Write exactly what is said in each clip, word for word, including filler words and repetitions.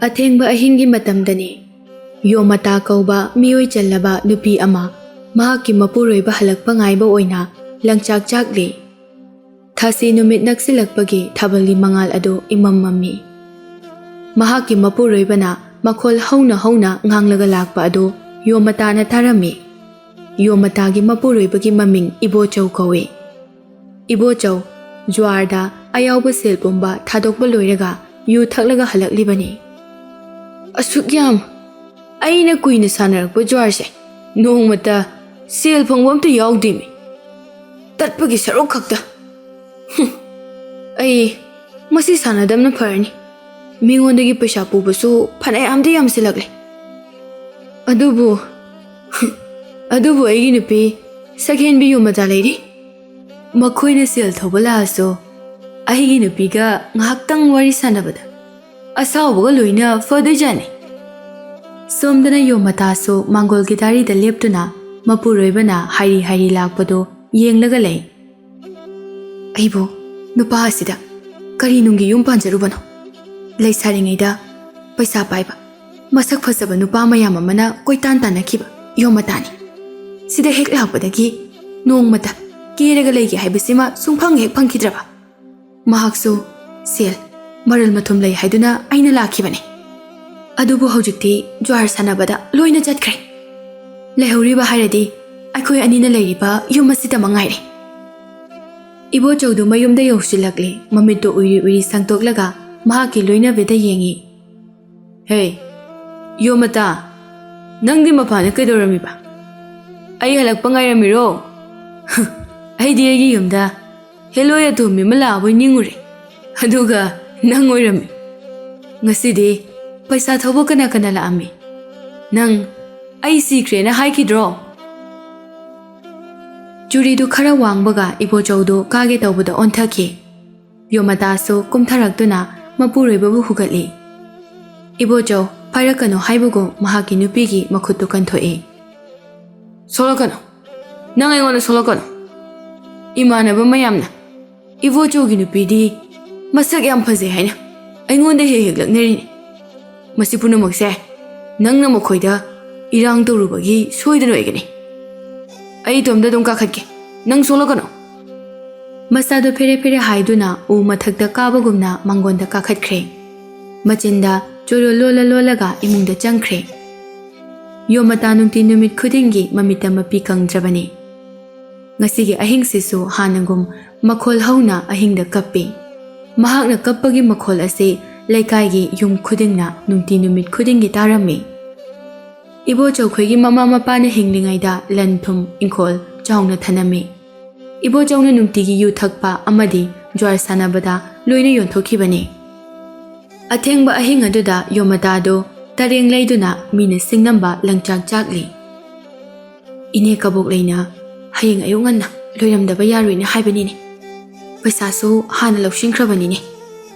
ꯑꯊꯦꯡꯕ ꯑꯍꯤꯡꯒꯤ ꯃꯇꯝꯗꯅꯤ꯫ ꯌꯣꯃꯇꯥ ꯀꯧꯕ ꯃꯤꯑꯣꯏ ꯆꯜꯂꯕ ꯅꯨꯄꯤ ꯑꯃ ꯃꯍꯥꯛꯀꯤ ꯃꯄꯨꯔꯣꯏꯕ ꯍꯜꯂꯛꯄ ꯉꯥꯏꯕ ꯑꯣꯏꯅ ꯂꯪꯆꯥꯛ ꯆꯥꯛꯂꯤ꯫ ꯊꯥꯁꯤ ꯅꯨꯃꯤꯠ ꯅꯛꯁꯤꯜꯂꯛꯄꯒꯤ ꯊꯥꯕꯜꯒꯤ ꯃꯉꯥꯜ ꯑꯗꯨ ꯏꯃꯝ ꯃꯝꯃꯤ꯫ ꯃꯍꯥꯛꯀꯤ ꯃꯄꯨꯔꯣꯏꯕꯅ ꯃꯈꯣꯜ ꯍꯧꯅ ꯍꯧꯅ ꯉꯥꯡꯂꯒ ꯂꯥꯛꯄ ꯑꯗꯨ ꯌꯣꯃꯇꯥꯅ ꯇꯥꯔꯝꯃꯤ꯫ ꯌꯣꯃꯇꯥꯒꯤ ꯃꯄꯨꯔꯣꯏꯕꯒꯤ ꯃꯃꯤꯡ ꯏꯕꯣꯆꯧ ꯀꯧꯏ꯫ ꯏꯕꯣꯆꯧ ꯖ꯭ꯋꯥꯔꯗ ꯑꯌꯥꯎꯕ ꯁꯦꯜ ꯄꯨꯝꯕ ꯊꯥꯗꯣꯛꯄ ꯂꯣꯏꯔꯒ ꯌꯨ ꯊꯛꯂꯒ ꯍꯜꯂꯛꯂꯤꯕꯅꯤ꯫ "ꯑꯁꯨꯛ ꯌꯥꯝ ꯑꯩꯅ ꯀꯨꯏꯅ ꯁꯥꯟꯅꯔꯛꯄ ꯖ꯭ꯋꯥꯔꯁꯦ ꯅꯣꯡꯃꯇ ꯁꯦꯜ ꯐꯪꯕ ꯑꯝꯇ ꯌꯥꯎꯗꯦꯃꯤ꯫ ꯇꯠꯄꯒꯤ ꯁꯔꯨꯛ ꯈꯛꯇ꯫ ꯍꯨꯝ, ꯑꯩ ꯃꯁꯤ ꯁꯥꯟꯅꯗꯕꯅ ꯐꯔꯅꯤ꯫ ꯃꯤꯉꯣꯟꯗꯒꯤ ꯄꯩꯁꯥ ꯄꯨꯕꯁꯨ ꯐꯅꯌꯥꯝꯗꯤ ꯌꯥꯝꯁꯤꯜꯂꯛꯂꯦ꯫ ꯑꯗꯨꯕꯨ, ꯑꯗꯨꯕꯨ ꯑꯩꯒꯤ ꯅꯨꯄꯤ ꯁꯛꯍꯦꯟꯕꯤ ꯌꯣꯃꯇꯥ ꯂꯩꯔꯤ꯫ ꯃꯈꯣꯏꯅ ꯁꯦꯜ ꯊꯧꯕ ꯂꯥꯛꯑꯁꯨ ꯑꯩꯒꯤ ꯅꯨꯄꯤꯒ ꯉꯥꯏꯍꯥꯛꯇꯪ ꯋꯥꯔꯤ ꯁꯥꯟꯅꯕꯗ ꯑꯁꯥꯎꯕꯒ ꯂꯣꯏꯅ ꯐꯗꯣꯏꯖꯥꯠꯅꯤ꯫" ꯁꯣꯝꯗꯅ ꯌꯣꯃꯇꯥꯁꯨ ꯃꯥꯡꯒꯣꯜꯒꯤ ꯗꯥꯔꯤꯗ ꯂꯦꯞꯇꯨꯅ ꯃꯄꯨꯔꯣꯏꯕꯅ ꯍꯥꯏꯔꯤ ꯍꯥꯏꯔꯤ ꯂꯥꯛꯄꯗꯨ ꯌꯦꯡꯂꯒ ꯂꯩ꯫ "ꯑꯩꯕꯨ ꯅꯨꯄꯥ ꯑꯁꯤꯗ ꯀꯔꯤ ꯅꯨꯡꯒꯤ ꯌꯨꯝ ꯄꯥꯟꯖꯔꯨꯕꯅꯣ? ꯂꯩꯁꯥꯔꯤꯉꯩꯗ ꯄꯩꯁꯥ ꯄꯥꯏꯕ, ꯃꯁꯛ ꯐꯖꯕ ꯅꯨꯄꯥ ꯃꯌꯥꯝ ꯑꯃꯅ ꯀꯣꯏꯇꯥꯟ ꯇꯥꯟꯅꯈꯤꯕ ꯌꯣꯃꯇꯥꯅꯤ꯫ ꯁꯤꯗ ꯍꯦꯛ ꯂꯥꯛꯄꯗꯒꯤ ꯅꯣꯡꯃꯇ ꯀꯦꯔꯒ ꯂꯩꯒꯦ ꯍꯥꯏꯕꯁꯤꯃ ꯁꯨꯡꯐꯪ ꯍꯦꯛ ꯐꯪꯈꯤꯗ꯭ꯔꯕ꯫ ꯃꯍꯥꯛꯁꯨ ꯁꯦꯜ, ꯃꯔꯜ ꯃꯊꯨꯝ ꯂꯩ ꯍꯥꯏꯗꯨꯅ ꯑꯩꯅ ꯂꯥꯛꯈꯤꯕꯅꯤ꯫ ꯑꯗꯨꯕꯨ ꯍꯧꯖꯤꯛꯇꯤ ꯖ꯭ꯋꯥꯔ ꯁꯥꯟꯅꯕꯗ ꯂꯣꯏꯅ ꯆꯠꯈ꯭ꯔꯦ꯫ ꯂꯩꯍꯧꯔꯤꯕ ꯍꯥꯏꯔꯗꯤ ꯑꯩꯈꯣꯏ ꯑꯅꯤꯅ ꯂꯩꯔꯤꯕ ꯌꯨꯝ ꯑꯁꯤꯗ ꯃꯉꯥꯏꯔꯦ꯫" ꯏꯕꯣꯆꯧꯗꯨ ꯃꯌꯨꯝꯗ ꯌꯧꯁꯤꯜꯂꯛꯂꯦ꯫ ꯃꯃꯤꯠꯇꯨ ꯎꯏꯔꯤ ꯎꯏꯔꯤ ꯁꯪꯇꯣꯛꯂꯒ ꯃꯍꯥꯛꯀꯤ ꯂꯣꯏꯅꯕꯤꯗ ꯌꯦꯡꯉꯤ꯫ "ꯍꯦ, ꯌꯣꯃꯇꯥ, ꯅꯪꯗꯤ ꯃꯄꯥꯟꯗ ꯀꯩꯗꯧꯔꯝꯃꯤꯕ? ꯑꯩ ꯍꯜꯂꯛꯄ ꯉꯥꯏꯔꯝꯃꯤꯔꯣ? ꯑꯩꯗꯤ ꯑꯩꯒꯤ ꯌꯨꯝꯗ ꯍꯦꯂꯣꯏ ꯑꯇꯣꯝꯕꯤ ꯑꯃ ꯂꯥꯛꯑꯕꯣꯏ ꯅꯤꯡꯉꯨꯔꯦ꯫ ꯑꯗꯨꯒ ꯅꯪ ꯑꯣꯏꯔꯝꯃꯤ꯫ ꯉꯁꯤꯗꯤ ꯄꯩꯁꯥ ꯊꯧꯕ ꯀꯅꯥ ꯀꯅꯥ ꯂꯥꯛꯑꯝꯃꯤ? ꯅꯪ ꯑꯩ ꯁꯤꯈ꯭ꯔꯦꯅ ꯍꯥꯏꯈꯤꯗ꯭ꯔꯣ?" ꯆꯨꯔꯤꯗꯨ ꯈꯔ ꯋꯥꯡꯕꯒ ꯏꯕꯣꯆꯧꯗꯨ ꯀꯥꯒꯦ ꯇꯧꯕꯗ ꯑꯣꯟꯊꯈꯤ꯫ ꯌꯣꯃꯇꯥꯁꯨ ꯀꯨꯝꯊꯔꯛꯇꯨꯅ ꯃꯄꯨꯔꯣꯏꯕꯕꯨ ꯍꯨꯒꯠꯂꯤ꯫ ꯏꯕꯣꯆꯧ ꯄꯥꯏꯔꯛꯀꯅꯨ ꯍꯥꯏꯕꯒꯨꯝ ꯃꯍꯥꯛꯀꯤ ꯅꯨꯄꯤꯒꯤ ꯃꯈꯨꯠꯇꯨ ꯀꯟꯊꯣꯛꯏ꯫ "ꯁꯣꯛꯂꯛꯀꯅꯨ, ꯅꯪ ꯑꯩꯉꯣꯟꯗ ꯁꯣꯛꯂꯛꯀꯅꯨ꯫ ꯏꯃꯥꯟꯅꯕ ꯃꯌꯥꯝꯅ ꯏꯕꯣꯆꯧꯒꯤ ꯅꯨꯄꯤꯗꯤ ꯃꯁꯛ ꯌꯥꯝ ꯐꯖꯩ ꯍꯥꯏꯅ ꯑꯩꯉꯣꯟꯗ ꯍꯦꯛ ꯍꯦꯛ ꯂꯛꯅꯔꯤꯅꯤ꯫ "ꯃꯁꯤ ꯄꯨꯝꯅꯃꯛꯁꯦ ꯅꯪꯅ ꯃꯈꯣꯏꯗ ꯏꯔꯥꯡ ꯇꯧꯔꯨꯕꯒꯤ ꯁꯣꯏꯗꯅ ꯑꯣꯏꯒꯅꯤ꯫ ꯑꯩ ꯏꯇꯣꯝꯇ ꯑꯗꯨꯝ ꯀꯥꯈꯠꯀꯦ, ꯅꯪ ꯁꯣꯛꯂꯛꯀꯅꯨ꯫" ꯃꯁꯥꯗꯣ ꯐꯦꯔꯦ ꯐꯦꯔꯦ ꯍꯥꯏꯗꯨꯅ ꯎ ꯃꯊꯛꯇ ꯀꯥꯕꯒꯨꯝꯅ ꯃꯥꯡꯒꯣꯟꯗ ꯀꯥꯈꯠꯈ꯭ꯔꯦ꯫ ꯃꯆꯤꯟꯗ ꯆꯣꯔꯣ ꯂꯣꯜꯂ ꯂꯣꯜꯂꯒ ꯏꯃꯨꯡꯗ ꯆꯪꯈ꯭ꯔꯦ꯫ ꯌꯣꯃꯇꯥ ꯅꯨꯡꯇꯤ ꯅꯨꯃꯤꯠ ꯈꯨꯗꯤꯡꯒꯤ ꯃꯃꯤꯠꯇ ꯃꯄꯤ ꯀꯪꯗ꯭ꯔꯕꯅꯤ꯫ ꯉꯁꯤꯒꯤ ꯑꯍꯤꯡꯁꯤꯁꯨ ꯍꯥꯟꯅꯒꯨꯝ ꯃꯈꯣꯜ ꯍꯧꯅ ꯑꯍꯤꯡꯗ ꯀꯞꯄꯤ꯫ ꯃꯍꯥꯛꯅ ꯀꯞꯄꯒꯤ ꯃꯈꯣꯜ ꯑꯁꯤ ꯂꯩꯀꯥꯏꯒꯤ ꯌꯨꯝ ꯈꯨꯗꯤꯡꯅ ꯅꯨꯡꯇꯤ ꯅꯨꯃꯤꯠ ꯈꯨꯗꯤꯡꯒꯤ ꯇꯥꯔꯝꯃꯤ꯫ ꯏꯕꯣꯆꯧꯈꯣꯏꯒꯤ ꯃꯃꯥ ꯃꯄꯥꯅ ꯍꯤꯡꯂꯤꯉꯩꯗ ꯂꯟ ꯊꯨꯝ ꯏꯪꯈꯣꯜ ꯆꯥꯎꯅ ꯊꯅꯝꯃꯤ꯫ ꯏꯕꯣꯆꯧꯅ ꯅꯨꯡꯇꯤꯒꯤ ꯌꯨ ꯊꯛꯄ ꯑꯃꯗꯤ ꯖ꯭ꯋꯥꯔ ꯁꯥꯟꯅꯕꯗ ꯂꯣꯏꯅ ꯌꯣꯟꯊꯣꯛꯈꯤꯕꯅꯤ꯫ ꯑꯊꯦꯡꯕ ꯑꯍꯤꯡ ꯑꯗꯨꯗ ꯌꯣꯃꯇꯥꯗꯨ ꯇꯔꯦꯡ ꯂꯩꯗꯨꯅ ꯃꯤꯅ ꯁꯤꯡꯅꯝꯕ ꯂꯪꯆꯥꯛ ꯆꯥꯛꯂꯤ꯫ "ꯏꯅꯦ ꯀꯕꯣꯛꯂꯩꯅ ꯍꯌꯦꯡ ꯑꯌꯨꯛ ꯉꯟꯅ ꯂꯣꯏꯔꯝꯗꯕ ꯌꯥꯔꯣꯏꯅꯦ ꯍꯥꯏꯕꯅꯤꯅꯦ꯫ ꯄꯩꯁꯥꯁꯨ ꯍꯥꯟꯅ ꯂꯧꯁꯤꯟꯈ꯭ꯔꯕꯅꯤꯅꯦ꯫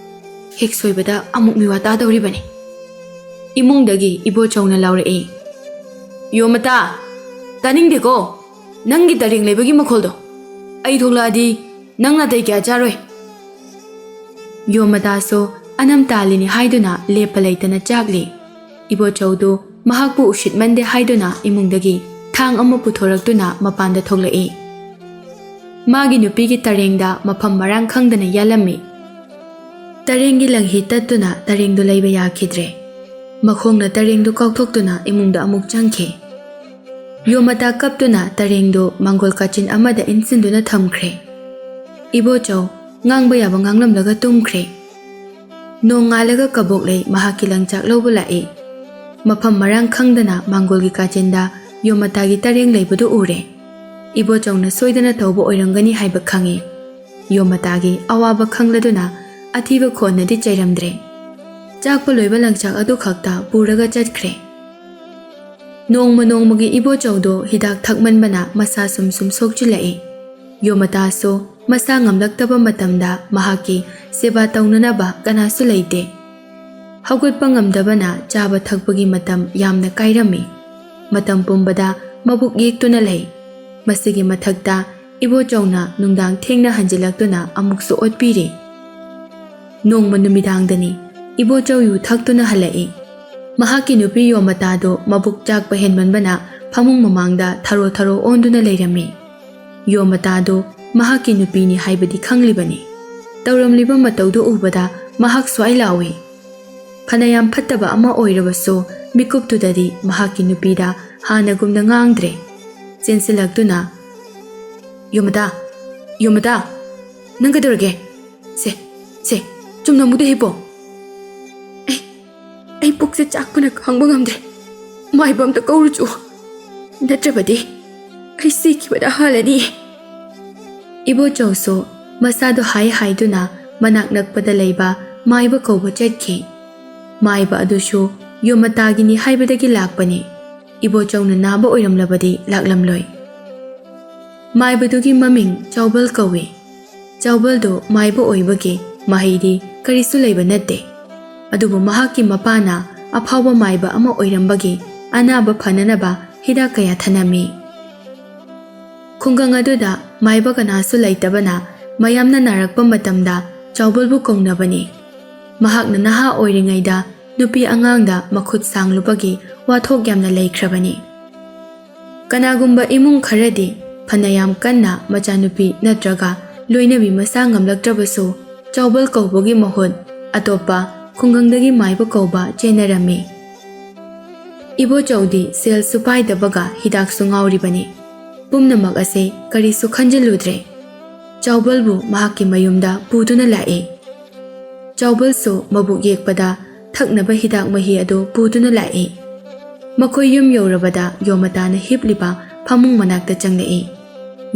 ꯍꯦꯛ ꯁꯣꯏꯕꯗ ꯑꯃꯨꯛ ꯃꯤꯋꯥ ꯇꯥꯗꯧꯔꯤꯕꯅꯤ꯫ ꯏꯃꯨꯡꯗꯒꯤ ꯏꯕꯣꯆꯧꯅ ꯂꯥꯎꯔꯛꯏ, "ꯌꯣꯃꯇꯥ, ꯇꯥꯅꯤꯡꯗꯦꯀꯣ ꯅꯪꯒꯤ ꯇꯔꯦꯡ ꯂꯩꯕꯒꯤ ꯃꯈꯣꯜꯗꯣ꯫ ꯑꯩ ꯊꯣꯛꯂꯛꯑꯗꯤ ꯅꯪ ꯅꯥꯇꯩ ꯀꯌꯥ ꯆꯥꯔꯣꯏ꯫" ꯌꯣꯃꯇꯥꯁꯨ ꯑꯅꯝ ꯇꯥꯜꯂꯤꯅꯤ ꯍꯥꯏꯗꯨꯅ ꯂꯦꯞꯄ ꯂꯩꯇꯅ ꯆꯥꯛꯂꯤ꯫ ꯏꯕꯣꯆꯧꯗꯨ ꯃꯍꯥꯛꯄꯨ ꯎꯁꯤꯠꯃꯟꯗꯦ ꯍꯥꯏꯗꯨꯅ ꯏꯃꯨꯡꯗꯒꯤ ꯊꯥꯡ ꯑꯃ ꯄꯨꯊꯣꯔꯛꯇꯨꯅ ꯃꯄꯥꯟꯗ ꯊꯣꯛꯂꯛꯏ꯫ ꯃꯥꯒꯤ ꯅꯨꯄꯤꯒꯤ ꯇꯔꯦꯡꯗ ꯃꯐꯝ ꯃꯔꯥꯡ ꯈꯪꯗꯅ ꯌꯥꯜꯂꯝꯃꯤ꯫ ꯇꯔꯦꯡꯒꯤ ꯂꯪꯍꯤ ꯇꯠꯇꯨꯅ ꯇꯔꯦꯡꯗꯨ ꯂꯩꯕ ꯌꯥꯈꯤꯗ꯭ꯔꯦ꯫ ꯃꯈꯣꯡꯅ ꯇꯔꯦꯡꯗꯨ ꯀꯥꯎꯊꯣꯛꯇꯨꯅ ꯏꯃꯨꯡꯗ ꯑꯃꯨꯛ ꯆꯪꯈꯤ꯫ ꯌꯣꯃꯇꯥ ꯀꯞꯇꯨꯅ ꯇꯔꯦꯡꯗꯨ ꯃꯥꯡꯒꯣꯜ ꯀꯥꯆꯤꯟ ꯑꯃꯗ ꯏꯟꯁꯤꯟꯗꯨꯅ ꯊꯝꯈ꯭ꯔꯦ꯫ ꯏꯕꯣꯆꯧ, ꯉꯥꯡꯕ ꯌꯥꯕ ꯉꯥꯡꯂꯝꯂꯒ ꯇꯨꯝꯈ꯭ꯔꯦ꯫ ꯅꯣꯡꯉꯥꯜꯂꯒ ꯀꯕꯣꯛꯂꯩ ꯃꯍꯥꯛꯀꯤ ꯂꯪꯆꯥꯛ ꯂꯧꯕ ꯂꯥꯛꯏ꯫ ꯃꯐꯝ ꯃꯔꯥꯡ ꯈꯪꯗꯅ ꯃꯥꯡꯒꯣꯜꯒꯤ ꯀꯥꯆꯤꯟꯗ ꯌꯣꯃꯇꯥꯒꯤ ꯇꯔꯦꯡ ꯂꯩꯕꯗꯨ ꯎꯔꯦ꯫ ꯏꯕꯣꯆꯧꯅ ꯁꯣꯏꯗꯅ ꯇꯧꯕ ꯑꯣꯏꯔꯝꯒꯅꯤ ꯍꯥꯏꯕ ꯈꯪꯏ꯫ ꯌꯣꯃꯇꯥꯒꯤ ꯑꯋꯥꯕ ꯈꯪꯂꯗꯨꯅ ꯑꯊꯤꯕ ꯈꯣꯟꯅꯗꯤ ꯆꯩꯔꯝꯗ꯭ꯔꯦ꯫ ꯆꯥꯛꯄ ꯂꯣꯏꯕ ꯂꯪꯆꯥꯛ ꯑꯗꯨ ꯈꯛꯇ ꯄꯨꯔꯒ ꯆꯠꯈ꯭ꯔꯦ꯫ ꯅꯣꯡꯃ ꯅꯣꯡꯃꯒꯤ ꯏꯕꯣꯆꯧꯗꯣ ꯍꯤꯗꯥꯛ ꯊꯛꯃꯟꯕꯅ ꯃꯁꯥ ꯁꯨꯝ ꯁꯨꯝ ꯁꯣꯛꯆꯤꯜꯂꯛꯏ꯫ ꯌꯣꯃꯇꯥꯁꯨ ꯃꯁꯥ ꯉꯝꯂꯛꯇꯕ ꯃꯇꯝꯗ ꯃꯍꯥꯛꯀꯤ ꯁꯦꯕꯥ ꯇꯧꯅꯅꯕ ꯀꯅꯥꯁꯨ ꯂꯩꯇꯦ꯫ ꯍꯧꯒꯠꯄ ꯉꯝꯗꯕꯅ ꯆꯥꯕ ꯊꯛꯄꯒꯤ ꯃꯇꯝ ꯌꯥꯝꯅ ꯀꯥꯏꯔꯝꯃꯤ꯫ ꯃꯇꯝ ꯄꯨꯝꯕꯗ ꯃꯕꯨꯛ ꯌꯦꯛꯇꯨꯅ ꯂꯩ꯫ ꯃꯁꯤꯒꯤ ꯃꯊꯛꯇ ꯏꯕꯣꯆꯧꯅ ꯅꯨꯡꯗꯥꯡ ꯊꯦꯡꯅ ꯍꯟꯖꯤꯜꯂꯛꯇꯨꯅ ꯑꯃꯨꯛꯁꯨ ꯑꯣꯠꯄꯤꯔꯤ꯫ ꯅꯣꯡꯃ ꯅꯨꯃꯤꯗꯥꯡꯗꯅꯤ ꯏꯕꯣꯆꯧ ꯌꯨ ꯊꯛꯇꯨꯅ ꯍꯜꯂꯛꯏ꯫ ꯃꯍꯥꯛꯀꯤ ꯅꯨꯄꯤ ꯌꯣꯃꯇꯥꯗꯨ ꯃꯕꯨꯛ ꯆꯥꯛꯄ ꯍꯦꯟꯃꯟꯕꯅ ꯐꯃꯨꯡ ꯃꯃꯥꯡꯗ ꯊꯔꯣ ꯊꯔꯣ ꯑꯣꯟꯗꯨꯅ ꯂꯩꯔꯝꯃꯤ꯫ ꯌꯣꯃꯇꯥꯗꯨ ꯃꯍꯥꯛꯀꯤ ꯅꯨꯄꯤꯅꯤ ꯍꯥꯏꯕꯗꯤ ꯈꯪꯂꯤꯕꯅꯤ꯫ ꯇꯧꯔꯝꯂꯤꯕ ꯃꯇꯧꯗꯨ ꯎꯕꯗ ꯃꯍꯥꯛ ꯁ꯭ꯋꯥꯏ ꯂꯥꯎꯏ꯫ ꯐꯅꯌꯥꯝ ꯐꯠꯇꯕ ꯑꯃ ꯑꯣꯏꯔꯕꯁꯨ, ꯃꯤꯀꯨꯞꯇꯨꯗꯗꯤ ꯃꯍꯥꯛꯀꯤ ꯅꯨꯄꯤꯗ ꯍꯥꯟꯅꯒꯨꯝꯅ ꯉꯥꯡꯗ꯭ꯔꯦ꯫ ꯆꯦꯟꯁꯤꯜꯂꯛꯇꯨꯅ, "ꯌꯣꯃꯇꯥ, ꯌꯣꯃꯇꯥ, ꯅꯪ ꯀꯩꯗꯧꯔꯒꯦ? ꯁꯦ, ꯁꯦ, ꯆꯨꯝꯅ ꯑꯃꯨꯛꯇ ꯍꯤꯞꯄꯣ꯫ ꯑꯩ, ꯑꯩ ꯄꯨꯛꯁꯦ ꯆꯥꯛꯄꯅ ꯈꯥꯡꯕ ꯉꯝꯗ꯭ꯔꯦ꯫ ꯃꯥꯏꯕ ꯑꯝꯇ ꯀꯧꯔꯨꯆꯣ꯫ ꯅꯠꯇ꯭ꯔꯕꯗꯤ ꯑꯩ ꯁꯤꯈꯤꯕꯗ ꯍꯥꯜꯂꯅꯤ꯫" ꯏꯕꯣꯆꯧꯁꯨ ꯃꯁꯥꯗꯣ ꯍꯥꯏ ꯍꯥꯏꯗꯨꯅ ꯃꯅꯥꯛ ꯅꯛꯄꯗ ꯂꯩꯕ ꯃꯥꯏꯕ ꯀꯧꯕ ꯆꯠꯈꯤ꯫ ꯃꯥꯏꯕ ꯑꯗꯨꯁꯨ ꯌꯣꯃꯇꯥꯒꯤꯅꯤ ꯍꯥꯏꯕꯗꯒꯤ ꯂꯥꯛꯄꯅꯤ꯫ ꯏꯕꯣꯆꯧꯅ ꯅꯥꯕ ꯑꯣꯏꯔꯝꯂꯕꯗꯤ ꯂꯥꯛꯂꯝꯂꯣꯏ꯫ ꯃꯥꯏꯕꯗꯨꯒꯤ ꯃꯃꯤꯡ ꯆꯥꯎꯕꯜ ꯀꯧꯏ꯫ ꯆꯥꯎꯕꯜꯗꯨ ꯃꯥꯏꯕ ꯑꯣꯏꯕꯒꯤ ꯃꯍꯩꯗꯤ ꯀꯔꯤꯁꯨ ꯂꯩꯕ ꯅꯠꯇꯦ꯫ ꯑꯗꯨꯕꯨ ꯃꯍꯥꯛꯀꯤ ꯃꯄꯥꯅ ꯑꯐꯥꯎꯕ ꯃꯥꯏꯕ ꯑꯃ ꯑꯣꯏꯔꯝꯕꯒꯤ ꯑꯅꯥꯕ ꯐꯅꯅꯕ ꯍꯤꯗꯥꯛ ꯀꯌꯥ ꯊꯅꯝꯃꯤ꯫ ꯈꯨꯡꯒꯪ ꯑꯗꯨꯗ ꯃꯥꯏꯕ ꯀꯅꯥꯁꯨ ꯂꯩꯇꯕꯅ ꯃꯌꯥꯝꯅ ꯅꯥꯔꯛꯄ ꯃꯇꯝꯗ ꯆꯥꯎꯕꯜꯕꯨ ꯀꯧꯅꯕꯅꯤ꯫ ꯃꯍꯥꯛꯅ ꯅꯍꯥ ꯑꯣꯏꯔꯤꯉꯩꯗ ꯅꯨꯄꯤ ꯑꯉꯥꯡꯗ ꯃꯈꯨꯠ ꯁꯥꯡꯂꯨꯕꯒꯤ ꯋꯥꯊꯣꯛ ꯌꯥꯝꯅ ꯂꯩꯈ꯭ꯔꯕꯅꯤ꯫ ꯀꯅꯥꯒꯨꯝꯕ ꯏꯃꯨꯡ ꯈꯔꯗꯤ ꯐꯅꯌꯥꯝ ꯀꯟꯅ ꯃꯆꯥꯅꯨꯄꯤ ꯅꯠꯇ꯭ꯔꯒ ꯂꯣꯏꯅꯕꯤ ꯃꯁꯥ ꯉꯝꯂꯛꯇ꯭ꯔꯕꯁꯨ, ꯆꯥꯎꯕꯜ ꯀꯧꯕꯒꯤ ꯃꯍꯨꯠ ꯑꯇꯣꯞꯄ ꯈꯨꯡꯒꯪꯗꯒꯤ ꯃꯥꯏꯕ ꯀꯧꯕ ꯆꯦꯟꯅꯔꯝꯃꯤ꯫ ꯏꯕꯣꯆꯧꯗꯤ ꯁꯦꯜꯁꯨ ꯄꯥꯏꯗꯕꯒ ꯍꯤꯗꯥꯛꯁꯨ ꯉꯥꯎꯔꯤꯕꯅꯤ꯫ ꯄꯨꯝꯅꯃꯛ ꯑꯁꯦ ꯀꯔꯤꯁꯨ ꯈꯟꯖꯤꯜꯂꯨꯗ꯭ꯔꯦ꯫ ꯆꯥꯎꯕꯜꯕꯨ ꯃꯍꯥꯛꯀꯤ ꯃꯌꯨꯝꯗ ꯄꯨꯗꯨꯅ ꯂꯥꯛꯏ꯫ ꯆꯥꯎꯕꯜꯁꯨ ꯃꯕꯨꯛ ꯌꯦꯛꯄꯗ ꯊꯛꯅꯕ ꯍꯤꯗꯥꯛ ꯃꯍꯤ ꯑꯗꯨ ꯄꯨꯗꯨꯅ ꯂꯥꯛꯏ꯫ ꯃꯈꯣꯏ ꯌꯨꯝ ꯌꯧꯔꯕꯗ ꯌꯣꯃꯇꯥꯅ ꯍꯤꯞꯂꯤꯕ ꯐꯃꯨꯡ ꯃꯅꯥꯛꯇ ꯆꯪꯂꯛꯏ꯫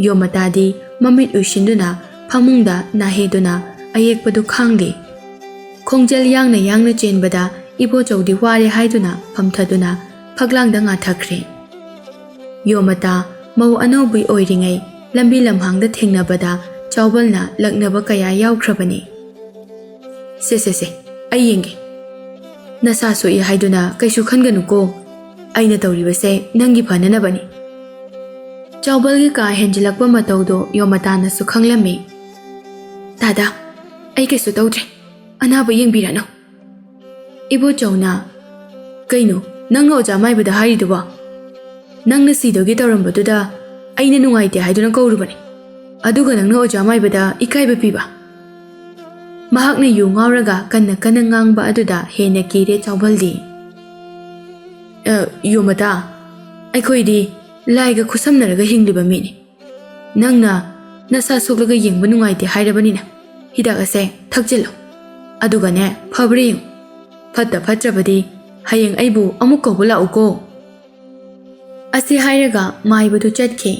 ꯌꯣꯃꯇꯥꯗꯤ ꯃꯃꯤꯠ ꯎꯏꯁꯤꯟꯗꯨꯅ ꯐꯃꯨꯡꯗ ꯅꯥꯍꯦꯗꯨꯅ ꯑꯌꯦꯛꯄꯗꯨ ꯈꯥꯡꯂꯤ꯫ ꯈꯣꯡꯖꯦꯜ ꯌꯥꯡꯅ ꯌꯥꯡꯅ ꯆꯦꯟꯕꯗ ꯏꯕꯣꯆꯧꯗꯤ ꯋꯥꯔꯦ ꯍꯥꯏꯗꯨꯅ ꯐꯝꯊꯗꯨꯅ ꯐꯛꯂꯥꯡꯗ ꯉꯥꯊꯈ꯭ꯔꯦ꯫ ꯌꯣꯃꯇꯥ ꯃꯧ ꯑꯅꯧꯕꯤ ꯑꯣꯏꯔꯤꯉꯩ ꯂꯝꯕꯤ ꯂꯝꯍꯥꯡꯗ ꯊꯦꯡꯅꯕꯗ ꯆꯥꯎꯕꯜꯅ ꯂꯛꯅꯕ ꯀꯌꯥ ꯌꯥꯎꯈ꯭ꯔꯕꯅꯤ꯫ "ꯁꯦ, ꯁꯦ, ꯁꯦ, ꯑꯩ ꯌꯦꯡꯒꯦ꯫ ꯅꯁꯥ ꯁꯣꯛꯏ ꯍꯥꯏꯗꯨꯅ ꯀꯩꯁꯨ ꯈꯟꯒꯅꯨꯀꯣ꯫ ꯑꯩꯅ ꯇꯧꯔꯤꯕꯁꯦ ꯅꯪꯒꯤ ꯐꯅꯅꯕꯅꯤ꯫" ꯆꯥꯎꯕꯜꯒꯤ ꯀꯥ ꯍꯦꯟꯖꯤꯜꯂꯛꯄ ꯃꯇꯧꯗꯣ ꯌꯣꯃꯇꯥꯅꯁꯨ ꯈꯪꯂꯝꯃꯤ꯫ "ꯗꯥꯗꯥ, ꯑꯩ ꯀꯩꯁꯨ ꯇꯧꯗ꯭ꯔꯦ꯫ ꯑꯅꯥꯕ ꯌꯦꯡꯕꯤꯔꯅꯨ꯫" ꯏꯕꯣꯆꯧꯅ, "ꯀꯩꯅꯣ ꯅꯪꯅ ꯑꯣꯖꯥ ꯃꯥꯏꯕꯗ ꯍꯥꯏꯔꯤꯗꯨꯕꯣ? ꯅꯪꯅ ꯁꯤꯗꯧꯒꯤ ꯇꯧꯔꯝꯕꯗꯨꯗ ꯑꯩꯅ ꯅꯨꯡꯉꯥꯏꯇꯦ ꯍꯥꯏꯗꯨꯅ ꯀꯧꯔꯨꯕꯅꯤ, ꯑꯗꯨꯒ ꯅꯪꯅ ꯑꯣꯖꯥ ꯃꯥꯏꯕꯗ ꯏꯀꯥꯏꯕ ꯄꯤꯕ?" ꯃꯍꯥꯛꯅ ꯌꯨ ꯉꯥꯎꯔꯒ ꯀꯟꯅ ꯀꯟꯅ ꯉꯥꯡꯕ ꯑꯗꯨꯗ ꯍꯦꯟꯅ ꯀꯤꯔꯦ ꯆꯥꯎꯕꯜꯗꯤ꯫ "ꯑ, ꯌꯣꯃꯇꯥ, ꯑꯩꯈꯣꯏꯗꯤ ꯂꯥꯏꯒ ꯈꯨꯠꯁꯝꯅꯔꯒ ꯍꯤꯡꯂꯤꯕ ꯃꯤꯅꯤ꯫ ꯅꯪꯅ ꯅꯁꯥ ꯁꯣꯛꯂꯒ ꯌꯦꯡꯕ ꯅꯨꯡꯉꯥꯏꯇꯦ ꯍꯥꯏꯔꯕꯅꯤꯅ ꯍꯤꯗꯥꯛ ꯑꯁꯦ ꯊꯛꯆꯤꯜꯂꯨ꯫ ꯑꯗꯨꯒꯅꯦ, ꯐꯕ꯭ꯔꯥ ꯌꯦꯡꯉꯨ꯫ ꯐꯠꯇ ꯐꯠꯇ꯭ꯔꯕꯗꯤ ꯍꯌꯦꯡ ꯑꯩꯕꯨ ꯑꯃꯨꯛ ꯀꯧꯕ ꯂꯥꯛꯎꯀꯣ꯫" ꯑꯁꯤ ꯍꯥꯏꯔꯒ ꯃꯥꯏꯕꯗꯨ ꯆꯠꯈꯤ꯫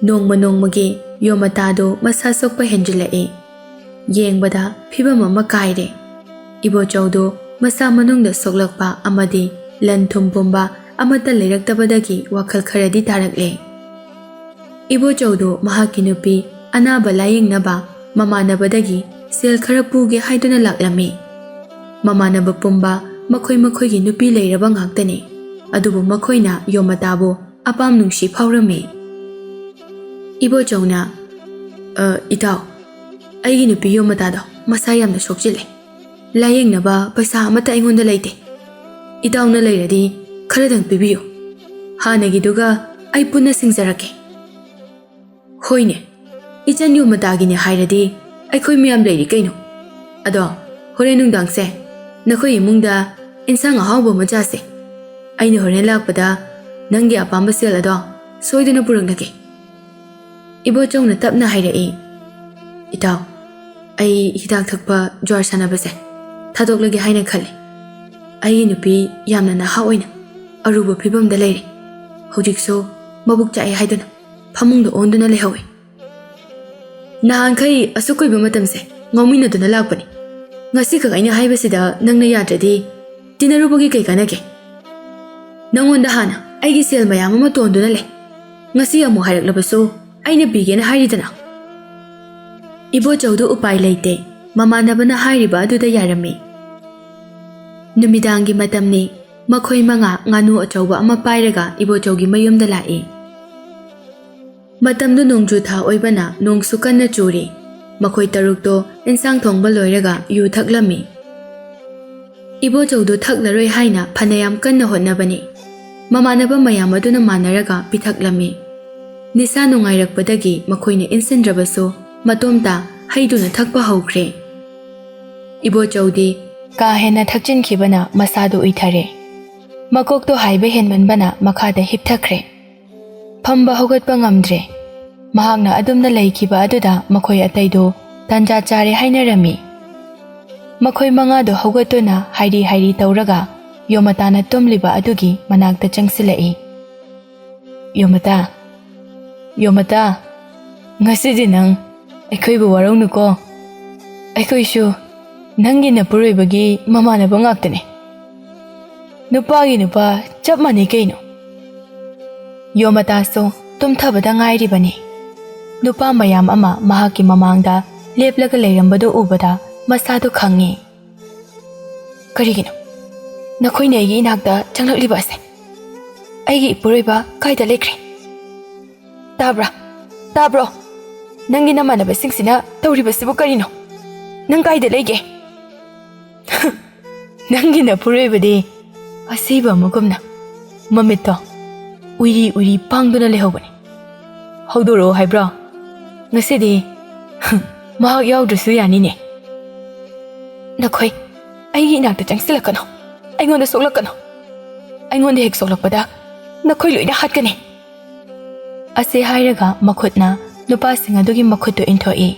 ꯅꯣꯡꯃ ꯅꯣꯡꯃꯒꯤ ꯌꯣꯃꯇꯥꯗꯨ ꯃꯁꯥ ꯁꯣꯛꯄ ꯍꯦꯟꯖꯤꯜꯂꯛꯏ꯫ ꯌꯦꯡꯕꯗ ꯐꯤꯕꯝ ꯑꯃ ꯀꯥꯏꯔꯦ꯫ ꯏꯕꯣꯆꯧꯗꯨ ꯃꯁꯥ ꯃꯅꯨꯡꯗ ꯁꯣꯛꯂꯛꯄ ꯑꯃꯗꯤ ꯂꯟ ꯊꯨꯝ ꯄꯨꯝꯕ ꯑꯃꯠꯇ ꯂꯩꯔꯛꯇꯕꯗꯒꯤ ꯋꯥꯈꯜ ꯈꯔꯗꯤ ꯇꯥꯔꯛꯂꯦ꯫ ꯏꯕꯣꯆꯧꯗꯨ ꯃꯍꯥꯛꯀꯤ ꯅꯨꯄꯤ ꯑꯅꯥꯕ ꯂꯥꯌꯦꯡꯅꯕ ꯃꯃꯥꯟꯅꯕꯗꯒꯤ ꯁꯦꯜ ꯈꯔ ꯄꯨꯒꯦ ꯍꯥꯏꯗꯨꯅ ꯂꯥꯛꯂꯝꯃꯤ꯫ ꯃꯃꯥꯟꯅꯕ ꯄꯨꯝꯕ ꯃꯈꯣꯏ ꯃꯈꯣꯏꯒꯤ ꯅꯨꯄꯤ ꯂꯩꯔꯕ ꯉꯥꯛꯇꯅꯤ꯫ ꯑꯗꯨꯕꯨ ꯃꯈꯣꯏꯅ ꯌꯣꯃꯇꯥꯕꯨ ꯑꯄꯥꯝ ꯅꯨꯡꯁꯤ ꯐꯥꯎꯔꯝꯃꯤ꯫ ꯏꯕꯣꯆꯧꯅ, "ꯑ, ꯏꯇꯥꯎ, ꯑꯩꯒꯤ ꯅꯨꯄꯤ ꯌꯣꯃꯇꯥꯗꯣ ꯃꯁꯥ ꯌꯥꯝꯅ ꯁꯣꯛꯆꯤꯜꯂꯦ꯫ ꯂꯥꯌꯦꯡꯅꯕ ꯄꯩꯁꯥ ꯑꯃꯠꯇ ꯑꯩꯉꯣꯟꯗ ꯂꯩꯇꯦ꯫ ꯏꯇꯥꯎꯅ ꯂꯩꯔꯗꯤ ꯈꯔꯗꯪ ꯄꯤꯕꯤꯌꯨ꯫ ꯍꯥꯟꯅꯒꯤꯗꯨꯒ ꯑꯩ ꯄꯨꯟꯅ ꯁꯤꯡꯖꯔꯛꯀꯦ꯫" "ꯍꯣꯏꯅꯦ, ꯏꯆꯟ ꯌꯣꯃꯇꯥꯒꯤꯅꯦ ꯍꯥꯏꯔꯗꯤ ꯑꯩꯈꯣꯏ ꯃꯌꯥꯝ ꯂꯩꯔꯤ ꯀꯩꯅꯣ꯫ ꯑꯗꯣ ꯍꯣꯔꯦꯟ ꯅꯨꯡꯗꯥꯡꯁꯦ ꯅꯈꯣꯏ ꯏꯃꯨꯡꯗ ꯏꯟꯁꯥꯡ ꯑꯍꯥꯎꯕ ꯑꯃ ꯆꯥꯁꯦ꯫ ꯑꯩꯅ ꯍꯣꯔꯦꯟ ꯂꯥꯛꯄꯗ ꯅꯪꯒꯤ ꯑꯄꯥꯝꯕ ꯁꯦꯜ ꯑꯗꯣ ꯁꯣꯏꯗꯅ ꯄꯨꯔꯛꯂꯒꯦ꯫" ꯏꯕꯣꯆꯧꯅ ꯇꯞꯅ ꯍꯥꯏꯔꯛꯏ, "ꯏꯇꯥꯎ, ꯑꯩ ꯍꯤꯗꯥꯛ ꯊꯛꯄ ꯖ꯭ꯋꯥꯔ ꯁꯥꯟꯅꯕꯁꯦ ꯊꯥꯗꯣꯛꯂꯒꯦ ꯍꯥꯏꯅ ꯈꯜꯂꯤ꯫ ꯑꯩꯒꯤ ꯅꯨꯄꯤ ꯌꯥꯝꯅ ꯅꯍꯥ ꯑꯣꯏꯅ ꯑꯔꯨꯕ ꯐꯤꯕꯝꯗ ꯂꯩꯔꯤ꯫ ꯍꯧꯖꯤꯛꯁꯨ ꯃꯕꯨꯛ ꯆꯥꯛꯑꯦ ꯍꯥꯏꯗꯨꯅ ꯐꯃꯨꯡꯗ ꯑꯣꯟꯗꯨꯅ ꯂꯩꯍꯧꯏ꯫ ꯅꯍꯥꯟꯈꯩ ꯑꯁꯨꯛ ꯀꯨꯏꯕ ꯃꯇꯝꯁꯦ ꯉꯥꯎꯃꯤꯟꯅꯗꯨꯅ ꯂꯥꯛꯄꯅꯤ꯫ ꯉꯁꯤꯈꯛ ꯑꯩꯅ ꯍꯥꯏꯕꯁꯤꯗ ꯅꯪꯅ ꯌꯥꯗ꯭ꯔꯗꯤ ꯇꯤꯟꯅꯔꯨꯕꯒꯤ ꯀꯩ ꯀꯥꯟꯅꯒꯦ? ꯅꯪꯉꯣꯟꯗ ꯍꯥꯟꯅ ꯑꯩꯒꯤ ꯁꯦꯜ ꯃꯌꯥꯝ ꯑꯃ ꯇꯣꯟꯗꯨꯅ ꯂꯩ꯫ ꯉꯁꯤ ꯑꯃꯨꯛ ꯍꯥꯏꯔꯛꯂꯕꯁꯨ ꯑꯩꯅ ꯄꯤꯒꯦꯅ ꯍꯥꯏꯔꯤꯗꯅ꯫" ꯏꯕꯣꯆꯧꯗꯨ ꯎꯄꯥꯏ ꯂꯩꯇꯦ꯫ ꯃꯃꯥꯟꯅꯕꯅ ꯍꯥꯏꯔꯤꯕ ꯑꯗꯨꯗ ꯌꯥꯔꯝꯃꯤ꯫ ꯅꯨꯃꯤꯗꯥꯡꯒꯤ ꯃꯇꯝꯅꯤ꯫ ꯃꯈꯣꯏ ꯃꯉꯥ ꯉꯥꯅꯨ ꯑꯆꯧꯕ ꯑꯃ ꯄꯥꯏꯔꯒ ꯏꯕꯣꯆꯧꯒꯤ ꯃꯌꯨꯝꯗ ꯂꯥꯛꯏ꯫ ꯃꯇꯝꯗꯨ ꯅꯣꯡꯖꯨ ꯊꯥ ꯑꯣꯏꯕꯅ ꯅꯣꯡꯁꯨ ꯀꯟꯅ ꯆꯨꯔꯤ꯫ ꯃꯈꯣꯏ ꯇꯔꯨꯛꯇꯣ ꯏꯟꯁꯥꯡ ꯊꯣꯡꯕ ꯂꯣꯏꯔꯒ ꯌꯨ ꯊꯛꯂꯝꯃꯤ꯫ ꯏꯕꯣꯆꯧꯗꯨ ꯊꯛꯂꯔꯣꯏ ꯍꯥꯏꯅ ꯐꯅꯌꯥꯝ ꯀꯟꯅ ꯍꯣꯠꯅꯕꯅꯤ꯫ ꯃꯃꯥꯟꯅꯕ ꯃꯌꯥꯝ ꯑꯗꯨꯅ ꯃꯥꯟꯅꯔꯒ ꯄꯤꯊꯛꯂꯝꯃꯤ꯫ ꯅꯤꯁꯥ ꯅꯨꯡꯉꯥꯏꯔꯛꯄꯗꯒꯤ ꯃꯈꯣꯏꯅ ꯏꯟꯁꯤꯟꯗ꯭ꯔꯕꯁꯨ ꯃꯇꯣꯝꯇ ꯍꯩꯗꯨꯅ ꯊꯛꯄ ꯍꯧꯈ꯭ꯔꯦ꯫ ꯏꯕꯣꯆꯧꯗꯤ ꯀꯥ ꯍꯦꯟꯅ ꯊꯛꯆꯤꯟꯈꯤꯕꯅ ꯃꯁꯥꯗꯨ ꯎꯏꯊꯔꯦ꯫ ꯃꯀꯣꯛꯇꯣ ꯍꯥꯏꯕ ꯍꯦꯟꯃꯟꯕꯅ ꯃꯈꯥꯗ ꯍꯤꯞꯊꯈ꯭ꯔꯦ꯫ ꯐꯝꯕ ꯍꯧꯒꯠꯄ ꯉꯝꯗ꯭ꯔꯦ꯫ ꯃꯍꯥꯛꯅ ꯑꯗꯨꯝꯅ ꯂꯩꯈꯤꯕ ꯑꯗꯨꯗ ꯃꯈꯣꯏ ꯑꯇꯩꯗꯨ ꯇꯥꯟꯖꯥ ꯆꯥꯔꯦ ꯍꯥꯏꯅꯔꯝꯃꯤ꯫ ꯃꯈꯣꯏ ꯃꯉꯥꯗꯨ ꯍꯧꯒꯠꯇꯨꯅ ꯍꯥꯏꯔꯤ ꯍꯥꯏꯔꯤ ꯇꯧꯔꯒ ꯌꯣꯃꯇꯥꯅ ꯇꯨꯝꯂꯤꯕ ꯑꯗꯨꯒꯤ ꯃꯅꯥꯛꯇ ꯆꯪꯁꯤꯜꯂꯛꯏ꯫ "ꯌꯣꯃꯇꯥ, ꯌꯣꯃꯇꯥ, ꯉꯁꯤꯗꯤ ꯅꯪ ꯑꯩꯈꯣꯏꯕꯨ ꯋꯥꯔꯧꯅꯨꯀꯣ꯫ ꯑꯩꯈꯣꯏꯁꯨ ꯅꯪꯒꯤ ꯅꯄꯨꯔꯣꯏꯕꯒꯤ ꯃꯃꯥꯟꯅꯕ ꯉꯥꯛꯇꯅꯤ꯫ ꯅꯨꯄꯥꯒꯤ ꯅꯨꯄꯥ ꯆꯞ ꯃꯥꯟꯅꯩ ꯀꯩꯅꯣ?" ꯌꯣꯃꯇꯥꯁꯨ ꯇꯨꯝꯊꯕꯗ ꯉꯥꯏꯔꯤꯕꯅꯤ꯫ ꯅꯨꯄꯥ ꯃꯌꯥꯝ ꯑꯃ ꯃꯍꯥꯛꯀꯤ ꯃꯃꯥꯡꯗ ꯂꯦꯞꯂꯒ ꯂꯩꯔꯝꯕꯗꯨ ꯎꯕꯗ ꯃꯁꯥꯗꯨ ꯈꯪꯉꯤ꯫ "ꯀꯔꯤꯒꯤꯅꯣ ꯅꯈꯣꯏꯅ ꯑꯩꯒꯤ ꯏꯅꯥꯛꯇ ꯆꯪꯂꯛꯂꯤꯕ ꯑꯁꯦ? ꯑꯩꯒꯤ ꯏꯄꯨꯔꯣꯏꯕ ꯀꯥꯏꯗ ꯂꯩꯈ꯭ꯔꯦ? ꯇꯥꯕ꯭ꯔꯥ? ꯇꯥꯕ꯭ꯔꯣ? ꯅꯪꯒꯤ ꯅꯃꯥꯟꯅꯕꯁꯤꯡꯁꯤꯅ ꯇꯧꯔꯤꯕꯁꯤꯕꯨ ꯀꯔꯤꯅꯣ? ꯅꯪ ꯀꯥꯏꯗ ꯂꯩꯒꯦ?" "ꯅꯪꯒꯤ ꯅꯄꯨꯔꯣꯏꯕꯗꯤ ꯑꯁꯤꯕ ꯑꯃꯒꯨꯝꯅ ꯃꯃꯤꯠꯇꯣ ꯎꯏꯔꯤ ꯎꯏꯔꯤ ꯄꯥꯡꯗꯨꯅ ꯂꯩꯍꯧꯕꯅꯤ꯫ ꯍꯧꯗꯣꯔꯛꯑꯣ ꯍꯥꯏꯕ꯭ꯔꯣ? ꯉꯁꯤꯗꯤ ꯃꯍꯥꯛ ꯌꯥꯎꯗ꯭ꯔꯁꯨ ꯌꯥꯅꯤꯅꯦ꯫ ꯅꯈꯣꯏ ꯑꯩꯒꯤ ꯏꯅꯥꯛꯇ ꯆꯪꯁꯤꯜꯂꯛꯀꯅꯨ꯫ ꯑꯩꯉꯣꯟꯗ ꯁꯣꯛꯂꯛꯀꯅꯨ꯫ ꯑꯩꯉꯣꯟꯗ ꯍꯦꯛ ꯁꯣꯛꯂꯛꯄꯗ ꯅꯈꯣꯏ ꯂꯣꯏꯅ ꯍꯥꯠꯀꯅꯤ꯫" ꯑꯁꯤ ꯍꯥꯏꯔꯒ ꯃꯈꯨꯠꯅ ꯅꯨꯄꯥꯁꯤꯡ ꯑꯗꯨꯒꯤ ꯃꯈꯨꯠꯇꯨ ꯏꯟꯊꯣꯛꯏ꯫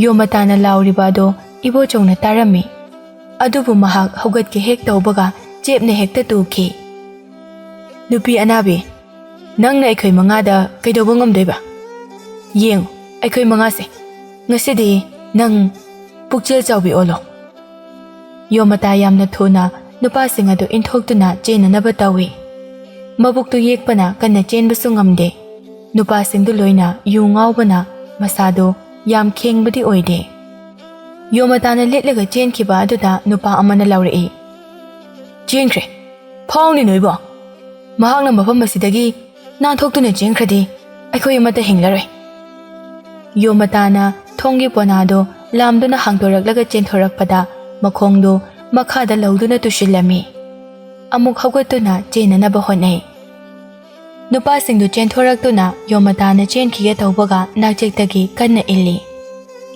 ꯌꯣꯃꯇꯥꯅ ꯂꯥꯎꯔꯤꯕ ꯑꯗꯨ ꯏꯕꯣꯆꯧꯅ ꯇꯥꯔꯝꯃꯤ꯫ ꯑꯗꯨꯕꯨ ꯃꯍꯥꯛ ꯍꯧꯒꯠꯀꯦ ꯍꯦꯛ ꯇꯧꯕꯒ ꯆꯦꯞꯅ ꯍꯦꯛꯇ ꯇꯨꯈꯤ꯫ "ꯅꯨꯄꯤ ꯑꯅꯥꯕꯤ, ꯅꯪꯅ ꯑꯩꯈꯣꯏ ꯃꯉꯥꯗ ꯀꯩꯗꯧꯕ ꯉꯝꯗꯣꯏꯕ? ꯌꯦꯡꯉꯨ, ꯑꯩꯈꯣꯏ ꯃꯉꯥꯁꯦ ꯉꯁꯤꯗꯤ ꯅꯪ ꯄꯨꯛꯆꯦꯜ ꯆꯥꯎꯕꯤ ꯑꯣꯜꯂꯣ꯫" ꯌꯣꯃꯇꯥ ꯌꯥꯝꯅ ꯊꯨꯅ ꯅꯨꯄꯥꯁꯤꯡ ꯑꯗꯨ ꯏꯟꯊꯣꯛꯇꯨꯅ ꯆꯦꯟꯅꯅꯕ ꯇꯧꯏ꯫ ꯃꯕꯨꯛꯇꯨ ꯌꯦꯛꯄꯅ ꯀꯟꯅ ꯆꯦꯟꯕꯁꯨ ꯉꯝꯗꯦ꯫ ꯅꯨꯄꯥꯁꯤꯡꯗꯨ ꯂꯣꯏꯅ ꯌꯨ ꯉꯥꯎꯕꯅ ꯃꯁꯥꯗꯨ ꯌꯥꯝ ꯈꯦꯡꯕꯗꯤ ꯑꯣꯏꯗꯦ꯫ ꯌꯣꯃꯇꯥꯅ ꯂꯤꯠꯂꯒ ꯆꯦꯟꯈꯤꯕ ꯑꯗꯨꯗ ꯅꯨꯄꯥ ꯑꯃꯅ ꯂꯥꯎꯔꯛꯏ, "ꯆꯦꯟꯈ꯭ꯔꯦ꯫ ꯐꯥꯎꯅꯤ ꯅꯣꯏꯕꯣ꯫ ꯃꯍꯥꯛꯅ ꯃꯐꯝ ꯑꯁꯤꯗꯒꯤ ꯅꯥꯟꯊꯣꯛꯇꯨꯅ ꯆꯦꯟꯈ꯭ꯔꯗꯤ ꯑꯩꯈꯣꯏ ꯑꯃꯠꯇ ꯍꯤꯡꯂꯔꯣꯏ꯫" ꯌꯣꯃꯇꯥꯅ ꯊꯣꯡꯒꯤ ꯄꯣꯅꯥꯗꯨ ꯂꯥꯝꯗꯨꯅ ꯍꯥꯡꯗꯣꯔꯛꯂꯒ ꯆꯦꯟꯊꯣꯔꯛꯄꯗ ꯃꯈꯣꯡꯗꯨ ꯃꯈꯥꯗ ꯂꯧꯗꯨꯅ ꯇꯨꯁꯤꯜꯂꯝꯃꯤ꯫ ꯑꯃꯨꯛ ꯍꯧꯒꯠꯇꯨꯅ ꯆꯦꯟꯅꯅꯕ ꯍꯣꯠꯅꯩ꯫ ꯅꯨꯄꯥꯁꯤꯡꯗꯨ ꯆꯦꯟꯊꯣꯔꯛꯇꯨꯅ ꯌꯣꯃꯇꯥꯅ ꯆꯦꯟꯈꯤꯒꯦ ꯇꯧꯕꯒ ꯅꯥꯛꯆꯦꯛꯇꯒꯤ ꯀꯟꯅ ꯏꯜꯂꯤ꯫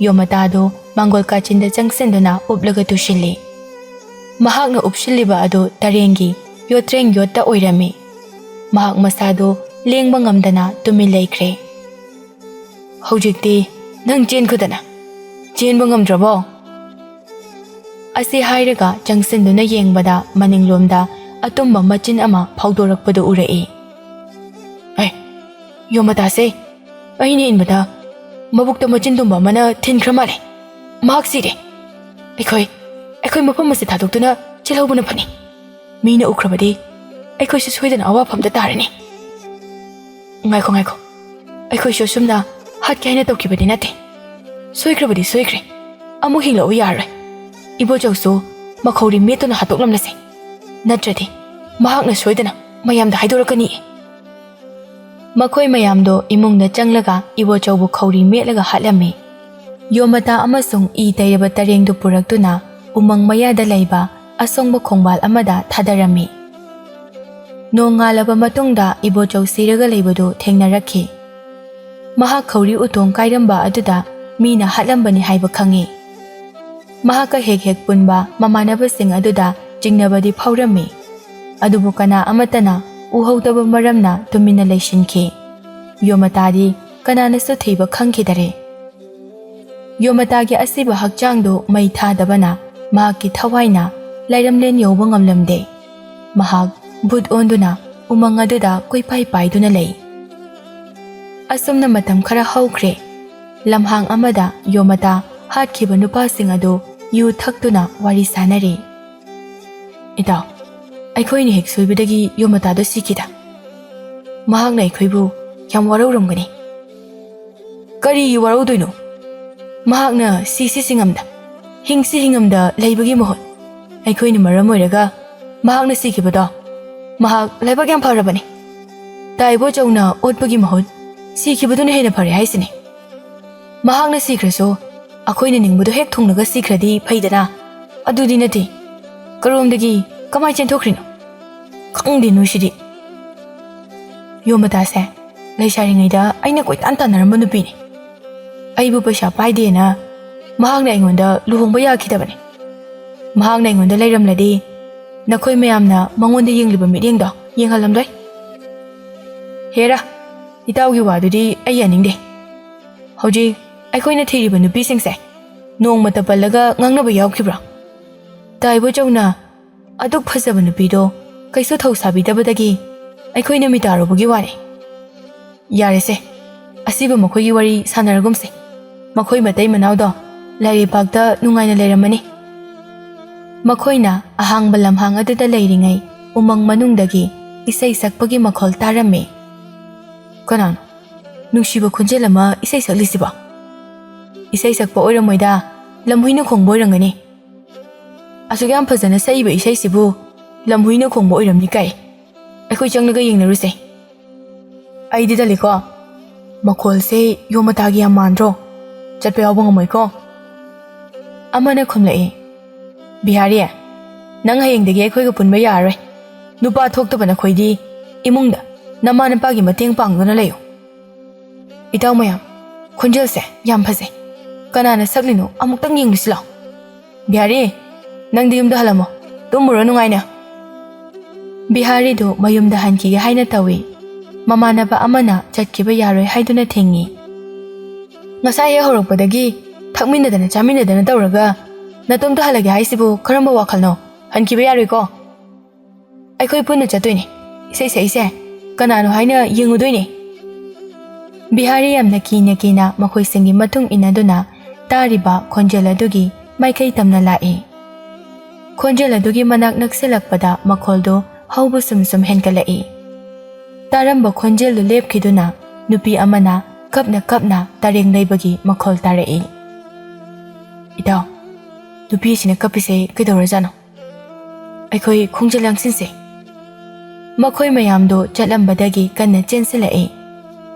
ꯌꯣꯃꯇꯥꯗꯨ ꯃꯥꯡꯒꯣꯜ ꯀꯥꯆꯤꯟꯗ ꯆꯪꯁꯤꯟꯗꯨꯅ ꯎꯞꯂꯒ ꯇꯨꯁꯤꯜꯂꯤ꯫ ꯃꯍꯥꯛꯅ ꯎꯞꯁꯤꯜꯂꯤꯕ ꯑꯗꯨ ꯇꯔꯦꯡꯒꯤ ꯌꯣꯠꯇ꯭ꯔꯦꯡ ꯌꯣꯠꯇ ꯑꯣꯏꯔꯝꯃꯤ꯫ ꯃꯍꯥꯛ ꯃꯁꯥꯗꯨ ꯂꯦꯡꯕ ꯉꯝꯗꯅ ꯇꯨꯃꯤꯟ ꯂꯩꯈ꯭ꯔꯦ꯫ "ꯍꯧꯖꯤꯛꯇꯤ ꯅꯪ ꯆꯦꯟꯈꯣꯗꯅ꯫ ꯆꯦꯟꯕ ꯉꯝꯗ꯭ꯔꯕꯣ?" ꯑꯁꯤ ꯍꯥꯏꯔꯒ ꯆꯪꯁꯤꯟꯗꯨꯅ ꯌꯦꯡꯕꯗ ꯃꯅꯤꯡꯂꯣꯝꯗ ꯑꯇꯨꯝꯕ ꯃꯆꯤꯟ ꯑꯃ ꯐꯥꯎꯗꯣꯔꯛꯄꯗꯨ ꯎꯔꯛꯏ꯫ "ꯑꯦ, ꯌꯣꯃꯇꯥꯁꯦ, ꯑꯩꯅ ꯏꯟꯕꯗ ꯃꯕꯨꯛꯇ ꯃꯆꯤꯟ ꯇꯨꯝꯕ ꯑꯃꯅ ꯊꯤꯟꯈ꯭ꯔ ꯃꯥꯜꯂꯦ꯫ ꯃꯍꯥꯛ ꯁꯤꯔꯦ꯫ ꯑꯩꯈꯣꯏ, ꯑꯩꯈꯣꯏ ꯃꯐꯝ ꯑꯁꯤ ꯊꯥꯗꯣꯛꯇꯨꯅ ꯆꯦꯜꯍꯧꯕꯅ ꯐꯅꯤ꯫ ꯃꯤꯅ ꯎꯈ꯭ꯔꯕꯗꯤ ꯑꯩꯈꯣꯏꯁꯨ ꯁꯣꯏꯗꯅ ꯑꯋꯥꯐꯝꯗ ꯇꯥꯔꯅꯤ꯫" "ꯉꯥꯏꯈꯣ, ꯉꯥꯏꯈꯣ꯫ ꯑꯩꯈꯣꯏꯁꯨ ꯑꯁꯨꯝꯅ ꯍꯥꯠꯀꯦ ꯍꯥꯏꯅ ꯇꯧꯈꯤꯕꯗꯤ ꯅꯠꯇꯦ꯫ ꯁꯣꯏꯈ꯭ꯔꯕꯗꯤ ꯁꯣꯏꯈ꯭ꯔꯦ꯫ ꯑꯃꯨꯛ ꯍꯤꯡꯂꯛꯎ ꯌꯥꯔꯣꯏ꯫ ꯏꯕꯣꯆꯧꯁꯨ ꯃꯈꯧꯔꯤ ꯃꯦꯠꯇꯨꯅ ꯍꯥꯠꯇꯣꯛꯂꯝꯂꯁꯦ꯫ ꯅꯠꯇ꯭ꯔꯗꯤ ꯃꯍꯥꯛꯅ ꯁꯣꯏꯗꯅ ꯃꯌꯥꯝꯗ ꯍꯥꯏꯗꯣꯔꯛꯀꯅꯤ꯫" ꯃꯈꯣꯏ ꯃꯌꯥꯝꯗꯣ ꯏꯃꯨꯡꯗ ꯆꯪꯂꯒ ꯏꯕꯣꯆꯧꯕꯨ ꯈꯧꯔꯤ ꯃꯦꯠꯂꯒ ꯍꯥꯠꯂꯝꯃꯤ꯫ ꯌꯣꯃꯇꯥ ꯑꯃꯁꯨꯡ ꯏ ꯇꯩꯔꯕ ꯇꯔꯦꯡꯗꯨ ꯄꯨꯔꯛꯇꯨꯅ ꯎꯃꯪ ꯃꯌꯥꯗ ꯂꯩꯕ ꯑꯁꯣꯡꯕ ꯈꯣꯡꯕꯥꯜ ꯑꯃꯗ ꯊꯥꯗꯔꯝꯃꯤ꯫ ꯅꯣꯡꯉꯥꯜꯂꯕ ꯃꯇꯨꯡꯗ ꯏꯕꯣꯆꯧ ꯁꯤꯔꯒ ꯂꯩꯕꯗꯨ ꯊꯦꯡꯅꯔꯛꯈꯤ꯫ ꯃꯍꯥꯛ ꯈꯧꯔꯤ ꯎꯇꯣꯡ ꯀꯥꯏꯔꯝꯕ ꯑꯗꯨꯗ ꯃꯤꯅ ꯍꯥꯠꯂꯝꯕꯅꯤ ꯍꯥꯏꯕ ꯈꯪꯉꯤ꯫ ꯃꯍꯥꯛꯀ ꯍꯦꯛ ꯍꯦꯛ ꯄꯨꯟꯕ ꯃꯃꯥꯟꯅꯕꯁꯤꯡ ꯑꯗꯨꯗ ꯆꯤꯡꯅꯕꯗꯤ ꯐꯥꯎꯔꯝꯃꯤ, ꯑꯗꯨꯕꯨ ꯀꯅꯥ ꯑꯃꯠꯇꯅ ꯎꯍꯧꯗꯕ ꯃꯔꯝꯅ ꯇꯨꯃꯤꯟꯅ ꯂꯩꯁꯤꯟꯈꯤ꯫ ꯌꯣꯃꯇꯥꯗꯤ ꯀꯅꯥꯅꯁꯨ ꯊꯤꯕ ꯈꯪꯈꯤꯗꯔꯦ꯫ ꯌꯣꯃꯇꯥꯒꯤ ꯑꯁꯤꯕ ꯍꯛꯆꯥꯡꯗꯨ ꯃꯩ ꯊꯥꯗꯕꯅ ꯃꯍꯥꯛꯀꯤ ꯊꯋꯥꯏꯅ ꯂꯥꯏꯔꯝꯂꯦꯟ ꯌꯧꯕ ꯉꯝꯂꯝꯗꯦ꯫ ꯃꯍꯥꯛ ꯚꯨꯠ ꯑꯣꯟꯗꯨꯅ ꯎꯃꯪ ꯑꯗꯨꯗ ꯀꯣꯏꯄꯥꯏ ꯄꯥꯏꯗꯨꯅ ꯂꯩ꯫ ꯑꯁꯨꯝꯅ ꯃꯇꯝ ꯈꯔ ꯍꯧꯈ꯭ꯔꯦ꯫ ꯂꯝꯍꯥꯡ ꯑꯃꯗ ꯌꯣꯃꯇꯥ ꯍꯥꯠꯈꯤꯕ ꯅꯨꯄꯥꯁꯤꯡ ꯑꯗꯨ ꯌꯨ ꯊꯛꯇꯨꯅ ꯋꯥꯔꯤ ꯁꯥꯟꯅꯔꯤ꯫ "ꯏꯇꯥꯎ, ꯑꯩꯈꯣꯏꯅ ꯍꯦꯛ ꯁꯣꯏꯕꯗꯒꯤ ꯌꯣꯃꯇꯥꯗꯣ ꯁꯤꯈꯤꯗ꯫ ꯃꯍꯥꯛꯅ ꯑꯩꯈꯣꯏꯕꯨ ꯌꯥꯝ ꯋꯥꯔꯧꯔꯝꯒꯅꯤ꯫" "ꯀꯔꯤꯒꯤ ꯋꯥꯔꯧꯗꯣꯏꯅꯣ? ꯃꯍꯥꯛꯅ ꯁꯤꯁꯤ ꯁꯤꯉꯝꯗ, ꯍꯤꯡꯁꯤ ꯍꯤꯡꯉꯝꯗ ꯂꯩꯕꯒꯤ ꯃꯍꯨꯠ, ꯑꯩꯈꯣꯏꯅ ꯃꯔꯝ ꯑꯣꯏꯔꯒ ꯃꯍꯥꯛꯅ ꯁꯤꯈꯤꯕꯗꯣ, ꯃꯍꯥꯛ ꯂꯥꯏꯕꯛ ꯌꯥꯝ ꯐꯔꯕꯅꯤ꯫ ꯇꯥꯏꯕꯣ ꯆꯧꯅ ꯑꯣꯠꯄꯒꯤ ꯃꯍꯨꯠ ꯁꯤꯈꯤꯕꯗꯨꯅ ꯍꯦꯟꯅ ꯐꯔꯦ ꯍꯥꯏꯁꯤꯅꯤ꯫ ꯃꯍꯥꯛꯅ ꯁꯤꯈ꯭ꯔꯁꯨ ꯑꯩꯈꯣꯏꯅ ꯅꯤꯡꯕꯗꯣ ꯍꯦꯛ ꯊꯨꯡꯂꯒ ꯁꯤꯈ꯭ꯔꯗꯤ ꯐꯩꯗꯅ꯫ ꯑꯗꯨꯗꯤ ꯅꯠꯇꯦ, ꯀꯔꯣꯝꯗꯒꯤ ꯀꯃꯥꯏ ꯆꯦꯟꯊꯣꯛꯈ꯭ꯔꯤꯅꯣ? ꯈꯪꯗꯦ ꯅꯣꯏꯁꯤꯗꯤ꯫ ꯌꯣꯃꯇꯥꯁꯦ ꯂꯩꯁꯥꯔꯤꯉꯩꯗ ꯑꯩꯅ ꯀꯣꯏꯇꯥꯟ ꯇꯥꯟꯅꯔꯝꯕ ꯅꯨꯄꯤꯅꯤ꯫ ꯑꯩꯕꯨ ꯄꯩꯁꯥ ꯄꯥꯏꯗꯦꯅ ꯃꯍꯥꯛꯅ ꯑꯩꯉꯣꯟꯗ ꯂꯨꯍꯣꯡꯕ ꯌꯥꯈꯤꯗꯕꯅꯤ꯫ ꯃꯍꯥꯛꯅ ꯑꯩꯉꯣꯟꯗ ꯂꯩꯔꯝꯂꯗꯤ ꯅꯈꯣꯏ ꯃꯌꯥꯝꯅ ꯃꯉꯣꯟꯗ ꯌꯦꯡꯂꯤꯕ ꯃꯤꯠꯌꯦꯡꯗꯣ ꯌꯦꯡꯍꯜꯂꯝꯂꯣꯏ꯫ ꯍꯦꯔꯥ, ꯏꯇꯥꯎꯒꯤ ꯋꯥꯗꯨꯗꯤ ꯑꯩ ꯌꯥꯅꯤꯡꯗꯦ꯫ ꯍꯧꯖꯤꯛ ꯑꯩꯈꯣꯏꯅ ꯊꯤꯔꯤꯕ ꯅꯨꯄꯤꯁꯤꯡꯁꯦ ꯅꯣꯡꯃꯇ ꯄꯜꯂꯒ ꯉꯥꯡꯅꯕ ꯌꯥꯎꯈꯤꯕ꯭ꯔꯥ? ꯇꯥꯏꯕꯣ ꯆꯧꯅ ꯑꯗꯨꯛ ꯐꯖꯕ ꯅꯨꯄꯤꯗꯣ ꯀꯩꯁꯨ ꯊꯧ ꯁꯥꯕꯤꯗꯕꯗꯒꯤ ꯑꯩꯈꯣꯏꯅ ꯃꯤꯇꯥꯔꯨꯕꯒꯤ ꯋꯥꯅꯤ꯫ ꯌꯥꯔꯦꯁꯦ, ꯑꯁꯤꯕꯨ ꯃꯈꯣꯏꯒꯤ ꯋꯥꯔꯤ ꯁꯥꯟꯅꯔꯒꯨꯝꯁꯦ꯫ ꯃꯈꯣꯏ ꯃꯇꯩ ꯃꯅꯥꯎꯗꯣ ꯂꯥꯏꯔꯩꯄꯥꯛꯇ ꯅꯨꯡꯉꯥꯏꯅ ꯂꯩꯔꯝꯃꯅꯤ꯫ ꯃꯈꯣꯏꯅ ꯑꯍꯥꯡꯕ ꯂꯝꯍꯥꯡ ꯑꯗꯨꯗ ꯂꯩꯔꯤꯉꯩ ꯎꯃꯪ ꯃꯅꯨꯡꯗꯒꯤ ꯏꯁꯩ ꯁꯛꯄꯒꯤ ꯃꯈꯣꯜ ꯇꯥꯔꯝꯃꯤ꯫ ꯀꯅꯥꯅꯣ ꯅꯨꯡꯁꯤꯕ ꯈꯣꯟꯖꯦꯜ ꯑꯃ ꯏꯁꯩ ꯁꯛꯂꯤꯁꯤꯕꯣ? ꯏꯁꯩ ꯁꯛꯄ ꯑꯣꯏꯔꯝꯃꯣꯏꯗ, ꯂꯝꯍꯨꯏꯅ ꯈꯣꯡꯕ ꯑꯣꯏꯔꯝꯒꯅꯤ꯫ ꯑꯁꯨꯛ ꯌꯥꯝ ꯐꯖꯅ ꯁꯛꯏꯕ ꯏꯁꯩꯁꯤꯕꯨ ꯂꯝꯍꯨꯏꯅ ꯈꯣꯡꯕ ꯑꯣꯏꯔꯝꯅꯤ ꯀꯥꯏ꯫ ꯑꯩꯈꯣꯏ ꯆꯪꯂꯒ ꯌꯦꯡꯅꯔꯨꯁꯦ꯫ ꯑꯩꯗꯤ ꯇꯜꯂꯤꯀꯣ꯫ ꯃꯈꯣꯜꯁꯦ ꯌꯣꯃꯇꯥꯒꯤ ꯌꯥꯝ ꯃꯥꯟꯗ꯭ꯔꯣ? ꯆꯠꯄ ꯌꯥꯎꯕ ꯉꯝꯃꯣꯏꯀꯣ꯫ ꯑꯃꯅ ꯈꯨꯝꯂꯛꯏ, "ꯕꯤꯍꯥꯔꯤ, ꯅꯪ ꯍꯌꯦꯡꯗꯒꯤ ꯑꯩꯈꯣꯏꯒ ꯄꯨꯟꯕ ꯌꯥꯔꯔꯣꯏ꯫ ꯅꯨꯄꯥ ꯊꯣꯛꯇꯕ ꯅꯈꯣꯏꯗꯤ ꯏꯃꯨꯡꯗ ꯅꯃꯥ ꯅꯄꯥꯒꯤ ꯃꯇꯦꯡ ꯄꯥꯡꯗꯨꯅ ꯂꯩꯌꯨ꯫" ꯏꯇꯥꯎ ꯃꯌꯥꯝ, ꯈꯣꯟꯖꯦꯜꯁꯦ ꯌꯥꯝ ꯐꯖꯩ꯫ ꯀꯅꯥꯅ ꯁꯛꯂꯤꯅꯣ ꯑꯃꯨꯛꯇꯪ ꯌꯦꯡꯂꯨꯁꯤ ꯂꯥꯎ꯫ ꯕꯤꯍꯥꯔꯤ, ꯅꯪꯗꯤ ꯌꯨꯝꯗ ꯍꯜꯂꯝꯃꯣ, ꯇꯨꯝꯃꯨꯔꯣ ꯅꯨꯡꯉꯥꯏꯅ꯫ ꯕꯤꯍꯥꯔꯤꯗꯨ ꯃꯌꯨꯝꯗ ꯍꯟꯈꯤꯒꯦ ꯍꯥꯏꯅ ꯇꯧꯏ꯫ ꯃꯃꯥꯟꯅꯕ ꯑꯃꯅ ꯆꯠꯈꯤꯕ ꯌꯥꯔꯣꯏ ꯍꯥꯏꯗꯨꯅ ꯊꯤꯡꯏ꯫ "ꯉꯁꯥꯏ ꯍꯦꯛ ꯍꯧꯔꯛꯄꯗꯒꯤ ꯊꯛꯃꯤꯟꯅꯗꯅ ꯆꯥꯃꯤꯟꯅꯗꯅ ꯇꯧꯔꯒ ꯅꯇꯣꯝꯇ ꯍꯜꯂꯒꯦ ꯍꯥꯏꯁꯤꯕꯨ ꯀꯔꯝꯕ ꯋꯥꯈꯜꯅꯣ? ꯍꯟꯈꯤꯕ ꯌꯥꯔꯣꯏꯀꯣ꯫ ꯑꯩꯈꯣꯏ ꯄꯨꯟꯅ ꯆꯠꯇꯣꯏꯅꯦ꯫ ꯏꯁꯩ ꯁꯛꯏꯁꯦ ꯀꯅꯥꯅꯣ ꯍꯥꯏꯅ ꯌꯦꯡꯉꯨꯗꯣꯏꯅꯦ꯫" ꯕꯤꯍꯥꯔꯤ ꯌꯥꯝꯅ ꯀꯤꯅ ꯀꯤꯅ ꯃꯈꯣꯏꯁꯤꯡꯒꯤ ꯃꯇꯨꯡ ꯏꯟꯅꯗꯨꯅ ꯇꯥꯔꯤꯕ ꯈꯣꯟꯖꯦꯜ ꯑꯗꯨꯒꯤ ꯃꯥꯏꯀꯩ ꯇꯝꯅ ꯂꯥꯛꯏ꯫ ꯈꯣꯟꯖꯦꯜ ꯑꯗꯨꯒꯤ ꯃꯅꯥꯛ ꯅꯛꯁꯤꯜꯂꯛꯄꯗ ꯃꯈꯣꯜꯗꯨ ꯍꯧꯕ ꯁꯨꯝ ꯁꯨꯝ ꯍꯦꯟꯒꯠꯂꯛꯏ꯫ ꯇꯥꯔꯝꯕ ꯈꯣꯟꯖꯦꯜꯗꯨ ꯂꯦꯞꯈꯤꯗꯨꯅ ꯅꯨꯄꯤ ꯑꯃꯅ ꯀꯞꯅ ꯀꯞꯅ ꯇꯔꯦꯡ ꯂꯩꯕꯒꯤ ꯃꯈꯣꯜ ꯇꯥꯔꯛꯏ꯫ "ꯏꯇꯥꯎ, ꯅꯨꯄꯤ ꯑꯁꯤꯅ ꯀꯞꯄꯤꯁꯦ ꯀꯩꯗꯧꯔꯖꯥꯠꯅꯣ? ꯑꯩꯈꯣꯏ ꯈꯣꯡꯖꯦꯜ ꯂꯥꯡꯁꯤꯟꯁꯦ꯫" ꯃꯈꯣꯏ ꯃꯌꯥꯝꯗꯨ ꯆꯠꯂꯝꯕꯗꯒꯤ ꯀꯟꯅ ꯆꯦꯟꯁꯤꯜꯂꯛꯏ꯫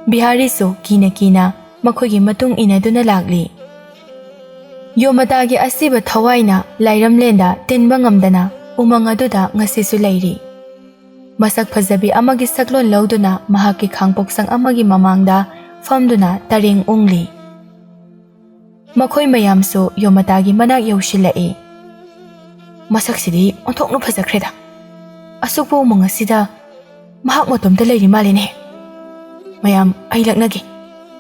ꯕꯤꯍꯥꯔꯤꯁꯨ ꯀꯤꯅ ꯀꯤꯅ ꯃꯈꯣꯏꯒꯤ ꯃꯇꯨꯡ ꯏꯟꯅꯗꯨꯅ ꯂꯥꯛꯂꯤ꯫ ꯌꯣꯃꯇꯥꯒꯤ ꯑꯁꯤꯕ ꯊꯋꯥꯏꯅ ꯂꯥꯏꯔꯝꯂꯦꯟꯗ ꯇꯤꯟꯕ ꯉꯝꯗꯅ ꯎꯃꯪ ꯑꯗꯨꯗ ꯉꯁꯤꯁꯨ ꯂꯩꯔꯤ꯫ ꯃꯁꯛ ꯐꯖꯕꯤ ꯑꯃꯒꯤ ꯁꯛꯂꯣꯟ ꯂꯧꯗꯨꯅ ꯃꯍꯥꯛꯀꯤ ꯈꯥꯡꯄꯣꯛꯁꯪ ꯑꯃꯒꯤ ꯃꯃꯥꯡꯗ ꯐꯝꯗꯨꯅ ꯇꯔꯦꯡ ꯎꯪꯂꯤ꯫ ꯃꯈꯣꯏ ꯃꯌꯥꯝꯁꯨ ꯌꯣꯃꯇꯥꯒꯤ ꯃꯅꯥꯛ ꯌꯧꯁꯤꯜꯂꯛꯏ꯫ "ꯃꯁꯛꯁꯤꯗꯤ ꯑꯣꯟꯊꯣꯛꯅ ꯐꯖꯈ꯭ꯔꯦꯗ꯫ ꯑꯁꯨꯛꯄ ꯎꯃꯪ ꯑꯁꯤꯗ ꯃꯍꯥꯛ ꯃꯇꯣꯝꯇ ꯂꯩꯔꯤ ꯃꯥꯜꯂꯦꯅꯦ꯫ ꯃꯌꯥꯝ, ꯑꯩ ꯂꯛꯅꯒꯦ꯫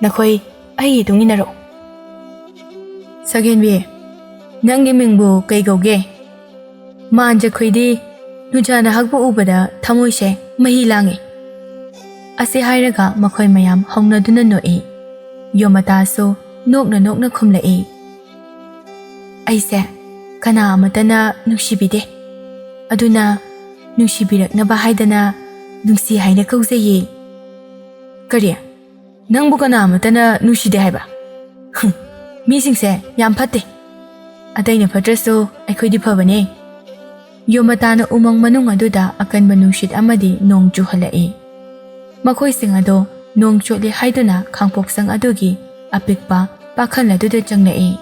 ꯅꯈꯣꯏ ꯑꯩꯒꯤ ꯏꯇꯨꯡ ꯏꯟꯅꯔꯛꯎ꯫" "ꯁꯒꯦꯟꯕꯤ, ꯅꯪꯒꯤ ꯃꯤꯡꯕꯨ ꯀꯩ ꯀꯧꯒꯦ? ꯃꯥꯟꯖꯈꯣꯏꯗꯤ ꯅꯨꯡꯖꯥ ꯅꯍꯥꯛꯄꯨ ꯎꯕꯗ ꯊꯃꯣꯏꯁꯦ ꯃꯍꯤ ꯂꯥꯡꯉꯤ꯫" ꯑꯁꯤ ꯍꯥꯏꯔꯒ ꯃꯈꯣꯏ ꯃꯌꯥꯝ ꯍꯧꯅꯗꯨꯅ ꯅꯣꯛꯏ꯫ ꯌꯣꯃꯇꯥꯁꯨ ꯅꯣꯛꯅ ꯅꯣꯛꯅ ꯈꯨꯝꯂꯛꯏ, "ꯑꯩꯁꯦ ꯀꯅꯥ ꯑꯃꯠꯇꯅ ꯅꯨꯡꯁꯤꯕꯤꯗꯦ꯫ ꯑꯗꯨꯅ ꯅꯨꯡꯁꯤꯕꯤꯔꯛꯅꯕ ꯍꯥꯏꯗꯅ ꯅꯨꯡꯁꯤ ꯍꯥꯏꯅ ꯀꯧꯖꯩꯌꯦ꯫" "ꯀꯔꯤ? ꯅꯪꯕꯨ ꯀꯅꯥ ꯑꯃꯠꯇꯅ ꯅꯨꯡꯁꯤꯗꯦ ꯍꯥꯏꯕ? ꯍꯨꯝ, ꯃꯤꯁꯤꯡꯁꯦ ꯌꯥꯝ ꯐꯠꯇꯦ꯫ ꯑꯇꯩꯅ ꯐꯠꯇ꯭ꯔꯁꯨ ꯑꯩꯈꯣꯏꯗꯤ ꯐꯕꯅꯦ꯫" ꯌꯣꯃꯇꯥꯅ ꯎꯃꯪ ꯃꯅꯨꯡ ꯑꯗꯨꯗ ꯑꯀꯟꯕ ꯅꯨꯡꯁꯤꯠ ꯑꯃꯗꯤ ꯅꯣꯡ ꯆꯨꯍꯜꯂꯛꯏ꯫ ꯃꯈꯣꯏꯁꯤꯡ ꯑꯗꯣ ꯅꯣꯡ ꯆꯣꯠꯂꯦ ꯍꯥꯏꯗꯨꯅ ꯈꯥꯡꯄꯣꯛꯁꯪ ꯑꯗꯨꯒꯤ ꯑꯄꯤꯛꯄ ꯄꯥꯈꯜ ꯑꯗꯨꯗ ꯆꯪꯂꯛꯏ꯫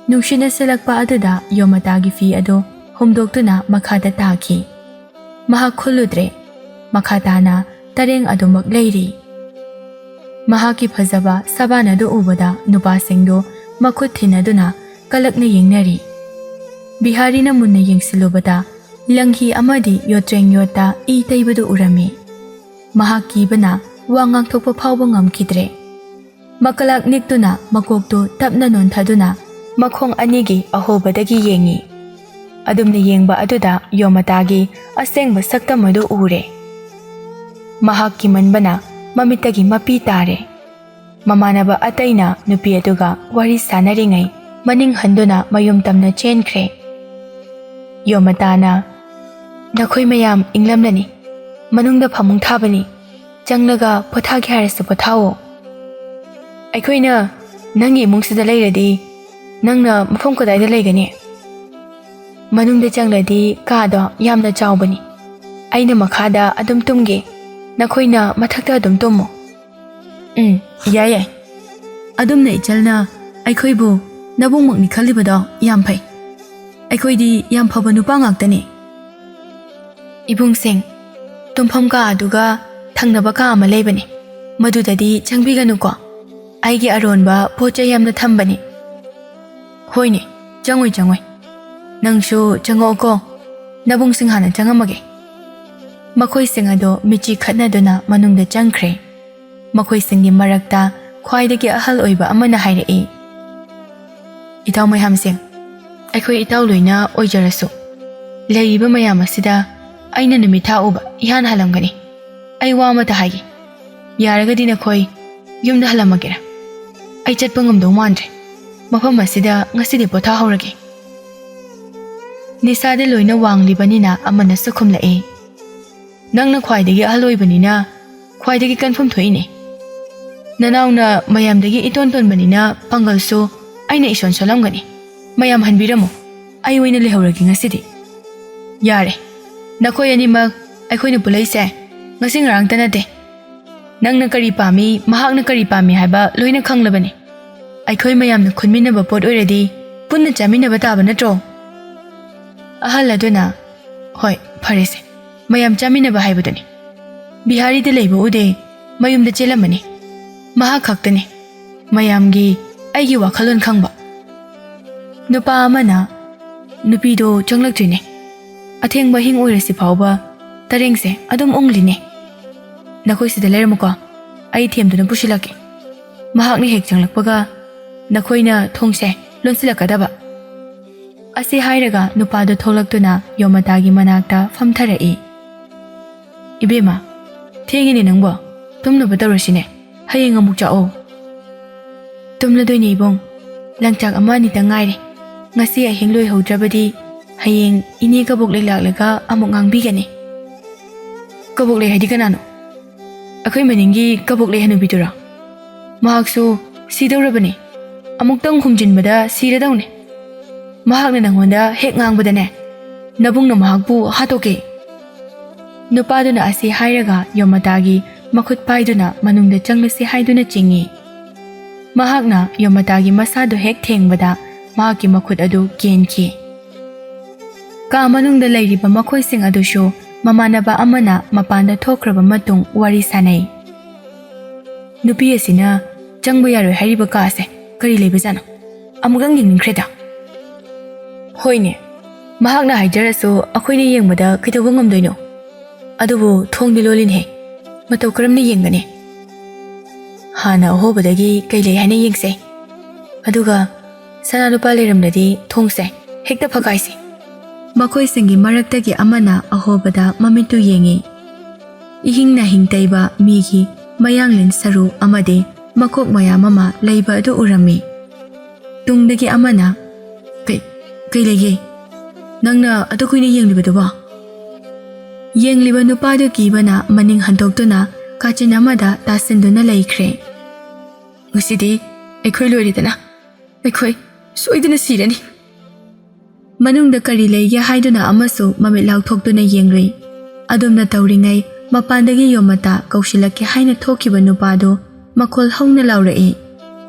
ꯅꯨꯡꯁꯤꯠꯅ ꯁꯤꯜꯂꯛꯄ ꯑꯗꯨꯗ ꯌꯣꯃꯇꯥꯒꯤ ꯐꯤ ꯑꯗꯨ ꯍꯨꯝꯗꯣꯛꯇꯨꯅ ꯃꯈꯥꯗ ꯇꯥꯈꯤ꯫ ꯃꯍꯥꯛ ꯈꯨꯜꯂꯨꯗ꯭ꯔꯦ꯫ ꯃꯈꯥ ꯇꯥꯅ ꯇꯔꯦꯡ ꯑꯗꯨꯃꯛ ꯂꯩꯔꯤ꯫ ꯃꯍꯥꯛꯀꯤ ꯐꯖꯕ ꯁꯕꯥꯟ ꯑꯗꯨ ꯎꯕꯗ ꯅꯨꯄꯥꯁꯤꯡꯗꯨ ꯃꯈꯨꯠ ꯊꯤꯟꯅꯗꯨꯅ ꯀꯂꯛꯅ ꯌꯦꯡꯅꯔꯤ꯫ ꯕꯤꯍꯥꯔꯤꯅ ꯃꯨꯟꯅ ꯌꯦꯡꯁꯤꯜꯂꯨꯕꯗ ꯂꯪꯍꯤ ꯑꯃꯗꯤ ꯌꯣꯠꯆꯦꯡ ꯌꯣꯠꯇ ꯏ ꯇꯩꯕꯗꯨ ꯎꯔꯝꯃꯤ꯫ ꯃꯍꯥꯛ ꯀꯤꯕꯅ ꯋꯥ ꯉꯥꯡꯊꯣꯛꯄ ꯐꯥꯎꯕ ꯉꯝꯈꯤꯗ꯭ꯔꯦ꯫ ꯃꯀꯂꯥꯛ ꯅꯤꯛꯇꯨꯅ ꯃꯀꯣꯛꯇꯨ ꯇꯞꯅ ꯅꯣꯟꯊꯗꯨꯅ ꯃꯈꯣꯡ ꯑꯅꯤꯒꯤ ꯑꯍꯣꯕꯗꯒꯤ ꯌꯦꯡꯉꯤ꯫ ꯑꯗꯨꯝꯅ ꯌꯦꯡꯕ ꯑꯗꯨꯗ ꯌꯣꯃꯇꯥꯒꯤ ꯑꯁꯦꯡꯕ ꯁꯛꯇꯝ ꯑꯗꯨ ꯎꯔꯦ꯫ ꯃꯍꯥꯛ ꯀꯤꯃꯟꯕꯅ ꯃꯃꯤꯠꯇꯒꯤ ꯃꯄꯤ ꯇꯥꯔꯦ꯫ ꯃꯃꯥꯟꯅꯕ ꯑꯇꯩꯅ ꯅꯨꯄꯤ ꯑꯗꯨꯒ ꯋꯥꯔꯤ ꯁꯥꯟꯅꯔꯤꯉꯩ ꯃꯅꯤꯡ ꯍꯟꯗꯨꯅ ꯃꯌꯨꯝ ꯇꯝꯅ ꯆꯦꯟꯈ꯭ꯔꯦ꯫ ꯌꯣꯃꯇꯥꯅ, "ꯅꯈꯣꯏ ꯃꯌꯥꯝ ꯏꯪꯂꯝꯂꯅꯤ꯫ ꯃꯅꯨꯡꯗ ꯐꯃꯨꯡ ꯊꯥꯕꯅꯤ꯫ ꯆꯪꯂꯒ ꯄꯣꯊꯥꯒꯦ ꯍꯥꯏꯔꯁꯨ ꯄꯣꯊꯥꯑꯣ꯫ ꯑꯩꯈꯣꯏꯅ ꯅꯪꯒꯤ ꯏꯃꯨꯡꯁꯤꯗ ꯂꯩꯔꯗꯤ ꯅꯪꯅ ꯃꯐꯝ ꯀꯗꯥꯏꯗ ꯂꯩꯒꯅꯤ? ꯃꯅꯨꯡꯗ ꯆꯪꯂꯗꯤ ꯀꯥꯗꯣ ꯌꯥꯝꯅ ꯆꯥꯎꯕꯅꯤ꯫ ꯑꯩꯅ ꯃꯈꯥꯗ ꯑꯗꯨꯝ ꯇꯨꯝꯒꯦ, ꯅꯈꯣꯏꯅ ꯃꯊꯛꯇ ꯑꯗꯨꯝ ꯇꯨꯝꯃꯣ꯫" "ꯎꯝ, ꯌꯥꯏ ꯌꯥꯏ꯫ ꯑꯗꯨꯝꯅ ꯏꯆꯜꯅ ꯑꯩꯈꯣꯏꯕꯨ ꯅꯕꯨꯡꯃꯛꯅꯤ ꯈꯜꯂꯤꯕꯗꯣ ꯌꯥꯝ ꯐꯩ꯫ ꯑꯩꯈꯣꯏꯗꯤ ꯌꯥꯝ ꯐꯕ ꯅꯨꯄꯥ ꯉꯥꯛꯇꯅꯤ꯫ ꯏꯕꯨꯡꯁꯤꯡ, ꯇꯨꯝꯐꯝ ꯀꯥ ꯑꯗꯨꯒ ꯊꯪꯅꯕ ꯀꯥ ꯑꯃ ꯂꯩꯕꯅꯤ, ꯃꯗꯨꯗꯗꯤ ꯆꯪꯕꯤꯒꯅꯨꯀꯣ꯫ ꯑꯩꯒꯤ ꯑꯔꯣꯟꯕ ꯄꯣꯠ ꯆꯩ ꯌꯥꯝꯅ ꯊꯝꯕꯅꯤ꯫ ꯍꯣꯏꯅꯦ, ꯆꯪꯉꯣꯏ, ꯆꯪꯉꯣꯏ꯫ ꯅꯪꯁꯨ ꯆꯪꯉꯛꯑꯣꯀꯣ꯫ ꯅꯕꯨꯡꯁꯤꯡ ꯍꯥꯟꯅ ꯆꯪꯉꯝꯃꯒꯦ꯫ ꯃꯈꯣꯏꯁꯤꯡ ꯑꯗꯣ ꯃꯤꯠꯆꯤ ꯈꯠꯅꯗꯨꯅ ꯃꯅꯨꯡꯗ ꯆꯪꯈ꯭ꯔꯦ꯫ ꯃꯈꯣꯏꯁꯤꯡꯒꯤ ꯃꯔꯛꯇ ꯈ꯭ꯋꯥꯏꯗꯒꯤ ꯑꯍꯜ ꯑꯣꯏꯕ ꯑꯃꯅ ꯍꯥꯏꯔꯛꯏ, "ꯏꯇꯥꯎ ꯃꯌꯥꯝꯁꯤꯡ, ꯑꯩꯈꯣꯏ ꯏꯇꯥꯎ ꯂꯣꯏꯅ ꯑꯣꯏꯖꯔꯁꯨ, ꯂꯩꯔꯤꯕ ꯃꯌꯥꯝ ꯑꯁꯤꯗ ꯑꯩꯅ ꯅꯨꯃꯤꯠ ꯊꯥ ꯎꯕ ꯏꯍꯥꯟ ꯍꯥꯜꯂꯝꯒꯅꯤ꯫ ꯑꯩ ꯋꯥ ꯑꯃꯇ ꯍꯥꯏꯒꯦ꯫ ꯌꯥꯔꯒꯗꯤ ꯅꯈꯣꯏ ꯌꯨꯝꯗ ꯍꯜꯂꯝꯃꯒꯦꯔꯥ? ꯑꯩ ꯆꯠꯄ ꯉꯝꯗꯧ ꯃꯥꯟꯗ꯭ꯔꯦ꯫ ꯃꯐꯝ ꯑꯁꯤꯗ ꯉꯁꯤꯗꯤ ꯄꯣꯊꯥꯍꯧꯔꯒꯦ꯫" ꯅꯤꯁꯥꯗ ꯂꯣꯏꯅ ꯋꯥꯡꯂꯤꯕꯅꯤꯅ ꯑꯃꯅꯁꯨ ꯈꯨꯝꯂꯛꯏ, "ꯅꯪꯅ ꯈ꯭ꯋꯥꯏꯗꯒꯤ ꯑꯍꯜ ꯑꯣꯏꯕꯅꯤꯅ ꯈ꯭ꯋꯥꯏꯗꯒꯤ ꯀꯟꯐꯝ ꯊꯣꯛꯏꯅꯦ꯫ ꯅꯅꯥꯎꯅ ꯃꯌꯥꯝꯗꯒꯤ ꯏꯇꯣꯟ ꯇꯣꯟꯕꯅꯤꯅ ꯄꯥꯡꯒꯜꯁꯨ ꯑꯩꯅ ꯏꯁꯣꯟ ꯁꯣꯜꯂꯝꯒꯅꯤ꯫ ꯃꯌꯥꯝ ꯍꯟꯕꯤꯔꯝꯃꯨ꯫ ꯑꯩ ꯑꯣꯏꯅ ꯂꯩꯍꯧꯔꯒꯦ ꯉꯁꯤꯗꯤ꯫" "ꯌꯥꯔꯦ꯫ ꯅꯈꯣꯏ ꯑꯅꯤꯃꯛ ꯑꯩꯈꯣꯏꯅ ꯄꯨꯜꯂꯛꯏꯁꯦ ꯉꯁꯤ ꯉꯔꯥꯡꯇ ꯅꯠꯇꯦ꯫ ꯅꯪꯅ ꯀꯔꯤ ꯄꯥꯝꯃꯤ, ꯃꯍꯥꯛꯅ ꯀꯔꯤ ꯄꯥꯝꯃꯤ ꯍꯥꯏꯕ ꯂꯣꯏꯅ ꯈꯪꯂꯕꯅꯤ꯫ ꯑꯩꯈꯣꯏ ꯃꯌꯥꯝꯅ ꯈꯨꯟꯃꯤꯟꯅꯕ ꯄꯣꯠ ꯑꯣꯏꯔꯗꯤ ꯄꯨꯟꯅ ꯆꯥꯃꯤꯟꯅꯕ ꯇꯥꯕ ꯅꯠꯇ꯭ꯔꯣ?" ꯑꯍꯜ ꯑꯗꯨꯅ, "ꯍꯣꯏ, ꯐꯔꯦꯁꯦ, ꯃꯌꯥꯝ ꯆꯥꯃꯤꯟꯅꯕ ꯍꯥꯏꯕꯗꯨꯅꯤ꯫ ꯕꯤꯍꯥꯔꯤꯗ ꯂꯩꯕ ꯎꯗꯦ, ꯃꯌꯨꯝꯗ ꯆꯦꯜꯂꯝꯃꯅꯤ꯫ ꯃꯍꯥꯛ ꯈꯛꯇꯅꯤ ꯃꯌꯥꯝꯒꯤ ꯑꯩꯒꯤ ꯋꯥꯈꯜꯂꯣꯟ ꯈꯪꯕ꯫" ꯅꯨꯄꯥ ꯑꯃꯅ, "ꯅꯨꯄꯤꯗꯣ ꯆꯪꯂꯛꯇ꯭ꯔꯤꯅꯦ꯫ ꯑꯊꯦꯡꯕ ꯑꯍꯤꯡ ꯑꯣꯏꯔꯁꯤ ꯐꯥꯎꯕ ꯇꯔꯦꯡꯁꯦ ꯑꯗꯨꯝ ꯎꯪꯂꯤꯅꯦ꯫ ꯅꯈꯣꯏ ꯁꯤꯗ ꯂꯩꯔꯝꯃꯨꯀꯣ, ꯑꯩ ꯊꯦꯝꯗꯨꯅ ꯄꯨꯁꯤꯜꯂꯛꯀꯦ꯫ ꯃꯍꯥꯛꯅ ꯍꯦꯛ ꯆꯪꯂꯛꯄꯒ ꯅꯈꯣꯏꯅ ꯊꯣꯡꯁꯦ ꯂꯣꯟꯁꯤꯜꯂꯛꯀꯗꯕ꯫" ꯑꯁꯤ ꯍꯥꯏꯔꯒ ꯅꯨꯄꯥꯗꯨ ꯊꯣꯛꯂꯛꯇꯨꯅ ꯌꯣꯃꯇꯥꯒꯤ ꯃꯅꯥꯛꯇ ꯐꯝꯊꯔꯛꯏ꯫ "ꯏꯕꯦꯝꯃ, ꯊꯦꯡꯉꯤꯅꯦ ꯅꯪꯕꯣ, ꯇꯨꯝꯅꯕ ꯇꯧꯔꯁꯤꯅꯦ, ꯍꯌꯦꯡ ꯑꯃꯨꯛ ꯆꯥꯛꯑꯣ꯫" "ꯇꯨꯝꯂꯗꯣꯏꯅꯦ ꯏꯕꯨꯡ, ꯂꯪꯆꯥꯛ ꯑꯃ ꯑꯅꯤꯇꯪ ꯉꯥꯏꯔꯦ꯫ ꯉꯁꯤ ꯑꯍꯤꯡ ꯂꯣꯏꯍꯧꯗ꯭ꯔꯕꯗꯤ ꯍꯌꯦꯡ ꯏꯅꯦ ꯀꯕꯣꯛꯂꯩ ꯂꯥꯛꯂꯒ ꯑꯃꯨꯛ ꯉꯥꯡꯕꯤꯒꯅꯤ꯫" "ꯀꯕꯣꯛꯂꯩ ꯍꯥꯏꯗꯤ ꯀꯅꯥꯅꯣ?" "ꯑꯩꯈꯣꯏ ꯃꯅꯤꯡꯒꯤ ꯀꯕꯣꯛꯂꯩ ꯍꯅꯨꯕꯤꯗꯨꯔꯣ? ꯃꯍꯥꯛꯁꯨ ꯁꯤꯗꯧꯔꯕꯅꯤ꯫ ꯑꯃꯨꯛꯇꯪ ꯍꯨꯝꯖꯤꯟꯕꯗ ꯁꯤꯔꯗꯧꯅꯤ꯫ ꯃꯍꯥꯛꯅ ꯅꯪꯉꯣꯟꯗ ꯍꯦꯛ ꯉꯥꯡꯕꯗꯅꯦ, ꯅꯕꯨꯡꯅ ꯃꯍꯥꯛꯄꯨ ꯍꯥꯠꯇꯣꯛꯀꯦ꯫" ꯅꯨꯄꯥꯗꯨꯅ ꯑꯁꯤ ꯍꯥꯏꯔꯒ ꯌꯣꯃꯇꯥꯒꯤ ꯃꯈꯨꯠ ꯄꯥꯏꯗꯨꯅ ꯃꯅꯨꯡꯗ ꯆꯪꯂꯁꯤ ꯍꯥꯏꯗꯨꯅ ꯆꯤꯡꯏ꯫ ꯃꯍꯥꯛꯅ ꯌꯣꯃꯥꯇꯥꯒꯤ ꯃꯁꯥꯗꯨ ꯍꯦꯛ ꯊꯦꯡꯕꯗ ꯃꯍꯥꯛꯀꯤ ꯃꯈꯨꯠ ꯑꯗꯨ ꯀꯦꯟꯈꯤ꯫ ꯀꯥ ꯃꯅꯨꯡꯗ ꯂꯩꯔꯤꯕ ꯃꯈꯣꯏꯁꯤꯡ ꯑꯗꯨꯁꯨ ꯃꯃꯥꯟꯅꯕ ꯑꯃꯅ ꯃꯄꯥꯟꯗ ꯊꯣꯛꯈ꯭ꯔꯕ ꯃꯇꯨꯡ ꯋꯥꯔꯤ ꯁꯥꯅꯩ꯫ "ꯅꯨꯄꯤ ꯑꯁꯤꯅ ꯆꯪꯕ ꯌꯥꯔꯣꯏ ꯍꯥꯏꯔꯤꯕ ꯀꯥꯁꯦ ꯀꯔꯤ ꯂꯩꯕꯖꯥꯠꯅꯣ? ꯑꯃꯨꯛꯇꯪ ꯌꯦꯡꯅꯤꯡꯈ꯭ꯔꯦꯗ꯫" "ꯍꯣꯏꯅꯦ, ꯃꯍꯥꯛꯅ ꯍꯥꯏꯖꯔꯁꯨ ꯑꯩꯈꯣꯏꯅ ꯌꯦꯡꯕꯗ ꯀꯩꯗꯧꯕ ꯉꯝꯗꯣꯏꯅꯣ? ꯑꯗꯨꯕꯨ ꯊꯣꯡꯗꯤ ꯂꯣꯜꯂꯤꯅꯦꯍꯦ, ꯃꯇꯧ ꯀꯔꯝꯅ ꯌꯦꯡꯒꯅꯤ? ꯍꯥꯟꯅ ꯑꯍꯣꯕꯗꯒꯤ ꯀꯩ ꯂꯩ ꯍꯥꯏꯅ ꯌꯦꯡꯁꯦ꯫ ꯑꯗꯨꯒ ꯁꯅꯥ ꯂꯨꯄꯥ ꯂꯩꯔꯝꯂꯗꯤ ꯊꯣꯡꯁꯦ ꯍꯦꯛꯇ ꯐꯛꯀꯥꯏꯁꯦ꯫" ꯃꯈꯣꯏꯁꯤꯡꯒꯤ ꯃꯔꯛꯇꯒꯤ ꯑꯃꯅ ꯑꯍꯣꯕꯗ ꯃꯃꯤꯠꯇꯨ ꯌꯦꯡꯉꯤ꯫ ꯏꯍꯤꯡ ꯅꯥꯍꯤꯡ ꯇꯩꯕ ꯃꯤꯒꯤ ꯃꯌꯥꯡꯂꯦꯟ ꯁꯔꯨ ꯑꯃꯗꯤ ꯃꯀꯣꯛ ꯃꯌꯥꯝ ꯑꯃ ꯂꯩꯕ ꯑꯗꯨ ꯎꯔꯝꯃꯤ꯫ ꯇꯨꯡꯗꯒꯤ ꯑꯃꯅ, "ꯀꯩ, ꯀꯩ ꯂꯩꯒꯦ? ꯅꯪꯅ ꯑꯗꯨ ꯀꯨꯏꯅ ꯌꯦꯡꯂꯤꯕꯗꯨꯕꯣ?" ꯌꯦꯡꯂꯤꯕ ꯅꯨꯄꯥꯗꯨ ꯀꯤꯕꯅ ꯃꯅꯤꯡ ꯍꯟꯗꯣꯛꯇꯨꯅ ꯀꯥꯆꯤꯟ ꯑꯃꯗ ꯇꯥꯁꯤꯟꯗꯨꯅ ꯂꯩꯈ꯭ꯔꯦ꯫ "ꯉꯁꯤꯗꯤ ꯑꯩꯈꯣꯏ ꯂꯣꯏꯔꯦꯗꯅ, ꯑꯩꯈꯣꯏ ꯁꯣꯏꯗꯅ ꯁꯤꯔꯅꯤ꯫" ꯃꯅꯨꯡꯗ ꯀꯔꯤ ꯂꯩꯒꯦ ꯍꯥꯏꯗꯨꯅ ꯑꯃꯁꯨ ꯃꯃꯤꯠ ꯂꯥꯎꯊꯣꯛꯇꯨꯅ ꯌꯦꯡꯂꯨꯏ꯫ ꯑꯗꯨꯝꯅ ꯇꯧꯔꯤꯉꯩ ꯃꯄꯥꯟꯗꯒꯤ ꯌꯣꯃꯥꯇꯥ ꯀꯧꯁꯤꯜꯂꯛꯀꯦ ꯍꯥꯏꯅ ꯊꯣꯛꯈꯤꯕ ꯅꯨꯄꯥꯗꯨ ꯃꯈꯣꯜ ꯍꯧꯅ ꯂꯥꯎꯔꯛꯏ꯫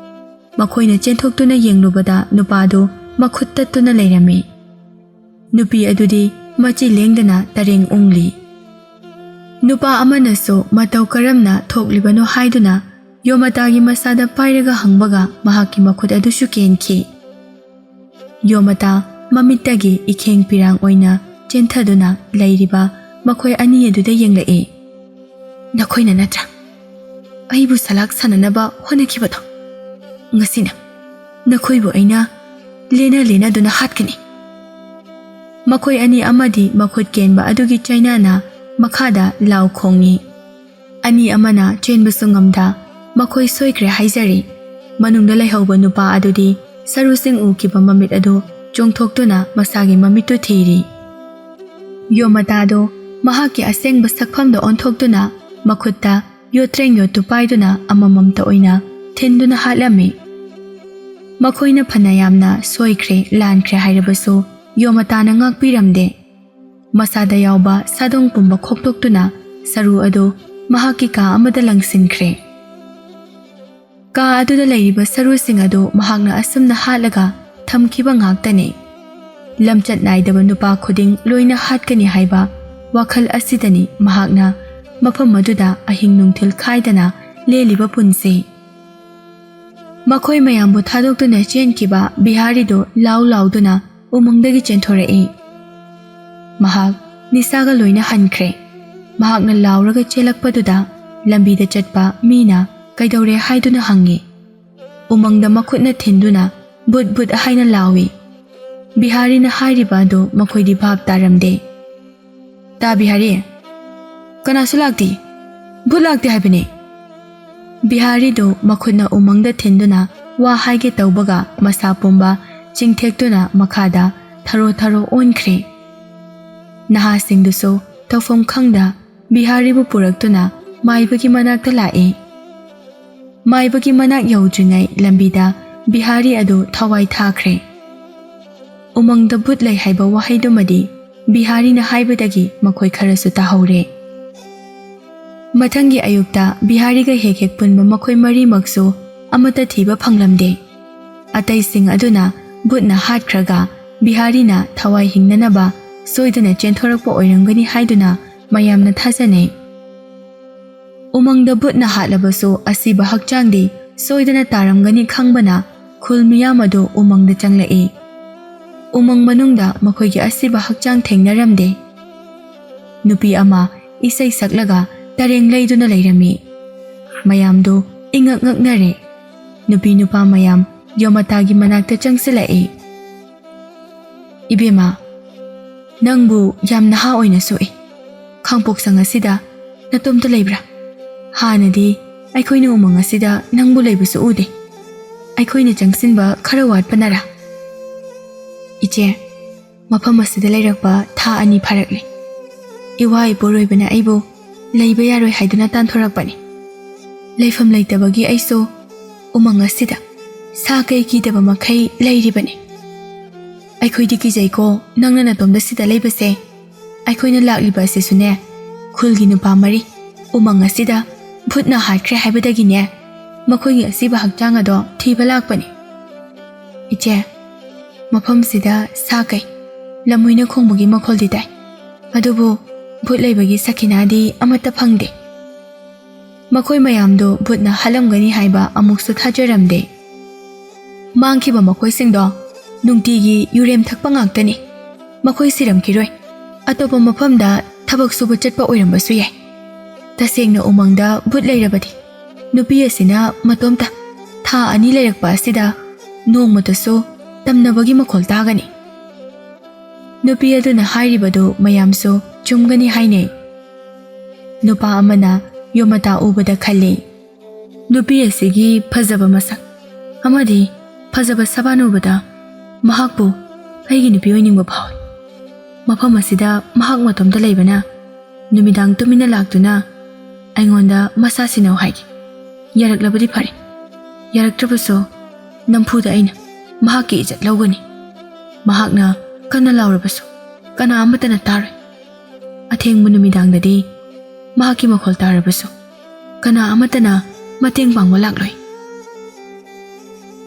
ꯃꯈꯣꯏꯅ ꯆꯦꯟꯊꯣꯛꯇꯨꯅ ꯌꯦꯡꯂꯨꯕꯗ ꯅꯨꯄꯥꯗꯨ ꯃꯈꯨꯠ ꯇꯠꯇꯨꯅ ꯂꯩꯔꯝꯃꯤ꯫ ꯅꯨꯄꯤ ꯑꯗꯨꯗꯤ ꯃꯆꯤ ꯂꯦꯡꯗꯅ ꯇꯔꯦꯡ ꯎꯪꯂꯤ꯫ ꯅꯨꯄꯥ ꯑꯃꯅꯁꯨ ꯃꯇꯧ ꯀꯔꯝꯅ ꯊꯣꯛꯂꯤꯕꯅꯣ ꯍꯥꯏꯗꯨꯅ ꯌꯣꯃꯥꯇꯥꯒꯤ ꯃꯁꯥꯗ ꯄꯥꯏꯔꯒ ꯍꯪꯕꯒ ꯃꯍꯥꯛꯀꯤ ꯃꯈꯨꯠ ꯑꯗꯨꯁꯨ ꯀꯦꯟꯈꯤ꯫ ꯌꯣꯃꯥꯇꯥ ꯃꯃꯤꯠꯇꯒꯤ ꯏꯈꯦꯡ ꯄꯤꯔꯥꯡ ꯑꯣꯏꯅ ꯆꯦꯟꯊꯗꯨꯅ ꯂꯩꯔꯤꯕ ꯃꯈꯣꯏ ꯑꯅꯤ ꯑꯗꯨꯗ ꯌꯦꯡꯂꯛꯏ꯫ "ꯅꯈꯣꯏꯅ ꯅꯠꯇ꯭ꯔꯥ ꯑꯩꯕꯨ ꯁꯂꯥꯛ ꯁꯥꯟꯅꯅꯕ ꯍꯣꯠꯅꯈꯤꯕꯗꯣ? ꯉꯁꯤꯅ ꯅꯈꯣꯏꯕꯨ ꯑꯩꯅ ꯂꯦꯟꯅ ꯂꯦꯟꯅꯗꯨꯅ ꯍꯥꯠꯀꯅꯤ꯫" ꯃꯈꯣꯏ ꯑꯅꯤ ꯑꯃꯗꯤ ꯃꯈꯨꯠ ꯀꯦꯟꯕ ꯑꯗꯨꯒꯤ ꯆꯩꯅꯥꯅ ꯃꯈꯥꯗ ꯂꯥꯎ ꯈꯣꯡꯏ꯫ ꯑꯅꯤ ꯑꯃꯅ ꯆꯦꯟꯕꯁꯨ ꯉꯝꯗ ꯃꯈꯣꯏ ꯁꯣꯏꯈ꯭ꯔꯦ ꯍꯥꯏꯖꯔꯤ꯫ ꯃꯅꯨꯡꯗ ꯂꯩꯍꯧꯕ ꯅꯨꯄꯥ ꯑꯗꯨꯗꯤ ꯁꯔꯨꯁꯤꯡ ꯎꯈꯤꯕ ꯃꯃꯤꯠ ꯑꯗꯨ ꯆꯣꯡꯊꯣꯛꯇꯨꯅ ꯃꯁꯥꯒꯤ ꯃꯃꯤꯠꯇꯨ ꯊꯤꯔꯤ꯫ ꯌꯣꯃꯥꯇꯥꯗꯣ ꯃꯍꯥꯛꯀꯤ ꯑꯁꯦꯡꯕ ꯁꯛꯐꯝꯗ ꯑꯣꯟꯊꯣꯛꯇꯨꯅ ꯃꯈꯨꯠꯇ ꯌꯣꯠꯇ꯭ꯔꯦꯡ ꯌꯣꯠꯇꯨ ꯄꯥꯏꯗꯨꯅ ꯑꯃꯃꯝꯇ ꯑꯣꯏꯅ ꯊꯤꯟꯗꯨꯅ ꯍꯥꯠꯂꯝꯃꯤ꯫ ꯃꯈꯣꯏꯅ ꯐꯅ ꯌꯥꯝꯅ ꯁꯣꯏꯈ꯭ꯔꯦ ꯂꯥꯟꯈ꯭ꯔꯦ ꯍꯥꯏꯔꯕꯁꯨ ꯌꯣꯃꯥꯇꯥꯅ ꯉꯥꯛꯄꯤꯔꯝꯗꯦ꯫ ꯃꯁꯥꯗ ꯌꯥꯎꯕ ꯁꯥꯗꯣꯡ ꯄꯨꯝꯕ ꯈꯣꯛꯇꯣꯛꯇꯨꯅ ꯁꯔꯨ ꯑꯗꯨ ꯃꯍꯥꯛꯀꯤ ꯀꯥ ꯑꯃꯗ ꯂꯪꯁꯤꯟꯈ꯭ꯔꯦ꯫ ꯀꯥ ꯑꯗꯨꯗ ꯂꯩꯔꯤꯕ ꯁꯔꯨꯁꯤꯡ ꯑꯗꯨ ꯃꯍꯥꯛꯅ ꯑꯁꯨꯝꯅ ꯍꯥꯠꯂꯒ ꯊꯝꯈꯤꯕ ꯉꯥꯛꯇꯅꯤ꯫ ꯂꯝꯆꯠ ꯅꯥꯏꯗꯕ ꯅꯨꯄꯥ ꯈꯨꯗꯤꯡ ꯂꯣꯏꯅ ꯍꯥꯠꯀꯅꯤ ꯍꯥꯏꯕ ꯋꯥꯈꯜ ꯑꯁꯤꯗꯅꯤ ꯃꯍꯥꯛꯅ ꯃꯐꯝ ꯑꯗꯨꯗ ꯑꯍꯤꯡ ꯅꯨꯡꯊꯤꯜ ꯈꯥꯏꯗꯅ ꯂꯦꯜꯂꯤꯕ ꯄꯨꯟꯁꯤ꯫ ꯃꯈꯣꯏ ꯃꯌꯥꯝꯕꯨ ꯊꯥꯗꯣꯛꯇꯨꯅ ꯆꯦꯟꯈꯤꯕ ꯕꯤꯍꯥꯔꯤꯗꯨ ꯂꯥꯎ ꯂꯥꯎꯗꯨꯅ ꯎꯃꯪꯗꯒꯤ ꯆꯦꯟꯊꯣꯔꯛꯏ꯫ ꯃꯍꯥꯛ ꯅꯤꯁꯥꯒ ꯂꯣꯏꯅ ꯍꯟꯈ꯭ꯔꯦ꯫ ꯃꯍꯥꯛꯅ ꯂꯥꯎꯔꯒ ꯆꯦꯜꯂꯛꯄꯗꯨꯗ ꯂꯝꯕꯤꯗ ꯆꯠꯄ ꯃꯤꯅ "ꯀꯩꯗꯧꯔꯦ?" ꯍꯥꯏꯗꯨꯅ ꯍꯪꯉꯤ꯫ ꯎꯃꯪꯗ ꯃꯈꯨꯠꯅ ꯊꯤꯟꯗꯨꯅ "ꯚꯨꯠ, ꯚꯨꯠ" ꯍꯥꯏꯅ ꯂꯥꯎꯏ꯫ ꯕꯤꯍꯥꯔꯤꯅ ꯍꯥꯏꯔꯤꯕ ꯑꯗꯨ ꯃꯈꯣꯏꯗꯤ ꯚꯥꯞ ꯇꯥꯔꯝꯗꯦ꯫ "ꯇꯥ ꯕꯤꯍꯥꯔꯤ, ꯀꯅꯥꯁꯨ ꯂꯥꯛꯇꯦ꯫ ꯚꯨꯠ ꯂꯥꯛꯇꯦ ꯍꯥꯏꯕꯅꯦ꯫" ꯕꯤꯍꯥꯔꯤꯗꯨ ꯃꯈꯨꯠꯅ ꯎꯃꯪꯗ ꯊꯤꯟꯗꯨꯅ ꯋꯥ ꯍꯥꯏꯒꯦ ꯇꯧꯕꯒ ꯃꯁꯥ ꯄꯨꯝꯕ ꯆꯤꯡꯊꯦꯛꯇꯨꯅ ꯃꯈꯥꯗ ꯊꯔꯣ ꯊꯔꯣ ꯑꯣꯟꯈ꯭ꯔꯦ꯫ ꯅꯍꯥꯁꯤꯡꯗꯨꯁꯨ ꯇꯧꯐꯝ ꯈꯪꯗ ꯕꯤꯍꯥꯔꯤꯕꯨ ꯄꯨꯔꯛꯇꯨꯅ ꯃꯥꯏꯕꯒꯤ ꯃꯅꯥꯛꯇ ꯂꯥꯛꯏ꯫ ꯃꯥꯏꯕꯒꯤ ꯃꯅꯥꯛ ꯌꯧꯗ꯭ꯔꯤꯉꯩ ꯂꯝꯕꯤꯗ ꯕꯤꯍꯥꯔꯤ ꯑꯗꯨ ꯊꯋꯥꯏ ꯊꯥꯈ꯭ꯔꯦ꯫ ꯎꯃꯪꯗ ꯚꯨꯠ ꯂꯩ ꯍꯥꯏꯕ ꯋꯥꯍꯩꯗꯨꯃꯗꯤ ꯕꯤꯍꯥꯔꯤꯅ ꯍꯥꯏꯕꯗꯒꯤ ꯃꯈꯣꯏ ꯈꯔꯁꯨ ꯇꯥꯍꯧꯔꯦ꯫ ꯃꯊꯪꯒꯤ ꯑꯌꯨꯛꯇ ꯕꯤꯍꯥꯔꯤꯒ ꯍꯦꯛ ꯍꯦꯛ ꯄꯨꯟꯕ ꯃꯈꯣꯏ ꯃꯔꯤꯃꯛꯁꯨ ꯑꯃꯠꯇ ꯊꯤꯕ ꯐꯪꯂꯝꯗꯦ꯫ ꯑꯇꯩꯁꯤꯡ ꯑꯗꯨꯅ ꯚꯨꯠꯅ ꯍꯥꯠꯈ꯭ꯔꯒ ꯕꯤꯍꯥꯔꯤꯅ ꯊꯋꯥꯏ ꯍꯤꯡꯅꯅꯕ ꯁꯣꯏꯗꯅ ꯆꯦꯟꯊꯣꯔꯛꯄ ꯑꯣꯏꯔꯝꯒꯅꯤ ꯍꯥꯏꯗꯨꯅ ꯃꯌꯥꯝꯅ ꯊꯥꯖꯅꯩ꯫ ꯎꯃꯪꯗ ꯚꯨꯠꯅ ꯍꯥꯠꯂꯕꯁꯨ ꯑꯁꯤꯕ ꯍꯛꯆꯥꯡꯗꯤ ꯁꯣꯏꯗꯅ ꯇꯥꯔꯝꯒꯅꯤ ꯈꯪꯕꯅ ꯈꯨꯜ ꯃꯤꯌꯥꯝ ꯑꯗꯨ ꯎꯃꯪꯗ ꯆꯪꯂꯛꯏ꯫ ꯎꯃꯪ ꯃꯅꯨꯡꯗ ꯃꯈꯣꯏꯒꯤ ꯑꯁꯤꯕ ꯍꯛꯆꯥꯡ ꯊꯦꯡꯅꯔꯝꯗꯦ꯫ ꯅꯨꯄꯤ ꯑꯃ ꯏꯁꯩ ꯁꯛꯂꯒ ꯇꯔꯦꯡ ꯂꯩꯗꯨꯅ ꯂꯩꯔꯝꯃꯤ꯫ ꯃꯌꯥꯝꯗꯨ ꯏꯉꯛ ꯉꯛꯅꯔꯦ꯫ ꯅꯨꯄꯤ ꯅꯨꯄꯥ ꯃꯌꯥꯝ ꯌꯣꯃꯇꯥꯒꯤ ꯃꯅꯥꯛꯇ ꯆꯪꯁꯤꯜꯂꯛꯏ꯫ "ꯏꯕꯦꯝꯃ, ꯅꯪꯕꯨ ꯌꯥꯝ ꯅꯍꯥ ꯑꯣꯏꯅ ꯁꯣꯛꯏ꯫ ꯈꯥꯡꯄꯣꯛꯁꯪ ꯑꯁꯤꯗ ꯅꯇꯣꯝꯇ ꯂꯩꯕ꯭ꯔꯥ? ꯍꯥꯟꯅꯗꯤ ꯑꯩꯈꯣꯏꯅ ꯎꯃꯪ ꯑꯁꯤꯗ ꯅꯪꯕꯨ ꯂꯩꯕꯁꯨ ꯎꯗꯦ꯫ ꯑꯩꯈꯣꯏꯅ ꯆꯪꯁꯤꯟꯕ ꯈꯔ ꯋꯥꯠꯄꯅꯔꯥ?" "ꯏꯆꯦ, ꯃꯐꯝ ꯑꯁꯤꯗ ꯂꯩꯔꯛꯄ ꯊꯥ ꯑꯅꯤ ꯐꯥꯔꯛꯂꯦ꯫ ꯏꯋꯥ ꯏꯄꯨꯔꯣꯏꯕꯅ ꯑꯩꯕꯨ ꯂꯩꯕ ꯌꯥꯔꯣꯏ ꯍꯥꯏꯗꯨꯅ ꯇꯥꯟꯊꯣꯔꯛꯄꯅꯤ꯫ ꯂꯩꯐꯝ ꯂꯩꯇꯕꯒꯤ ꯑꯩꯁꯨ ꯎꯃꯪ ꯑꯁꯤꯗ ꯁꯥ ꯀꯩ ꯀꯤꯗꯕ ꯃꯈꯩ ꯂꯩꯔꯤꯕꯅꯤ꯫ ꯑꯩꯈꯣꯏꯗꯤ ꯀꯤꯖꯩꯀꯣ, ꯅꯪꯅ ꯅꯇꯣꯝꯗ ꯁꯤꯗ ꯂꯩꯕꯁꯦ꯫ ꯑꯩꯈꯣꯏꯅ ꯂꯥꯛꯂꯤꯕ ꯑꯁꯤꯁꯨꯅꯦ, ꯈꯨꯜꯒꯤ ꯅꯨꯄꯥ ꯃꯔꯤ ꯎꯃꯪ ꯑꯁꯤꯗ ꯚꯨꯠꯅ ꯍꯥꯠꯈ꯭ꯔꯦ ꯍꯥꯏꯕꯗꯒꯤꯅꯦ, ꯃꯈꯣꯏꯒꯤ ꯑꯁꯤꯕ ꯍꯛꯆꯥꯡ ꯑꯗꯣ ꯊꯤꯕ ꯂꯥꯛꯄꯅꯤ꯫ "ꯏꯆꯦ, ꯃꯐꯝꯁꯤꯗ ꯁꯥ ꯀꯩ, ꯂꯝꯍꯨꯏꯅ ꯈꯣꯡꯕꯒꯤ ꯃꯈꯣꯜꯗꯤ ꯇꯥꯏ, ꯑꯗꯨꯕꯨ ꯚꯨꯠ ꯂꯩꯕꯒꯤ ꯁꯈꯤꯅꯥꯗꯤ ꯑꯃꯠꯇ ꯐꯪꯗꯦ꯫" ꯃꯈꯣꯏ ꯃꯌꯥꯝꯗꯨ ꯚꯨꯠꯅ ꯍꯥꯠꯂꯝꯒꯅꯤ ꯍꯥꯏꯕ ꯑꯃꯨꯛꯁꯨ ꯊꯥꯖꯔꯝꯗꯦ꯫ ꯃꯥꯡꯈꯤꯕ ꯃꯈꯣꯏꯁꯤꯡꯗꯣ ꯅꯨꯡꯇꯤꯒꯤ ꯌꯨꯔꯦꯝ ꯊꯛꯄ ꯉꯥꯛꯇꯅꯤ꯫ ꯃꯈꯣꯏ ꯁꯤꯔꯝꯈꯤꯔꯣꯏ꯫ ꯑꯇꯣꯞꯄ ꯃꯐꯝꯗ ꯊꯕꯛ ꯁꯨꯕ ꯆꯠꯄ ꯑꯣꯏꯔꯝꯕꯁꯨ ꯌꯥꯏ꯫ ꯇꯁꯦꯡꯅ ꯎꯃꯪꯗ ꯚꯨꯠ ꯂꯩꯔꯕꯗꯤ ꯅꯨꯄꯤ ꯑꯁꯤꯅ ꯃꯇꯣꯝꯇ ꯊꯥ ꯑꯅꯤ ꯂꯩꯔꯛꯄ ꯑꯁꯤꯗ ꯅꯣꯡꯃꯇꯁꯨ ꯇꯝꯅꯕꯒꯤ ꯃꯈꯣꯜ ꯇꯥꯒꯅꯤ꯫ ꯅꯨꯄꯤ ꯑꯗꯨꯅ ꯍꯥꯏꯔꯤꯕꯗꯨ ꯃꯌꯥꯝꯁꯨ ꯆꯨꯝꯒꯅꯤ ꯍꯥꯏꯅꯩ꯫ ꯅꯨꯄꯥ ꯑꯃꯅ ꯌꯣꯃꯇꯥ ꯎꯕꯗ ꯈꯜꯂꯤ, "ꯅꯨꯄꯤ ꯑꯁꯤꯒꯤ ꯐꯖꯕ ꯃꯁꯛ ꯑꯃꯗꯤ ꯐꯖꯕ ꯁꯕꯥꯟ ꯎꯕꯗ ꯃꯍꯥꯛꯄꯨ ꯑꯩꯒꯤ ꯅꯨꯄꯤ ꯑꯣꯏꯅꯤꯡꯕ ꯐꯥꯎꯏ꯫ ꯃꯐꯝ ꯑꯁꯤꯗ ꯃꯍꯥꯛ ꯃꯇꯣꯝꯇ ꯂꯩꯕꯅ ꯅꯨꯃꯤꯗꯥꯡ ꯇꯨꯃꯤꯟꯅ ꯂꯥꯛꯇꯨꯅ ꯑꯩꯉꯣꯟꯗ ꯃꯁꯥ ꯁꯤꯟꯅꯧ ꯍꯥꯏꯒꯦ꯫ ꯌꯥꯔꯛꯂꯕꯗꯤ ꯐꯔꯦ, ꯌꯥꯔꯛꯇ꯭ꯔꯕꯁꯨ ꯅꯝꯐꯨꯗ ꯑꯩꯅ ꯃꯍꯥꯛꯀꯤ ꯏꯖꯠ ꯂꯧꯒꯅꯤ꯫ ꯃꯍꯥꯛꯅ ꯀꯟꯅ ꯂꯥꯎꯔꯕꯁꯨ ꯀꯅꯥ ꯑꯃꯠꯇꯅ ꯇꯥꯔꯣꯏ꯫ ꯑꯊꯦꯡꯕ ꯅꯨꯃꯤꯗꯥꯡꯗꯗꯤ ꯃꯍꯥꯛꯀꯤ ꯃꯈꯣꯜ ꯇꯥꯔꯕꯁꯨ ꯀꯅꯥ ꯑꯃꯠꯇꯅ ꯃꯇꯦꯡ ꯄꯥꯡꯕ ꯂꯥꯛꯂꯣꯏ꯫"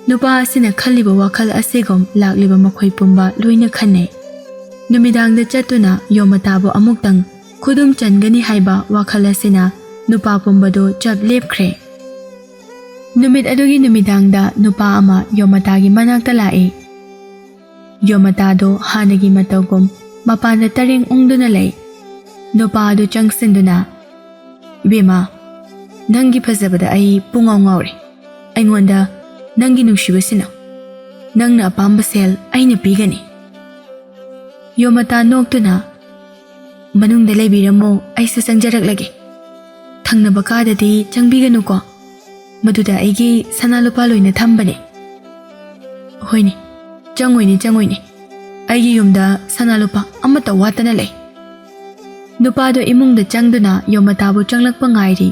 ꯅꯨꯄꯥ ꯑꯁꯤꯅ ꯈꯜꯂꯤꯕ ꯋꯥꯈꯜ ꯑꯁꯤꯒꯨꯝ ꯂꯥꯛꯂꯤꯕ ꯃꯈꯣꯏ ꯄꯨꯝꯕ ꯂꯣꯏꯅ ꯈꯟꯅꯩ꯫ ꯅꯨꯃꯤꯗꯥꯡꯗ ꯆꯠꯇꯨꯅ ꯌꯣꯃꯇꯥꯕꯨ ꯑꯃꯨꯛꯇꯪ ꯈꯨꯗꯨꯝ ꯆꯟꯒꯅꯤ ꯍꯥꯏꯕ ꯋꯥꯈꯜ ꯑꯁꯤꯅ ꯅꯨꯄꯥ ꯄꯨꯝꯕꯗꯨ ꯆꯞ ꯂꯦꯞꯈ꯭ꯔꯦ꯫ ꯅꯨꯃꯤꯠ ꯑꯗꯨꯒꯤ ꯅꯨꯃꯤꯗꯥꯡꯗ ꯅꯨꯄꯥ ꯑꯃ ꯌꯣꯃꯇꯥꯒꯤ ꯃꯅꯥꯛꯇ ꯂꯥꯛꯏ꯫ ꯌꯣꯃꯇꯥꯗꯣ ꯍꯥꯟꯅꯒꯤ ꯃꯇꯧꯒꯨꯝ ꯃꯄꯥꯟꯗ ꯇꯔꯦꯡ ꯎꯪꯗꯨꯅ ꯂꯩ꯫ ꯅꯨꯄꯥ ꯑꯗꯨ ꯆꯪꯁꯤꯟꯗꯨꯅ, "ꯏꯕꯦꯝꯃ, ꯅꯪꯒꯤ ꯐꯖꯕꯗ ꯑꯩ ꯄꯨꯡꯉꯥꯎ ꯉꯥꯎꯔꯦ꯫ ꯑꯩꯉꯣꯟꯗ ꯅꯪꯒꯤ ꯅꯨꯡꯁꯤꯕ ꯁꯤꯟꯅꯧ꯫ ꯅꯪꯅ ꯑꯄꯥꯝꯕ ꯁꯦꯜ ꯑꯩꯅ ꯄꯤꯒꯅꯤ꯫" ꯌꯣꯃꯇꯥ ꯅꯣꯛꯇꯨꯅ, "ꯃꯅꯨꯡꯗ ꯂꯩꯕꯤꯔꯝꯃꯣ, ꯑꯩꯁꯨ ꯆꯪꯖꯔꯛꯂꯒꯦ꯫ ꯊꯪꯅꯕ ꯀꯥꯗꯗꯤ ꯆꯪꯕꯤꯒꯅꯨꯀꯣ, ꯃꯗꯨꯗ ꯑꯩꯒꯤ ꯁꯅꯥ ꯂꯨꯄꯥ ꯂꯣꯏꯅ ꯊꯝꯕꯅꯦ꯫" "ꯍꯣꯏꯅꯦ, ꯆꯪꯉꯣꯏꯅꯦ, ꯆꯪꯉꯣꯏꯅꯦ, ꯑꯩꯒꯤ ꯌꯨꯝꯗ ꯁꯅꯥ ꯂꯨꯄꯥ ꯑꯃꯠꯇ ꯋꯥꯠꯇꯅ ꯂꯩ꯫" ꯅꯨꯄꯥꯗꯣ ꯏꯃꯨꯡꯗ ꯆꯪꯗꯨꯅ ꯌꯣꯃꯇꯥꯕꯨ ꯆꯪꯂꯛꯄ ꯉꯥꯏꯔꯤ꯫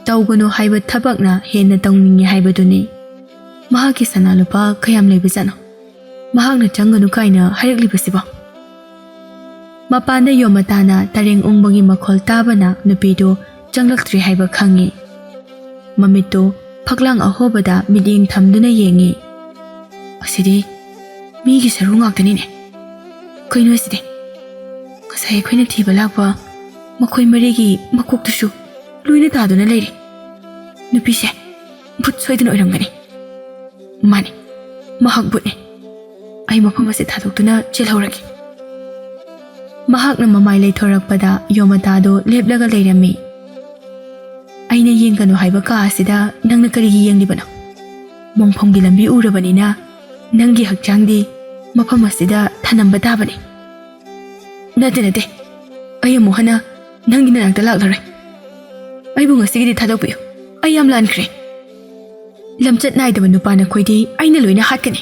ꯇꯧꯒꯅꯨ ꯍꯥꯏꯕ ꯊꯕꯛꯅ ꯍꯦꯟꯅ ꯇꯧꯅꯤꯡꯉꯤ ꯍꯥꯏꯕꯗꯨꯅꯤ꯫ ꯃꯍꯥꯛꯀꯤ ꯁꯅꯥ ꯂꯨꯄꯥ ꯀꯌꯥꯝ ꯂꯩꯕꯖꯥꯠꯅꯣ? ꯃꯍꯥꯛꯅ ꯆꯪꯒꯅꯨ ꯀꯥꯏꯅ ꯍꯥꯏꯔꯛꯂꯤꯕꯁꯤꯕꯣ? ꯃꯄꯥꯟꯗ ꯌꯣꯃꯇꯥꯅ ꯇꯔꯦꯡ ꯎꯪꯕꯒꯤ ꯃꯈꯣꯜ ꯇꯥꯕꯅ ꯅꯨꯄꯤꯗꯨ ꯆꯪꯂꯛꯇ꯭ꯔꯤ ꯍꯥꯏꯕ ꯈꯪꯉꯤ꯫ ꯃꯃꯤꯠꯇꯨ ꯐꯛꯂꯥꯡ ꯑꯍꯣꯕꯗ ꯃꯤꯠꯌꯦꯡ ꯊꯝꯗꯨꯅ ꯌꯦꯡꯉꯤ꯫ "ꯑꯁꯤꯗꯤ ꯃꯤꯒꯤ ꯁꯔꯨ ꯉꯥꯛꯇꯅꯤꯅꯦ꯫ ꯀꯩꯅꯣ ꯑꯁꯤꯗꯤ? ꯉꯁꯥꯏ ꯑꯩꯈꯣꯏꯅ ꯊꯤꯕ ꯂꯥꯛꯄ ꯃꯈꯣꯏ ꯃꯔꯤꯒꯤ ꯃꯀꯣꯛꯇꯨꯁꯨ ꯂꯣꯏꯅ ꯇꯥꯗꯨꯅ ꯂꯩꯔꯦ꯫ ꯅꯨꯄꯤꯁꯦ ꯚꯨꯠ ꯁꯣꯏꯗꯅ ꯑꯣꯏꯔꯝꯒꯅꯤ꯫ ꯃꯥꯅꯤ, ꯃꯍꯥꯛ ꯚꯨꯠꯅꯤ꯫ ꯑꯩ ꯃꯐꯝ ꯑꯁꯤ ꯊꯥꯗꯣꯛꯇꯨꯅ ꯆꯦꯜꯍꯧꯔꯒꯦ꯫" ꯃꯍꯥꯛꯅ ꯃꯃꯥꯏ ꯂꯩꯊꯣꯔꯛꯄꯗ ꯌꯣꯃꯇꯥꯗꯣ ꯂꯦꯞꯂꯒ ꯂꯩꯔꯝꯃꯤ꯫ "ꯑꯩꯅ ꯌꯦꯡꯒꯅꯨ ꯍꯥꯏꯕ ꯀꯥ ꯑꯁꯤꯗ ꯅꯪꯅ ꯀꯔꯤꯒꯤ ꯌꯦꯡꯂꯤꯕꯅꯣ? ꯃꯣꯡꯐꯝꯒꯤ ꯂꯝꯕꯤ ꯎꯔꯕꯅꯤꯅ ꯅꯪꯒꯤ ꯍꯛꯆꯥꯡꯗꯤ ꯃꯐꯝ ꯑꯁꯤꯗ ꯊꯅꯝꯕ ꯇꯥꯕꯅꯤ꯫" "ꯅꯠꯇꯦ, ꯅꯠꯇꯦ, ꯑꯩ ꯑꯃꯨꯛ ꯍꯟꯅ ꯅꯪꯒꯤ ꯅꯅꯥꯛꯇ ꯂꯥꯛꯂꯔꯣꯏ꯫ ꯑꯩꯕꯨ ꯉꯁꯤꯒꯤꯗꯤ ꯊꯥꯗꯣꯛꯄꯤꯌꯨ꯫ ꯑꯩ ꯌꯥꯝ ꯂꯥꯟꯈ꯭ꯔꯦ꯫ ꯂꯝꯆꯠ ꯅꯥꯏꯗꯕ ꯅꯨꯄꯥ ꯅꯈꯣꯏꯗꯤ ꯑꯩꯅ ꯂꯣꯏꯅ ꯍꯥꯠꯀꯅꯤ꯫"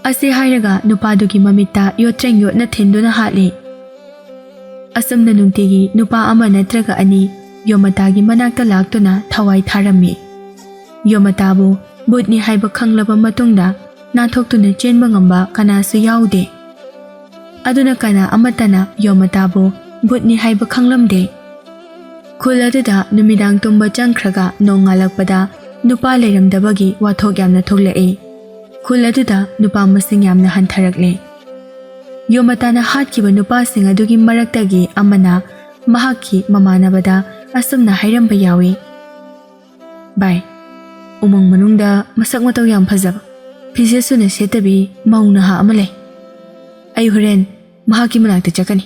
ꯑꯁꯤ ꯍꯥꯏꯔꯒ ꯅꯨꯄꯥꯗꯨꯒꯤ ꯃꯃꯤꯠꯇ ꯌꯣꯠꯆꯦꯡ ꯌꯣꯠꯅ ꯊꯤꯟꯗꯨꯅ ꯍꯥꯠꯂꯤ꯫ ꯑꯁꯨꯝꯅ ꯅꯨꯡꯇꯤꯒꯤ ꯅꯨꯄꯥ ꯑꯃ ꯅꯠꯇ꯭ꯔꯒ ꯑꯅꯤ ꯌꯣꯃꯇꯥꯒꯤ ꯃꯅꯥꯛꯇ ꯂꯥꯛꯇꯨꯅ ꯊꯋꯥꯏ ꯊꯥꯔꯝꯃꯤ꯫ ꯌꯣꯃꯇꯥꯕꯨ ꯚꯨꯠꯅꯤ ꯍꯥꯏꯕ ꯈꯪꯂꯕ ꯃꯇꯨꯡꯗ ꯅꯥꯟꯊꯣꯛꯇꯨꯅ ꯆꯦꯟꯕ ꯉꯝꯕ ꯀꯅꯥꯁꯨ ꯌꯥꯎꯗꯦ꯫ ꯑꯗꯨꯅ ꯀꯅꯥ ꯑꯃꯠꯇꯅ ꯌꯣꯃꯇꯥꯕꯨ ꯚꯨꯠꯅꯤ ꯍꯥꯏꯕ ꯈꯪꯂꯝꯗꯦ꯫ ꯈꯨꯜ ꯑꯗꯨꯗ ꯅꯨꯃꯤꯗꯥꯡ ꯇꯨꯝꯕ ꯆꯪꯈ꯭ꯔꯒ ꯅꯣꯡꯉꯥꯜꯂꯛꯄꯗ ꯅꯨꯄꯥ ꯂꯩꯔꯝꯗꯕꯒꯤ ꯋꯥꯊꯣꯛ ꯌꯥꯝꯅ ꯊꯣꯛꯂꯛꯏ꯫ ꯈꯨꯜ ꯑꯗꯨꯗ ꯅꯨꯄꯥ ꯃꯁꯤꯡ ꯌꯥꯝꯅ ꯍꯟꯊꯔꯛꯂꯦ꯫ ꯌꯣꯃꯇꯥꯅ ꯍꯥꯠꯈꯤꯕ ꯅꯨꯄꯥꯁꯤꯡ ꯑꯗꯨꯒꯤ ꯃꯔꯛꯇꯒꯤ ꯑꯃꯅ ꯃꯍꯥꯛꯀꯤ ꯃꯃꯥꯟꯅꯕꯗ ꯑꯁꯨꯝꯅ ꯍꯥꯏꯔꯝꯕ ꯌꯥꯎꯏ, "ꯚꯥꯏ, ꯎꯃꯪ ꯃꯅꯨꯡꯗ ꯃꯁꯛ ꯃꯇꯧ ꯌꯥꯝ ꯐꯖꯕ, ꯐꯤꯖꯦꯠ ꯁꯨꯅ ꯁꯦꯠꯇꯕꯤ ꯃꯧ ꯅꯍꯥ ꯑꯃ ꯂꯩ꯫ ꯑꯩ ꯍꯣꯔꯦꯟ ꯃꯍꯥꯛꯀꯤ ꯃꯅꯥꯛꯇ ꯆꯠꯀꯅꯤ꯫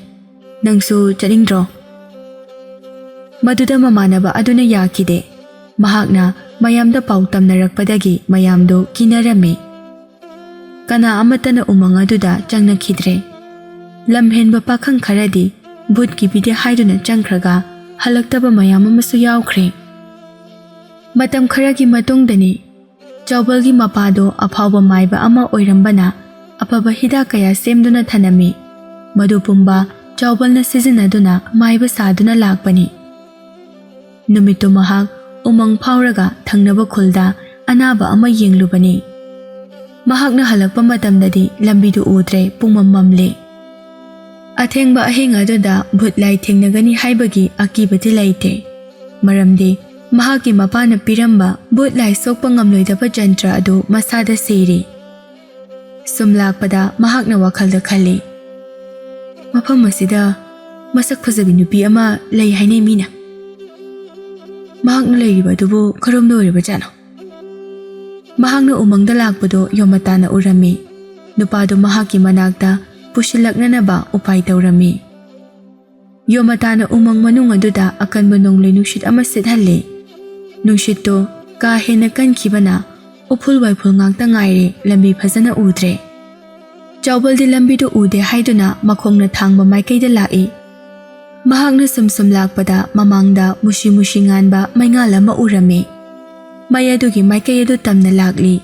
ꯅꯪꯁꯨ ꯆꯠꯅꯤꯡꯗ꯭ꯔꯣ?" ꯃꯗꯨꯗ ꯃꯃꯥꯟꯅꯕ ꯑꯗꯨꯅ ꯌꯥꯈꯤꯗꯦ꯫ ꯃꯍꯥꯛꯅ ꯃꯌꯥꯝꯗ ꯄꯥꯎ ꯇꯝꯅꯔꯛꯄꯗꯒꯤ ꯃꯌꯥꯝꯗꯨ ꯀꯤꯅꯔꯝꯃꯤ꯫ ꯀꯅꯥ ꯑꯃꯠꯇꯅ ꯎꯃꯪ ꯑꯗꯨꯗ ꯆꯪꯅꯈꯤꯗ꯭ꯔꯦ꯫ ꯂꯝꯍꯦꯟꯕ ꯄꯥꯈꯪ ꯈꯔꯗꯤ ꯚꯨꯠꯀꯤ ꯕꯤꯗꯦ ꯍꯥꯏꯗꯨꯅ ꯆꯪꯈ꯭ꯔꯒ ꯍꯜꯂꯛꯇꯕ ꯃꯌꯥꯝ ꯑꯃꯁꯨ ꯌꯥꯎꯈ꯭ꯔꯦ꯫ ꯃꯇꯝ ꯈꯔꯒꯤ ꯃꯇꯨꯡꯗꯅꯤ, ꯆꯥꯎꯕꯜꯒꯤ ꯃꯄꯥꯗꯣ ꯑꯐꯥꯎꯕ ꯃꯥꯏꯕ ꯑꯃ ꯑꯣꯏꯔꯝꯕꯅ ꯑꯐꯕ ꯍꯤꯗꯥꯛ ꯀꯌꯥ ꯁꯦꯝꯗꯨꯅ ꯊꯅꯝꯃꯤ꯫ ꯃꯗꯨ ꯄꯨꯝꯕ ꯆꯥꯎꯕꯜꯅ ꯁꯤꯖꯤꯟꯅꯗꯨꯅ ꯃꯥꯏꯕ ꯁꯥꯗꯨꯅ ꯂꯥꯛꯄꯅꯤ꯫ ꯅꯨꯃꯤꯠꯇꯨ ꯃꯍꯥꯛ ꯎꯃꯪ ꯐꯥꯎꯔꯒ ꯊꯪꯅꯕ ꯈꯨꯜꯗ ꯑꯅꯥꯕ ꯑꯃ ꯌꯦꯡꯂꯨꯕꯅꯤ꯫ ꯃꯍꯥꯛꯅ ꯍꯜꯂꯛꯄ ꯃꯇꯝꯗꯗꯤ ꯂꯝꯕꯤꯗꯨ ꯎꯗ꯭ꯔꯦ, ꯄꯨꯝꯃꯝ ꯃꯝꯂꯦ꯫ ꯑꯊꯦꯡꯕ ꯑꯍꯤꯡ ꯑꯗꯨꯗ ꯚꯨꯠ ꯂꯥꯏ ꯊꯦꯡꯅꯒꯅꯤ ꯍꯥꯏꯕꯒꯤ ꯑꯀꯤꯕꯗꯤ ꯂꯩꯇꯦ, ꯃꯔꯝꯗꯤ ꯃꯍꯥꯛꯀꯤ ꯃꯄꯥꯅ ꯄꯤꯔꯝꯕ ꯚꯨꯠ ꯂꯥꯏ ꯁꯣꯛꯄ ꯉꯝꯂꯣꯏꯗꯕ ꯖꯟꯇ꯭ꯔ ꯑꯗꯨ ꯃꯁꯥꯗ ꯁꯤꯔꯤ꯫ ꯁꯨꯝ ꯂꯥꯛꯄꯗ ꯃꯍꯥꯛꯅ ꯋꯥꯈꯜꯗ ꯈꯜꯂꯤ, "ꯃꯐꯝ ꯑꯁꯤꯗ ꯃꯁꯛ ꯐꯖꯕꯤ ꯅꯨꯄꯤ ꯑꯃ ꯂꯩ ꯍꯥꯏꯅꯩ ꯃꯤꯅ꯫ ꯃꯍꯥꯛꯅ ꯂꯩꯔꯤꯕ ꯑꯗꯨꯕꯨ ꯀꯔꯣꯝꯗ ꯑꯣꯏꯔꯕꯖꯥꯠꯅꯣ?" ꯃꯍꯥꯛꯅ ꯎꯃꯪꯗ ꯂꯥꯛꯄꯗꯣ ꯌꯣꯃꯇꯥꯅ ꯎꯔꯝꯃꯤ꯫ ꯅꯨꯄꯥꯗꯨ ꯃꯍꯥꯛꯀꯤ ꯃꯅꯥꯛꯇ ꯄꯨꯁꯤꯜꯂꯛꯅꯅꯕ ꯎꯄꯥꯏ ꯇꯧꯔꯝꯃꯤ꯫ ꯌꯣꯃꯇꯥꯅ ꯎꯃꯪ ꯃꯅꯨꯡ ꯑꯗꯨꯗ ꯑꯀꯟꯕ ꯅꯣꯡꯂꯩ ꯅꯨꯡꯁꯤꯠ ꯑꯃ ꯁꯤꯠꯍꯜꯂꯤ꯫ ꯅꯨꯡꯁꯤꯠꯇꯨ ꯀꯥ ꯍꯦꯟꯅ ꯀꯟꯈꯤꯕꯅ ꯎꯐꯨꯜ ꯋꯥꯏꯐꯨꯜ ꯉꯥꯛꯇ ꯉꯥꯏꯔꯦ, ꯂꯝꯕꯤ ꯐꯖꯅ ꯎꯗ꯭ꯔꯦ꯫ ꯆꯥꯎꯕꯜꯗꯤ ꯂꯝꯕꯤꯗꯨ ꯎꯗꯦ ꯍꯥꯏꯗꯨꯅ ꯃꯈꯣꯡꯅ ꯊꯥꯡꯕ ꯃꯥꯏꯀꯩꯗ ꯂꯥꯛꯏ꯫ ꯃꯍꯥꯛꯅ ꯁꯨꯝ ꯁꯨꯝ ꯂꯥꯛꯄꯗ ꯃꯃꯥꯡꯗ ꯃꯨꯁꯤ ꯃꯨꯁꯤ ꯉꯥꯟꯕ ꯃꯩꯉꯥꯜ ꯑꯃ ꯎꯔꯝꯃꯤ꯫ ꯃꯩ ꯑꯗꯨꯒꯤ ꯃꯥꯏꯀꯩ ꯑꯗꯨ ꯇꯝꯅ ꯂꯥꯛꯂꯤ꯫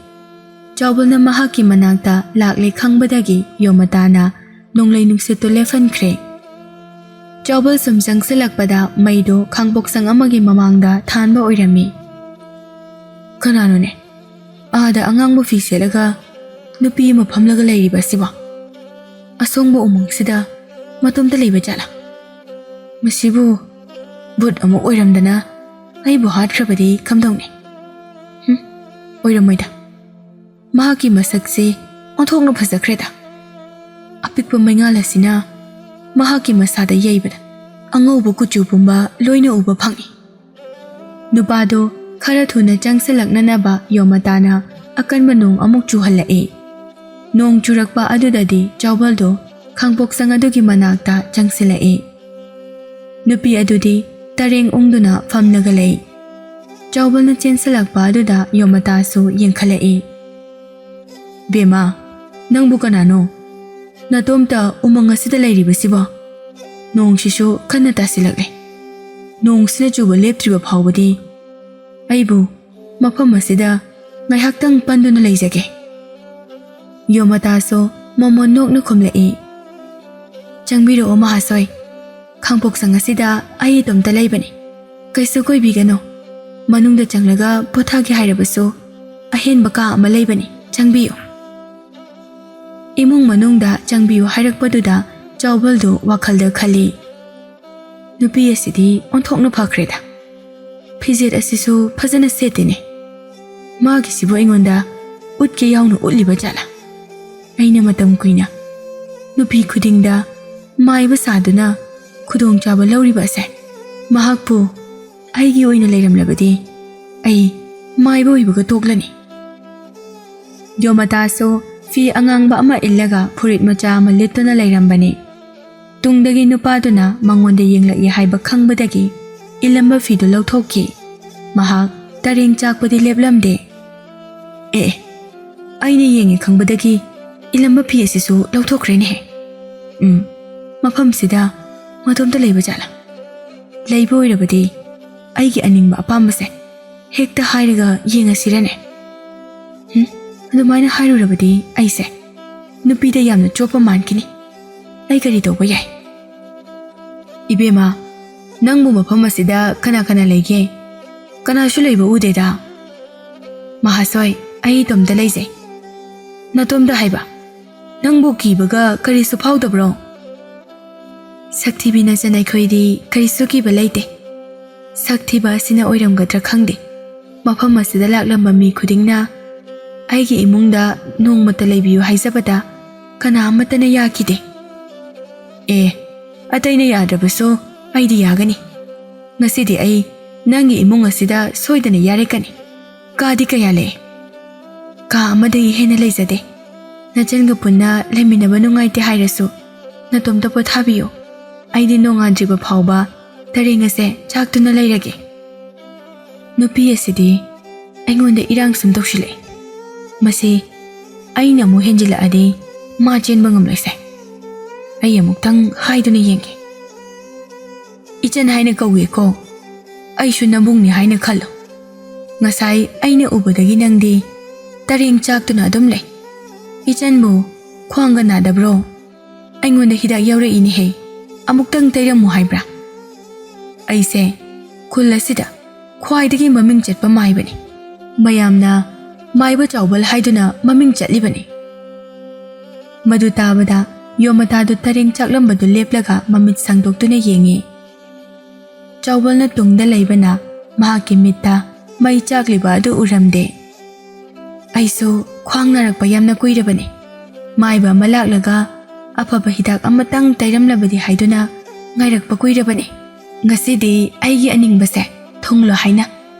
ꯆꯥꯎꯕꯜꯅ ꯃꯍꯥꯛꯀꯤ ꯃꯅꯥꯛꯇ ꯂꯥꯛꯂꯦ ꯈꯪꯕꯗꯒꯤ ꯌꯣꯃꯇꯥꯅ ꯅꯣꯡꯂꯩ ꯅꯨꯡꯁꯤꯠꯇꯨ ꯂꯦꯞꯍꯟꯈ꯭ꯔꯦ꯫ ꯆꯥꯎꯕꯜ ꯁꯨꯝ ꯆꯪꯁꯤꯜꯂꯛꯄꯗ ꯃꯩꯗꯨ ꯈꯥꯡꯄꯣꯛꯁꯪ ꯑꯃꯒꯤ ꯃꯃꯥꯡꯗ ꯊꯥꯟꯕ ꯑꯣꯏꯔꯝꯃꯤ꯫ "ꯀꯅꯥꯅꯣꯅꯦ ꯑꯥꯗ ꯑꯉꯥꯡꯕ ꯐꯤ ꯁꯦꯠꯂꯒ ꯅꯨꯄꯤ ꯑꯃ ꯐꯝꯂꯒ ꯂꯩꯔꯤꯕ ꯑꯁꯤꯕꯣ? ꯑꯁꯣꯡꯕ ꯎꯃꯪꯁꯤꯗ ꯃꯇꯣꯝꯇ ꯂꯩꯕ ꯖꯥꯠꯂꯥ? ꯃꯁꯤꯕꯨ ꯚꯨꯠ ꯑꯃꯨꯛ ꯑꯣꯏꯔꯝꯗꯅ ꯑꯩꯕꯨ ꯍꯥꯠꯈ꯭ꯔꯕꯗꯤ ꯀꯝꯗꯧꯅꯤ? ꯍꯨꯝ, ꯑꯣꯏꯔꯝꯃꯣꯏꯗ꯫ ꯃꯍꯥꯛꯀꯤ ꯃꯁꯛꯁꯦ ꯑꯣꯟꯊꯣꯛꯅ ꯐꯖꯈ꯭ꯔꯦꯗ꯫ ꯑꯄꯤꯛꯄ ꯃꯩꯉꯥꯜ ꯑꯁꯤꯅ ꯃꯍꯥꯛꯀꯤ ꯃꯁꯥꯗ ꯌꯩꯕꯗ ꯑꯉꯧꯕ ꯀꯨꯆꯨ ꯄꯨꯝꯕ ꯂꯣꯏꯅ ꯎꯕ ꯐꯪꯏ꯫" ꯅꯨꯄꯥꯗꯨ ꯈꯔ ꯊꯨꯅ ꯆꯪꯁꯤꯜꯂꯛꯅꯅꯕ ꯌꯣꯃꯇꯥꯅ ꯑꯀꯟꯕ ꯅꯣꯡ ꯑꯃꯨꯛ ꯆꯨꯍꯜꯂꯛꯏ꯫ ꯅꯣꯡ ꯆꯨꯔꯛꯄ ꯑꯗꯨꯗꯗꯤ ꯆꯥꯎꯕꯜꯗꯨ ꯈꯥꯡꯄꯣꯛꯁꯪ ꯑꯗꯨꯒꯤ ꯃꯅꯥꯛꯇ ꯆꯪꯁꯤꯜꯂꯛꯏ꯫ ꯅꯨꯄꯤ ꯑꯗꯨꯗꯤ ꯇꯔꯦꯡ ꯎꯪꯗꯨꯅ ꯐꯝꯂꯒ ꯂꯩ꯫ ꯆꯥꯎꯕꯜꯅ ꯆꯦꯟꯁꯤꯜꯂꯛꯄ ꯑꯗꯨꯗ ꯌꯣꯃꯇꯥꯁꯨ ꯌꯦꯡꯈꯠꯂꯛꯏ꯫ "ꯕꯦꯝꯃ, ꯅꯪꯕꯨ ꯀꯅꯥꯅꯣ? ꯅꯇꯣꯝꯇ ꯎꯃꯪ ꯑꯁꯤꯗ ꯂꯩꯔꯤꯕꯁꯤꯕꯣ? ꯅꯣꯡꯁꯤꯁꯨ ꯀꯟꯅ ꯇꯥꯁꯤꯜꯂꯛꯂꯦ꯫ ꯅꯣꯡꯁꯤꯅ ꯆꯨꯕ ꯂꯦꯞꯇ꯭ꯔꯤꯕ ꯐꯥꯎꯕꯗꯤ ꯑꯩꯕꯨ ꯃꯐꯝ ꯑꯁꯤꯗ ꯉꯥꯏꯍꯥꯛꯇꯪ ꯄꯟꯗꯨꯅ ꯂꯩꯖꯒꯦ꯫" ꯌꯣꯃꯇꯥꯁꯨ ꯃꯃꯣꯟ ꯅꯣꯛꯅ ꯈꯨꯝꯂꯛꯏ, "ꯆꯪꯕꯤꯔꯛꯑꯣ ꯃꯍꯥꯁꯣꯏ꯫ ꯈꯥꯡꯄꯣꯛꯁꯪ ꯑꯁꯤꯗ ꯑꯩ ꯏꯇꯣꯝꯇ ꯂꯩꯕꯅꯤ꯫ ꯀꯩꯁꯨ ꯀꯣꯏꯕꯤꯒꯅꯨ꯫ ꯃꯅꯨꯡꯗ ꯆꯪꯂꯒ ꯄꯣꯊꯥꯒꯦ ꯍꯥꯏꯔꯕꯁꯨ ꯑꯍꯦꯟꯕ ꯀꯥ ꯑꯃ ꯂꯩꯕꯅꯤ, ꯆꯪꯕꯤꯌꯨ꯫" ꯏꯃꯨꯡ ꯃꯅꯨꯡꯗ ꯆꯪꯕꯤꯌꯨ ꯍꯥꯏꯔꯛꯄꯗꯨꯗ ꯆꯥꯎꯕꯜꯗꯨ ꯋꯥꯈꯜꯗ ꯈꯜꯂꯤ, "ꯅꯨꯄꯤ ꯑꯁꯤꯗꯤ ꯑꯣꯟꯊꯣꯛꯅ ꯐꯈ꯭ꯔꯦꯗ꯫ ꯐꯤꯖꯦꯠ ꯑꯁꯤꯁꯨ ꯐꯖꯅ ꯁꯦꯠꯇꯦꯅꯦ꯫ ꯃꯥꯒꯤꯁꯤꯕꯨ ꯑꯩꯉꯣꯟꯗ ꯎꯠꯀꯦ ꯌꯥꯎꯅ ꯎꯠꯂꯤꯕ ꯖꯥꯠꯂꯥ? ꯑꯩꯅ ꯃꯇꯝ ꯀꯨꯏꯅ ꯅꯨꯄꯤ ꯈꯨꯗꯤꯡꯗ ꯃꯥꯏꯕ ꯁꯥꯗꯨꯅ ꯈꯨꯗꯣꯡꯆꯥꯕ ꯂꯧꯔꯤꯕ ꯑꯁꯦ, ꯃꯍꯥꯛꯄꯨ ꯑꯩꯒꯤ ꯑꯣꯏꯅ ꯂꯩꯔꯝꯂꯕꯗꯤ ꯑꯩ ꯃꯥꯏꯕ ꯑꯣꯏꯕꯒ ꯇꯣꯛꯂꯅꯤ꯫ ꯌꯣꯃꯇꯥꯁꯨ ꯐꯤ ꯑꯉꯥꯡꯕ ꯑꯃ ꯏꯜꯂꯒ ꯐꯨꯔꯤꯠ ꯃꯆꯥ ꯑꯃ ꯂꯤꯠꯇꯨꯅ ꯂꯩꯔꯝꯕꯅꯤ꯫ ꯇꯨꯡꯗꯒꯤ ꯅꯨꯄꯥꯗꯨꯅ ꯃꯉꯣꯟꯗ ꯌꯦꯡꯂꯛꯏ ꯍꯥꯏꯕ ꯈꯪꯕꯗꯒꯤ ꯏꯜꯂꯝꯕ ꯐꯤꯗꯨ ꯂꯧꯊꯣꯛꯈꯤ꯫ ꯃꯍꯥꯛ ꯇꯔꯦꯡ ꯆꯥꯛꯄꯗꯤ ꯂꯦꯞꯂꯝꯗꯦ꯫ "ꯑꯦ, ꯑꯦ, ꯑꯩꯅ ꯌꯦꯡꯉꯦ ꯈꯪꯕꯗꯒꯤ ꯏꯜꯂꯝꯕ ꯐꯤ ꯑꯁꯤꯁꯨ ꯂꯧꯊꯣꯛꯈ꯭ꯔꯦꯅꯦꯍꯦ꯫ ꯎꯝ, ꯃꯐꯝꯁꯤꯗ ꯃꯇꯣꯝꯇ ꯂꯩꯕ ꯖꯥꯠꯂꯥ? ꯂꯩꯕ ꯑꯣꯏꯔꯕꯗꯤ ꯑꯩꯒꯤ ꯑꯅꯤꯡꯕ ꯑꯄꯥꯝꯕꯁꯦ ꯍꯦꯛꯇ ꯍꯥꯏꯔꯒ ꯌꯦꯡꯉꯁꯤꯔꯅꯦ?" "ꯍꯨꯝ, ꯑꯗꯨꯃꯥꯏꯅ ꯍꯥꯏꯔꯨꯔꯕꯗꯤ ꯑꯩꯁꯦ ꯅꯨꯄꯤꯗ ꯌꯥꯝꯅ ꯆꯣꯞꯄ ꯃꯥꯟꯈꯤꯅꯤ꯫ ꯑꯩ ꯀꯔꯤ ꯇꯧꯕ ꯌꯥꯏ?" "ꯏꯕꯦꯝꯃ, ꯅꯪꯕꯨ ꯃꯐꯝ ꯑꯁꯤꯗ ꯀꯅꯥ ꯀꯅꯥ ꯂꯩꯒꯦ? ꯀꯅꯥꯁꯨ ꯂꯩꯕ ꯎꯗꯦꯗ꯫" "ꯃꯍꯥꯁꯣꯏ, ꯑꯩ ꯏꯇꯣꯝꯇ ꯂꯩꯖꯩ꯫" "ꯅꯇꯣꯝꯇ ꯍꯥꯏꯕ? ꯅꯪꯕꯨ ꯀꯤꯕꯒ ꯀꯔꯤꯁꯨ ꯐꯥꯎꯗꯕ꯭ꯔꯣ?" "ꯁꯛ ꯊꯤꯕꯤ ꯅꯆꯟ ꯑꯩꯈꯣꯏꯗꯤ ꯀꯔꯤꯁꯨ ꯀꯤꯕ ꯂꯩꯇꯦ꯫ ꯁꯛ ꯊꯤꯕ ꯑꯁꯤꯅ ꯑꯣꯏꯔꯝꯒꯗ꯭ꯔꯥ ꯈꯪꯗꯦ, ꯃꯐꯝ ꯑꯁꯤꯗ ꯂꯥꯛꯂꯝꯕ ꯃꯤ ꯈꯨꯗꯤꯡꯅ ꯑꯩꯒꯤ ꯏꯃꯨꯡꯗ ꯅꯣꯡꯃꯇ ꯂꯩꯕꯤꯌꯨ ꯍꯥꯏꯖꯕꯗ ꯀꯅꯥ ꯑꯃꯠꯇꯅ ꯌꯥꯈꯤꯗꯦ꯫" "ꯑꯦ, ꯑꯇꯩꯅ ꯌꯥꯗ꯭ꯔꯕꯁꯨ ꯑꯩꯗꯤ ꯌꯥꯒꯅꯤ꯫ ꯉꯁꯤꯗꯤ ꯑꯩ ꯅꯪꯒꯤ ꯏꯃꯨꯡ ꯑꯁꯤꯗ ꯁꯣꯏꯗꯅ ꯌꯥꯔꯛꯀꯅꯤ꯫ ꯀꯥꯗꯤ ꯀꯌꯥ ꯂꯩ?" "ꯀꯥ ꯑꯃꯗꯒꯤ ꯍꯦꯟꯅ ꯂꯩꯖꯗꯦ꯫ ꯅꯆꯟꯒ ꯄꯨꯟꯅ ꯂꯩꯃꯤꯟꯅꯕ ꯅꯨꯡꯉꯥꯏꯇꯦ ꯍꯥꯏꯔꯁꯨ ꯅꯇꯣꯝꯇ ꯄꯣꯊꯥꯕꯤꯌꯨ꯫ ꯑꯩꯗꯤ ꯅꯣꯡꯉꯥꯟꯗ꯭ꯔꯤꯕ ꯐꯥꯎꯕ ꯇꯔꯦꯡ ꯑꯁꯦ ꯆꯥꯛꯇꯨꯅ ꯂꯩꯔꯒꯦ꯫" ꯅꯨꯄꯤ ꯑꯁꯤꯗꯤ ꯑꯩꯉꯣꯟꯗ ꯏꯔꯥꯡ ꯁꯨꯝ ꯇꯧꯁꯤꯜꯂꯛꯑꯦ꯫ ꯃꯁꯤ ꯑꯩꯅ ꯑꯃꯨꯛ ꯍꯦꯟꯖꯤꯜꯂꯛꯑꯗꯤ ꯃꯥ ꯆꯦꯟꯕ ꯉꯝꯂꯣꯏꯁꯦ꯫ ꯑꯩ ꯑꯃꯨꯛꯇꯪ ꯍꯥꯏꯗꯨꯅ ꯌꯦꯡꯒꯦ꯫ "ꯏꯆꯟ ꯍꯥꯏꯅ ꯀꯧꯒꯦꯀꯣ꯫ ꯑꯩꯁꯨ ꯅꯕꯨꯡꯅꯤ ꯍꯥꯏꯅ ꯈꯜꯂꯨ꯫ ꯉꯁꯥꯏ ꯑꯩꯅ ꯎꯕꯗꯒꯤ ꯅꯪꯗꯤ ꯇꯔꯦꯡ ꯆꯥꯛꯇꯨꯅ ꯑꯗꯨꯝ ꯂꯩ꯫ ꯏꯆꯟꯕꯨ ꯈ꯭ꯋꯥꯡꯒ ꯅꯥꯗꯕ꯭ꯔꯣ? ꯑꯩꯉꯣꯟꯗ ꯍꯤꯗꯥꯛ ꯌꯥꯎꯔꯛꯏꯅꯦꯍꯦ, ꯑꯃꯨꯛꯇꯪ ꯇꯩꯔꯝꯃꯨ ꯍꯥꯏꯕ꯭ꯔꯥ?" ꯑꯩꯁꯦ ꯈꯨꯜ ꯑꯁꯤꯗ ꯈ꯭ꯋꯥꯏꯗꯒꯤ ꯃꯃꯤꯡ ꯆꯠꯄ ꯃꯥꯏꯕꯅꯤ꯫ ꯃꯌꯥꯝꯅ ꯃꯥꯏꯕ ꯆꯥꯎꯕꯜ ꯍꯥꯏꯗꯨꯅ ꯃꯃꯤꯡ ꯆꯠꯂꯤꯕꯅꯤ꯫ ꯃꯗꯨ ꯇꯥꯕꯗ ꯌꯣꯃꯇꯥꯗꯨ ꯇꯔꯦꯡ ꯆꯥꯛꯂꯝꯕꯗꯨ ꯂꯦꯞꯂꯒ ꯃꯃꯤꯠ ꯁꯥꯡꯗꯣꯛꯇꯨꯅ ꯌꯦꯡꯉꯤ꯫ ꯆꯥꯎꯕꯜꯅ ꯇꯨꯡꯗ ꯂꯩꯕꯅ ꯃꯍꯥꯛꯀꯤ ꯃꯤꯠꯇ ꯃꯩ ꯆꯥꯛꯂꯤꯕ ꯑꯗꯨ ꯎꯔꯝꯗꯦ꯫ ꯑꯩꯁꯨ ꯈ꯭ꯋꯥꯡ ꯅꯥꯔꯛꯄ ꯌꯥꯝꯅ ꯀꯨꯏꯔꯕꯅꯤ꯫ ꯃꯥꯏꯕ ꯑꯃ ꯂꯥꯛꯂꯒ ꯑꯐꯕ ꯍꯤꯗꯥꯛ ꯑꯃꯇꯪ ꯇꯩꯔꯝꯂꯕꯗꯤ ꯍꯥꯏꯗꯨꯅ ꯉꯥꯏꯔꯛꯄ ꯀꯨꯏꯔꯕꯅꯤ꯫ ꯉꯁꯤꯗꯤ ꯑꯩꯒꯤ ꯑꯅꯤꯡꯕꯁꯦ ꯊꯨꯡꯂꯣ ꯍꯥꯏꯅ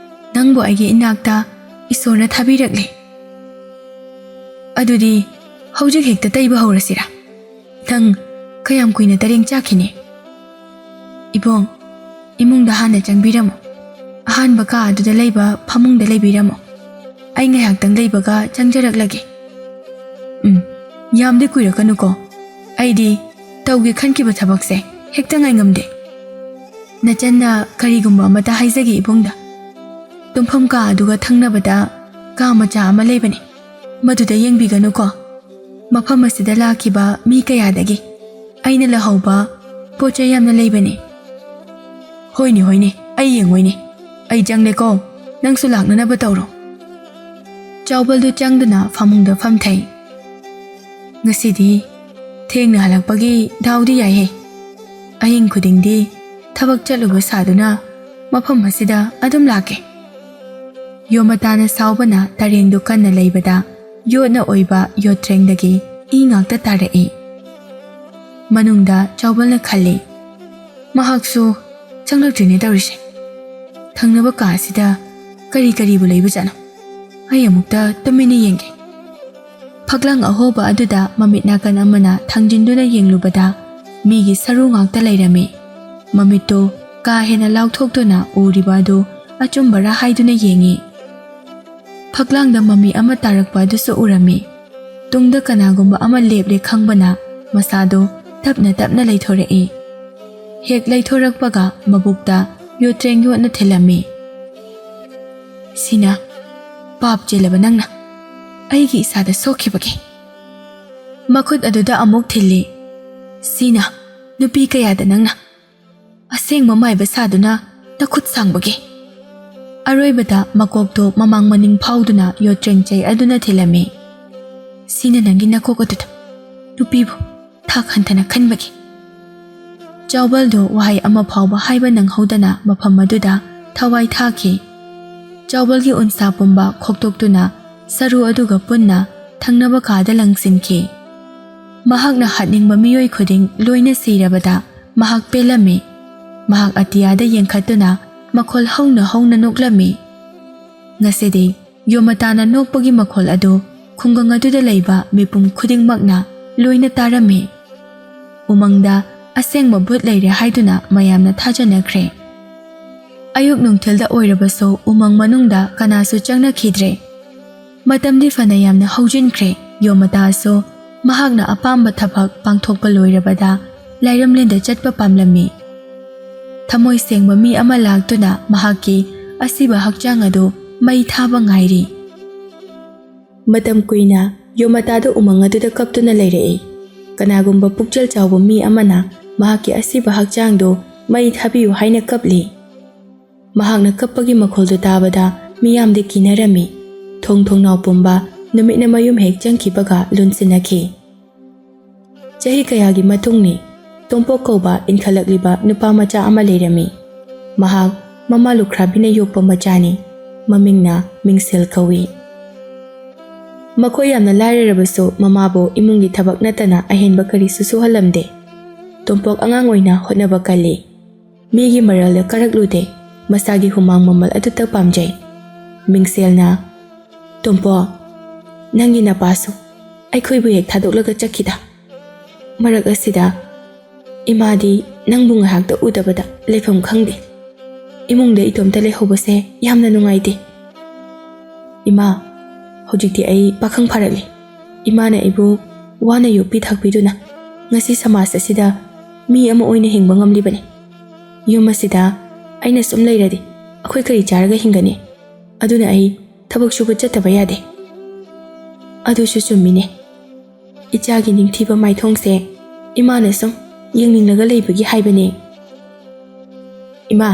ꯅꯪꯕꯨ ꯑꯩꯒꯤ ꯏꯅꯥꯛꯇ ꯏꯁꯣꯔꯅ ꯊꯥꯕꯤꯔꯛꯂꯦ꯫ ꯑꯗꯨꯗꯤ ꯍꯧꯖꯤꯛ ꯍꯦꯛꯇ ꯇꯩꯕ ꯍꯧꯔꯁꯤꯔꯥ? ꯅꯪ ꯀꯌꯥꯝ ꯀꯨꯏꯅ ꯇꯔꯦꯡ ꯆꯥꯈꯤꯅꯤ? ꯏꯕꯣꯡ, ꯏꯃꯨꯡꯗ ꯍꯥꯟꯅ ꯆꯪꯕꯤꯔꯝꯃꯣ꯫ ꯑꯍꯥꯟꯕ ꯀꯥ ꯑꯗꯨꯗ ꯂꯩꯕ ꯐꯃꯨꯡꯗ ꯂꯩꯕꯤꯔꯝꯃꯣ꯫ ꯑꯩ ꯉꯥꯏꯍꯥꯛꯇꯪ ꯂꯩꯕꯒ ꯆꯪꯖꯔꯛꯂꯒꯦ꯫ ꯎꯝ, ꯌꯥꯝꯗꯤ ꯀꯨꯏꯔꯛꯀꯅꯨꯀꯣ꯫ ꯑꯩꯗꯤ ꯇꯧꯒꯦ ꯈꯟꯈꯤꯕ ꯊꯕꯛꯁꯦ ꯍꯦꯛꯇ ꯉꯥꯏꯉꯝꯗꯦ꯫ ꯅꯆꯟꯅ ꯀꯔꯤꯒꯨꯝꯕ ꯑꯃꯇ ꯍꯥꯏꯖꯒꯦ ꯏꯕꯨꯡꯗ꯫ ꯇꯨꯝꯐꯝ ꯀꯥ ꯑꯗꯨꯒ ꯊꯪꯅꯕꯗ ꯀꯥ ꯃꯆꯥ ꯑꯃ ꯂꯩꯕꯅꯤ꯫ ꯃꯗꯨꯗ ꯌꯦꯡꯕꯤꯒꯅꯨꯀꯣ꯫ ꯃꯐꯝ ꯑꯁꯤꯗ ꯂꯥꯛꯈꯤꯕ ꯃꯤ ꯀꯌꯥꯗꯒꯤ ꯑꯩꯅ ꯂꯧꯍꯧꯕ ꯄꯣꯠ ꯆꯩ ꯌꯥꯝꯅ ꯂꯩꯕꯅꯤ꯫ ꯍꯣꯏꯅꯦ, ꯍꯣꯏꯅꯦ, ꯑꯩ ꯌꯦꯡꯉꯣꯏꯅꯦ꯫ ꯑꯩ ꯆꯪꯂꯦꯀꯣ, ꯅꯪꯁꯨ ꯂꯥꯛꯅꯅꯕ ꯇꯧꯔꯣ꯫ ꯆꯥꯎꯕꯜꯗꯨ ꯆꯪꯗꯨꯅ ꯐꯃꯨꯡꯗ ꯐꯝꯊꯩ꯫ ꯉꯁꯤꯗꯤ ꯊꯦꯡꯅ ꯍꯜꯂꯛꯄꯒꯤ ꯗꯥꯎꯗꯤ ꯌꯥꯏꯍꯦ꯫ ꯑꯍꯤꯡ ꯈꯨꯗꯤꯡꯗꯤ ꯊꯕꯛ ꯆꯠꯂꯨꯕ ꯁꯥꯗꯨꯅ ꯃꯐꯝ ꯑꯁꯤꯗ ꯑꯗꯨꯝ ꯂꯥꯛꯀꯦ꯫ ꯌꯣꯃꯇꯥꯅ ꯁꯥꯎꯕꯅ ꯇꯔꯦꯡꯗꯨ ꯀꯟꯅ ꯂꯩꯕꯗ ꯌꯣꯠꯅ ꯑꯣꯏꯕ ꯌꯣꯠꯇ꯭ꯔꯦꯡꯗꯒꯤ ꯏ ꯉꯥꯛꯇ ꯇꯥꯔꯛꯏ꯫ ꯃꯅꯨꯡꯗ ꯆꯥꯎꯕꯜꯅ ꯈꯜꯂꯤ, "ꯃꯍꯥꯛꯁꯨ ꯆꯪꯂꯛꯇ꯭ꯔꯤꯅꯦ ꯇꯧꯔꯤꯁꯦ꯫ ꯊꯪꯅꯕ ꯀꯥ ꯑꯁꯤꯗ ꯀꯔꯤ ꯀꯔꯤꯕꯨ ꯂꯩꯕꯖꯥꯠꯅꯣ? ꯑꯩ ꯑꯃꯨꯛꯇ ꯇꯨꯃꯤꯟꯅ ꯌꯦꯡꯒꯦ꯫" ꯐꯛꯂꯥꯡ ꯑꯍꯣꯕ ꯑꯗꯨꯗ ꯃꯃꯤꯠ ꯅꯥꯀꯟ ꯑꯃꯅ ꯊꯥꯡꯖꯤꯟꯗꯨꯅ ꯌꯦꯡꯂꯨꯕꯗ ꯃꯤꯒꯤ ꯁꯔꯨ ꯉꯥꯛꯇ ꯂꯩꯔꯝꯃꯤ꯫ ꯃꯃꯤꯠꯇꯨ ꯀꯥ ꯍꯦꯟꯅ ꯂꯥꯎꯊꯣꯛꯇꯨꯅ ꯎꯔꯤꯕ ꯑꯗꯨ ꯑꯆꯨꯝꯕꯔꯥ ꯍꯥꯏꯗꯨꯅ ꯌꯦꯡꯉꯤ꯫ ꯐꯛꯂꯥꯡꯗ ꯃꯃꯤ ꯑꯃ ꯇꯥꯔꯛꯄ ꯑꯗꯨꯁꯨ ꯎꯔꯝꯃꯤ꯫ ꯇꯨꯡꯗ ꯀꯅꯥꯒꯨꯝꯕ ꯑꯃ ꯂꯦꯞꯂꯦ ꯈꯪꯕꯅ ꯃꯁꯥꯗꯨ ꯇꯞꯅ ꯇꯞꯅ ꯂꯩꯊꯣꯔꯛꯏ꯫ ꯍꯦꯛ ꯂꯩꯊꯣꯔꯛꯄꯒ ꯃꯕꯨꯛꯇ ꯌꯣꯠꯇ꯭ꯔꯦꯡ ꯌꯣꯠꯅ ꯊꯤꯜꯂꯝꯃꯤ꯫ "ꯁꯤꯅ ꯄꯥꯞ ꯆꯦꯜꯂꯕ ꯅꯪꯅ ꯑꯩꯒꯤ ꯏꯁꯥꯗ ꯁꯣꯛꯈꯤꯕꯒꯤ꯫" ꯃꯈꯨꯠ ꯑꯗꯨꯗ ꯑꯃꯨꯛ ꯊꯤꯜꯂꯤ꯫ "ꯁꯤꯅ ꯅꯨꯄꯤ ꯀꯌꯥꯗ ꯅꯪꯅ ꯑꯁꯦꯡꯕ ꯃꯥꯏꯕ ꯁꯥꯗꯨꯅ ꯅꯈꯨꯠ ꯁꯥꯡꯕꯒꯤ꯫" ꯑꯔꯣꯏꯕꯗ ꯃꯀꯣꯛꯇꯨ ꯃꯃꯥꯡ ꯃꯅꯤꯡ ꯐꯥꯎꯗꯨꯅ ꯌꯣꯠꯇ꯭ꯔꯦꯡ ꯆꯩ ꯑꯗꯨꯅ ꯊꯤꯜꯂꯝꯃꯤ꯫ "ꯁꯤꯅ ꯅꯪꯒꯤ ꯅꯀꯣꯛ ꯑꯗꯨꯗ ꯅꯨꯄꯤꯕꯨ ꯊꯥꯛ ꯍꯟꯊꯅ ꯈꯟꯕꯒꯤ꯫" ꯆꯥꯎꯕꯜꯗꯨ ꯋꯥꯍꯩ ꯑꯃ ꯐꯥꯎꯕ ꯍꯥꯏꯕ ꯅꯪꯍꯧꯗꯅ ꯃꯐꯝ ꯑꯗꯨꯗ ꯊꯋꯥꯏ ꯊꯥꯈꯤ꯫ ꯆꯥꯎꯕꯜꯒꯤ ꯎꯟꯁꯥ ꯄꯨꯝꯕ ꯈꯣꯛꯇꯣꯛꯇꯨꯅ ꯁꯔꯨ ꯑꯗꯨꯒ ꯄꯨꯟꯅ ꯊꯪꯅꯕ ꯀꯥꯗ ꯂꯪꯁꯤꯟꯈꯤ꯫ ꯃꯍꯥꯛꯅ ꯍꯥꯠꯅꯤꯡꯕ ꯃꯤꯑꯣꯏ ꯈꯨꯗꯤꯡ ꯂꯣꯏꯅ ꯁꯤꯔꯕꯗ ꯃꯍꯥꯛ ꯄꯦꯜꯂꯝꯃꯤ꯫ ꯃꯍꯥꯛ ꯑꯇꯤꯌꯥꯗ ꯌꯦꯡꯈꯠꯇꯨꯅ ꯃꯈꯣꯜ ꯍꯧꯅ ꯍꯧꯅ ꯅꯣꯛꯂꯝꯃꯤ꯫ ꯉꯁꯤꯗꯤ ꯌꯣꯃꯇꯥꯅ ꯅꯣꯛꯄꯒꯤ ꯃꯈꯣꯜ ꯑꯗꯨ ꯈꯨꯡꯒꯪ ꯑꯗꯨꯗ ꯂꯩꯕ ꯃꯤꯄꯨꯝ ꯈꯨꯗꯤꯡꯃꯛꯅ ꯂꯣꯏꯅ ꯇꯥꯔꯝꯃꯤ꯫ ꯎꯃꯪꯗ ꯑꯁꯦꯡꯕ ꯚꯨꯠ ꯂꯩꯔꯦ ꯍꯥꯏꯗꯨꯅ ꯃꯌꯥꯝꯅ ꯊꯥꯖꯅꯈ꯭ꯔꯦ꯫ ꯑꯌꯨꯛ ꯅꯨꯡꯊꯤꯜꯗ ꯑꯣꯏꯔꯕꯁꯨ ꯎꯃꯪ ꯃꯅꯨꯡꯗ ꯀꯅꯥꯁꯨ ꯆꯪꯅꯈꯤꯗ꯭ꯔꯦ꯫ ꯃꯇꯝꯗꯤ ꯐꯅ ꯌꯥꯝꯅ ꯍꯧꯖꯤꯟꯈ꯭ꯔꯦ꯫ ꯌꯣꯃꯇꯥꯁꯨ ꯃꯍꯥꯛꯅ ꯑꯄꯥꯝꯕ ꯊꯕꯛ ꯄꯥꯡꯊꯣꯛꯄ ꯂꯣꯏꯔꯕꯗ ꯂꯥꯏꯔꯝꯂꯦꯟꯗ ꯆꯠꯄ ꯄꯥꯝꯂꯝꯃꯤ꯫ ꯊꯃꯣꯏ ꯁꯦꯡꯕ ꯃꯤ ꯑꯃ ꯂꯥꯛꯇꯨꯅ ꯃꯍꯥꯛꯀꯤ ꯑꯁꯤꯕ ꯍꯛꯆꯥꯡ ꯑꯗꯨ ꯃꯩ ꯊꯥꯕ ꯉꯥꯏꯔꯤ꯫ ꯃꯇꯝ ꯀꯨꯏꯅ ꯌꯣꯃꯇꯥꯗ ꯎꯃꯪ ꯑꯗꯨꯗ ꯀꯞꯇꯨꯅ ꯂꯩꯔꯛꯏ꯫ ꯀꯅꯥꯒꯨꯝꯕ ꯄꯨꯛꯆꯦꯜ ꯆꯥꯎꯕ ꯃꯤ ꯑꯃꯅ ꯃꯍꯥꯛꯀꯤ ꯑꯁꯤꯕ ꯍꯛꯆꯥꯡꯗꯨ ꯃꯩ ꯊꯥꯕꯤꯌꯨ ꯍꯥꯏꯅ ꯀꯞꯂꯤ꯫ ꯃꯍꯥꯛꯅ ꯀꯞꯄꯒꯤ ꯃꯈꯣꯜꯗꯨ ꯇꯥꯕꯗ ꯃꯤꯌꯥꯝꯗꯤ ꯀꯤꯅꯔꯝꯃꯤ꯫ ꯊꯣꯡ ꯊꯣꯡꯅꯥꯎ ꯄꯨꯝꯕ ꯅꯨꯃꯤꯠꯅ ꯃꯌꯨꯝ ꯍꯦꯛ ꯆꯪꯈꯤꯕꯒ ꯂꯣꯟꯁꯤꯟꯅꯈꯤ꯫ ꯆꯍꯤ ꯀꯌꯥꯒꯤ ꯃꯇꯨꯡꯅꯤ꯫ ꯇꯣꯝꯄꯣꯛ ꯀꯧꯕ ꯏꯟꯈꯠꯂꯛꯂꯤꯕ ꯅꯨꯄꯥ ꯃꯆꯥ ꯑꯃ ꯂꯩꯔꯝꯃꯤ꯫ ꯃꯍꯥꯛ ꯃꯃꯥ ꯂꯨꯈ꯭ꯔꯥꯕꯤꯅ ꯌꯣꯛꯄ ꯃꯆꯥꯅꯤ꯫ ꯃꯃꯤꯡꯅ ꯃꯤꯡꯁꯦꯜ ꯀꯧꯏ꯫ ꯃꯈꯣꯏ ꯌꯥꯝꯅ ꯂꯥꯏꯔꯔꯕꯁꯨ ꯃꯃꯥꯕꯨ ꯏꯃꯨꯡꯒꯤ ꯊꯕꯛ ꯅꯠꯇꯅ ꯑꯍꯦꯟꯕ ꯀꯔꯤꯁꯨ ꯁꯨꯍꯜꯂꯝꯗꯦ꯫ ꯇꯣꯝꯄꯣꯛ ꯑꯉꯥꯡ ꯑꯣꯏꯅ ꯍꯣꯠꯅꯕ ꯀꯜꯂꯤ꯫ ꯃꯤꯒꯤ ꯃꯔꯜꯗ ꯀꯥꯔꯛꯂꯨꯗꯦ꯫ ꯃꯁꯥꯒꯤ ꯍꯨꯃꯥꯡ ꯃꯃꯜ ꯑꯗꯨꯇ ꯄꯥꯝꯖꯩ꯫ ꯃꯤꯡꯁꯦꯜꯅ, "ꯇꯣꯝꯄꯣ, ꯅꯪꯒꯤ ꯅꯄꯥꯁꯨ ꯑꯩꯈꯣꯏꯕꯨ ꯍꯦꯛ ꯊꯥꯗꯣꯛꯂꯒ ꯆꯠꯈꯤꯗ꯫ ꯃꯔꯛ ꯑꯁꯤꯗ ꯏꯃꯥꯗꯤ ꯅꯪꯕꯨ ꯉꯥꯏꯍꯥꯛꯇ ꯎꯗꯕꯗ ꯂꯩꯐꯝ ꯈꯪꯗꯦ꯫ ꯏꯃꯨꯡꯗ ꯏꯇꯣꯝꯇ ꯂꯩꯍꯧꯕꯁꯦ ꯌꯥꯝꯅ ꯅꯨꯡꯉꯥꯏꯇꯦ꯫ ꯏꯃꯥ, ꯍꯧꯖꯤꯛꯇꯤ ꯑꯩ ꯄꯥꯈꯪ ꯐꯥꯔꯛꯂꯦ꯫ ꯏꯃꯥꯅ ꯑꯩꯕꯨ ꯋꯥꯅ ꯌꯣꯛꯄꯤ ꯊꯥꯛꯄꯤꯗꯨꯅ ꯉꯁꯤ ꯁꯃꯥꯖ ꯑꯁꯤꯗ ꯃꯤ ꯑꯃ ꯑꯣꯏꯅ ꯍꯤꯡꯕ ꯉꯝꯂꯤꯕꯅꯤ꯫ ꯌꯨꯝ ꯑꯁꯤꯗ ꯑꯩꯅ ꯁꯨꯝ ꯂꯩꯔꯗꯤ ꯑꯩꯈꯣꯏ ꯀꯔꯤ ꯆꯥꯔꯒ ꯍꯤꯡꯒꯅꯤ? ꯑꯗꯨꯅ ꯑꯩ ꯊꯕꯛ ꯁꯨꯕ ꯆꯠꯇꯕ ꯌꯥꯗꯦ꯫" "ꯑꯗꯨꯁꯨ ꯆꯨꯝꯃꯤꯅꯦ꯫ ꯏꯆꯥꯒꯤ ꯅꯤꯡꯊꯤꯕ ꯃꯥꯏꯊꯣꯡꯁꯦ ꯏꯃꯥꯅ ꯁꯨꯝ ꯌꯦꯡꯅꯤꯡꯂꯒ ꯂꯩꯕꯒꯤ ꯍꯥꯏꯕꯅꯦ꯫" "ꯏꯃꯥ,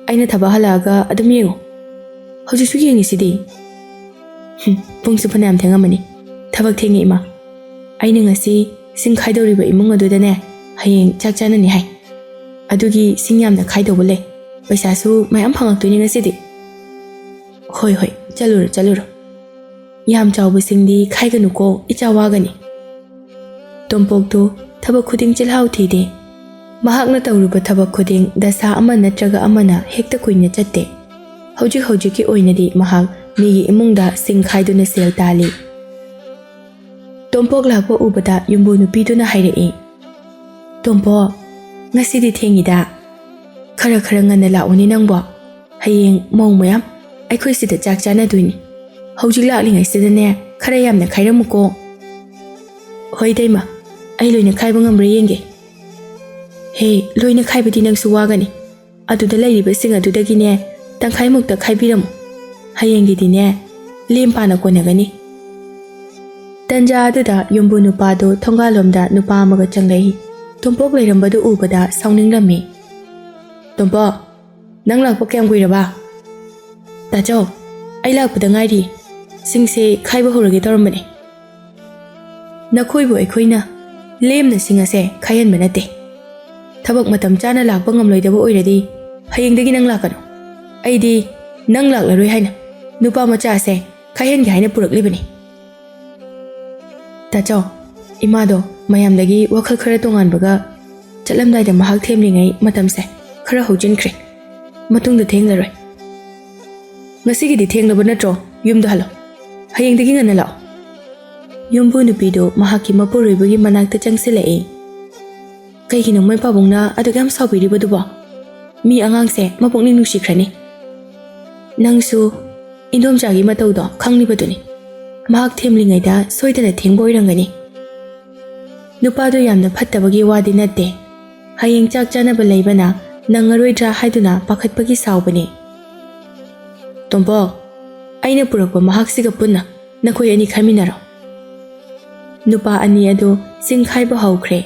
ꯑꯩꯅ ꯊꯕꯛ ꯍꯜꯂꯛꯑꯒ ꯑꯗꯨꯝ ꯌꯦꯡꯉꯨ꯫ ꯍꯧꯖꯤꯛꯁꯨ ꯌꯦꯡꯉꯤꯁꯤꯗꯤ꯫" "ꯍꯨꯝ, ꯄꯨꯡꯁꯨ ꯐꯅꯌꯥꯝ ꯊꯦꯡꯉꯝꯃꯅꯤ꯫ ꯊꯕꯛ ꯊꯦꯡꯉꯦ, ꯏꯃꯥ꯫ ꯑꯩꯅ ꯉꯁꯤ ꯁꯤꯡ ꯈꯥꯏꯗꯧꯔꯤꯕ ꯏꯃꯨꯡ ꯑꯗꯨꯗꯅꯦ, ꯍꯌꯦꯡ ꯆꯥꯛ ꯆꯥꯅꯅꯤ ꯍꯥꯏ꯫ ꯑꯗꯨꯒꯤ ꯁꯤꯡ ꯌꯥꯝꯅ ꯈꯥꯏꯗꯧꯕ ꯂꯩ꯫ ꯄꯩꯁꯥꯁꯨ ꯃꯌꯥꯝ ꯐꯪꯉꯛꯇꯣꯏꯅꯤ ꯉꯁꯤꯗꯤ꯫ "ꯍꯣꯏ, ꯍꯣꯏ, ꯆꯠꯂꯨꯔꯣ, ꯆꯠꯂꯨꯔꯣ꯫ ꯌꯥꯝ ꯆꯥꯎꯕꯁꯤꯡꯗꯤ ꯈꯥꯏꯒꯅꯨꯀꯣ, ꯏꯆꯥ ꯋꯥꯒꯅꯤ꯫" ꯇꯣꯝꯄꯣꯛꯇꯨ ꯊꯕꯛ ꯈꯨꯗꯤꯡ ꯆꯤꯜꯍꯥꯎ ꯊꯤꯗꯦ꯫ ꯃꯍꯥꯛꯅ ꯇꯧꯔꯨꯕ ꯊꯕꯛ ꯈꯨꯗꯤꯡ ꯗꯁꯥ ꯑꯃ ꯅꯠꯇ꯭ꯔꯒ ꯑꯃꯅ ꯍꯦꯛꯇ ꯀꯨꯏꯅ ꯆꯠꯇꯦ꯫ ꯍꯧꯖꯤꯛ ꯍꯧꯖꯤꯛꯀꯤ ꯑꯣꯏꯅꯗꯤ ꯃꯍꯥꯛ ꯃꯤꯒꯤ ꯏꯃꯨꯡꯗ ꯁꯤꯡ ꯈꯥꯏꯗꯨꯅ ꯁꯦꯜ ꯇꯥꯜꯂꯤ꯫ ꯇꯣꯝꯄꯣꯛ ꯂꯥꯛꯄ ꯎꯕꯗ ꯌꯨꯝꯕꯨ ꯅꯨꯄꯤꯗꯨꯅ ꯍꯥꯏꯔꯛꯏ, "ꯇꯣꯝꯄꯣꯛ, ꯉꯁꯤꯗꯤ ꯊꯦꯡꯉꯤꯗ꯫ ꯈꯔ ꯈꯔ ꯉꯟꯅ ꯂꯥꯛꯎꯅꯦ ꯅꯪꯕꯣ꯫ ꯍꯌꯦꯡ ꯃꯧ ꯃꯌꯥꯝ ꯑꯩꯈꯣꯏ ꯁꯤꯗ ꯆꯥꯛ ꯆꯥꯅꯗꯣꯏꯅꯤ꯫ ꯍꯧꯖꯤꯛ ꯂꯥꯛꯂꯤꯉꯩꯁꯤꯗꯅꯦ ꯈꯔ ꯌꯥꯝꯅ ꯈꯥꯏꯔꯝꯃꯨꯀꯣ꯫" "ꯍꯣꯏ ꯏꯇꯩꯃ, ꯑꯩ ꯂꯣꯏꯅ ꯈꯥꯏꯕ ꯉꯝꯕ꯭ꯔꯥ ꯌꯦꯡꯒꯦ꯫" "ꯍꯦ, ꯂꯣꯏꯅ ꯈꯥꯏꯕꯗꯤ ꯅꯪꯁꯨ ꯋꯥꯒꯅꯤ꯫ ꯑꯗꯨꯗ ꯂꯩꯔꯤꯕꯁꯤꯡ ꯑꯗꯨꯗꯒꯤꯅꯦ ꯇꯪꯈꯥꯏꯃꯨꯛꯇ ꯈꯥꯏꯕꯤꯔꯝꯃꯨ꯫ ꯍꯌꯦꯡꯒꯤꯗꯤꯅꯦ ꯂꯦꯝ ꯄꯥꯅ ꯀꯣꯟꯅꯒꯅꯤ꯫" ꯇꯟꯖꯥ ꯑꯗꯨꯗ ꯌꯨꯝꯕꯨ ꯅꯨꯄꯥꯗꯨ ꯊꯣꯡꯒꯥꯜꯂꯣꯝꯗ ꯅꯨꯄꯥ ꯑꯃꯒ ꯆꯪꯂꯛꯏ꯫ ꯇꯣꯝꯄꯣꯛ ꯂꯩꯔꯝꯕꯗꯨ ꯎꯕꯗ ꯁꯥꯎꯅꯤꯡꯂꯝꯃꯤ꯫ "ꯇꯣꯝꯄꯣꯛ, ꯅꯪ ꯂꯥꯛꯄ ꯀꯌꯥꯝ ꯀꯨꯏꯔꯕ?" "ꯇꯥꯆꯧ, ꯑꯩ ꯂꯥꯛꯄꯗ ꯉꯥꯏꯔꯤ꯫ ꯁꯤꯡꯁꯦ ꯈꯥꯏꯕ ꯍꯧꯔꯒꯦ ꯇꯧꯔꯝꯕꯅꯦ꯫" "ꯅꯈꯣꯏꯕꯨ ꯑꯩꯈꯣꯏꯅ ꯂꯦꯝꯅ ꯁꯤꯡ ꯑꯁꯦ ꯈꯥꯏꯍꯟꯕ ꯅꯠꯇꯦ꯫ ꯊꯕꯛ ꯃꯇꯝ ꯆꯥꯅ ꯂꯥꯛꯄ ꯉꯝꯂꯣꯏꯗꯕ ꯑꯣꯏꯔꯗꯤ ꯍꯌꯦꯡꯗꯒꯤ ꯅꯪ ꯂꯥꯛꯀꯅꯨ꯫ ꯑꯩꯗꯤ ꯅꯪ ꯂꯥꯛꯂꯔꯣꯏ ꯍꯥꯏꯅ ꯅꯨꯄꯥ ꯃꯆꯥ ꯑꯁꯦ ꯈꯥꯏꯍꯟꯒꯦ ꯍꯥꯏꯅ ꯄꯨꯔꯛꯂꯤꯕꯅꯤ꯫" "ꯇꯥꯆꯧ, ꯏꯃꯥꯗꯣ ꯃꯌꯥꯝꯗꯒꯤ ꯋꯥꯈꯜ ꯈꯔ ꯇꯣꯉꯥꯟꯕꯒ ꯆꯠꯂꯝꯗꯥꯏꯗ ꯃꯍꯥꯛ ꯊꯦꯝꯂꯤꯉꯩ ꯃꯇꯝꯁꯦ ꯈꯔ ꯍꯧꯖꯤꯟꯈ꯭ꯔꯦ꯫ ꯃꯇꯨꯡꯗ ꯊꯦꯡꯂꯔꯣꯏ꯫ ꯉꯁꯤꯒꯤꯗꯤ ꯊꯦꯡꯂꯕ ꯅꯠꯇ꯭ꯔꯣ? ꯌꯨꯝꯗ ꯍꯜꯂꯣ꯫ ꯍꯌꯦꯡꯗꯒꯤ ꯉꯟꯅ ꯂꯥꯛꯑꯣ꯫" ꯌꯨꯝꯕꯨ ꯅꯨꯄꯤꯗꯨ ꯃꯍꯥꯛꯀꯤ ꯃꯄꯨꯔꯣꯏꯕꯒꯤ ꯃꯅꯥꯛꯇ ꯆꯪꯁꯤꯜꯂꯛꯏ꯫ "ꯀꯩꯒꯤꯅꯣ ꯃꯣꯏ ꯄꯥꯕꯨꯡꯅ ꯑꯗꯨꯛ ꯌꯥꯝ ꯁꯥꯎꯕꯤꯔꯤꯕꯗꯨꯕꯣ? ꯃꯤ ꯑꯉꯥꯡꯁꯦ ꯃꯄꯨꯛꯅꯤꯡ ꯅꯨꯡꯁꯤꯈ꯭ꯔꯅꯤ꯫ ꯅꯪꯁꯨ ꯏꯟꯗꯣꯝꯆꯥꯒꯤ ꯃꯇꯧꯗꯣ ꯈꯪꯂꯤꯕꯗꯨꯅꯤ꯫ ꯃꯍꯥꯛ ꯊꯦꯝꯂꯤꯉꯩꯗ ꯁꯣꯏꯗꯅ ꯊꯦꯡꯕ ꯑꯣꯏꯔꯝꯒꯅꯤ꯫" ꯅꯨꯄꯥꯗꯨ ꯌꯥꯝꯅ ꯐꯠꯇꯕꯒꯤ ꯋꯥꯗꯤ ꯅꯠꯇꯦ꯫ ꯍꯌꯦꯡ ꯆꯥꯛ ꯆꯥꯅꯕ ꯂꯩꯕꯅ ꯅꯪꯉꯔꯣꯏꯗ꯭ꯔꯥ ꯍꯥꯏꯗꯨꯅ ꯄꯥꯈꯠꯄꯒꯤ ꯁꯥꯎꯕꯅꯤ꯫ "ꯇꯣꯝꯄꯣꯛ, ꯑꯩꯅ ꯄꯨꯔꯛꯄ ꯃꯍꯥꯛꯁꯤꯒ ꯄꯨꯟꯅ ꯅꯈꯣꯏ ꯑꯅꯤ ꯈꯥꯏꯃꯤꯟꯅꯔꯣ꯫" ꯅꯨꯄꯥ ꯑꯅꯤ ꯑꯗꯨ ꯁꯤꯡ ꯈꯥꯏꯕ ꯍꯧꯈ꯭ꯔꯦ꯫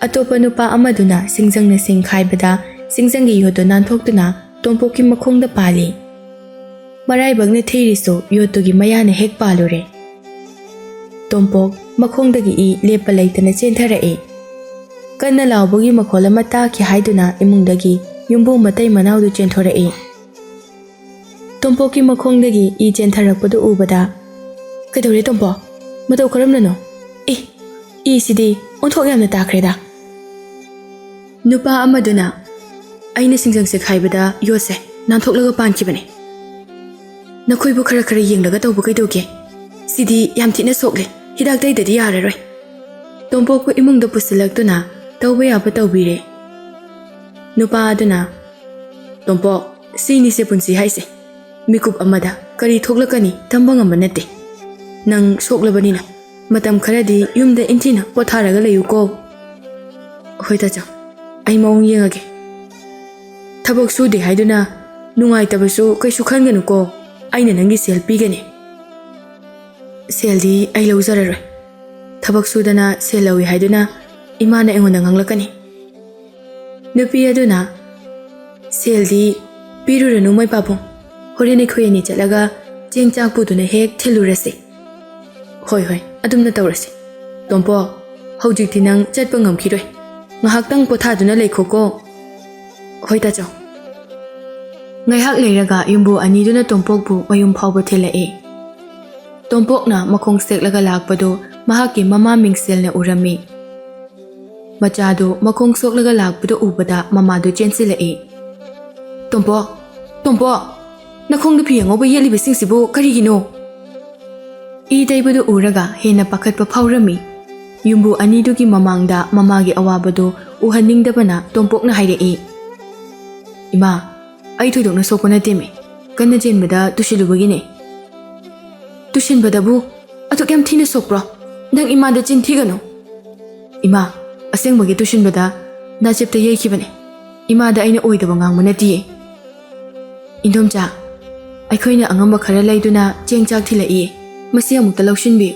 ꯑꯇꯣꯞꯄ ꯅꯨꯄꯥ ꯑꯃꯗꯨꯅ ꯁꯤꯡꯖꯪꯅ ꯁꯤꯡ ꯈꯥꯏꯕꯗ ꯁꯤꯡꯖꯪꯒꯤ ꯌꯣꯠꯇꯨ ꯅꯥꯟꯊꯣꯛꯇꯨꯅ ꯇꯣꯝꯄꯣꯛꯀꯤ ꯃꯈꯣꯡꯗ ꯄꯥꯜꯂꯤ꯫ ꯃꯔꯥꯏꯕꯛꯅ ꯊꯤꯔꯤꯁꯨ ꯌꯣꯠꯇꯨꯒꯤ ꯃꯌꯥꯅ ꯍꯦꯛ ꯄꯥꯜꯂꯨꯔꯦ꯫ ꯇꯣꯝꯄꯣꯛ ꯃꯈꯣꯡꯗꯒꯤ ꯏ ꯂꯦꯞꯄ ꯂꯩꯇꯅ ꯆꯦꯟꯊꯔꯛꯏ꯫ ꯀꯟꯅ ꯂꯥꯎꯕꯒꯤ ꯃꯈꯣꯜ ꯑꯃ ꯇꯥꯈꯤ ꯍꯥꯏꯗꯨꯅ ꯏꯃꯨꯡꯗꯒꯤ ꯌꯨꯝꯕꯨ ꯃꯇꯩ ꯃꯅꯥꯎꯗꯨ ꯆꯦꯟꯊꯣꯔꯛꯏ꯫ ꯇꯣꯝꯄꯣꯛꯀꯤ ꯃꯈꯣꯡꯗꯒꯤ ꯏ ꯆꯦꯟꯊꯔꯛꯄꯗꯨ ꯎꯕꯗ, "ꯀꯩꯗꯧꯔꯦ ꯇꯣꯝꯄꯣꯛ? ꯃꯇꯧ ꯀꯔꯝꯅꯅꯣ? ꯑꯦ, ꯏꯁꯤꯗꯤ ꯑꯣꯟꯊꯣꯛ ꯌꯥꯝꯅ ꯇꯥꯈ꯭ꯔꯦꯗ!" ꯅꯨꯄꯥ ꯑꯃꯗꯨꯅ, "ꯑꯩꯅ ꯁꯤꯡꯖꯪ ꯁꯦꯛ ꯍꯥꯏꯕꯗ ꯌꯣꯠꯁꯦ ꯅꯥꯟꯊꯣꯛꯂꯒ ꯄꯥꯟꯈꯤꯕꯅꯦ꯫ ꯅꯈꯣꯏꯕꯨ ꯈꯔ ꯈꯔ ꯌꯦꯡꯂꯒ ꯇꯧꯕ ꯀꯩꯗꯧꯒꯦ? ꯁꯤꯗꯤ ꯌꯥꯝ ꯊꯤꯅ ꯁꯣꯛꯂꯦ, ꯍꯤꯗꯥꯛ ꯇꯩꯗꯗꯤ ꯌꯥꯔꯔꯣꯏ꯫" ꯇꯣꯝꯄꯣꯛꯄꯨ ꯏꯃꯨꯡꯗ ꯄꯨꯁꯤꯜꯂꯛꯇꯨꯅ ꯇꯧꯕ ꯌꯥꯕ ꯇꯧꯕꯤꯔꯦ꯫ ꯅꯨꯄꯥ ꯑꯗꯨꯅ, "ꯇꯣꯝꯄꯣꯛ, ꯁꯤꯅꯤꯁꯦ ꯄꯨꯟꯁꯤ ꯍꯥꯏꯁꯦ꯫ ꯃꯤꯀꯨꯞ ꯑꯃꯗ ꯀꯔꯤ ꯊꯣꯛꯂꯛꯀꯅꯤ ꯇꯝꯕ ꯉꯝꯕ ꯅꯠꯇꯦ꯫ ꯅꯪ ꯁꯣꯛꯂꯕꯅꯤꯅ ꯃꯇꯝ ꯈꯔꯗꯤ ꯌꯨꯝꯗ ꯏꯪꯊꯤꯅ ꯄꯣꯊꯥꯔꯒ ꯂꯩꯌꯨꯀꯣ꯫" "ꯍꯣꯏ ꯇꯥꯆꯧ, ꯑꯩ ꯃꯑꯣꯡ ꯌꯦꯡꯉꯒꯦ꯫ ꯊꯕꯛ ꯁꯨꯗꯦ ꯍꯥꯏꯗꯨꯅ ꯅꯨꯡꯉꯥꯏꯇꯕꯁꯨ ꯀꯩꯁꯨ ꯈꯟꯒꯅꯨꯀꯣ꯫ ꯑꯩꯅ ꯅꯪꯒꯤ ꯁꯦꯜ ꯄꯤꯒꯅꯤ꯫" "ꯁꯦꯜꯗꯤ ꯑꯩ ꯂꯧꯖꯔꯔꯣꯏ꯫ ꯊꯕꯛ ꯁꯨꯗꯅ ꯁꯦꯜ ꯂꯧꯏ ꯍꯥꯏꯗꯨꯅ ꯏꯃꯥꯅ ꯑꯩꯉꯣꯟꯗ ꯉꯥꯡꯂꯛꯀꯅꯤ꯫" ꯅꯨꯄꯤ ꯑꯗꯨꯅ, "ꯁꯦꯜꯗꯤ ꯄꯤꯔꯨꯔꯅꯨ ꯃꯣꯏ ꯄꯥꯕꯨꯡ꯫ ꯍꯣꯔꯦꯟ ꯑꯩꯈꯣꯏ ꯑꯅꯤ ꯆꯠꯂꯒ ꯆꯦꯡ ꯆꯥꯛ ꯄꯨꯗꯨꯅ ꯍꯦꯛ ꯊꯤꯜꯂꯨꯔꯁꯤ꯫" "ꯍꯣꯏ, ꯍꯣꯏ, ꯑꯗꯨꯝꯅ ꯇꯧꯔꯁꯤ꯫ ꯇꯣꯝꯄꯣꯛ, ꯍꯧꯖꯤꯛꯇꯤ ꯅꯪ ꯆꯠꯄ ꯉꯝꯈꯤꯔꯣꯏ꯫ ꯉꯥꯏꯍꯥꯛꯇꯪ ꯄꯣꯊꯥꯗꯨꯅ ꯂꯩꯈꯣꯀꯣ꯫" "ꯍꯣꯏ ꯇꯥꯆꯧ꯫" ꯉꯥꯏꯍꯥꯛ ꯂꯩꯔꯒ ꯌꯨꯝꯕꯨ ꯑꯅꯤꯗꯨꯅ ꯇꯣꯝꯄꯣꯛꯄꯨ ꯃꯌꯨꯝ ꯐꯥꯎꯕ ꯊꯤꯜꯂꯛꯏ꯫ ꯇꯣꯝꯄꯣꯛꯅ ꯃꯈꯣꯡ ꯁꯦꯛꯂꯒ ꯂꯥꯛꯄꯗꯨ ꯃꯍꯥꯛꯀꯤ ꯃꯃꯥ ꯃꯤꯡꯁꯦꯜꯅ ꯎꯔꯝꯃꯤ꯫ ꯃꯆꯥꯗꯨ ꯃꯈꯣꯡ ꯁꯣꯛꯂꯒ ꯂꯥꯛꯄꯗꯨ ꯎꯕꯗ ꯃꯃꯥꯗꯨ ꯆꯦꯟꯁꯤꯜꯂꯛꯏ꯫ "ꯇꯣꯝꯄꯣꯛ, ꯇꯣꯝꯄꯣꯛ, ꯅꯈꯣꯡꯗ ꯐꯤ ꯑꯉꯧꯕ ꯌꯦꯠꯂꯤꯕꯁꯤꯡꯁꯤꯕꯨ ꯀꯔꯤꯒꯤꯅꯣ?" ꯏ ꯇꯩꯕꯗꯨ ꯎꯔꯒ ꯍꯦꯟꯅ ꯄꯥꯈꯠꯄ ꯐꯥꯎꯔꯝꯃꯤ꯫ ꯌꯨꯝꯕꯨ ꯑꯅꯤꯗꯨꯒꯤ ꯃꯃꯥꯡꯗ ꯃꯃꯥꯒꯤ ꯑꯋꯥꯕꯗꯨ ꯎꯍꯟꯅꯤꯡꯗꯕꯅ ꯇꯣꯝꯄꯣꯛꯅ ꯍꯥꯏꯔꯛꯏ, "ꯏꯃꯥ, ꯑꯩ ꯊꯣꯏꯗꯣꯛꯅ ꯁꯣꯛꯄ ꯅꯠꯇꯦꯃꯤ, ꯀꯟꯅ ꯆꯦꯟꯕꯗ ꯇꯨꯁꯤꯜꯂꯨꯕꯒꯤꯅꯦ꯫" "ꯇꯨꯁꯤꯟꯕꯗꯕꯨ ꯑꯗꯨꯛ ꯌꯥꯝ ꯊꯤꯅ ꯁꯣꯛꯄ꯭ꯔꯣ? ꯅꯪ ꯏꯃꯥꯗ ꯆꯤꯟ ꯊꯤꯒꯅꯨ꯫" "ꯏꯃꯥ, ꯑꯁꯦꯡꯕꯒꯤ ꯇꯨꯁꯤꯟꯕꯗ ꯅꯥꯆꯦꯞꯇ ꯌꯩꯈꯤꯕꯅꯦ꯫ ꯏꯃꯥꯗ ꯑꯩꯅ ꯑꯣꯏꯗꯕ ꯉꯥꯡꯕ ꯅꯠꯇꯤꯌꯦ꯫" "ꯏꯟꯗꯣꯝꯆꯥ, ꯑꯩꯈꯣꯏꯅ ꯑꯉꯝꯕ ꯈꯔ ꯂꯩꯗꯨꯅ ꯆꯦꯡ ꯆꯥꯛ ꯊꯤꯜꯂꯛꯏ, ꯃꯁꯤ ꯑꯃꯨꯛꯇ ꯂꯧꯁꯤꯟꯕꯤꯌꯨ꯫"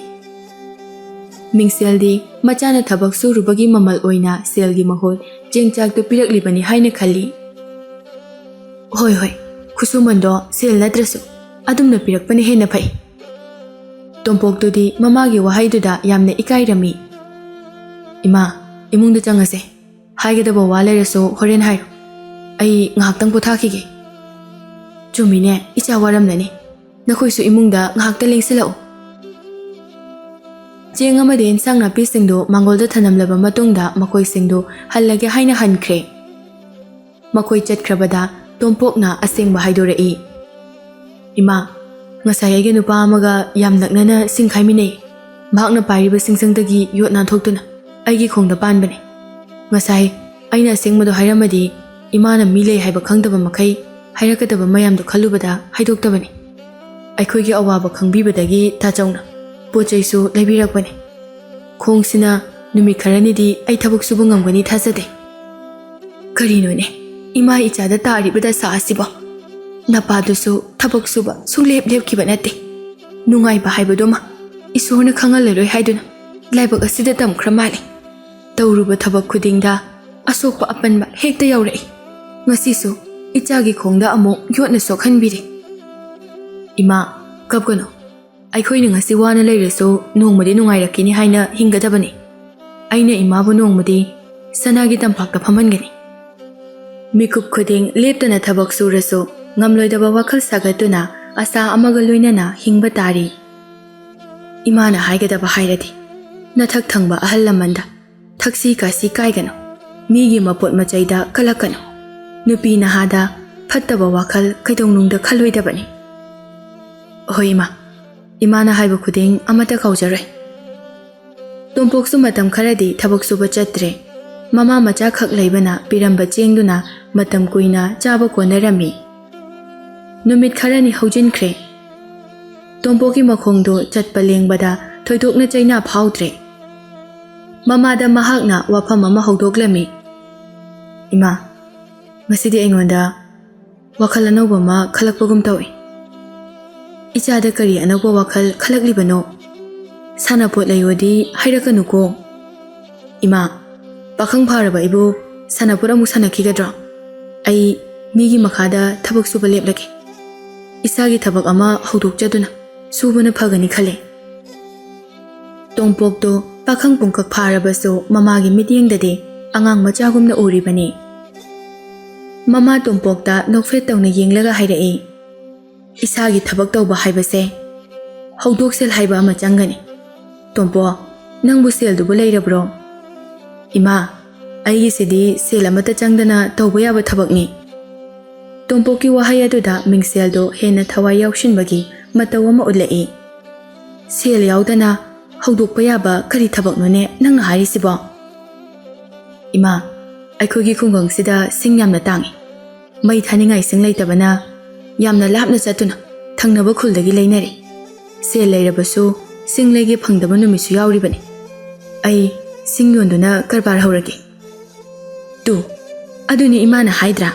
ꯃꯤꯡꯁꯦꯜꯗꯤ ꯃꯆꯥꯅ ꯊꯕꯛ ꯁꯨꯔꯨꯕꯒꯤ ꯃꯃꯜ ꯑꯣꯏꯅ ꯁꯦꯜꯒꯤ ꯃꯍꯨꯠ ꯆꯦꯡ ꯆꯥꯛꯇꯨ ꯄꯤꯔꯛꯂꯤꯕꯅꯤ ꯍꯥꯏꯅ ꯈꯜꯂꯤ꯫ "ꯍꯣꯏ, ꯍꯣꯏ, ꯈꯨꯠꯁꯨꯃꯟꯗꯣ ꯁꯦꯜ ꯅꯠꯇ꯭ꯔꯁꯨ ꯑꯗꯨꯝꯅ ꯄꯤꯔꯛꯄꯅ ꯍꯦꯟꯅ ꯐꯩ꯫" ꯇꯣꯝꯄꯣꯛꯇꯨꯗꯤ ꯃꯃꯥꯒꯤ ꯋꯥꯍꯩꯗꯨꯗ ꯌꯥꯝꯅ ꯏꯀꯥꯏꯔꯝꯃꯤ꯫ "ꯏꯃꯥ, ꯏꯃꯨꯡꯗ ꯆꯪꯉꯁꯦ꯫ ꯍꯥꯏꯒꯗꯕ ꯋꯥ ꯂꯩꯔꯁꯨ ꯍꯣꯔꯦꯟ ꯍꯥꯏꯔꯣ꯫" ꯑꯩ ꯉꯥꯏꯍꯥꯛꯇꯪ ꯄꯣꯊꯥꯈꯤꯒꯦ꯫ ꯆꯨꯝꯃꯤꯅꯦ, ꯏꯆꯥ ꯋꯥꯔꯝꯂꯅꯤ꯫ ꯅꯈꯣꯏꯁꯨ ꯏꯃꯨꯡꯗ ꯉꯥꯏꯍꯥꯛꯇ ꯂꯦꯡꯁꯤꯜꯂꯛꯎ꯫ ꯆꯦꯡ ꯑꯃꯗꯤ ꯏꯟꯁꯥꯡ ꯅꯥꯄꯤꯁꯤꯡꯗꯨ ꯃꯥꯡꯒꯣꯜꯗ ꯊꯅꯝꯂꯕ ꯃꯇꯨꯡꯗ ꯃꯈꯣꯏꯁꯤꯡꯗꯨ ꯍꯜꯂꯒꯦ ꯍꯥꯏꯅ ꯍꯟꯈ꯭ꯔꯦ꯫ ꯃꯈꯣꯏ ꯆꯠꯈ꯭ꯔꯕꯗ ꯇꯣꯝꯄꯣꯛꯅ ꯑꯁꯦꯡꯕ ꯍꯥꯏꯗꯣꯔꯛꯏ꯫ "ꯏꯃꯥ, ꯉꯁꯥꯏ ꯑꯩꯒꯤ ꯅꯨꯄꯥ ꯑꯃꯒ ꯌꯥꯝ ꯅꯛꯅꯅ ꯁꯤꯡ ꯈꯥꯏꯃꯤꯟꯅꯩ꯫ ꯃꯍꯥꯛꯅ ꯄꯥꯏꯔꯤꯕ ꯁꯤꯡꯁꯪꯗꯒꯤ ꯌꯣꯠ ꯅꯥꯟꯊꯣꯛꯇꯨꯅ ꯑꯩꯒꯤ ꯈꯣꯡꯗ ꯄꯥꯟꯕꯅꯤ꯫ ꯉꯁꯥꯏ ꯑꯩꯅ ꯑꯁꯦꯡꯕꯗꯣ ꯍꯥꯏꯔꯝꯃꯗꯤ ꯏꯃꯥꯅ ꯃꯤ ꯂꯩ ꯍꯥꯏꯕ ꯈꯪꯗꯕ ꯃꯈꯩ ꯍꯥꯏꯔꯛꯀꯗꯕ ꯃꯌꯥꯝꯗꯣ ꯈꯜꯂꯨꯕꯗ ꯍꯥꯏꯗꯣꯛꯇꯕꯅꯤ꯫ ꯑꯩꯈꯣꯏꯒꯤ ꯑꯋꯥꯕ ꯈꯪꯕꯤꯕꯗꯒꯤ ꯇꯥꯆꯧꯅ ꯄꯣꯠ ꯆꯩꯁꯨ ꯂꯩꯕꯤꯔꯛꯄꯅꯤ꯫ ꯈꯣꯡꯁꯤꯅ ꯅꯨꯃꯤꯠ ꯈꯔꯅꯤꯗꯤ ꯑꯩ ꯊꯕꯛ ꯁꯨꯕ ꯉꯝꯒꯅꯤ ꯊꯥꯖꯗꯦ꯫ ꯀꯔꯤꯅꯣꯅꯦ, ꯏꯃꯥ ꯏꯆꯥꯗ ꯇꯥꯔꯤꯕ ꯗꯁꯥ ꯑꯁꯤꯕꯣ? ꯅꯄꯥꯗꯨꯁꯨ ꯊꯕꯛ ꯁꯨꯕ ꯁꯨꯡꯂꯦꯞ ꯂꯦꯞꯈꯤꯕ ꯅꯠꯇꯦ꯫ ꯅꯨꯡꯉꯥꯏꯕ ꯍꯥꯏꯕꯗꯨꯃ ꯏꯁꯣꯔꯅ ꯈꯪꯍꯜꯂꯔꯣꯏ ꯍꯥꯏꯗꯨꯅ ꯂꯥꯏꯕꯛ ꯑꯁꯤꯗ ꯇꯝꯈ꯭ꯔ ꯃꯥꯜꯂꯦ꯫ ꯇꯧꯔꯨꯕ ꯊꯕꯛ ꯈꯨꯗꯤꯡꯗ ꯑꯁꯣꯛꯄ ꯑꯄꯟꯕ ꯍꯦꯛꯇ ꯌꯥꯎꯔꯛꯏ꯫ ꯉꯁꯤꯁꯨ ꯏꯆꯥꯒꯤ ꯈꯣꯡꯗ ꯑꯃꯨꯛ ꯌꯣꯠꯅ ꯁꯣꯛꯍꯟꯕꯤꯔꯦ꯫ ꯏꯃꯥ, ꯀꯞꯀꯅꯨ꯫ ꯑꯩꯈꯣꯏꯅ ꯉꯁꯤ ꯋꯥꯅ ꯂꯩꯔꯁꯨ ꯅꯣꯡꯃꯗꯤ ꯅꯨꯡꯉꯥꯏꯔꯛꯈꯤꯅꯤ ꯍꯥꯏꯅ ꯍꯤꯡꯒꯗꯕꯅꯤ꯫ ꯑꯩꯅ ꯏꯃꯥꯕꯨ ꯅꯣꯡꯃꯗꯤ ꯁꯅꯥꯒꯤ ꯇꯝꯄꯥꯛꯇ ꯐꯝꯍꯟꯒꯅꯤ꯫ ꯃꯤꯀꯨꯞ ꯈꯨꯗꯤꯡ ꯂꯦꯞꯇꯅ ꯊꯕꯛ ꯁꯨꯔꯁꯨ ꯉꯝꯂꯣꯏꯗꯕ ꯋꯥꯈꯜ ꯁꯥꯒꯠꯇꯨꯅ ꯑꯁꯥ ꯑꯃꯒ ꯂꯣꯏꯅꯅ ꯍꯤꯡꯕ ꯇꯥꯔꯤ꯫ ꯏꯃꯥꯅ ꯍꯥꯏꯒꯗꯕ ꯍꯥꯏꯔꯗꯤ, ꯅꯊꯛ ꯊꯪꯕ ꯑꯍꯜ ꯂꯃꯟꯗ ꯊꯛꯁꯤ ꯈꯥꯁꯤ ꯀꯥꯏꯒꯅꯨ, ꯃꯤꯒꯤ ꯃꯄꯣꯠ ꯃꯆꯩꯗ ꯀꯜꯂꯛꯀꯅꯨ꯫ ꯅꯨꯄꯤ ꯅꯍꯥꯗ ꯐꯠꯇꯕ ꯋꯥꯈꯜ ꯀꯩꯗꯧꯅꯨꯡꯗ ꯈꯜꯂꯣꯏꯗꯕꯅꯤ꯫ ꯍꯣꯏ ꯏꯃꯥ, ꯏꯃꯥꯅ ꯍꯥꯏꯕ ꯈꯨꯗꯤꯡ ꯑꯃꯠꯇ ꯀꯥꯎꯖꯔꯣꯏ꯫ ꯇꯣꯝꯄꯣꯛꯁꯨ ꯃꯇꯝ ꯈꯔꯗꯤ ꯊꯕꯛ ꯁꯨꯕ ꯆꯠꯇ꯭ꯔꯦ꯫ ꯃꯃꯥ ꯃꯆꯥ ꯈꯛ ꯂꯩꯕꯅ ꯄꯤꯔꯝꯕ ꯆꯦꯡꯗꯨꯅ ꯃꯇꯝ ꯀꯨꯏꯅ ꯆꯥꯕ ꯀꯣꯟꯅꯔꯝꯃꯤ꯫ ꯅꯨꯃꯤꯠ ꯈꯔꯅꯤ ꯍꯧꯖꯤꯟꯈ꯭ꯔꯦ꯫ ꯇꯣꯝꯄꯣꯛꯀꯤ ꯃꯈꯣꯡꯗꯨ ꯆꯠꯄ ꯂꯦꯡꯕꯗ ꯊꯣꯏꯗꯣꯛꯅ ꯆꯩꯅꯥ ꯐꯥꯎꯗ꯭ꯔꯦ꯫ ꯃꯃꯥꯗ ꯃꯍꯥꯛꯅ ꯋꯥꯐꯝ ꯑꯃ ꯍꯧꯗꯣꯛꯂꯝꯃꯤ꯫ "ꯏꯃꯥ, ꯉꯁꯤꯗꯤ ꯑꯩꯉꯣꯟꯗ ꯋꯥꯈꯜ ꯑꯅꯧꯕ ꯑꯃ ꯈꯜꯂꯛꯄꯒꯨꯝ ꯇꯧꯏ꯫ ꯏꯆꯥꯗ ꯀꯔꯤ ꯑꯅꯧꯕ ꯋꯥꯈꯜ ꯈꯜꯂꯛꯂꯤꯕꯅꯣ? ꯁꯥꯟꯅꯄꯣꯠ ꯂꯩꯌꯣꯗꯤ ꯍꯥꯏꯔꯛꯀꯅꯨꯀꯣ꯫ ꯏꯃꯥ, ꯄꯥꯈꯪ ꯐꯥꯔꯕ ꯑꯩꯕꯨ ꯁꯥꯟꯅꯄꯣꯠ ꯑꯃꯨꯛ ꯁꯥꯟꯅꯈꯤꯒꯗ꯭ꯔꯣ? ꯑꯩ ꯃꯤꯒꯤ ꯃꯈꯥꯗ ꯊꯕꯛ ꯁꯨꯕ ꯂꯦꯞꯂꯒꯦ꯫ ꯏꯁꯥꯒꯤ ꯊꯕꯛ ꯑꯃ ꯍꯧꯗꯣꯛꯆꯗꯨꯅ ꯁꯨꯕꯅ ꯐꯒꯅꯤ ꯈꯜꯂꯦ꯫" ꯇꯣꯝꯄꯣꯛꯇꯨ ꯄꯥꯈꯪ ꯄꯨꯡꯀꯛ ꯐꯥꯔꯕꯁꯨ ꯃꯃꯥꯒꯤ ꯃꯤꯠꯌꯦꯡꯗꯗꯤ ꯑꯉꯥꯡ ꯃꯆꯥꯒꯨꯝꯅ ꯎꯔꯤꯕꯅꯤ꯫ ꯃꯃꯥ ꯇꯣꯝꯄꯣꯛꯇ ꯅꯣꯛꯐꯦꯠ ꯇꯧꯅ ꯌꯦꯡꯂꯒ ꯍꯥꯏꯔꯛꯏ, "ꯏꯁꯥꯒꯤ ꯊꯕꯛ ꯇꯧꯕ ꯍꯥꯏꯕꯁꯦ ꯍꯧꯗꯣꯛ ꯁꯦꯜ ꯍꯥꯏꯕ ꯑꯃ ꯆꯪꯒꯅꯤ꯫ ꯇꯣꯝꯄꯣ, ꯅꯪꯕꯨ ꯁꯦꯜꯗꯨꯕꯨ ꯂꯩꯔꯕ꯭ꯔꯣ?" "ꯏꯃꯥ, ꯑꯩꯒꯤꯁꯤꯗꯤ ꯁꯦꯜ ꯑꯃꯠꯇ ꯆꯪꯗꯅ ꯇꯧꯕ ꯌꯥꯕ ꯊꯕꯛꯅꯤ꯫" ꯇꯣꯝꯄꯣꯛꯀꯤ ꯋꯥꯍꯩ ꯑꯗꯨꯗ ꯃꯤꯡꯁꯦꯜꯗꯣ ꯍꯦꯟꯅ ꯊꯋꯥꯏ ꯌꯥꯎꯁꯤꯟꯕꯒꯤ ꯃꯇꯧ ꯑꯃ ꯎꯠꯂꯛꯏ꯫ "ꯁꯦꯜ ꯌꯥꯎꯗꯅ ꯍꯧꯗꯣꯛꯄ ꯌꯥꯕ ꯀꯔꯤ ꯊꯕꯛꯅꯣꯅꯦ ꯅꯪꯅ ꯍꯥꯏꯔꯤꯁꯤꯕꯣ?" "ꯏꯃꯥ, ꯑꯩꯈꯣꯏꯒꯤ ꯈꯨꯡꯒꯪꯁꯤꯗ ꯁꯤꯡ ꯌꯥꯝꯅ ꯇꯥꯡꯉꯤ꯫ ꯃꯩ ꯊꯥꯅꯤꯡꯉꯥꯏ ꯁꯤꯡ ꯂꯩꯇꯕꯅ ꯌꯥꯝꯅ ꯂꯥꯞꯅ ꯆꯠꯇꯨꯅ ꯊꯪꯅꯕ ꯈꯨꯜꯗꯒꯤ ꯂꯩꯅꯔꯤ꯫ ꯁꯦꯜ ꯂꯩꯔꯕꯁꯨ ꯁꯤꯡ ꯂꯩꯒꯦ ꯐꯪꯗꯕ ꯅꯨꯃꯤꯠꯁꯨ ꯌꯥꯎꯔꯤꯕꯅꯤ꯫ ꯑꯩ ꯁꯤꯡ ꯌꯣꯟꯗꯨꯅ ꯀꯔꯕꯥꯔ ꯍꯧꯔꯒꯦ꯫" "ꯇꯨ, ꯑꯗꯨꯅꯤ ꯏꯃꯥꯅ ꯍꯥꯏꯗ꯭ꯔꯥ,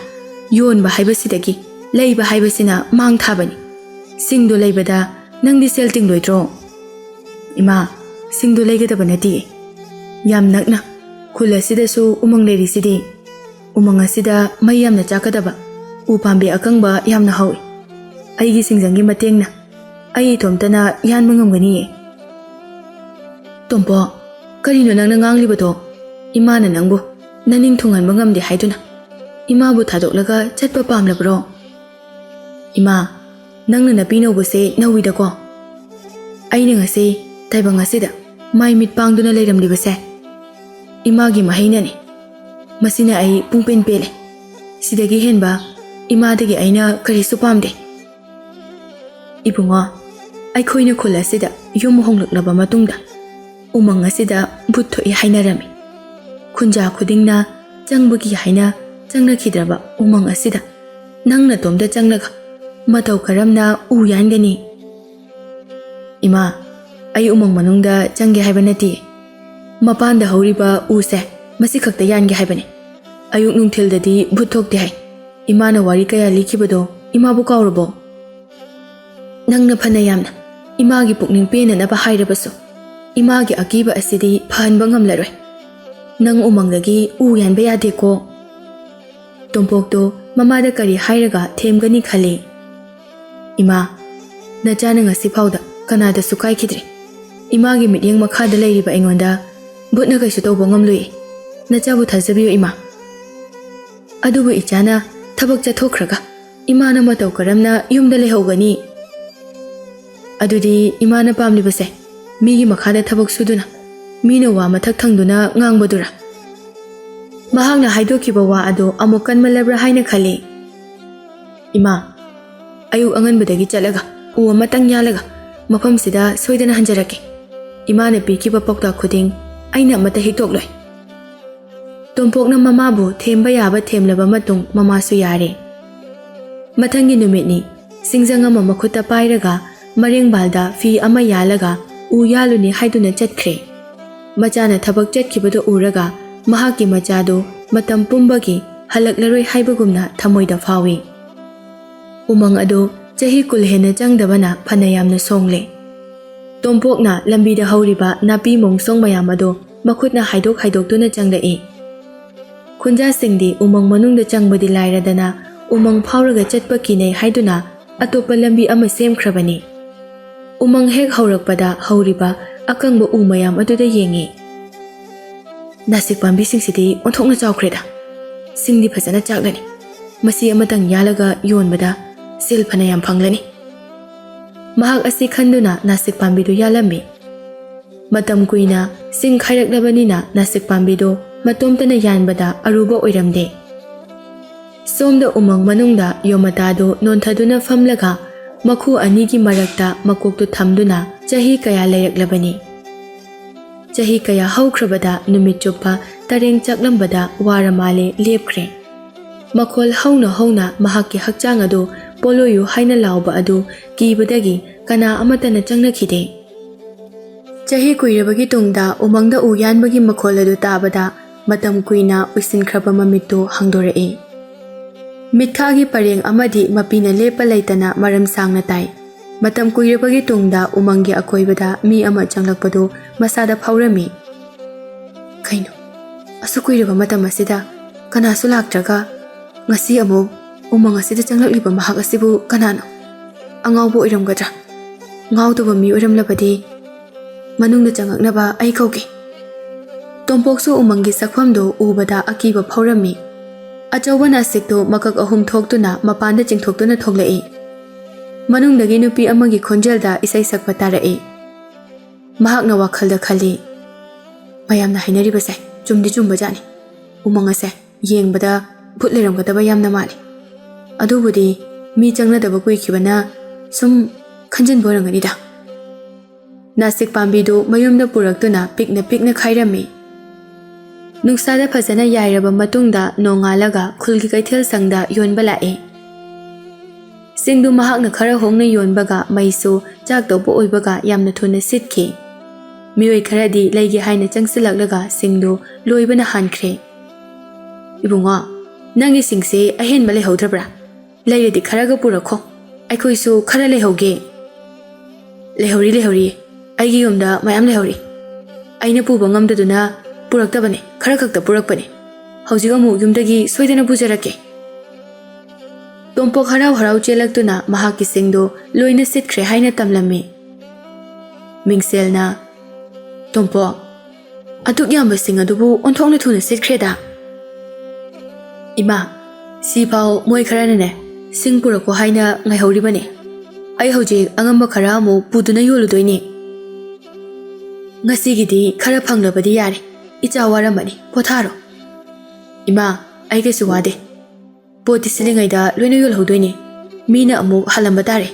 ꯌꯣꯟꯕ ꯍꯥꯏꯕꯁꯤꯗꯒꯤ ꯂꯩꯕ ꯍꯥꯏꯕꯁꯤꯅ ꯃꯥꯡ ꯊꯥꯕꯅꯤ꯫ ꯁꯤꯡꯗꯣ ꯂꯩꯕꯗ ꯅꯪꯗꯤ ꯁꯦꯜ ꯇꯤꯡꯂꯣꯏꯗ꯭ꯔꯣ?" "ꯏꯃꯥ, ꯁꯤꯡꯗꯣ ꯂꯩꯒꯗꯕ ꯅꯠꯇꯦ꯫ ꯌꯥꯝ ꯅꯛꯅ ꯈꯨꯜ ꯑꯁꯤꯗꯁꯨ ꯎꯃꯪ ꯂꯩꯔꯤꯁꯤꯗꯤ꯫ ꯎꯃꯪ ꯑꯁꯤꯗ ꯃꯩ ꯌꯥꯝꯅ ꯆꯥꯛꯀꯗꯕ ꯎ ꯄꯥꯝꯕꯤ ꯑꯀꯪꯕ ꯌꯥꯝꯅ ꯍꯧꯏ꯫ ꯑꯩꯒꯤ ꯁꯤꯡꯖꯪꯒꯤ ꯃꯇꯦꯡꯅ ꯑꯩ ꯏꯇꯣꯝꯇꯅ ꯌꯥꯟꯕ ꯉꯝꯒꯅꯤꯌꯦ꯫" "ꯇꯣꯝꯄꯣ, ꯀꯔꯤꯅꯣ ꯅꯪꯅ ꯉꯥꯡꯂꯤꯕꯗꯣ? ꯏꯃꯥꯅ ꯅꯪꯕꯨ ꯅꯅꯤꯡ ꯊꯨꯡꯍꯟꯕ ꯉꯝꯗꯦ ꯍꯥꯏꯗꯨꯅ ꯏꯃꯥꯕꯨ ꯊꯥꯗꯣꯛꯂꯒ ꯆꯠꯄ ꯄꯥꯝꯂꯕ꯭ꯔꯣ?" "ꯏꯃꯥ, ꯅꯪꯅ ꯅꯄꯤ ꯅꯧꯕꯁꯦ ꯅꯧꯏꯗꯀꯣ꯫ ꯑꯩꯅ ꯉꯁꯤ ꯇꯥꯏꯕꯪ ꯑꯁꯤꯗ ꯃꯥꯏ ꯃꯤꯠ ꯄꯥꯡꯗꯨꯅ ꯂꯩꯔꯝꯂꯤꯕꯁꯦ ꯏꯃꯥꯒꯤ ꯃꯍꯩꯅꯅꯤ꯫ ꯃꯁꯤꯅ ꯑꯩ ꯄꯨꯡꯄꯦꯟ ꯄꯦꯜꯂꯦ꯫ ꯁꯤꯗꯒꯤ ꯍꯦꯟꯕ ꯏꯃꯥꯗꯒꯤ ꯑꯩꯅ ꯀꯔꯤꯁꯨ ꯄꯥꯝꯗꯦ꯫" "ꯏꯕꯨꯡꯉꯣ, ꯑꯩꯈꯣꯏꯅ ꯈꯨꯜ ꯑꯁꯤꯗ ꯌꯨꯝ ꯍꯣꯡꯂꯛꯂꯕ ꯃꯇꯨꯡꯗ ꯎꯃꯪ ꯑꯁꯤꯗ ꯚꯨꯠ ꯊꯣꯛꯏ ꯍꯥꯏꯅꯔꯝꯃꯤ꯫ ꯈꯨꯟꯖꯥ ꯈꯨꯗꯤꯡꯅ ꯆꯪꯕꯒꯤ ꯍꯥꯏꯅ ꯆꯪꯅꯈꯤꯗ꯭ꯔꯕ ꯎꯃꯪ ꯑꯁꯤꯗ ꯅꯪ ꯅꯇꯣꯝꯇ ꯆꯪꯂꯒ ꯃꯇꯧ ꯀꯔꯝꯅ ꯎ ꯌꯥꯟꯒꯅꯤ?" "ꯏꯃꯥ, ꯑꯩ ꯎꯃꯪ ꯃꯅꯨꯡꯗ ꯆꯪꯒꯦ ꯍꯥꯏꯕ ꯅꯠꯇꯦ꯫ ꯃꯄꯥꯟꯗ ꯍꯧꯔꯤꯕ ꯎꯁꯦ ꯃꯁꯤ ꯈꯛꯇ ꯌꯥꯟꯒꯦ ꯍꯥꯏꯕꯅꯤ꯫ ꯑꯌꯨꯛ ꯅꯨꯡꯊꯤꯜꯗꯗꯤ ꯚꯨꯠ ꯊꯣꯛꯇꯦ ꯍꯥꯏ꯫ ꯏꯃꯥꯅ ꯋꯥꯔꯤ ꯀꯌꯥ ꯂꯤꯈꯤꯕꯗꯣ ꯏꯃꯥꯕꯨ ꯀꯥꯎꯔꯕꯣ?" "ꯅꯪꯅ ꯐꯅ ꯌꯥꯝꯅ ꯏꯃꯥꯒꯤ ꯄꯨꯛꯅꯤꯡ ꯄꯦꯟꯅꯅꯕ ꯍꯥꯏꯔꯕꯁꯨ ꯏꯃꯥꯒꯤ ꯑꯀꯤꯕ ꯑꯁꯤꯗꯤ ꯐꯍꯟꯕ ꯉꯝꯂꯔꯣꯏ꯫ ꯅꯪ ꯎꯃꯪꯗꯒꯤ ꯎ ꯌꯥꯟꯕ ꯌꯥꯗꯦꯀꯣ꯫" ꯇꯣꯝꯄꯣꯛꯇꯣ ꯃꯃꯥꯗ ꯀꯔꯤ ꯍꯥꯏꯔꯒ ꯊꯦꯝꯒꯅꯤ ꯈꯜꯂꯤ꯫ "ꯏꯃꯥ, ꯅꯆꯥꯅ ꯉꯁꯤ ꯐꯥꯎꯗ ꯀꯅꯥꯗꯁꯨ ꯀꯥꯏꯈꯤꯗ꯭ꯔꯤ꯫ ꯏꯃꯥꯒꯤ ꯃꯤꯠꯌꯦꯡ ꯃꯈꯥꯗ ꯂꯩꯔꯤꯕ ꯑꯩꯉꯣꯟꯗ ꯚꯨꯠꯅ ꯀꯩꯁꯨ ꯇꯧꯕ ꯉꯝꯂꯣꯏ꯫ ꯅꯆꯥꯕꯨ ꯊꯥꯖꯕꯤꯌꯨ ꯏꯃꯥ꯫" "ꯑꯗꯨꯕꯨ ꯏꯆꯥꯅ ꯊꯕꯛ ꯆꯠꯊꯣꯛꯈ꯭ꯔꯒ ꯏꯃꯥꯅ ꯃꯇꯧ ꯀꯔꯝꯅ ꯌꯨꯝꯗ ꯂꯩꯍꯧꯒꯅꯤ?" "ꯑꯗꯨꯗꯤ ꯏꯃꯥꯅ ꯄꯥꯝꯂꯤꯕꯁꯦ ꯃꯤꯒꯤ ꯃꯈꯥꯗ ꯊꯕꯛ ꯁꯨꯗꯨꯅ ꯃꯤꯅ ꯋꯥ ꯃꯊꯛ ꯊꯪꯗꯨꯅ ꯉꯥꯡꯕꯗꯨꯔꯥ?" ꯃꯍꯥꯛꯅ ꯍꯥꯏꯗꯣꯛꯈꯤꯕ ꯋꯥ ꯑꯗꯨ ꯑꯃꯨꯛ ꯀꯟꯃꯜꯂꯕ꯭ꯔꯥ ꯍꯥꯏꯅ ꯈꯜꯂꯤ꯫ "ꯏꯃꯥ, ꯑꯌꯨꯛ ꯑꯉꯟꯕꯗꯒꯤ ꯆꯠꯂꯒ ꯎ ꯑꯃꯇꯪ ꯌꯥꯜꯂꯒ ꯃꯐꯝꯁꯤꯗ ꯁꯣꯏꯗꯅ ꯍꯟꯖꯔꯛꯀꯦ꯫ ꯏꯃꯥꯅ ꯄꯤꯈꯤꯕ ꯄꯥꯎꯇꯥꯛ ꯈꯨꯗꯤꯡ ꯑꯩꯅ ꯑꯃꯠꯇ ꯍꯤꯛꯇꯣꯛꯂꯣꯏ꯫" ꯇꯣꯝꯄꯣꯛꯅ ꯃꯃꯥꯕꯨ ꯊꯦꯝꯕ ꯌꯥꯕ ꯊꯦꯝꯂꯕ ꯃꯇꯨꯡ ꯃꯃꯥꯁꯨ ꯌꯥꯔꯦ꯫ ꯃꯊꯪꯒꯤ ꯅꯨꯃꯤꯠꯅꯤ꯫ ꯁꯤꯡꯖꯪ ꯑꯃ ꯃꯈꯨꯠꯇ ꯄꯥꯏꯔꯒ ꯃꯔꯦꯡꯕꯥꯜꯗ ꯐꯤ ꯑꯃ ꯌꯥꯜꯂꯒ ꯎ ꯌꯥꯜꯂꯨꯅꯤ ꯍꯥꯏꯗꯨꯅ ꯆꯠꯈ꯭ꯔꯦ꯫ ꯃꯆꯥꯅ ꯊꯕꯛ ꯆꯠꯈꯤꯕꯗꯨ ꯎꯔꯒ ꯃꯍꯥꯛꯀꯤ ꯃꯆꯥꯗꯨ ꯃꯇꯝ ꯄꯨꯝꯕꯒꯤ ꯍꯜꯂꯛꯂꯔꯣꯏ ꯍꯥꯏꯕꯒꯨꯝꯅ ꯊꯃꯣꯏꯗ ꯐꯥꯎꯏ꯫ ꯎꯃꯪ ꯑꯗꯨ ꯆꯍꯤ ꯀꯨꯟ ꯍꯦꯟꯅ ꯆꯪꯗꯕꯅ ꯐꯅ ꯌꯥꯝꯅ ꯁꯣꯡꯂꯦ꯫ ꯇꯣꯝꯄꯣꯛꯅ ꯂꯝꯕꯤꯗ ꯍꯧꯔꯤꯕ ꯅꯥꯄꯤ ꯃꯣꯡꯁꯣꯡ ꯃꯌꯥꯝ ꯑꯗꯨ ꯃꯈꯨꯠꯅ ꯍꯥꯏꯗꯣꯛ ꯍꯥꯏꯗꯣꯛꯇꯨꯅ ꯆꯪꯂꯛꯏ꯫ ꯈꯨꯟꯖꯥꯁꯤꯡꯗꯤ ꯎꯃꯪ ꯃꯅꯨꯡꯗ ꯆꯪꯕꯗꯤ ꯂꯥꯏꯔꯗꯅ ꯎꯃꯪ ꯐꯥꯎꯔꯒ ꯆꯠꯄ ꯀꯤꯅꯩ ꯍꯥꯏꯗꯨꯅ ꯑꯇꯣꯞꯄ ꯂꯝꯕꯤ ꯑꯃ ꯁꯦꯝꯈ꯭ꯔꯕꯅꯤ꯫ ꯎꯃꯪ ꯍꯦꯛ ꯍꯧꯔꯛꯄꯗ ꯍꯧꯔꯤꯕ ꯑꯀꯪꯕ ꯎ ꯃꯌꯥꯝ ꯑꯗꯨꯗ ꯌꯦꯡꯉꯤ꯫ "ꯅꯥꯁꯤꯛ ꯄꯥꯝꯕꯤꯁꯤꯡꯁꯤꯗꯤ ꯑꯣꯟꯊꯣꯛꯅ ꯆꯥꯎꯈ꯭ꯔꯦꯗ꯫ ꯁꯤꯡꯗꯤ ꯐꯖꯅ ꯆꯥꯛꯂꯅꯤ꯫ ꯃꯁꯤ ꯑꯃꯇꯪ ꯌꯥꯜꯂꯒ ꯌꯣꯟꯕꯗ ꯁꯦꯜ ꯐꯅ ꯌꯥꯝ ꯐꯪꯂꯅꯤ꯫" ꯃꯍꯥꯛ ꯑꯁꯤ ꯈꯟꯗꯨꯅ ꯅꯥꯁꯤꯛ ꯄꯥꯝꯕꯤꯗꯨ ꯌꯥꯜꯂꯝꯃꯤ꯫ ꯃꯇꯝ ꯀꯨꯏꯅ ꯁꯤꯡ ꯈꯥꯏꯔꯛꯂꯕꯅꯤꯅ ꯅꯥꯁꯤꯛ ꯄꯥꯝꯕꯤꯗꯨ ꯃꯇꯣꯝꯇꯅ ꯌꯥꯟꯕꯗ ꯑꯔꯨꯕ ꯑꯣꯏꯔꯝꯗꯦ꯫ ꯁꯣꯝꯗ ꯎꯃꯪ ꯃꯅꯨꯡꯗ ꯌꯣꯃꯇꯥꯗꯨ ꯅꯣꯟꯊꯗꯨꯅ ꯐꯝꯂꯒ ꯃꯈꯨ ꯑꯅꯤꯒꯤ ꯃꯔꯛꯇ ꯃꯀꯣꯛꯇꯨ ꯊꯝꯗꯨꯅ ꯆꯍꯤ ꯀꯌꯥ ꯂꯩꯔꯛꯂꯕꯅꯤ꯫ ꯆꯍꯤ ꯀꯌꯥ ꯍꯧꯈ꯭ꯔꯕꯗ ꯅꯨꯃꯤꯠ ꯆꯨꯞꯄ ꯇꯔꯦꯡ ꯆꯥꯛꯂꯝꯕꯗ ꯋꯥꯔ ꯃꯥꯜꯂꯦ ꯂꯦꯞꯈ꯭ꯔꯦ꯫ ꯃꯈꯣꯜ ꯍꯧꯅ ꯍꯧꯅ ꯃꯍꯥꯛꯀꯤ ꯍꯛꯆꯥꯡ ꯑꯗꯨ ꯄꯣꯂꯣꯌꯨ ꯍꯥꯏꯅ ꯂꯥꯎꯕ ꯑꯗꯨ ꯀꯤꯕꯗꯒꯤ ꯀꯅꯥ ꯑꯃꯠꯇꯅ ꯆꯪꯅꯈꯤꯗꯦ꯫ ꯆꯍꯤ ꯀꯨꯏꯔꯕꯒꯤ ꯇꯨꯡꯗ ꯎꯃꯪꯗ ꯎ ꯌꯥꯟꯕꯒꯤ ꯃꯈꯣꯜ ꯑꯗꯨ ꯇꯥꯕꯗ ꯃꯇꯝ ꯀꯨꯏꯅ ꯎꯏꯁꯤꯟꯈ꯭ꯔꯕ ꯃꯃꯤꯠꯇꯨ ꯍꯥꯡꯗꯣꯔꯛꯏ꯫ ꯃꯤꯠꯈꯥꯒꯤ ꯄꯔꯦꯡ ꯑꯃꯗꯤ ꯃꯄꯤꯅ ꯂꯦꯞꯄ ꯂꯩꯇꯅ ꯃꯔꯝ ꯁꯥꯡꯅ ꯇꯥꯏ꯫ ꯃꯇꯝ ꯀꯨꯏꯔꯕꯒꯤ ꯇꯨꯡꯗ ꯎꯃꯪꯒꯤ ꯑꯀꯣꯏꯕꯗ ꯃꯤ ꯑꯃ ꯆꯪꯂꯛꯄꯗꯨ ꯃꯁꯥꯗ ꯐꯥꯎꯔꯝꯃꯤ꯫ "ꯀꯩꯅꯣ, ꯑꯁꯨꯛ ꯀꯨꯏꯔꯕ ꯃꯇꯝ ꯑꯁꯤꯗ ꯀꯅꯥꯁꯨ ꯂꯥꯛꯇ꯭ꯔꯒ ꯉꯁꯤ ꯑꯃꯨꯛ ꯎꯃꯪ ꯑꯁꯤꯗ ꯆꯪꯂꯛꯂꯤꯕ ꯃꯍꯥꯛ ꯑꯁꯤꯕꯨ ꯀꯅꯥꯅꯣ? ꯑꯉꯥꯎꯕ ꯑꯣꯏꯔꯝꯒꯗ꯭ꯔꯥ? ꯉꯥꯎꯗꯕ ꯃꯤ ꯑꯣꯏꯔꯝꯂꯕꯗꯤ ꯃꯅꯨꯡꯗ ꯆꯪꯉꯛꯅꯕ ꯑꯩ ꯀꯧꯒꯦ꯫" ꯇꯣꯝꯄꯣꯛꯁꯨ ꯎꯃꯪꯒꯤ ꯁꯛꯐꯝꯗꯨ ꯎꯕꯗ ꯑꯀꯤꯕ ꯐꯥꯎꯔꯝꯃꯤ꯫ ꯑꯆꯧꯕ ꯅꯥꯁꯤꯛꯇꯨ ꯃꯀꯛ ꯑꯍꯨꯝ ꯊꯣꯛꯇꯨꯅ ꯃꯄꯥꯟꯗ ꯆꯤꯡꯊꯣꯛꯇꯨꯅ ꯊꯣꯛꯂꯛꯏ꯫ ꯃꯅꯨꯡꯗꯒꯤ ꯅꯨꯄꯤ ꯑꯃꯒꯤ ꯈꯣꯟꯖꯦꯜꯗ ꯏꯁꯩ ꯁꯛꯄ ꯇꯥꯔꯛꯏ꯫ ꯃꯍꯥꯛꯅ ꯋꯥꯈꯜꯗ ꯈꯜꯂꯤ, "ꯃꯌꯥꯝꯅ ꯍꯥꯏꯅꯔꯤꯕꯁꯦ ꯆꯨꯝꯗꯤ ꯆꯨꯝꯕꯖꯥꯠꯅꯤ꯫ ꯎꯃꯪ ꯑꯁꯦ ꯌꯦꯡꯕꯗ ꯚꯨꯠ ꯂꯩꯔꯝꯒꯗꯕ ꯌꯥꯝꯅ ꯃꯥꯜꯂꯤ꯫ ꯑꯗꯨꯕꯨꯗꯤ ꯃꯤ ꯆꯪꯅꯗꯕ ꯀꯨꯏꯈꯤꯕꯅ ꯁꯨꯝ ꯈꯟꯖꯤꯟꯕ ꯑꯣꯏꯔꯝꯒꯅꯤꯗ"꯫ ꯅꯥꯁꯤꯛ ꯄꯥꯝꯕꯤꯗꯨ ꯃꯌꯨꯝꯗ ꯄꯨꯔꯛꯇꯨꯅ ꯄꯤꯛꯅ ꯄꯤꯛꯅ ꯈꯥꯏꯔꯝꯃꯤ꯫ ꯅꯨꯡꯁꯥꯗ ꯐꯖꯅ ꯌꯥꯏꯔꯕ ꯃꯇꯨꯡꯗ ꯅꯣꯡꯉꯥꯜꯂꯒ ꯈꯨꯜꯒꯤ ꯀꯩꯊꯦꯜ ꯁꯪꯗ ꯌꯣꯟꯕ ꯂꯥꯛꯏ꯫ ꯁꯤꯡꯗꯨ ꯃꯍꯥꯛꯅ ꯈꯔ ꯍꯣꯡꯅ ꯌꯣꯟꯕꯒ ꯃꯩꯁꯨ ꯆꯥꯛꯇꯧꯕ ꯑꯣꯏꯕꯒ ꯌꯥꯝꯅ ꯊꯨꯅ ꯁꯤꯠꯈꯤ꯫ ꯃꯤꯑꯣꯏ ꯈꯔꯗꯤ ꯂꯩꯒꯦ ꯍꯥꯏꯅ ꯆꯪꯁꯤꯜꯂꯛꯂꯒ ꯁꯤꯡꯗꯨ ꯂꯣꯏꯕꯅ ꯍꯥꯟꯈ꯭ꯔꯦ꯫ "ꯏꯕꯨꯡꯉꯣ, ꯅꯪꯒꯤ ꯁꯤꯡꯁꯦ ꯑꯍꯦꯟꯕ ꯂꯩꯍꯧꯗ꯭ꯔꯕ꯭ꯔꯥ? ꯂꯩꯔꯗꯤ ꯈꯔꯒ ꯄꯨꯔꯛꯈꯣ, ꯑꯩꯈꯣꯏꯁꯨ ꯈꯔ ꯂꯩꯍꯧꯒꯦ"꯫ "ꯂꯩꯍꯧꯔꯤ, ꯂꯩꯍꯧꯔꯤ, ꯑꯩꯒꯤ ꯌꯨꯝꯗ ꯃꯌꯥꯝ ꯂꯩꯍꯧꯔꯤ꯫ ꯑꯩꯅ ꯄꯨꯕ ꯉꯝꯗꯗꯨꯅ ꯄꯨꯔꯛꯇꯕꯅꯤ, ꯈꯔ ꯈꯛꯇ ꯄꯨꯔꯛꯄꯅꯤ꯫ ꯍꯧꯖꯤꯛ ꯑꯃꯨꯛ ꯌꯨꯝꯗꯒꯤ ꯁꯣꯏꯗꯅ ꯄꯨꯖꯔꯛꯀꯦ"꯫ ꯇꯣꯝꯄꯣꯛ ꯍꯔꯥꯎ ꯍꯔꯥꯎ ꯆꯦꯜꯂꯛꯇꯨꯅ ꯃꯍꯥꯛꯀꯤ ꯁꯤꯡꯗꯨ ꯂꯣꯏꯅ ꯁꯤꯠꯈ꯭ꯔꯦ ꯍꯥꯏꯅ ꯇꯝꯂꯝꯃꯤ꯫ ꯃꯤꯡꯁꯦꯜꯅ, "ꯇꯣꯝꯄꯣꯛ, ꯑꯗꯨꯛ ꯌꯥꯝꯕ ꯁꯤꯡ ꯑꯗꯨꯕꯨ ꯑꯣꯟꯊꯣꯛꯅ ꯊꯨꯅ ꯁꯤꯠꯈ꯭ꯔꯦꯗ"꯫ "ꯏꯃꯥ, ꯁꯤꯐꯥꯎ ꯃꯣꯏ ꯈꯔꯅꯅꯦ ꯁꯤꯡ ꯄꯨꯔꯛꯀꯣ ꯍꯥꯏꯅ ꯉꯥꯏꯍꯧꯔꯤꯕꯅꯦ꯫ ꯑꯩ ꯍꯧꯖꯤꯛ ꯑꯉꯝꯕ ꯈꯔ ꯑꯃꯨꯛ ꯄꯨꯗꯨꯅ ꯌꯣꯜꯂꯨꯗꯣꯏꯅꯦ꯫ ꯉꯁꯤꯒꯤꯗꯤ ꯈꯔ ꯐꯪꯂꯕꯗꯤ ꯌꯥꯔꯦ꯫ ꯏꯆꯥ ꯋꯥꯔꯝꯃꯅꯤ, ꯄꯣꯊꯥꯔꯣ"꯫ "ꯏꯃꯥ, ꯑꯩ ꯀꯩꯁꯨ ꯋꯥꯗꯦ꯫ ꯄꯣꯠꯇꯤ ꯁꯤꯠꯂꯤꯉꯩꯗ ꯂꯣꯏꯅ ꯌꯣꯜꯍꯧꯗꯣꯏꯅꯦ꯫ ꯃꯤꯅ ꯑꯃꯨꯛ ꯍꯜꯂꯝꯕ ꯇꯥꯔꯦ"꯫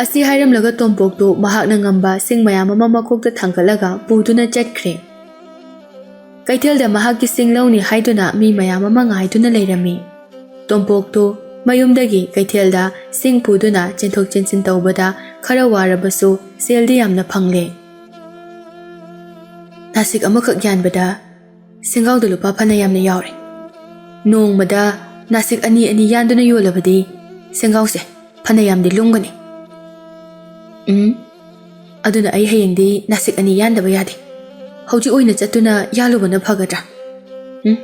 ꯑꯁꯤ ꯍꯥꯏꯔꯝꯂꯒ ꯇꯣꯝꯄꯣꯛꯇꯨ ꯃꯍꯥꯛꯅ ꯉꯝꯕ ꯁꯤꯡ ꯃꯌꯥꯝ ꯑꯃ ꯃꯀꯣꯛꯇ ꯊꯥꯡꯒꯠꯂꯒ ꯄꯨꯗꯨꯅ ꯆꯠꯈ꯭ꯔꯦ꯫ ꯀꯩꯊꯦꯜꯗ ꯃꯍꯥꯛꯀꯤ ꯁꯤꯡ ꯂꯧꯅꯤ ꯍꯥꯏꯗꯨꯅ ꯃꯤ ꯃꯌꯥꯝ ꯑꯃ ꯉꯥꯏꯗꯨꯅ ꯂꯩꯔꯝꯃꯤ꯫ ꯇꯣꯝꯄꯣꯛꯇꯨ ꯃꯌꯨꯝꯗꯒꯤ ꯀꯩꯊꯦꯜꯗ ꯁꯤꯡ ꯄꯨꯗꯨꯅ ꯆꯦꯟꯊꯣꯛ ꯆꯦꯟꯁꯤꯟ ꯇꯧꯕꯗ ꯈꯔ ꯋꯥꯔꯕꯁꯨ ꯁꯦꯜꯗꯤ ꯌꯥꯝꯅ ꯐꯪꯂꯦ꯫ ꯅꯥꯁꯤꯛ ꯑꯃꯈꯛ ꯌꯥꯟꯕꯗ ꯁꯦꯡꯒꯥꯎꯗ ꯂꯨꯄꯥ ꯐꯅ ꯌꯥꯝꯅ ꯌꯥꯎꯔꯦ꯫ ꯅꯣꯡꯃꯗ ꯅꯥꯁꯤꯛ ꯑꯅꯤ ꯑꯅꯤ ꯌꯥꯟꯗꯨꯅ ꯌꯣꯜꯂꯕꯗꯤ ꯁꯦꯡꯒꯥꯎꯁꯦ ꯐꯅ ꯌꯥꯝꯗꯤ ꯂꯨꯝꯒꯅꯤ꯫ ꯎꯝ, ꯑꯗꯨꯅ ꯑꯩ ꯍꯌꯦꯡꯗꯤ ꯅꯥꯁꯤꯛ ꯑꯅꯤ ꯌꯥꯟꯗꯕ ꯌꯥꯗꯦ꯫ ꯍꯧꯖꯤꯛ ꯑꯣꯏꯅ ꯆꯠꯇꯨꯅ ꯌꯥꯜꯂꯨꯕꯅ ꯐꯒꯗ꯭ꯔꯥ? ꯎꯝ,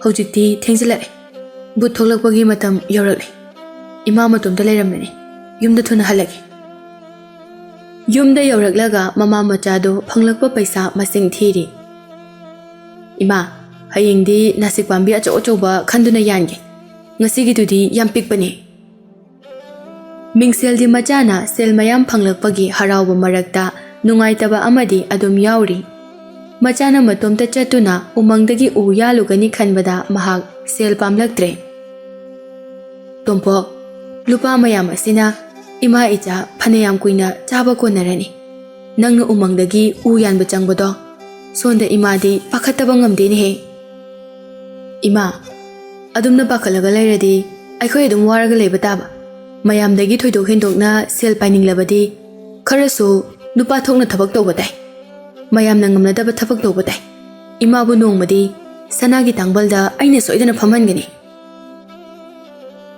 ꯍꯧꯖꯤꯛꯇꯤ ꯊꯦꯡꯖꯤꯜꯂꯛꯑꯦ꯫ ꯕꯨꯠ ꯊꯣꯛꯂꯛꯄꯒꯤ ꯃꯇꯝ ꯌꯧꯔꯛꯂꯦ꯫ ꯏꯃꯥ ꯃꯇꯣꯝꯇ ꯂꯩꯔꯝꯂꯅꯤ꯫ ꯌꯨꯝꯗ ꯊꯨꯅ ꯍꯜꯂꯒꯦ꯫ ꯌꯨꯝꯗ ꯌꯧꯔꯛꯂꯒ ꯃꯃꯥ ꯃꯆꯥꯗꯨ ꯐꯪꯂꯛꯄ ꯄꯩꯁꯥ ꯃꯁꯤꯡ ꯊꯤꯔꯤ꯫ "ꯏꯃꯥ, ꯍꯌꯦꯡꯗꯤ ꯅꯥꯁꯤꯛ ꯄꯥꯝꯕꯤ ꯑꯆꯧ ꯑꯆꯧꯕ ꯈꯟꯗꯨꯅ ꯌꯥꯟꯒꯦ꯫ ꯉꯁꯤꯒꯤꯗꯨꯗꯤ ꯌꯥꯝ ꯄꯤꯛꯄꯅꯦ꯫ ꯃꯤꯡꯁꯦꯜꯗꯤ ꯃꯆꯥꯅ ꯁꯦꯜ ꯃꯌꯥꯝ ꯐꯪꯂꯛꯄꯒꯤ ꯍꯔꯥꯎꯕ ꯃꯔꯛꯇ ꯅꯨꯡꯉꯥꯏꯇꯕ ꯑꯃꯗꯤ ꯑꯗꯨꯝ ꯌꯥꯎꯔꯤ꯫ ꯃꯆꯥꯅ ꯃꯇꯣꯝꯇ ꯆꯠꯇꯨꯅ ꯎꯃꯪꯗꯒꯤ ꯎ ꯌꯥꯜꯂꯨꯒꯅꯤ ꯈꯟꯕꯗ ꯃꯍꯥꯛ ꯁꯦꯜ ꯄꯥꯝꯂꯛꯇ꯭ꯔꯦ꯫ "ꯇꯣꯝꯄꯣꯛ, ꯂꯨꯄꯥ ꯃꯌꯥꯝ ꯑꯁꯤꯅ ꯏꯃꯥ ꯏꯆꯥ ꯐꯅꯌꯥꯝ ꯀꯨꯏꯅ ꯆꯥꯕ ꯀꯣꯟꯅꯔꯅꯤ꯫ ꯅꯪꯅ ꯎꯃꯪꯗꯒꯤ ꯎ ꯌꯥꯟꯕ ꯆꯪꯕꯗꯣ ꯁꯣꯟꯗ ꯏꯃꯥꯗꯤ ꯄꯥꯈꯠꯇꯕ ꯉꯝꯗꯦꯅꯦꯍꯦ꯫" "ꯏꯃꯥ, ꯑꯗꯨꯝꯅ ꯄꯥꯈꯠꯂꯒ ꯂꯩꯔꯗꯤ ꯑꯩꯈꯣꯏ ꯑꯗꯨꯝ ꯋꯥꯔꯒ ꯂꯩꯕ ꯇꯥꯕ꯫ ꯃꯌꯥꯝꯗꯒꯤ ꯊꯣꯏꯗꯣꯛ ꯍꯦꯟꯗꯣꯛꯅ ꯁꯦꯜ ꯄꯥꯏꯅꯤꯡꯂꯕꯗꯤ ꯈꯔꯁꯨ ꯅꯨꯄꯥ ꯊꯣꯛꯅ ꯊꯕꯛ ꯇꯧꯕ ꯇꯥꯏ꯫ ꯃꯌꯥꯝꯅ ꯉꯝꯅꯗꯕ ꯊꯕꯛ ꯇꯧꯕ ꯇꯥꯏ꯫ ꯏꯃꯥꯕꯨ ꯅꯣꯡꯃꯗꯤ ꯁꯅꯥꯒꯤ ꯇꯥꯡꯕꯜꯗ ꯑꯩꯅ ꯁꯣꯏꯗꯅ ꯐꯝꯍꯟꯒꯅꯤ꯫"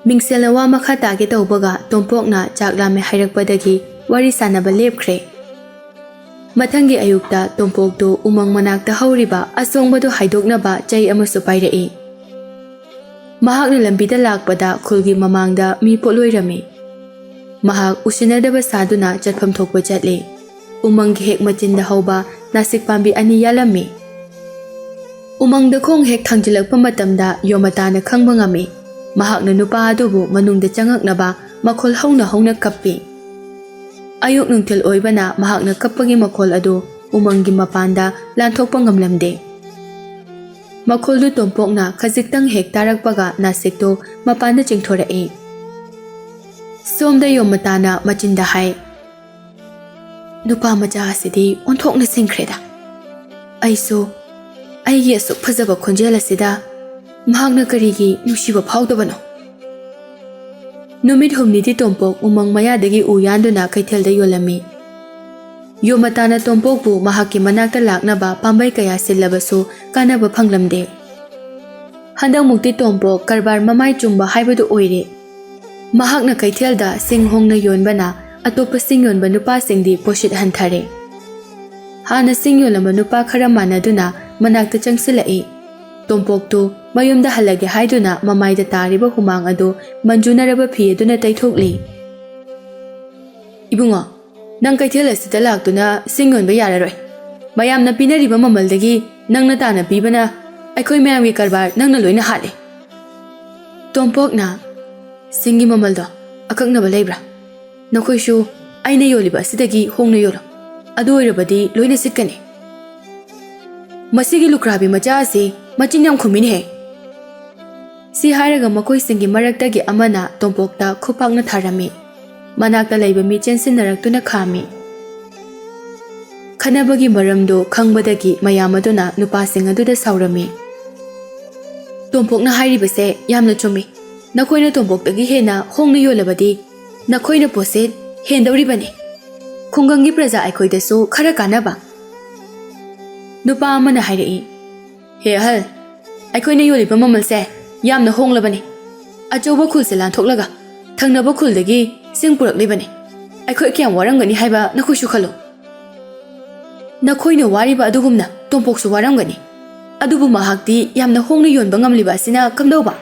ꯃꯤꯡꯁꯦꯜꯅ ꯋꯥ ꯃꯈꯥ ꯇꯥꯒꯦ ꯇꯧꯕꯒ ꯇꯣꯝꯄꯣꯛꯅ ꯆꯥꯛ ꯂꯥꯝꯃꯦ ꯍꯥꯏꯔꯛꯄꯗꯒꯤ ꯋꯥꯔꯤ ꯁꯥꯟꯅꯕ ꯂꯦꯞꯈ꯭ꯔꯦ꯫ ꯃꯊꯪꯒꯤ ꯑꯌꯨꯛꯇ ꯇꯣꯝꯄꯣꯛꯇꯨ ꯎꯃꯪ ꯃꯅꯥꯛꯇ ꯍꯧꯔꯤꯕ ꯑꯁꯣꯡꯕꯗꯨ ꯍꯥꯏꯗꯣꯛꯅꯕ ꯆꯩ ꯑꯃꯁꯨ ꯄꯥꯏꯔꯛꯏ꯫ ꯃꯍꯥꯛꯅ ꯂꯝꯕꯤꯗ ꯂꯥꯛꯄꯗ ꯈꯨꯜꯒꯤ ꯃꯃꯥꯡꯗ ꯃꯤ ꯄꯣꯠꯂꯣꯏꯔꯝꯃꯤ꯫ ꯃꯍꯥꯛ ꯎꯁꯤꯟꯅꯗꯕ ꯁꯥꯗꯨꯅ ꯆꯠꯐꯝ ꯊꯣꯛꯄ ꯆꯠꯂꯤ꯫ ꯎꯃꯪꯒꯤ ꯍꯦꯛ ꯃꯆꯤꯟꯗ ꯍꯧꯕ ꯅꯥꯁꯤꯛ ꯄꯥꯝꯕꯤ ꯑꯅꯤ ꯌꯥꯜꯂꯝꯃꯤ꯫ ꯎꯃꯪꯗ ꯈꯣꯡ ꯍꯦꯛ ꯊꯥꯡꯖꯤꯜꯂꯛꯄ ꯃꯇꯝꯗ ꯌꯣꯃꯇꯥꯅ ꯈꯪꯕ ꯉꯝꯃꯤ꯫ ꯃꯍꯥꯛꯅ ꯅꯨꯄꯥ ꯑꯗꯨꯕꯨ ꯃꯅꯨꯡꯗ ꯆꯪꯉꯛꯅꯕ ꯃꯈꯣꯜ ꯍꯧꯅ ꯍꯧꯅ ꯀꯞꯄꯤ꯫ ꯑꯌꯨꯛ ꯅꯨꯡꯊꯤꯜ ꯑꯣꯏꯕꯅ ꯃꯍꯥꯛꯅ ꯀꯞꯄꯒꯤ ꯃꯈꯣꯜ ꯑꯗꯨ ꯎꯃꯪꯒꯤ ꯃꯄꯥꯟꯗ ꯂꯥꯟꯊꯣꯛꯄ ꯉꯝꯂꯝꯗꯦ꯫ ꯃꯈꯣꯜꯗꯨ ꯇꯣꯝꯄꯣꯛꯅ ꯈꯖꯤꯛꯇꯪ ꯍꯦꯛ ꯇꯥꯔꯛꯄꯒ ꯅꯥꯁꯤꯛꯇꯨ ꯃꯄꯥꯟꯗ ꯆꯤꯡꯊꯣꯔꯛꯏ꯫ ꯁꯣꯝꯗ ꯌꯣꯃꯇꯥꯅ ꯃꯆꯤꯟꯗ ꯍꯥꯏ, "ꯅꯨꯄꯥ ꯃꯆꯥ ꯑꯁꯤꯗꯤ ꯑꯣꯟꯊꯣꯛꯅ ꯁꯤꯡꯈ꯭ꯔꯦꯗ꯫ ꯑꯩꯁꯨ ꯑꯩꯒꯤ ꯑꯁꯨꯛ ꯐꯖꯕ ꯈꯣꯟꯖꯦꯜ ꯑꯁꯤꯗ ꯃꯍꯥꯛꯅ ꯀꯔꯤꯒꯤ ꯅꯨꯡꯁꯤꯕ ꯐꯥꯎꯗꯕꯅꯣ?" ꯅꯨꯃꯤꯠ ꯍꯨꯝꯅꯤꯗꯤ ꯇꯣꯝꯄꯣꯛ ꯎꯃꯪ ꯃꯌꯥꯗꯒꯤ ꯎ ꯌꯥꯟꯗꯨꯅ ꯀꯩꯊꯦꯜꯗ ꯌꯣꯜꯂꯝꯃꯤ꯫ ꯌꯣꯃꯇꯥꯅ ꯇꯣꯝꯄꯣꯛꯄꯨ ꯃꯍꯥꯛꯀꯤ ꯃꯅꯥꯛꯇ ꯂꯥꯛꯅꯕ ꯄꯥꯝꯕꯩ ꯀꯌꯥ ꯁꯤꯜꯂꯕꯁꯨ ꯀꯥꯟꯅꯕ ꯐꯪꯂꯝꯗꯦ꯫ ꯍꯟꯗꯛꯃꯨꯛꯇꯤ ꯇꯣꯝꯄꯣꯛ ꯀꯔꯕꯥꯔ ꯃꯃꯥꯏ ꯆꯨꯝꯕ ꯍꯥꯏꯕꯗꯨ ꯑꯣꯏꯔꯦ꯫ ꯃꯍꯥꯛꯅ ꯀꯩꯊꯦꯜꯗ ꯁꯤꯡ ꯍꯣꯡꯅ ꯌꯣꯟꯕꯅ ꯑꯇꯣꯞꯄ ꯁꯤꯡ ꯌꯣꯟꯕ ꯅꯨꯄꯥꯁꯤꯡꯗꯤ ꯄꯣꯠꯁꯤꯠ ꯍꯟꯊꯔꯦ꯫ ꯍꯥꯟꯅ ꯁꯤꯡ ꯌꯣꯜꯂꯝꯕ ꯅꯨꯄꯥ ꯈꯔ ꯃꯥꯟꯅꯗꯨꯅ ꯃꯅꯥꯛꯇ ꯆꯪꯁꯤꯜꯂꯛꯏ꯫ ꯇꯣꯝꯄꯣꯛꯇꯨ ꯃꯌꯨꯝꯗ ꯍꯜꯂꯒꯦ ꯍꯥꯏꯗꯨꯅ ꯃꯃꯥꯏꯗ ꯇꯥꯔꯤꯕ ꯍꯨꯃꯥꯡ ꯑꯗꯨ ꯃꯟꯖꯨꯅꯔꯕ ꯐꯤ ꯑꯗꯨꯅ ꯇꯩꯊꯣꯛꯂꯤ꯫ "ꯏꯕꯨꯡꯉꯣ, ꯅꯪ ꯀꯩꯊꯦꯜ ꯑꯁꯤꯗ ꯂꯥꯛꯇꯨꯅ ꯁꯤꯡ ꯌꯣꯟꯕ ꯌꯥꯔꯔꯣꯏ꯫ ꯃꯌꯥꯝꯅ ꯄꯤꯅꯔꯤꯕ ꯃꯃꯜꯗꯒꯤ ꯅꯪꯅ ꯇꯥꯅ ꯄꯤꯕꯅ ꯑꯩꯈꯣꯏ ꯃꯌꯥꯝꯒꯤ ꯀꯔꯕꯥꯔ ꯅꯪꯅ ꯂꯣꯏꯅ ꯍꯥꯠꯂꯦ꯫ ꯇꯣꯝꯄꯣꯛꯅ, "ꯁꯤꯡꯒꯤ ꯃꯃꯜꯗꯣ ꯑꯀꯛꯅꯕ ꯂꯩꯕ꯭ꯔꯥ? ꯅꯈꯣꯏꯁꯨ ꯑꯩꯅ ꯌꯣꯜꯂꯤꯕ ꯑꯁꯤꯗꯒꯤ ꯍꯣꯡꯅ ꯌꯣꯜꯂꯨ꯫ ꯑꯗꯨ ꯑꯣꯏꯔꯕꯗꯤ ꯂꯣꯏꯅ ꯁꯤꯠꯀꯅꯤ꯫ ꯃꯁꯤꯒꯤ ꯂꯨꯈ꯭ꯔꯥꯕꯤ ꯃꯆꯥ ꯑꯁꯤ ꯃꯆꯤꯟ ꯌꯥꯝ ꯈꯨꯝꯃꯤꯅꯦꯍꯦ!" ꯁꯤ ꯍꯥꯏꯔꯒ ꯃꯈꯣꯏꯁꯤꯡꯒꯤ ꯃꯔꯛꯇꯒꯤ ꯑꯃꯅ ꯇꯣꯝꯄꯣꯛꯇ ꯈꯨꯄꯥꯛꯅ ꯊꯥꯔꯝꯃꯤ꯫ ꯃꯅꯥꯛꯇ ꯂꯩꯕ ꯃꯤ ꯆꯦꯟꯁꯤꯟꯅꯔꯛꯇꯨꯅ ꯈꯥꯝꯃꯤ꯫ ꯈꯠꯅꯕꯒꯤ ꯃꯔꯝꯗꯨ ꯈꯪꯕꯗꯒꯤ ꯃꯌꯥꯝ ꯑꯗꯨꯅ ꯅꯨꯄꯥꯁꯤꯡ ꯑꯗꯨꯗ ꯁꯥꯎꯔꯝꯃꯤ꯫ "ꯇꯣꯝꯄꯣꯛꯅ ꯍꯥꯏꯔꯤꯕꯁꯦ ꯌꯥꯝꯅ ꯆꯨꯝꯃꯤ꯫ ꯅꯈꯣꯏꯅ ꯇꯣꯝꯄꯣꯛꯇꯒꯤ ꯍꯦꯟꯅ ꯍꯣꯡꯅ ꯌꯣꯜꯂꯕꯗꯤ ꯅꯈꯣꯏꯅ ꯄꯣꯠꯁꯦ ꯍꯦꯟꯗꯧꯔꯤꯕꯅꯤ꯫ ꯈꯨꯡꯒꯪꯒꯤ ꯄ꯭ꯔꯖꯥ ꯑꯩꯈꯣꯏꯗꯁꯨ ꯈꯔ ꯀꯥꯟꯅꯕ꯫" ꯅꯨꯄꯥ ꯑꯃꯅ ꯍꯥꯏꯔꯛꯏ, "ꯍꯦ ꯑꯍꯜ, ꯑꯩꯈꯣꯏꯅ ꯌꯣꯜꯂꯤꯕ ꯃꯃꯜꯁꯦ ꯌꯥꯝꯅ ꯍꯣꯡꯂꯕꯅꯤ꯫ ꯑꯆꯧꯕ ꯈꯨꯜꯁꯦ ꯂꯥꯟꯊꯣꯛꯂꯒ ꯊꯪꯅꯕ ꯈꯨꯜꯗꯒꯤ ꯁꯤꯡ ꯄꯨꯔꯛꯂꯤꯕꯅꯤ꯫ ꯑꯩꯈꯣꯏ ꯀꯌꯥꯝ ꯋꯥꯔꯝꯒꯅꯤ ꯍꯥꯏꯕ ꯅꯈꯣꯏꯁꯨ ꯈꯜꯂꯨ꯫ ꯅꯈꯣꯏꯅ ꯋꯥꯔꯤꯕ ꯑꯗꯨꯒꯨꯝꯅ ꯇꯣꯝꯄꯣꯛꯁꯨ ꯋꯥꯔꯝꯒꯅꯤ꯫ ꯑꯗꯨꯕꯨ ꯃꯍꯥꯛꯇꯤ ꯌꯥꯝꯅ ꯍꯣꯡꯅ ꯌꯣꯟꯕ ꯉꯝꯂꯤꯕ ꯑꯁꯤꯅ ꯀꯝꯗꯧꯕ?"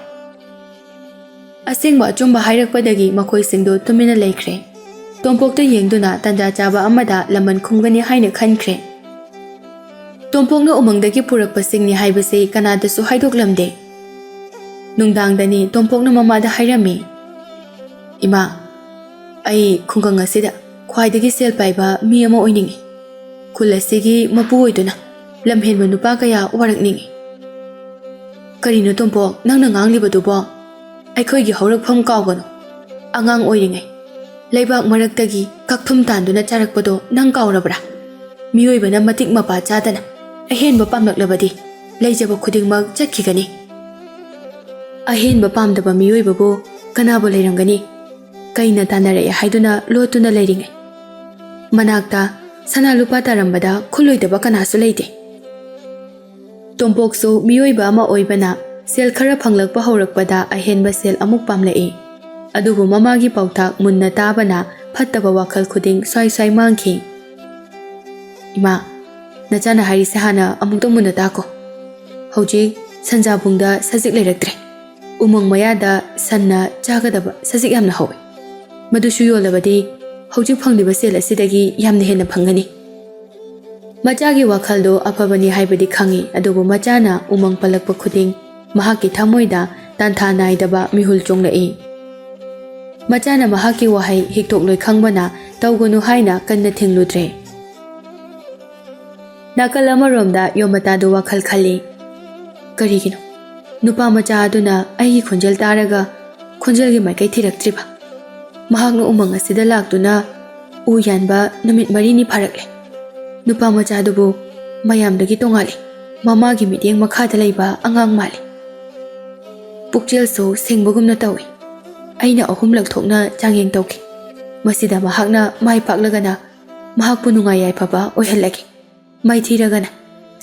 ꯑꯁꯦꯡꯕ ꯑꯆꯨꯝꯕ ꯍꯥꯏꯔꯛꯄꯗꯒꯤ ꯃꯈꯣꯏꯁꯤꯡꯗꯨ ꯇꯨꯃꯤꯟꯅ ꯂꯩꯈ꯭ꯔꯦ꯫ ꯇꯣꯝꯄꯣꯛꯇ ꯌꯦꯡꯗꯨꯅ ꯇꯟꯖꯥ ꯆꯥꯕ ꯑꯃꯗ ꯂꯃꯟ ꯈꯨꯝꯒꯅꯤ ꯍꯥꯏꯅ ꯈꯟꯈ꯭ꯔꯦ꯫ ꯇꯣꯝꯄꯣꯛꯅ ꯎꯃꯪꯗꯒꯤ ꯄꯨꯔꯛꯄꯁꯤꯡꯅꯤ ꯍꯥꯏꯕꯁꯤ ꯀꯅꯥꯗꯁꯨ ꯍꯥꯏꯗꯣꯛꯂꯝꯗꯦ꯫ ꯅꯨꯡꯗꯥꯡꯗꯅꯤ ꯇꯣꯝꯄꯣꯛꯅ ꯃꯃꯥꯗ ꯍꯥꯏꯔꯝꯃꯤ, "ꯏꯃꯥ, ꯑꯩ ꯈꯨꯡꯒꯪ ꯑꯁꯤꯗ ꯈ꯭ꯋꯥꯏꯗꯒꯤ ꯁꯦꯜ ꯄꯥꯏꯕ ꯃꯤ ꯑꯃ ꯑꯣꯏꯅꯤꯡꯏ꯫ ꯈꯨꯜ ꯑꯁꯤꯒꯤ ꯃꯄꯨ ꯑꯣꯏꯗꯨꯅ ꯂꯝꯍꯦꯟꯕ ꯅꯨꯄꯥ ꯀꯌꯥ ꯋꯥꯔꯛꯅꯤꯡꯏ꯫" "ꯀꯔꯤꯅꯣ ꯇꯣꯝꯄꯣꯛ, ꯅꯪꯅ ꯉꯥꯡꯂꯤꯕꯗꯨꯕꯣ? ꯑꯩꯈꯣꯏꯒꯤ ꯍꯧꯔꯛꯐꯝ ꯀꯥꯎꯒꯅꯨ꯫ ꯑꯉꯥꯡ ꯑꯣꯏꯔꯤꯉꯩ ꯂꯩꯕꯥꯛ ꯃꯔꯛꯇꯒꯤ ꯀꯛꯊꯨꯝ ꯇꯥꯟꯗꯨꯅ ꯆꯥꯔꯛꯄꯗꯣ ꯅꯪ ꯀꯥꯎꯔꯕ꯭ꯔꯥ? ꯃꯤꯑꯣꯏꯕꯅ ꯃꯇꯤꯛ ꯃꯄꯥ ꯆꯥꯗꯅ ꯑꯍꯦꯟꯕ ꯄꯥꯝꯂꯛꯂꯕꯗꯤ ꯂꯩꯖꯕ ꯈꯨꯗꯤꯡꯃꯛ ꯆꯠꯈꯤꯒꯅꯤ꯫ ꯑꯍꯦꯟꯕ ꯄꯥꯝꯗꯕ ꯃꯤꯑꯣꯏꯕꯕꯨ ꯀꯅꯥꯕꯨ ꯂꯩꯔꯝꯒꯅꯤ? ꯀꯩꯅ ꯇꯥꯟꯅꯔꯛꯑꯦ ꯍꯥꯏꯗꯨꯅ ꯂꯣꯠꯇꯨꯅ ꯂꯩꯔꯤꯉꯩ ꯃꯅꯥꯛꯇ ꯁꯅꯥ ꯂꯨꯄꯥ ꯇꯥꯔꯝꯕꯗ ꯈꯨꯜꯂꯣꯏꯗꯕ ꯀꯅꯥꯁꯨ ꯂꯩꯇꯦ꯫" ꯇꯣꯝꯄꯣꯛꯁꯨ ꯃꯤꯑꯣꯏꯕ ꯑꯃ ꯑꯣꯏꯕꯅ ꯁꯦꯜ ꯈꯔ ꯐꯪꯂꯛꯄ ꯍꯧꯔꯛꯄꯗ ꯑꯍꯦꯟꯕ ꯁꯦꯜ ꯑꯃꯨꯛ ꯄꯥꯝꯂꯛꯏ꯫ ꯑꯗꯨꯕꯨ ꯃꯃꯥꯒꯤ ꯄꯥꯎꯇꯥꯛ ꯃꯨꯟꯅ ꯇꯥꯕꯅ ꯐꯠꯇꯕ ꯋꯥꯈꯜ ꯈꯨꯗꯤꯡ ꯁ꯭ꯋꯥꯏ ꯁ꯭ꯋꯥꯏ ꯃꯥꯡꯈꯤ꯫ "ꯏꯃꯥ, ꯅꯆꯥꯅ ꯍꯥꯏꯔꯤꯁꯦ ꯍꯥꯟꯅ ꯑꯃꯨꯛꯇ ꯃꯨꯟꯅ ꯇꯥꯀꯣ꯫ ꯍꯧꯖꯤꯛ ꯁꯟꯖꯥꯕꯨꯡꯗ ꯁꯖꯤꯛ ꯂꯩꯔꯛꯇ꯭ꯔꯦ꯫ ꯎꯃꯪ ꯃꯌꯥꯗ ꯁꯟꯅ ꯆꯥꯒꯗꯕ ꯁꯖꯤꯛ ꯌꯥꯝꯅ ꯍꯧꯋꯤ꯫ ꯃꯗꯨꯁꯨ ꯌꯣꯜꯂꯕꯗꯤ ꯍꯧꯖꯤꯛ ꯐꯪꯂꯤꯕ ꯁꯦꯜ ꯑꯁꯤꯗꯒꯤ ꯌꯥꯝꯅ ꯍꯦꯟꯅ ꯐꯪꯒꯅꯤ꯫" ꯃꯆꯥꯒꯤ ꯋꯥꯈꯜꯗꯣ ꯑꯐꯕꯅꯤ ꯍꯥꯏꯕꯗꯤ ꯈꯪꯏ, ꯑꯗꯨꯕꯨ ꯃꯆꯥꯅ ꯎꯃꯪ ꯄꯜꯂꯛꯄ ꯈꯨꯗꯤꯡ ꯃꯍꯥꯛꯀꯤ ꯊꯃꯣꯏꯗ ꯇꯥꯟꯊꯥ ꯅꯥꯏꯗꯕ ꯃꯤꯍꯨꯜ ꯆꯣꯡꯂꯛꯏ꯫ ꯃꯆꯥꯅ ꯃꯍꯥꯛꯀꯤ ꯋꯥꯍꯩ ꯍꯤꯛꯇꯣꯛꯂꯣꯏ ꯈꯪꯕꯅ ꯇꯧꯒꯅꯨ ꯍꯥꯏꯅ ꯀꯟꯅ ꯊꯤꯡꯂꯨꯗ꯭ꯔꯦ꯫ ꯅꯥꯀꯜ ꯑꯃꯔꯣꯝꯗ ꯌꯣꯃꯇꯥꯗꯨ ꯋꯥꯈꯜ ꯈꯜꯂꯤ꯫ ꯀꯔꯤꯒꯤꯅꯣ ꯅꯨꯄꯥ ꯃꯆꯥ ꯑꯗꯨꯅ ꯑꯩꯒꯤ ꯈꯣꯟꯖꯦꯜ ꯇꯥꯔꯒ ꯈꯣꯟꯖꯦꯜꯒꯤ ꯃꯥꯏꯀꯩ ꯊꯤꯔꯛꯇ꯭ꯔꯤꯕ? ꯃꯍꯥꯛꯅ ꯎꯃꯪ ꯑꯁꯤꯗ ꯂꯥꯛꯇꯨꯅ ꯎ ꯌꯥꯟꯕ ꯅꯨꯃꯤꯠ ꯃꯔꯤꯅꯤ ꯐꯥꯔꯛꯂꯦ꯫ ꯅꯨꯄꯥ ꯃꯆꯥꯗꯨꯕꯨ ꯃꯌꯥꯝꯗꯒꯤ ꯇꯣꯉꯥꯜꯂꯤ꯫ ꯃꯃꯥꯒꯤ ꯃꯤꯠꯌꯦꯡ ꯃꯈꯥꯗ ꯂꯩꯕ ꯑꯉꯥꯡ ꯃꯥꯜꯂꯤ꯫ ꯄꯨꯛꯆꯦꯜꯁꯨ ꯁꯦꯡꯕꯒꯨꯝꯅ ꯇꯧꯏ꯫ ꯑꯩꯅ ꯑꯍꯨꯝꯂꯛ ꯊꯣꯛꯅ ꯆꯥꯡꯌꯦꯡ ꯇꯧꯈꯤ꯫ ꯃꯁꯤꯗ ꯃꯍꯥꯛꯅ ꯃꯥꯏ ꯄꯥꯛꯂꯒꯅ ꯃꯍꯥꯛꯄꯨ ꯅꯨꯡꯉꯥꯏ ꯌꯥꯏꯐꯕ ꯑꯣꯏꯍꯜꯂꯒꯦ꯫ ꯃꯥꯏꯊꯤꯔꯒꯅ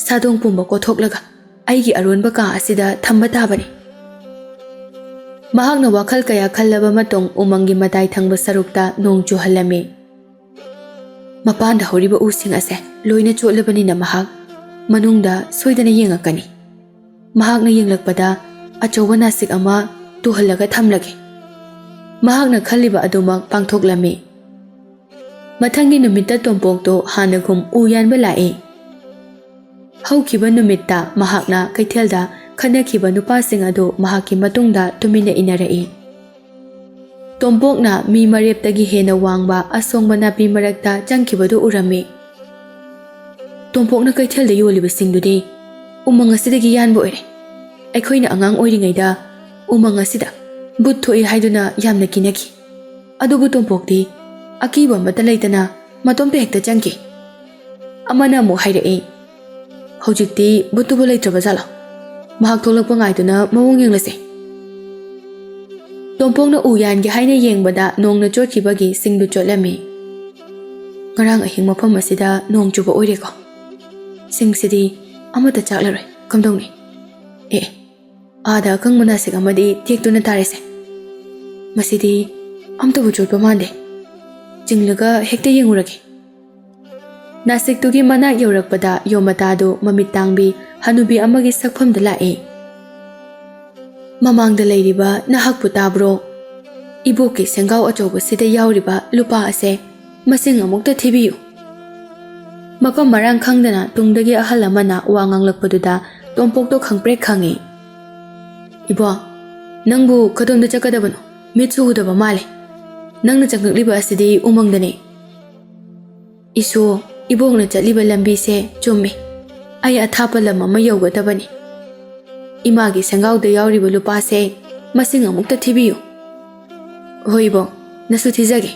ꯁꯥꯗꯣꯡ ꯄꯨꯝꯕ ꯀꯣꯊꯣꯛꯂꯒ ꯑꯩꯒꯤ ꯑꯔꯣꯟꯕ ꯀꯥ ꯑꯁꯤꯗ ꯊꯝꯕ ꯇꯥꯕꯅꯤ꯫ ꯃꯍꯥꯛꯅ ꯋꯥꯈꯜ ꯀꯌꯥ ꯈꯜꯂꯕ ꯃꯇꯨꯡ ꯎꯃꯪꯒꯤ ꯃꯇꯥꯏ ꯊꯪꯕ ꯁꯔꯨꯛꯇ ꯅꯣꯡ ꯆꯨꯍꯜꯂꯝꯃꯤ꯫ ꯃꯄꯥꯟꯗ ꯍꯧꯔꯤꯕ ꯎꯁꯤꯡ ꯑꯁꯦ ꯂꯣꯏꯅ ꯆꯣꯠꯂꯕꯅꯤꯅ ꯃꯍꯥꯛ ꯃꯅꯨꯡꯗ ꯁꯣꯏꯗꯅ ꯌꯦꯡꯉꯛꯀꯅꯤ꯫ ꯃꯍꯥꯛꯅ ꯌꯦꯡꯂꯛꯄꯗ ꯑꯆꯧꯕ ꯅꯥꯁꯤꯛ ꯑꯃ ꯇꯨꯍꯜꯂꯒ ꯊꯝꯂꯒꯦ꯫ ꯃꯍꯥꯛꯅ ꯈꯜꯂꯤꯕ ꯑꯗꯨꯃꯛ ꯄꯥꯡꯊꯣꯛꯂꯝꯃꯤ꯫ ꯃꯊꯪꯒꯤ ꯅꯨꯃꯤꯠꯇ ꯇꯣꯝꯄꯣꯛꯇꯣ ꯍꯥꯟꯅꯒꯨꯝ ꯎ ꯌꯥꯟꯕ ꯂꯥꯛꯏ꯫ ꯍꯧꯈꯤꯕ ꯅꯨꯃꯤꯠꯇ ꯃꯍꯥꯛꯅ ꯀꯩꯊꯦꯜꯗ ꯈꯠꯅꯈꯤꯕ ꯅꯨꯄꯥꯁꯤꯡ ꯑꯗꯨ ꯃꯍꯥꯛꯀꯤ ꯃꯇꯨꯡꯗ ꯇꯨꯃꯤꯟꯅ ꯏꯟꯅꯔꯛꯏ꯫ ꯇꯣꯝꯄꯣꯛꯅ ꯃꯤ ꯃꯔꯦꯞꯇꯒꯤ ꯍꯦꯟꯅ ꯋꯥꯡꯕ ꯑꯁꯣꯡꯕ ꯅꯥꯄꯤ ꯃꯔꯛꯇ ꯆꯪꯈꯤꯕꯗꯨ ꯎꯔꯝꯃꯤ꯫ ꯇꯣꯝꯄꯣꯛꯅ ꯀꯩꯊꯦꯜꯗ ꯌꯣꯜꯂꯤꯕꯁꯤꯡꯗꯨꯗꯤ ꯎꯃꯪ ꯑꯁꯤꯗꯒꯤ ꯌꯥꯟꯕ ꯑꯣꯏꯔꯦ꯫ ꯑꯩꯈꯣꯏꯅ ꯑꯉꯥꯡ ꯑꯣꯏꯔꯤꯉꯩꯗ ꯎꯃꯪ ꯑꯁꯤꯗ ꯕꯨꯠ ꯊꯣꯛꯏ ꯍꯥꯏꯗꯨꯅ ꯌꯥꯝꯅ ꯀꯤꯅꯈꯤ꯫ ꯑꯗꯨꯕꯨ ꯇꯣꯝꯄꯣꯛꯇꯤ ꯑꯀꯤꯕ ꯑꯃꯠꯇ ꯂꯩꯇꯅ ꯃꯇꯣꯝꯇ ꯍꯦꯛꯇ ꯆꯪꯈꯤ꯫ ꯑꯃꯅ ꯑꯃꯨꯛ ꯍꯥꯏꯔꯛꯏ, "ꯍꯧꯖꯤꯛꯇꯤ ꯕꯨꯠꯇꯨꯕꯨ ꯂꯩꯇ꯭ꯔꯕ ꯖꯥꯠꯂꯣ? ꯃꯍꯥꯛ ꯊꯣꯛꯂꯛꯄ ꯉꯥꯏꯗꯨꯅ ꯃꯑꯣꯡ ꯌꯦꯡꯂꯁꯦ꯫" ꯇꯣꯝꯄꯣꯛꯅ ꯎ ꯌꯥꯟꯒꯦ ꯍꯥꯏꯅ ꯌꯦꯡꯕꯗ ꯅꯣꯡꯅ ꯆꯣꯠꯈꯤꯕꯒꯤ ꯁꯤꯡꯗꯨ ꯆꯣꯠꯂꯝꯃꯤ꯫ "ꯉꯔꯥꯡ ꯑꯍꯤꯡ ꯃꯐꯝ ꯑꯁꯤꯗ ꯅꯣꯡ ꯆꯨꯕ ꯑꯣꯏꯔꯦꯀꯣ꯫ ꯁꯤꯡꯁꯤꯗꯤ ꯑꯃꯠꯇ ꯆꯥꯛꯂꯔꯣꯏ꯫ ꯀꯝꯗꯧꯅꯤ? ꯑꯦ, ꯑꯥꯗ ꯑꯀꯪꯕ ꯅꯥꯁꯤꯛ ꯑꯃꯗꯤ ꯇꯦꯛꯇꯨꯅ ꯇꯥꯔꯤꯁꯦ꯫ ꯃꯁꯤꯗꯤ ꯑꯝꯇꯕꯨ ꯆꯣꯠꯄ ꯃꯥꯟꯗꯦ꯫ ꯆꯤꯡꯂꯒ ꯍꯦꯛꯇ ꯌꯦꯡꯉꯨꯔꯒꯦ꯫" ꯅꯥꯁꯤꯛꯇꯨꯒꯤ ꯃꯅꯥꯛ ꯌꯧꯔꯛꯄꯗ ꯌꯣꯃꯇꯥꯗꯨ ꯃꯃꯤꯠ ꯇꯥꯡꯕꯤ ꯍꯅꯨꯕꯤ ꯑꯃꯒꯤ ꯁꯛꯐꯝꯗ ꯂꯥꯛꯏ꯫ "ꯃꯃꯥꯡꯗ ꯂꯩꯔꯤꯕ ꯅꯍꯥꯛꯄꯨ ꯇꯥꯕ꯭ꯔꯣ? ꯏꯕꯣꯛꯀꯤ ꯁꯦꯡꯒꯥꯎ ꯑꯆꯧꯕꯁꯤꯗ ꯌꯥꯎꯔꯤꯕ ꯂꯨꯄꯥ ꯑꯁꯦ ꯃꯁꯤꯡ ꯑꯃꯨꯛꯇ ꯊꯤꯕꯤꯌꯨ꯫" ꯃꯐꯝ ꯃꯔꯥꯡ ꯈꯪꯗꯅ ꯇꯨꯡꯗꯒꯤ ꯑꯍꯜ ꯑꯃꯅ ꯋꯥ ꯉꯥꯡꯂꯛꯄꯗꯨꯗ ꯇꯣꯝꯄꯣꯛꯇꯣ ꯈꯪꯄ꯭ꯔꯦꯛ ꯈꯪꯉꯤ꯫ "ꯏꯕꯣ, ꯅꯪꯕꯨ ꯀꯗꯣꯝꯗ ꯆꯠꯀꯗꯕꯅꯣ? ꯃꯤꯠꯁꯨ ꯎꯗꯕ ꯃꯥꯜꯂꯦ꯫ ꯅꯪꯅ ꯆꯪꯂꯛꯂꯤꯕ ꯑꯁꯤꯗꯤ ꯎꯃꯪꯗꯅꯦ꯫" "ꯏꯁꯣ, ꯏꯕꯣꯛꯅ ꯆꯠꯂꯤꯕ ꯂꯝꯕꯤꯁꯦ ꯆꯨꯝꯃꯤ꯫ ꯑꯩ ꯑꯊꯥꯞꯄ ꯂꯝ ꯑꯃ ꯌꯧꯒꯗꯕꯅꯤ꯫ ꯏꯃꯥꯒꯤ ꯁꯦꯡꯒꯥꯎꯗ ꯌꯥꯎꯔꯤꯕ ꯂꯨꯄꯥꯁꯦ ꯃꯁꯤꯡ ꯑꯃꯨꯛꯇ ꯊꯤꯕꯤꯌꯨ꯫" "ꯍꯣꯏ ꯏꯕꯣꯛ, ꯅꯁꯨ ꯊꯤꯖꯒꯦ꯫"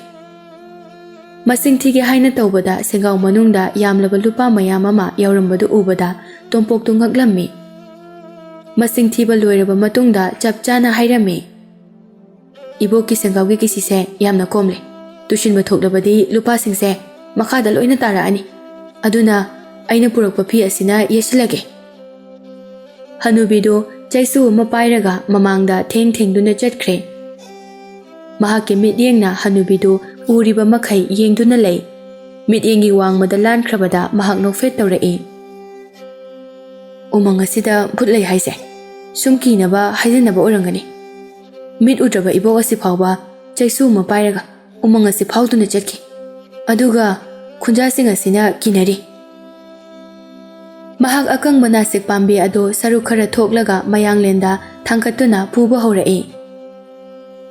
ꯃꯁꯤꯡ ꯊꯤꯒꯦ ꯍꯥꯏꯅ ꯇꯧꯕꯗ ꯁꯦꯡꯒꯥꯎ ꯃꯅꯨꯡꯗ ꯌꯥꯝꯂꯕ ꯂꯨꯄꯥ ꯃꯌꯥꯝ ꯑꯃ ꯌꯥꯎꯔꯝꯕꯗꯨ ꯎꯕꯗ ꯇꯣꯝꯄꯣꯛꯇꯨ ꯉꯛꯂꯝꯃꯤ꯫ ꯃꯁꯤꯡ ꯊꯤꯕ ꯂꯣꯏꯔꯕ ꯃꯇꯨꯡꯗ ꯆꯞ ꯆꯥꯅ ꯍꯥꯏꯔꯝꯃꯤ꯫ "ꯏꯕꯣꯛꯀꯤ ꯁꯦꯡꯒꯥꯎꯒꯤ ꯀꯤꯁꯤꯁꯦ ꯌꯥꯝꯅ ꯀꯣꯝꯂꯦ꯫ ꯇꯨꯁꯤꯟꯕ ꯊꯣꯛꯂꯕꯗꯤ ꯂꯨꯄꯥꯁꯤꯡꯁꯦ ꯃꯈꯥꯗ ꯂꯣꯏꯅ ꯇꯥꯔꯛꯑꯅꯤ꯫ ꯑꯗꯨꯅ ꯑꯩꯅ ꯄꯨꯔꯛꯄ ꯐꯤ ꯑꯁꯤꯅ ꯌꯦꯠꯁꯤꯜꯂꯒꯦ꯫" ꯍꯅꯨꯕꯤꯗꯨ ꯆꯩꯁꯨ ꯑꯃ ꯄꯥꯏꯔꯒ ꯃꯃꯥꯡꯗ ꯊꯦꯡ ꯊꯦꯡꯗꯨꯅ ꯆꯠꯈ꯭ꯔꯦ꯫ ꯃꯍꯥꯛꯀꯤ ꯃꯤꯠꯌꯦꯡꯅ ꯍꯅꯨꯕꯤꯗꯨ ꯎꯔꯤꯕ ꯃꯈꯩ ꯌꯦꯡꯗꯨꯅ ꯂꯩ꯫ ꯃꯤꯠꯌꯦꯡꯒꯤ ꯋꯥꯡꯃꯗ ꯂꯥꯟꯈ꯭ꯔꯕꯗ ꯃꯍꯥꯛ ꯅꯣꯛꯐꯦꯠ ꯇꯧꯔꯛꯏ꯫ "ꯎꯃꯪ ꯑꯁꯤꯗ ꯚꯨꯠ ꯂꯩ ꯍꯥꯏꯁꯦ ꯁꯨꯝ ꯀꯤꯅꯕ ꯍꯥꯏꯖꯤꯟꯅꯕ ꯑꯣꯏꯔꯝꯒꯅꯤ꯫ ꯃꯤꯠ ꯎꯗ꯭ꯔꯕ ꯏꯕꯣꯛ ꯑꯁꯤ ꯐꯥꯎꯕ ꯆꯩꯁꯨ ꯑꯃ ꯄꯥꯏꯔꯒ ꯎꯃꯪ ꯑꯁꯤ ꯐꯥꯎꯗꯨꯅ ꯆꯠꯈꯤ꯫ ꯑꯗꯨꯒ ꯈꯨꯟꯖꯥꯁꯤꯡ ꯑꯁꯤꯅ ꯀꯤꯅꯔꯤ꯫" ꯃꯍꯥꯛ ꯑꯀꯪꯕ ꯅꯥꯁꯤꯛ ꯄꯥꯝꯕꯤ ꯑꯗꯨ ꯁꯔꯨꯛ ꯈꯔ ꯊꯣꯛꯂꯒ ꯃꯌꯥꯡꯂꯦꯟꯗ ꯊꯥꯡꯒꯠꯇꯨꯅ ꯄꯨꯕ ꯍꯧꯔꯛꯏ꯫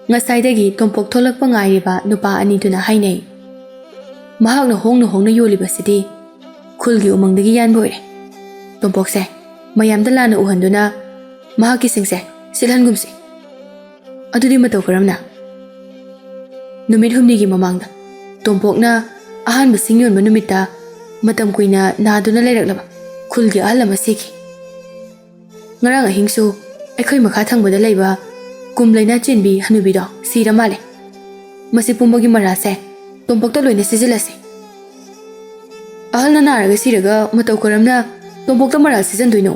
ꯉꯁꯥꯏꯗꯒꯤ ꯇꯣꯝꯄꯣꯛ ꯊꯣꯛꯂꯛꯄ ꯉꯥꯏꯔꯤꯕ ꯅꯨꯄꯥ ꯑꯅꯤꯗꯨꯅ ꯍꯥꯏꯅꯩ, "ꯃꯍꯥꯛꯅ ꯍꯣꯡꯅ ꯍꯣꯡꯅ ꯌꯣꯜꯂꯤꯕꯁꯤꯗꯤ ꯈꯨꯜꯒꯤ ꯎꯃꯪꯗꯒꯤ ꯌꯥꯟꯕ ꯑꯣꯏꯔꯦ꯫ ꯇꯣꯝꯄꯣꯛꯁꯦ ꯃꯌꯥꯝꯗ ꯂꯥꯟꯅ ꯎꯍꯟꯗꯨꯅ ꯃꯍꯥꯛꯀꯤꯁꯤꯡꯁꯦ ꯁꯤꯠꯍꯟꯒꯨꯝꯁꯤ꯫ ꯑꯗꯨꯗꯤ ꯃꯇꯧ ꯀꯔꯝꯅ?" ꯅꯨꯃꯤꯠ ꯍꯨꯝꯅꯤꯒꯤ ꯃꯃꯥꯡꯗ ꯇꯣꯝꯄꯣꯛꯅ ꯑꯍꯥꯟꯕ ꯁꯤꯡ ꯌꯣꯟꯕ ꯅꯨꯃꯤꯠꯇ ꯃꯇꯝ ꯀꯨꯏꯅ ꯅꯥꯗꯨꯅ ꯂꯩꯔꯛꯂꯕ ꯈꯨꯜꯒꯤ ꯑꯍꯜ ꯑꯃ ꯁꯤꯈꯤ꯫ ꯉꯔꯥꯡ ꯑꯍꯤꯡꯁꯨ ꯑꯩꯈꯣꯏ ꯃꯈꯥ ꯊꯪꯕꯗ ꯂꯩꯕ ꯀꯨꯝ ꯂꯩꯅꯥ ꯆꯦꯟꯕꯤ ꯍꯅꯨꯕꯤꯗꯣ ꯁꯤꯔ ꯃꯥꯜꯂꯦ꯫ ꯃꯁꯤ ꯄꯨꯝꯕꯒꯤ ꯃꯔꯥꯁꯦ ꯇꯣꯝꯄꯣꯛꯇ ꯂꯣꯏꯅ ꯁꯤꯖꯤꯜꯂꯁꯤ꯫ ꯑꯍꯜꯅ ꯅꯥꯔꯒ ꯁꯤꯔꯒ ꯃꯇꯧ ꯀꯔꯝꯅ ꯇꯣꯝꯄꯣꯛꯇ ꯃꯔꯥ ꯁꯤꯖꯟꯗꯣꯏꯅꯣ?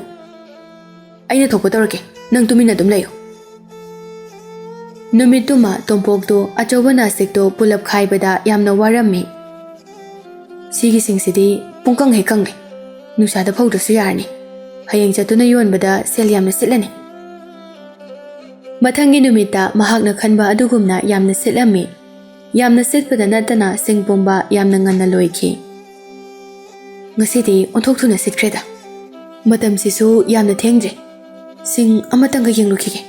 ꯑꯩꯅ ꯊꯣꯛꯄ ꯇꯧꯔꯛꯀꯦ, ꯅꯪ ꯇꯨꯃꯤꯟꯅ ꯑꯗꯨꯝ ꯂꯩꯌꯨ꯫ ꯅꯨꯃꯤꯠꯇꯨꯃ ꯇꯣꯝꯄꯣꯛꯇꯨ ꯑꯆꯧꯕ ꯅꯥꯁꯤꯛꯇꯣ ꯄꯨꯂꯞ ꯈꯥꯏꯕꯗ ꯌꯥꯝꯅ ꯋꯥꯔꯝꯃꯤ꯫ "ꯁꯤꯒꯤꯁꯤꯡꯁꯤꯗꯤ ꯄꯨꯡꯀꯪ ꯍꯦꯛ ꯀꯪꯂꯦ꯫ ꯅꯨꯡꯁꯥꯗ ꯐꯧꯗ꯭ꯔꯁꯨ ꯌꯥꯔꯅꯤ꯫ ꯍꯌꯦꯡ ꯆꯠꯇꯨꯅ ꯌꯣꯟꯕꯗ ꯁꯦꯜ ꯌꯥꯝꯅ ꯁꯤꯠꯂꯅꯤ꯫" ꯃꯊꯪꯒꯤ ꯅꯨꯃꯤꯠꯇ ꯃꯍꯥꯛꯅ ꯈꯟꯕ ꯑꯗꯨꯒꯨꯝꯅ ꯌꯥꯝꯅ ꯁꯤꯠꯂꯝꯃꯤ꯫ ꯌꯥꯝꯅ ꯁꯤꯠꯄꯗ ꯅꯠꯇꯅ ꯁꯤꯡ ꯄꯨꯝꯕ ꯌꯥꯝꯅ ꯉꯟꯅ ꯂꯣꯏꯈꯤ꯫ ꯉꯁꯤꯗꯤ ꯑꯣꯟꯊꯣꯛ ꯊꯨꯅ ꯁꯤꯠꯈ꯭ꯔꯦꯗ꯫ ꯃꯇꯝꯁꯤꯁꯨ ꯌꯥꯝꯅ ꯊꯦꯡꯗ꯭ꯔꯦ꯫ ꯁꯤꯡ ꯑꯃꯇꯪꯒ ꯌꯦꯡꯂꯨꯈꯤꯒꯦ꯫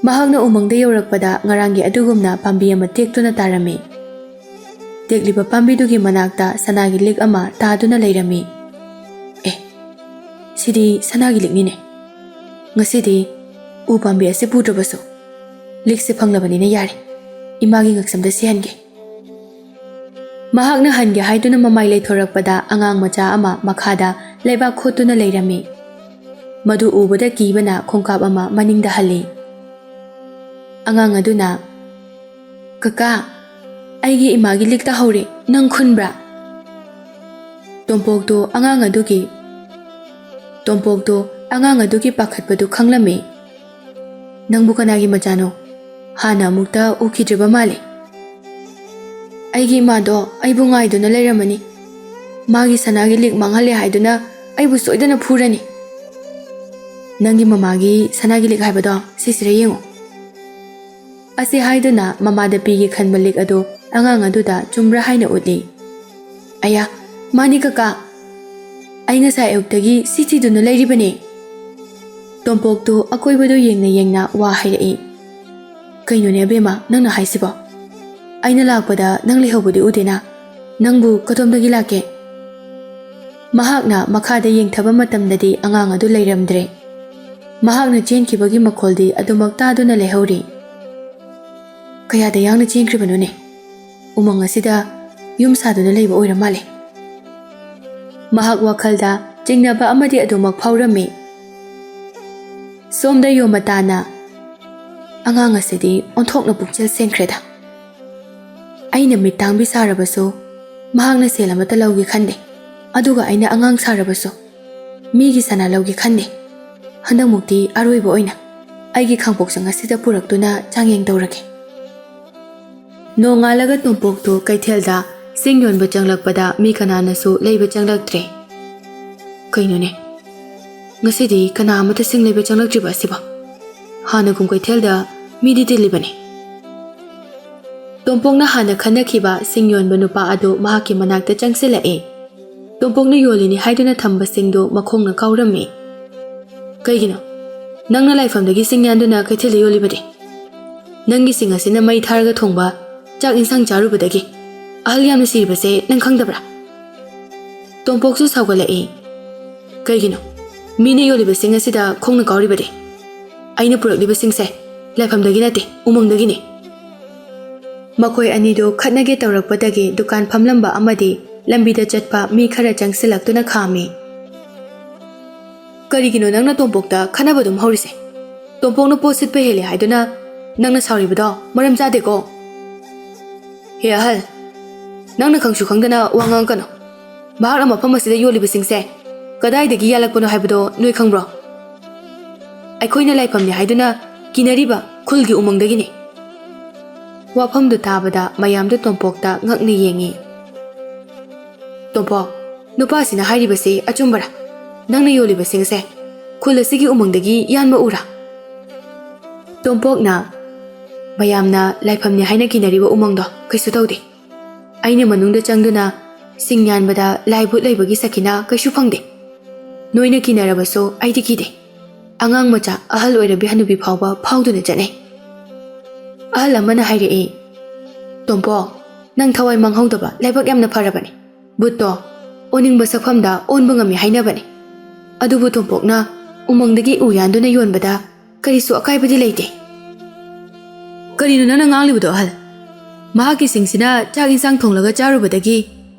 ꯃꯍꯥꯛꯅ ꯎꯃꯪꯗ ꯌꯧꯔꯛꯄꯗ ꯉꯔꯥꯡꯒꯤ ꯑꯗꯨꯒꯨꯝꯅ ꯄꯥꯝꯕꯤ ꯑꯃ ꯇꯦꯛꯇꯨꯅ ꯇꯥꯔꯝꯃꯤ꯫ ꯇꯦꯛꯂꯤꯕ ꯄꯥꯝꯕꯤꯗꯨꯒꯤ ꯃꯅꯥꯛꯇ ꯁꯅꯥꯒꯤ ꯂꯤꯛ ꯑꯃ ꯇꯥꯗꯨꯅ ꯂꯩꯔꯝꯃꯤ꯫ ꯑꯦ, ꯁꯤꯗꯤ ꯁꯅꯥꯒꯤ ꯂꯤꯛꯅꯤꯅꯦ꯫ ꯉꯁꯤꯗꯤ ꯎ ꯄꯥꯝꯕꯤ ꯑꯁꯤ ꯄꯨꯗ꯭ꯔꯕꯁꯨ ꯂꯤꯛꯁꯦ ꯐꯪꯂꯕꯅꯤꯅ ꯌꯥꯔꯦ꯫ ꯏꯃꯥꯒꯤ ꯉꯛꯁꯝꯗ ꯁꯤꯍꯟꯒꯦ꯫ ꯃꯍꯥꯛꯅ ꯍꯟꯒꯦ ꯍꯥꯏꯗꯨꯅ ꯃꯃꯥꯏ ꯂꯩꯊꯣꯔꯛꯄꯗ ꯑꯉꯥꯡ ꯃꯆꯥ ꯑꯃ ꯃꯈꯥꯗ ꯂꯩꯕꯥꯛ ꯈꯣꯠꯇꯨꯅ ꯂꯩꯔꯝꯃꯤ꯫ ꯃꯗꯨ ꯎꯕꯗ ꯀꯤꯕꯅ ꯈꯣꯡꯀꯥꯞ ꯑꯃ ꯃꯅꯤꯡꯗ ꯍꯜꯂꯤ꯫ ꯑꯉꯥꯡ ꯑꯗꯨꯅ, "ꯀꯀꯥ, ꯑꯩꯒꯤ ꯏꯃꯥꯒꯤ ꯂꯤꯛ ꯇꯥꯍꯧꯔꯦ, ꯅꯪ ꯈꯨꯟꯕ꯭ꯔꯥ?" ꯇꯣꯝꯄꯣꯛꯇꯨ ꯑꯉꯥꯡ ꯑꯗꯨꯒꯤ, ꯇꯣꯝꯄꯣꯛꯇꯨ ꯑꯉꯥꯡ ꯑꯗꯨꯒꯤ ꯄꯥꯈꯠꯄꯗꯨ ꯈꯪꯂꯝꯃꯤ꯫ "ꯅꯪꯕꯨ ꯀꯅꯥꯒꯤ ꯃꯆꯥꯅꯣ? ꯍꯥꯟꯅ ꯑꯃꯨꯛꯇ ꯎꯈꯤꯗ꯭ꯔꯤꯕ ꯃꯥꯜꯂꯦ꯫" "ꯑꯩꯒꯤ ꯏꯃꯥꯗꯣ ꯑꯩꯕꯨ ꯉꯥꯏꯗꯨꯅ ꯂꯩꯔꯝꯃꯅꯤ꯫ ꯃꯥꯒꯤ ꯁꯅꯥꯒꯤ ꯂꯤꯛ ꯃꯥꯡꯍꯜꯂꯦ ꯍꯥꯏꯗꯨꯅ ꯑꯩꯕꯨ ꯁꯣꯏꯗꯅ ꯐꯨꯔꯅꯤ꯫ ꯅꯪꯒꯤ ꯃꯃꯥꯒꯤ ꯁꯅꯥꯒꯤ ꯂꯤꯛ ꯍꯥꯏꯕꯗꯣ ꯁꯤꯁꯤꯔ ꯌꯦꯡꯉꯨ꯫" ꯑꯁꯤ ꯍꯥꯏꯗꯨꯅ ꯃꯃꯥꯗ ꯄꯤꯒꯦ ꯈꯟꯕ ꯂꯤꯛ ꯑꯗꯨ ꯑꯉꯥꯡ ꯑꯗꯨꯗ ꯆꯨꯝꯕ꯭ꯔꯥ ꯍꯥꯏꯅ ꯎꯠꯂꯤ꯫ "ꯑꯌꯥ, ꯃꯥꯅꯤ ꯀꯀꯥ꯫ ꯑꯩ ꯉꯁꯥꯏ ꯑꯌꯨꯛꯇꯒꯤ ꯁꯤ ꯊꯤꯗꯨꯅ ꯂꯩꯔꯤꯕꯅꯤ꯫" ꯇꯣꯝꯄꯣꯛꯇꯨ ꯑꯀꯣꯏꯕꯗꯨ ꯌꯦꯡꯅ ꯌꯦꯡꯅ ꯋꯥ ꯍꯥꯏꯔꯛꯏ꯫ "ꯀꯩꯅꯣꯅꯦ ꯑꯕꯦꯝꯃ, ꯅꯪꯅ ꯍꯥꯏꯁꯤꯕꯣ? ꯑꯩꯅ ꯂꯥꯛꯄꯗ ꯅꯪ ꯂꯩꯍꯧꯕꯗꯤ ꯎꯗꯦꯅ꯫ ꯅꯪꯕꯨ ꯀꯗꯣꯝꯗꯒꯤ ꯂꯥꯛꯀꯦ?" ꯃꯍꯥꯛꯅ ꯃꯈꯥꯗ ꯌꯦꯡꯊꯕ ꯃꯇꯝꯗꯗꯤ ꯑꯉꯥꯡ ꯑꯗꯨ ꯂꯩꯔꯝꯗ꯭ꯔꯦ꯫ ꯃꯍꯥꯛꯅ ꯆꯦꯟꯈꯤꯕꯒꯤ ꯃꯈꯣꯜꯗꯤ ꯑꯗꯨꯃꯛ ꯇꯥꯗꯨꯅ ꯂꯩꯍꯧꯔꯤ꯫ "ꯀꯌꯥꯗ ꯌꯥꯡꯅ ꯆꯦꯟꯈ꯭ꯔꯤꯕꯅꯣꯅꯦ? ꯎꯃꯪ ꯑꯁꯤꯗ ꯌꯨꯝ ꯁꯥꯗꯨꯅ ꯂꯩꯕ ꯑꯣꯏꯔ ꯃꯥꯜꯂꯦ꯫" ꯃꯍꯥꯛ ꯋꯥꯈꯜꯗ ꯆꯤꯡꯅꯕ ꯑꯃꯗꯤ ꯑꯗꯨꯃꯛ ꯐꯥꯎꯔꯝꯃꯤ꯫ ꯁꯣꯝꯗ ꯌꯣꯃꯇꯥꯅ, "ꯑꯉꯥꯡ ꯑꯁꯤꯗꯤ ꯑꯣꯟꯊꯣꯛꯅ ꯄꯨꯛꯆꯦꯜ ꯁꯦꯡꯈ꯭ꯔꯦꯗ꯫ ꯑꯩꯅ ꯃꯤꯠ ꯇꯥꯡꯕꯤ ꯁꯥꯔꯕꯁꯨ ꯃꯍꯥꯛꯅ ꯁꯦꯜ ꯑꯃꯠꯇ ꯂꯧꯒꯦ ꯈꯟꯗꯦ꯫ ꯑꯗꯨꯒ ꯑꯩꯅ ꯑꯉꯥꯡ ꯁꯥꯔꯕꯁꯨ ꯃꯤꯒꯤ ꯁꯅꯥ ꯂꯧꯒꯦ ꯈꯟꯗꯦ꯫ ꯍꯟꯗꯛꯃꯨꯛꯇꯤ ꯑꯔꯣꯏꯕ ꯑꯣꯏꯅ ꯑꯩꯒꯤ ꯈꯥꯡꯄꯣꯛꯁꯪ ꯑꯁꯤꯗ ꯄꯨꯔꯛꯇꯨꯅ ꯆꯥꯡꯌꯦꯡ ꯇꯧꯔꯒꯦ꯫" ꯅꯣꯡꯉꯥꯜꯂꯒ ꯇꯣꯝꯄꯣꯛꯇꯨ ꯀꯩꯊꯦꯜꯗ ꯁꯤꯡ ꯌꯣꯟꯕ ꯆꯪꯂꯛꯄꯗ ꯃꯤ ꯀꯅꯥꯅꯁꯨ ꯂꯩꯕ ꯆꯪꯂꯛꯇ꯭ꯔꯦ꯫ "ꯀꯩꯅꯣꯅꯦ, ꯉꯁꯤꯗꯤ ꯀꯅꯥ ꯑꯃꯠꯇ ꯁꯤꯡ ꯂꯩꯕ ꯆꯪꯂꯛꯇ꯭ꯔꯤꯕ ꯑꯁꯤꯕꯣ? ꯍꯥꯟꯅꯒꯨꯝ ꯀꯩꯊꯦꯜꯗ ꯃꯤꯗꯤ ꯇꯤꯜꯂꯤꯕꯅꯦ꯫" ꯇꯣꯝꯄꯣꯛꯅ ꯍꯥꯟꯅ ꯈꯟꯅꯈꯤꯕ ꯁꯤꯡ ꯌꯣꯟꯕ ꯅꯨꯄꯥ ꯑꯗꯨ ꯃꯍꯥꯛꯀꯤ ꯃꯅꯥꯛꯇ ꯆꯪꯁꯤꯜꯂꯛꯏ꯫ ꯇꯣꯝꯄꯣꯛꯅ ꯌꯣꯜꯂꯤꯅꯤ ꯍꯥꯏꯗꯨꯅ ꯊꯝꯕꯁꯤꯡꯗꯨ ꯃꯈꯣꯡꯅ ꯀꯥꯎꯔꯝꯃꯤ꯫ "ꯀꯩꯒꯤꯅꯣ? ꯅꯪꯅ ꯂꯥꯏꯐꯝꯗꯒꯤ ꯁꯤꯡ ꯌꯥꯟꯗꯨꯅ ꯀꯩꯊꯦꯜꯗ ꯌꯣꯜꯂꯤꯕꯗꯤ? ꯅꯪꯒꯤ ꯁꯤꯡ ꯑꯁꯤꯅ ꯃꯩ ꯊꯥꯔꯒ ꯊꯣꯡꯕ ꯆꯥꯛ ꯏꯟꯁꯥꯡ ꯆꯥꯔꯨꯕꯗꯒꯤ ꯑꯍꯜ ꯌꯥꯝꯅ ꯁꯤꯔꯤꯕꯁꯦ ꯅꯪ ꯈꯪꯗꯕ꯭ꯔꯥ?" ꯇꯣꯝꯄꯣꯛꯁꯨ ꯁꯥꯎꯒꯠꯂꯛꯏ꯫ "ꯀꯩꯒꯤꯅꯣ? ꯃꯤꯅ ꯌꯣꯜꯂꯤꯕ ꯁꯤꯡ ꯑꯁꯤꯗ ꯈꯣꯡꯅ ꯀꯥꯎꯔꯤꯕꯗꯤ? ꯑꯩꯅ ꯄꯨꯔꯛꯂꯤꯕ ꯁꯤꯡꯁꯦ ꯂꯥꯏꯐꯝꯗꯒꯤ ꯅꯠꯇꯦ, ꯎꯃꯪꯗꯒꯤꯅꯤ꯫" ꯃꯈꯣꯏ ꯑꯅꯤꯗꯨ ꯈꯠꯅꯒꯦ ꯇꯧꯔꯛꯄꯗꯒꯤ ꯗꯨꯀꯥꯟ ꯐꯝꯂꯝꯕ ꯑꯃꯗꯤ ꯂꯝꯕꯤꯗ ꯆꯠꯄ ꯃꯤ ꯈꯔ ꯆꯪꯁꯤꯜꯂꯛꯇꯨꯅ ꯈꯥꯝꯃꯤ꯫ "ꯀꯔꯤꯒꯤꯅꯣ ꯅꯪꯅ ꯇꯣꯝꯄꯣꯛꯇ ꯈꯠꯅꯕ ꯑꯗꯨꯝ ꯍꯧꯔꯤꯁꯦ? ꯇꯣꯝꯄꯣꯛꯅ ꯄꯣꯠ ꯁꯤꯠꯄ ꯍꯦꯜꯂꯦ ꯍꯥꯏꯗꯨꯅ ꯅꯪꯅ ꯁꯥꯎꯔꯤꯕꯗꯣ ꯃꯔꯝ ꯆꯥꯗꯦꯀꯣ?" "ꯍꯦ ꯑꯍꯜ, ꯅꯪꯅ ꯈꯪꯁꯨ ꯈꯪꯗꯅ ꯋꯥ ꯉꯥꯡꯉꯛꯀꯅꯨ꯫ ꯃꯍꯥꯛꯅ ꯃꯐꯝ ꯑꯁꯤꯗ ꯌꯣꯜꯂꯤꯕꯁꯤꯡꯁꯦ ꯀꯗꯥꯏꯗꯒꯤ ꯌꯥꯜꯂꯛꯄꯅꯣ ꯍꯥꯏꯕꯗꯣ ꯅꯣꯏ ꯈꯪꯕ꯭ꯔꯣ? ꯑꯩꯈꯣꯏꯅ ꯂꯥꯏꯐꯝꯅꯤ ꯍꯥꯏꯗꯨꯅ ꯀꯤꯅꯔꯤꯕ ꯈꯨꯜꯒꯤ ꯎꯃꯪꯗꯒꯤꯅꯤ꯫" ꯋꯥꯐꯝꯗꯨ ꯇꯥꯕꯗ ꯃꯌꯥꯝꯗꯨ ꯇꯣꯝꯄꯣꯛꯇ ꯉꯛꯅ ꯌꯦꯡꯉꯤ꯫ "ꯇꯣꯝꯄꯣꯛ, ꯅꯨꯄꯥꯁꯤꯅ ꯍꯥꯏꯔꯤꯕꯁꯤ ꯑꯆꯨꯝꯕꯔꯥ? ꯅꯪꯅ ꯌꯣꯜꯂꯤꯕꯁꯤꯡꯁꯦ ꯈꯨꯜ ꯑꯁꯤꯒꯤ ꯎꯃꯪꯗꯒꯤ ꯌꯥꯟꯕ ꯎꯔꯥ?" ꯇꯣꯝꯄꯣꯛꯅ, "ꯃꯌꯥꯝꯅ ꯂꯥꯏꯐꯝꯅꯤ ꯍꯥꯏꯅ ꯀꯤꯅꯔꯤꯕ ꯎꯃꯪꯗꯣ ꯀꯩꯁꯨ ꯇꯧꯗꯦ꯫ ꯑꯩꯅ ꯃꯅꯨꯡꯗ ꯆꯪꯗꯨꯅ ꯁꯤꯡ ꯌꯥꯟꯕꯗ ꯂꯥꯏ ꯚꯨꯠ ꯂꯩꯕꯒꯤ ꯁꯈꯤꯅ ꯀꯩꯁꯨ ꯐꯪꯗꯦ꯫ ꯅꯣꯏꯅ ꯀꯤꯅꯔꯕꯁꯨ ꯑꯩꯗꯤ ꯀꯤꯗꯦ꯫ ꯑꯉꯥꯡ ꯃꯆꯥ, ꯑꯍꯜ ꯑꯣꯏꯔꯕꯤ ꯍꯅꯨꯕꯤ ꯐꯥꯎꯕ ꯐꯥꯎꯗꯨꯅ ꯆꯠꯅꯩ꯫" ꯑꯍꯜ ꯑꯃꯅ ꯍꯥꯏꯔꯛꯏ, "ꯇꯣꯝꯄꯣꯛ, ꯅꯪ ꯊꯋꯥꯏ ꯃꯥꯡꯍꯧꯗꯕ ꯂꯥꯏꯕꯛ ꯌꯥꯝꯅ ꯐꯔꯕꯅꯤ꯫ ꯚꯨꯠꯇꯣ ꯑꯣꯅꯤꯡꯕ ꯁꯛꯐꯝꯗ ꯑꯣꯟꯕ ꯉꯝꯃꯤ ꯍꯥꯏꯅꯕꯅꯤ꯫ ꯑꯗꯨꯕꯨ ꯇꯣꯝꯄꯣꯛꯅ ꯎꯃꯪꯗꯒꯤ ꯎ ꯌꯥꯟꯗꯨꯅ ꯌꯣꯟꯕꯗ ꯀꯔꯤꯁꯨ ꯑꯀꯥꯏꯕꯗꯤ ꯂꯩꯇꯦ꯫" "ꯀꯔꯤꯅꯣ ꯅꯪꯅ ꯉꯥꯡꯂꯤꯕꯗꯣ, ꯑꯍꯜ? ꯃꯍꯥꯛꯀꯤ ꯁꯤꯡꯁꯤꯅ ꯆꯥꯛ ꯏꯟꯁꯥꯡ ꯊꯣꯡꯂꯒ ꯆꯥꯔꯨꯕꯗꯒꯤ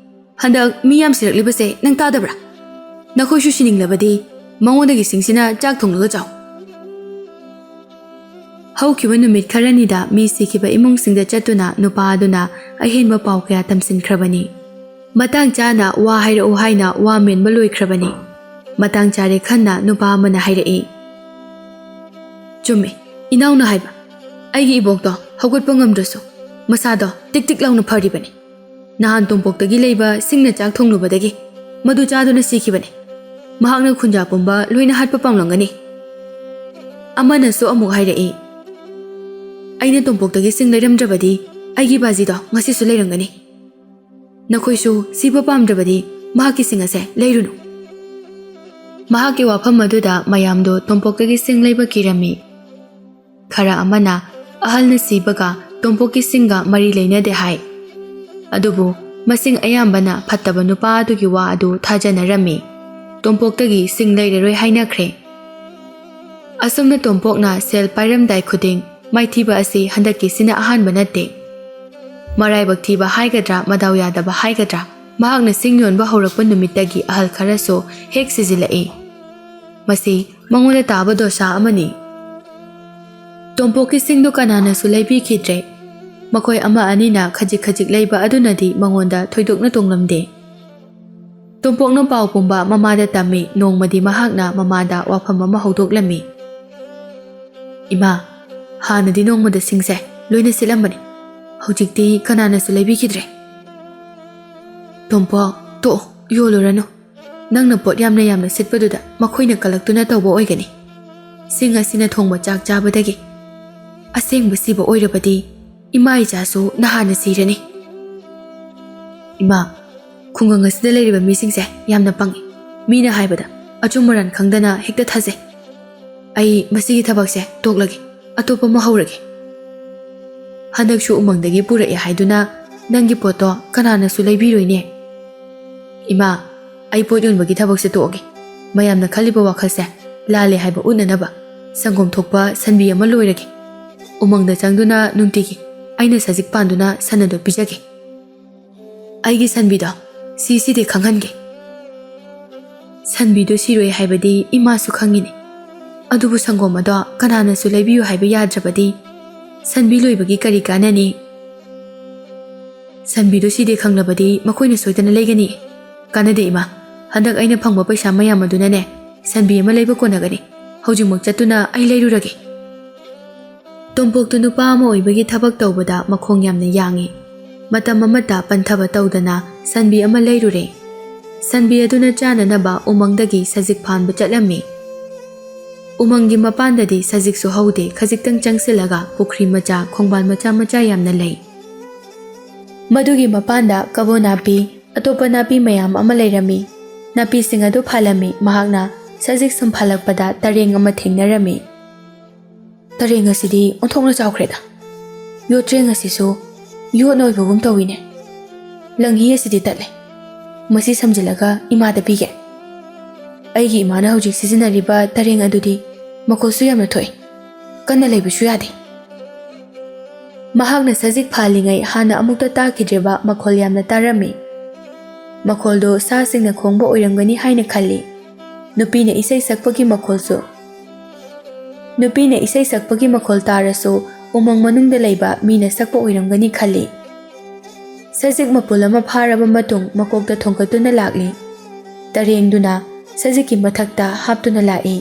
ꯍꯟꯗꯛ ꯃꯤ ꯌꯥꯝ ꯁꯤꯔꯛꯂꯤꯕꯁꯦ ꯅꯪ ꯇꯥꯗꯕ꯭ꯔꯥ? ꯅꯈꯣꯏꯁꯨ ꯁꯤꯅꯤꯡꯂꯕꯗꯤ ꯃꯉꯣꯟꯗꯒꯤ ꯁꯤꯡꯁꯤꯅ ꯆꯥꯛ ꯊꯣꯡꯂꯒ ꯆꯥꯎ꯫" ꯍꯧꯈꯤꯕ ꯅꯨꯃꯤꯠ ꯈꯔꯅꯤꯗ ꯃꯤ ꯁꯤꯈꯤꯕ ꯏꯃꯨꯡꯁꯤꯡꯗ ꯆꯠꯇꯨꯅ ꯅꯨꯄꯥ ꯑꯗꯨꯅ ꯑꯍꯦꯟꯕ ꯄꯥꯎ ꯀꯌꯥ ꯇꯝꯁꯤꯟꯈ꯭ꯔꯕꯅꯤ꯫ ꯃꯇꯥꯡ ꯆꯥꯅ ꯋꯥ ꯍꯥꯏꯔꯛꯎ ꯍꯥꯏꯅ ꯋꯥ ꯃꯦꯟꯕ ꯂꯣꯏꯈ꯭ꯔꯕꯅꯤ꯫ ꯃꯇꯥꯡ ꯆꯥꯔꯦ ꯈꯟꯅ ꯅꯨꯄꯥ ꯑꯃꯅ ꯍꯥꯏꯔꯛꯏ, "ꯆꯨꯝꯃꯤ, ꯏꯅꯥꯎꯅ ꯍꯥꯏꯕ꯫ ꯑꯩꯒꯤ ꯏꯕꯣꯛꯇꯣ ꯍꯧꯒꯠꯄ ꯉꯝꯗ꯭ꯔꯁꯨ ꯃꯁꯥꯗꯣ ꯇꯤꯛ ꯇꯤꯛ ꯂꯥꯎꯅ ꯐꯔꯤꯕꯅꯤ꯫ ꯅꯍꯥꯟ ꯇꯣꯝꯄꯣꯛꯇꯒꯤ ꯂꯩꯕ ꯁꯤꯡꯅ ꯆꯥꯛ ꯊꯣꯡꯂꯨꯕꯗꯒꯤ ꯃꯗꯨ ꯆꯥꯗꯨꯅ ꯁꯤꯈꯤꯕꯅꯤ꯫ ꯃꯍꯥꯛꯅ ꯈꯨꯟꯖꯥ ꯄꯨꯝꯕ ꯂꯣꯏꯅ ꯍꯥꯠꯄ ꯄꯥꯝꯂꯝꯒꯅꯤ꯫" ꯑꯃꯅꯁꯨ ꯑꯃꯨꯛ ꯍꯥꯏꯔꯛꯏ, "ꯑꯩꯅ ꯇꯣꯝꯄꯣꯛꯇꯒꯤ ꯁꯤꯡ ꯂꯩꯔꯝꯗ꯭ꯔꯕꯗꯤ ꯑꯩꯒꯤ ꯕꯥꯖꯤꯗꯣ ꯉꯁꯤꯁꯨ ꯂꯩꯔꯝꯒꯅꯤ꯫ ꯅꯈꯣꯏꯁꯨ ꯁꯤꯕ ꯄꯥꯝꯗ꯭ꯔꯕꯗꯤ ꯃꯍꯥꯛꯀꯤ ꯁꯤꯡ ꯑꯁꯦ ꯂꯩꯔꯨꯅꯨ꯫ ꯃꯍꯥꯛꯀꯤ ꯋꯥꯐꯝ ꯑꯗꯨꯗ ꯃꯌꯥꯝꯗꯣ ꯇꯣꯝꯄꯣꯛꯇꯒꯤ ꯁꯤꯡ ꯂꯩꯕ ꯀꯤꯔꯝꯃꯤ꯫ ꯈꯔ ꯑꯃꯅ ꯑꯍꯜꯅ ꯁꯤꯕꯒ ꯇꯣꯝꯄꯣꯛꯀꯤ ꯁꯤꯡꯒ ꯃꯔꯤ ꯂꯩꯅꯗꯦ ꯍꯥꯏ꯫ ꯑꯗꯨꯕꯨ ꯃꯁꯤꯡ ꯑꯌꯥꯝꯕꯅ ꯐꯠꯇꯕ ꯅꯨꯄꯥ ꯑꯗꯨꯒꯤ ꯋꯥ ꯑꯗꯨ ꯊꯥꯖꯅꯔꯝꯃꯤ꯫ ꯇꯣꯝꯄꯣꯛꯇꯒꯤ ꯁꯤꯡ ꯂꯩꯔꯔꯣꯏ ꯍꯥꯏꯅꯈ꯭ꯔꯦ꯫ ꯑꯁꯨꯝꯅ ꯇꯣꯝꯄꯣꯛꯅ ꯁꯦꯜ ꯄꯥꯏꯔꯝꯗꯥꯏ ꯈꯨꯗꯤꯡ ꯃꯥꯏꯊꯤꯕ ꯑꯁꯤ ꯍꯟꯗꯛꯀꯤꯁꯤꯅ ꯑꯍꯥꯟꯕ ꯅꯠꯇꯦ꯫ ꯃꯔꯥꯏꯕꯛ ꯊꯤꯕ ꯍꯥꯏꯒꯗ꯭ꯔꯥ, ꯃꯗꯥꯎ ꯌꯥꯗꯕ ꯍꯥꯏꯒꯗ꯭ꯔꯥ, ꯃꯍꯥꯛꯅ ꯁꯤꯡ ꯌꯣꯟꯕ ꯍꯧꯔꯛꯄ ꯅꯨꯃꯤꯠꯇꯒꯤ ꯑꯍꯜ ꯈꯔꯁꯨ ꯍꯦꯛ ꯁꯤꯖꯤꯜꯂꯛꯏ꯫ ꯃꯁꯤ ꯃꯉꯣꯟꯗ ꯇꯥꯕ ꯗꯣꯁꯥ ꯑꯃꯅꯤ꯫ ꯇꯣꯝꯄꯣꯛꯀꯤ ꯁꯤꯡꯗꯨ ꯀꯅꯥꯅꯁꯨ ꯂꯩꯕꯤꯈꯤꯗ꯭ꯔꯦ꯫ ꯃꯈꯣꯏ ꯑꯃ ꯑꯅꯤꯅ ꯈꯖꯤꯛ ꯈꯖꯤꯛ ꯂꯩꯕ ꯑꯗꯨꯅꯗꯤ ꯃꯉꯣꯟꯗ ꯊꯣꯏꯗꯣꯛꯅ ꯇꯣꯡꯂꯝꯗꯦ꯫ ꯇꯣꯝꯄꯣꯛꯅ ꯄꯥꯎ ꯄꯨꯝꯕ ꯃꯃꯥꯗ ꯇꯝꯃꯤ꯫ ꯅꯣꯡꯃꯗꯤ ꯃꯍꯥꯛꯅ ꯃꯃꯥꯗ ꯋꯥꯐꯝ ꯑꯃ ꯍꯧꯗꯣꯛꯂꯝꯃꯤ꯫ "ꯏꯃꯥ, ꯍꯥꯟꯅꯗꯤ ꯅꯣꯡꯃꯗ ꯁꯤꯡꯁꯦ ꯂꯣꯏꯅ ꯁꯤꯠꯂꯝꯕꯅꯤ꯫ ꯍꯧꯖꯤꯛꯇꯤ ꯀꯅꯥꯅꯁꯨ ꯂꯩꯕꯤꯈꯤꯗ꯭ꯔꯦ꯫" "ꯇꯣꯝꯄꯣꯛ, ꯇꯣꯛꯑꯣ, ꯌꯣꯜꯂꯨꯔꯅꯨ꯫ ꯅꯪꯅ ꯄꯣꯠ ꯌꯥꯝꯅ ꯌꯥꯝꯅ ꯁꯤꯠꯄꯗꯨꯗ ꯃꯈꯣꯏꯅ ꯀꯜꯂꯛꯇꯨꯅ ꯇꯧꯕ ꯑꯣꯏꯒꯅꯤ꯫ ꯁꯤꯡ ꯑꯁꯤꯅ ꯊꯣꯡꯕ ꯆꯥꯛ ꯆꯥꯕꯗꯒꯤ꯫ ꯑꯁꯦꯡꯕ ꯁꯤꯕ ꯑꯣꯏꯔꯕꯗꯤ ꯏꯃꯥ ꯏꯆꯥꯁꯨ ꯅꯍꯥꯟꯅ ꯁꯤꯔꯅꯤ꯫" "ꯏꯃꯥ, ꯈꯨꯡꯒꯪ ꯑꯁꯤꯗ ꯂꯩꯔꯤꯕ ꯃꯤꯁꯤꯡꯁꯦ ꯌꯥꯝꯅ ꯄꯪꯉꯤ꯫ ꯃꯤꯅ ꯍꯥꯏꯕꯗ ꯑꯆꯨꯝ ꯑꯔꯥꯟ ꯈꯪꯗꯅ ꯍꯦꯛꯇ ꯊꯥꯖꯩ꯫ ꯑꯩ ꯃꯁꯤꯒꯤ ꯊꯕꯛꯁꯦ ꯇꯣꯛꯂꯒꯦ, ꯑꯇꯣꯞꯄ ꯑꯃ ꯍꯧꯔꯒꯦ꯫ ꯍꯟꯗꯛꯁꯨ ꯎꯃꯪꯗꯒꯤ ꯄꯨꯔꯛꯑꯦ ꯍꯥꯏꯗꯨꯅ ꯅꯪꯒꯤ ꯄꯣꯠꯇꯣ ꯀꯅꯥꯅꯁꯨ ꯂꯩꯕꯤꯔꯣꯏꯅꯦ꯫" "ꯏꯃꯥ, ꯑꯩ ꯄꯣꯠ ꯌꯣꯟꯕꯒꯤ ꯊꯕꯛꯁꯦ ꯇꯣꯛꯑꯒꯦ꯫ ꯃꯌꯥꯝꯅ ꯈꯜꯂꯤꯕ ꯋꯥꯈꯜꯁꯦ ꯂꯥꯜꯂꯦ ꯍꯥꯏꯕ ꯎꯠꯅꯅꯕ ꯁꯪꯒꯣꯝ ꯊꯣꯛꯄ ꯁꯟꯕꯤ ꯑꯃ ꯂꯣꯏꯔꯒꯦ꯫ ꯎꯃꯪꯗ ꯆꯪꯗꯨꯅ ꯅꯨꯡꯇꯤꯒꯤ ꯑꯩꯅ ꯁꯖꯤꯛ ꯄꯥꯟꯗꯨꯅ ꯁꯟ ꯑꯗꯨ ꯄꯤꯖꯒꯦ꯫ ꯑꯩꯒꯤ ꯁꯟꯕꯤꯗꯣ ꯁꯤꯁꯤꯗꯤ ꯈꯪꯍꯟꯒꯦ꯫" "ꯁꯟꯕꯤꯗꯣ ꯁꯤꯔꯣꯏ ꯍꯥꯏꯕꯗꯤ ꯏꯃꯥꯁꯨ ꯈꯪꯉꯤꯅꯦ꯫ ꯑꯗꯨꯕꯨ ꯁꯪꯒꯣꯝ ꯑꯗꯣ ꯀꯅꯥꯅꯁꯨ ꯂꯩꯕꯤꯌꯨ ꯍꯥꯏꯕ ꯌꯥꯗ꯭ꯔꯕꯗꯤ ꯁꯟꯕꯤ ꯂꯣꯏꯕꯒꯤ ꯀꯔꯤ ꯀꯥꯟꯅꯅꯤ? ꯁꯟꯕꯤꯗꯣ ꯁꯤꯗꯦ ꯈꯪꯂꯕꯗꯤ ꯃꯈꯣꯏꯅ ꯁꯣꯏꯗꯅ ꯂꯩꯒꯅꯤ꯫ ꯀꯥꯟꯅꯗꯦ ꯏꯃꯥ, ꯍꯟꯗꯛ ꯑꯩꯅ ꯐꯪꯕ ꯄꯩꯁꯥ ꯃꯌꯥꯝ ꯑꯗꯨꯅꯅꯦ ꯁꯟꯕꯤ ꯑꯃ ꯂꯩꯕ ꯀꯣꯟꯅꯒꯅꯤ꯫ ꯍꯧꯖꯤꯛꯃꯛ ꯆꯠꯇꯨꯅ ꯑꯩ ꯂꯩꯔꯨꯔꯒꯦ꯫" ꯇꯣꯝꯄꯣꯛꯇꯨ ꯅꯨꯄꯥ ꯑꯃ ꯑꯣꯏꯕꯒꯤ ꯊꯕꯛ ꯇꯧꯕꯗ ꯃꯈꯣꯡ ꯌꯥꯝꯅ ꯌꯥꯡꯏ꯫ ꯃꯇꯝ ꯑꯃꯠꯇ ꯄꯟꯊꯕ ꯇꯧꯗꯅ ꯁꯟꯕꯤ ꯑꯃ ꯂꯩꯔꯨꯔꯦ꯫ ꯁꯟꯕꯤ ꯑꯗꯨꯅ ꯆꯥꯅꯅꯕ ꯎꯃꯪꯗꯒꯤ ꯁꯖꯤꯛ ꯐꯥꯟꯕ ꯆꯠꯂꯝꯃꯤ꯫ ꯎꯃꯪꯒꯤ ꯃꯄꯥꯟꯗꯗꯤ ꯁꯖꯤꯛꯁꯨ ꯍꯧꯗꯦ, ꯈꯖꯤꯛꯇꯪ ꯆꯪꯁꯤꯜꯂꯒ ꯄꯨꯈ꯭ꯔꯤ ꯃꯆꯥ, ꯈꯣꯡꯕꯥꯟ ꯃꯆꯥ ꯃꯆꯥ ꯌꯥꯝꯅ ꯂꯩ꯫ ꯃꯗꯨꯒꯤ ꯃꯄꯥꯟꯗ ꯀꯕꯣ ꯅꯥꯄꯤ, ꯑꯇꯣꯞꯄ ꯅꯥꯄꯤ ꯃꯌꯥꯝ ꯑꯃ ꯂꯩꯔꯝꯃꯤ꯫ ꯅꯥꯄꯤꯁꯤꯡ ꯑꯗꯨ ꯐꯥꯜꯂꯝꯃꯤ꯫ ꯃꯍꯥꯛꯅ ꯁꯖꯤꯛ ꯁꯨꯝ ꯐꯥꯜꯂꯛꯄꯗ ꯇꯔꯦꯡ ꯑꯃ ꯊꯦꯡꯅꯔꯝꯃꯤ꯫ "ꯇꯔꯦꯡ ꯑꯁꯤꯗꯤ ꯑꯣꯟꯊꯣꯛꯅ ꯆꯥꯎꯈ꯭ꯔꯦꯗ꯫ ꯌꯣꯠꯆꯦꯡ ꯑꯁꯤꯁꯨ ꯌꯣꯠꯅ ꯑꯣꯏꯕꯒꯨꯝ ꯇꯧꯏꯅꯦ꯫ ꯂꯪꯍꯤ ꯑꯁꯤꯗꯤ ꯇꯠꯂꯦ꯫ ꯃꯁꯤ ꯁꯝꯖꯤꯜꯂꯒ ꯏꯃꯥꯗ ꯄꯤꯒꯦ꯫ ꯑꯩꯒꯤ ꯏꯃꯥꯅ ꯍꯧꯖꯤꯛ ꯁꯤꯖꯤꯟꯅꯔꯤꯕ ꯇꯔꯦꯡ ꯑꯗꯨꯗꯤ ꯃꯈꯣꯜꯁꯨ ꯌꯥꯝꯅ ꯊꯣꯛꯏ꯫ ꯀꯟꯅ ꯂꯩꯕꯁꯨ ꯌꯥꯗꯦ꯫" ꯃꯍꯥꯛꯅ ꯁꯖꯤꯛ ꯐꯥꯜꯂꯤꯉꯩ ꯍꯥꯟꯅ ꯑꯃꯨꯛꯇ ꯇꯥꯈꯤꯗ꯭ꯔꯤꯕ ꯃꯈꯣꯜ ꯌꯥꯝꯅ ꯇꯥꯔꯝꯃꯤ꯫ ꯃꯈꯣꯜꯗꯨ ꯁꯥꯁꯤꯡꯅ ꯈꯣꯡꯕ ꯑꯣꯏꯔꯝꯒꯅꯤ ꯍꯥꯏꯅ ꯈꯜꯂꯤ꯫ ꯅꯨꯄꯤꯅ ꯏꯁꯩ ꯁꯛꯄꯒꯤ ꯃꯈꯣꯜꯁꯨ꯫ ꯅꯨꯄꯤꯅ ꯏꯁꯩ ꯁꯛꯄꯒꯤ ꯃꯈꯣꯜ ꯇꯥꯔꯁꯨ ꯎꯃꯪ ꯃꯅꯨꯡꯗ ꯂꯩꯕ ꯃꯤꯅ ꯁꯛꯄ ꯑꯣꯏꯔꯝꯒꯅꯤ ꯈꯜꯂꯤ꯫ ꯁꯖꯤꯛ ꯃꯄꯨꯜ ꯑꯃ ꯐꯥꯔꯕ ꯃꯇꯨꯡ ꯃꯀꯣꯛꯇ ꯊꯣꯡꯒꯠꯇꯨꯅ ꯂꯥꯛꯂꯤ꯫ ꯇꯔꯦꯡꯗꯨꯅ ꯁꯖꯤꯛꯀꯤ ꯃꯊꯛꯇ ꯍꯥꯞꯇꯨꯅ ꯂꯥꯛꯏ꯫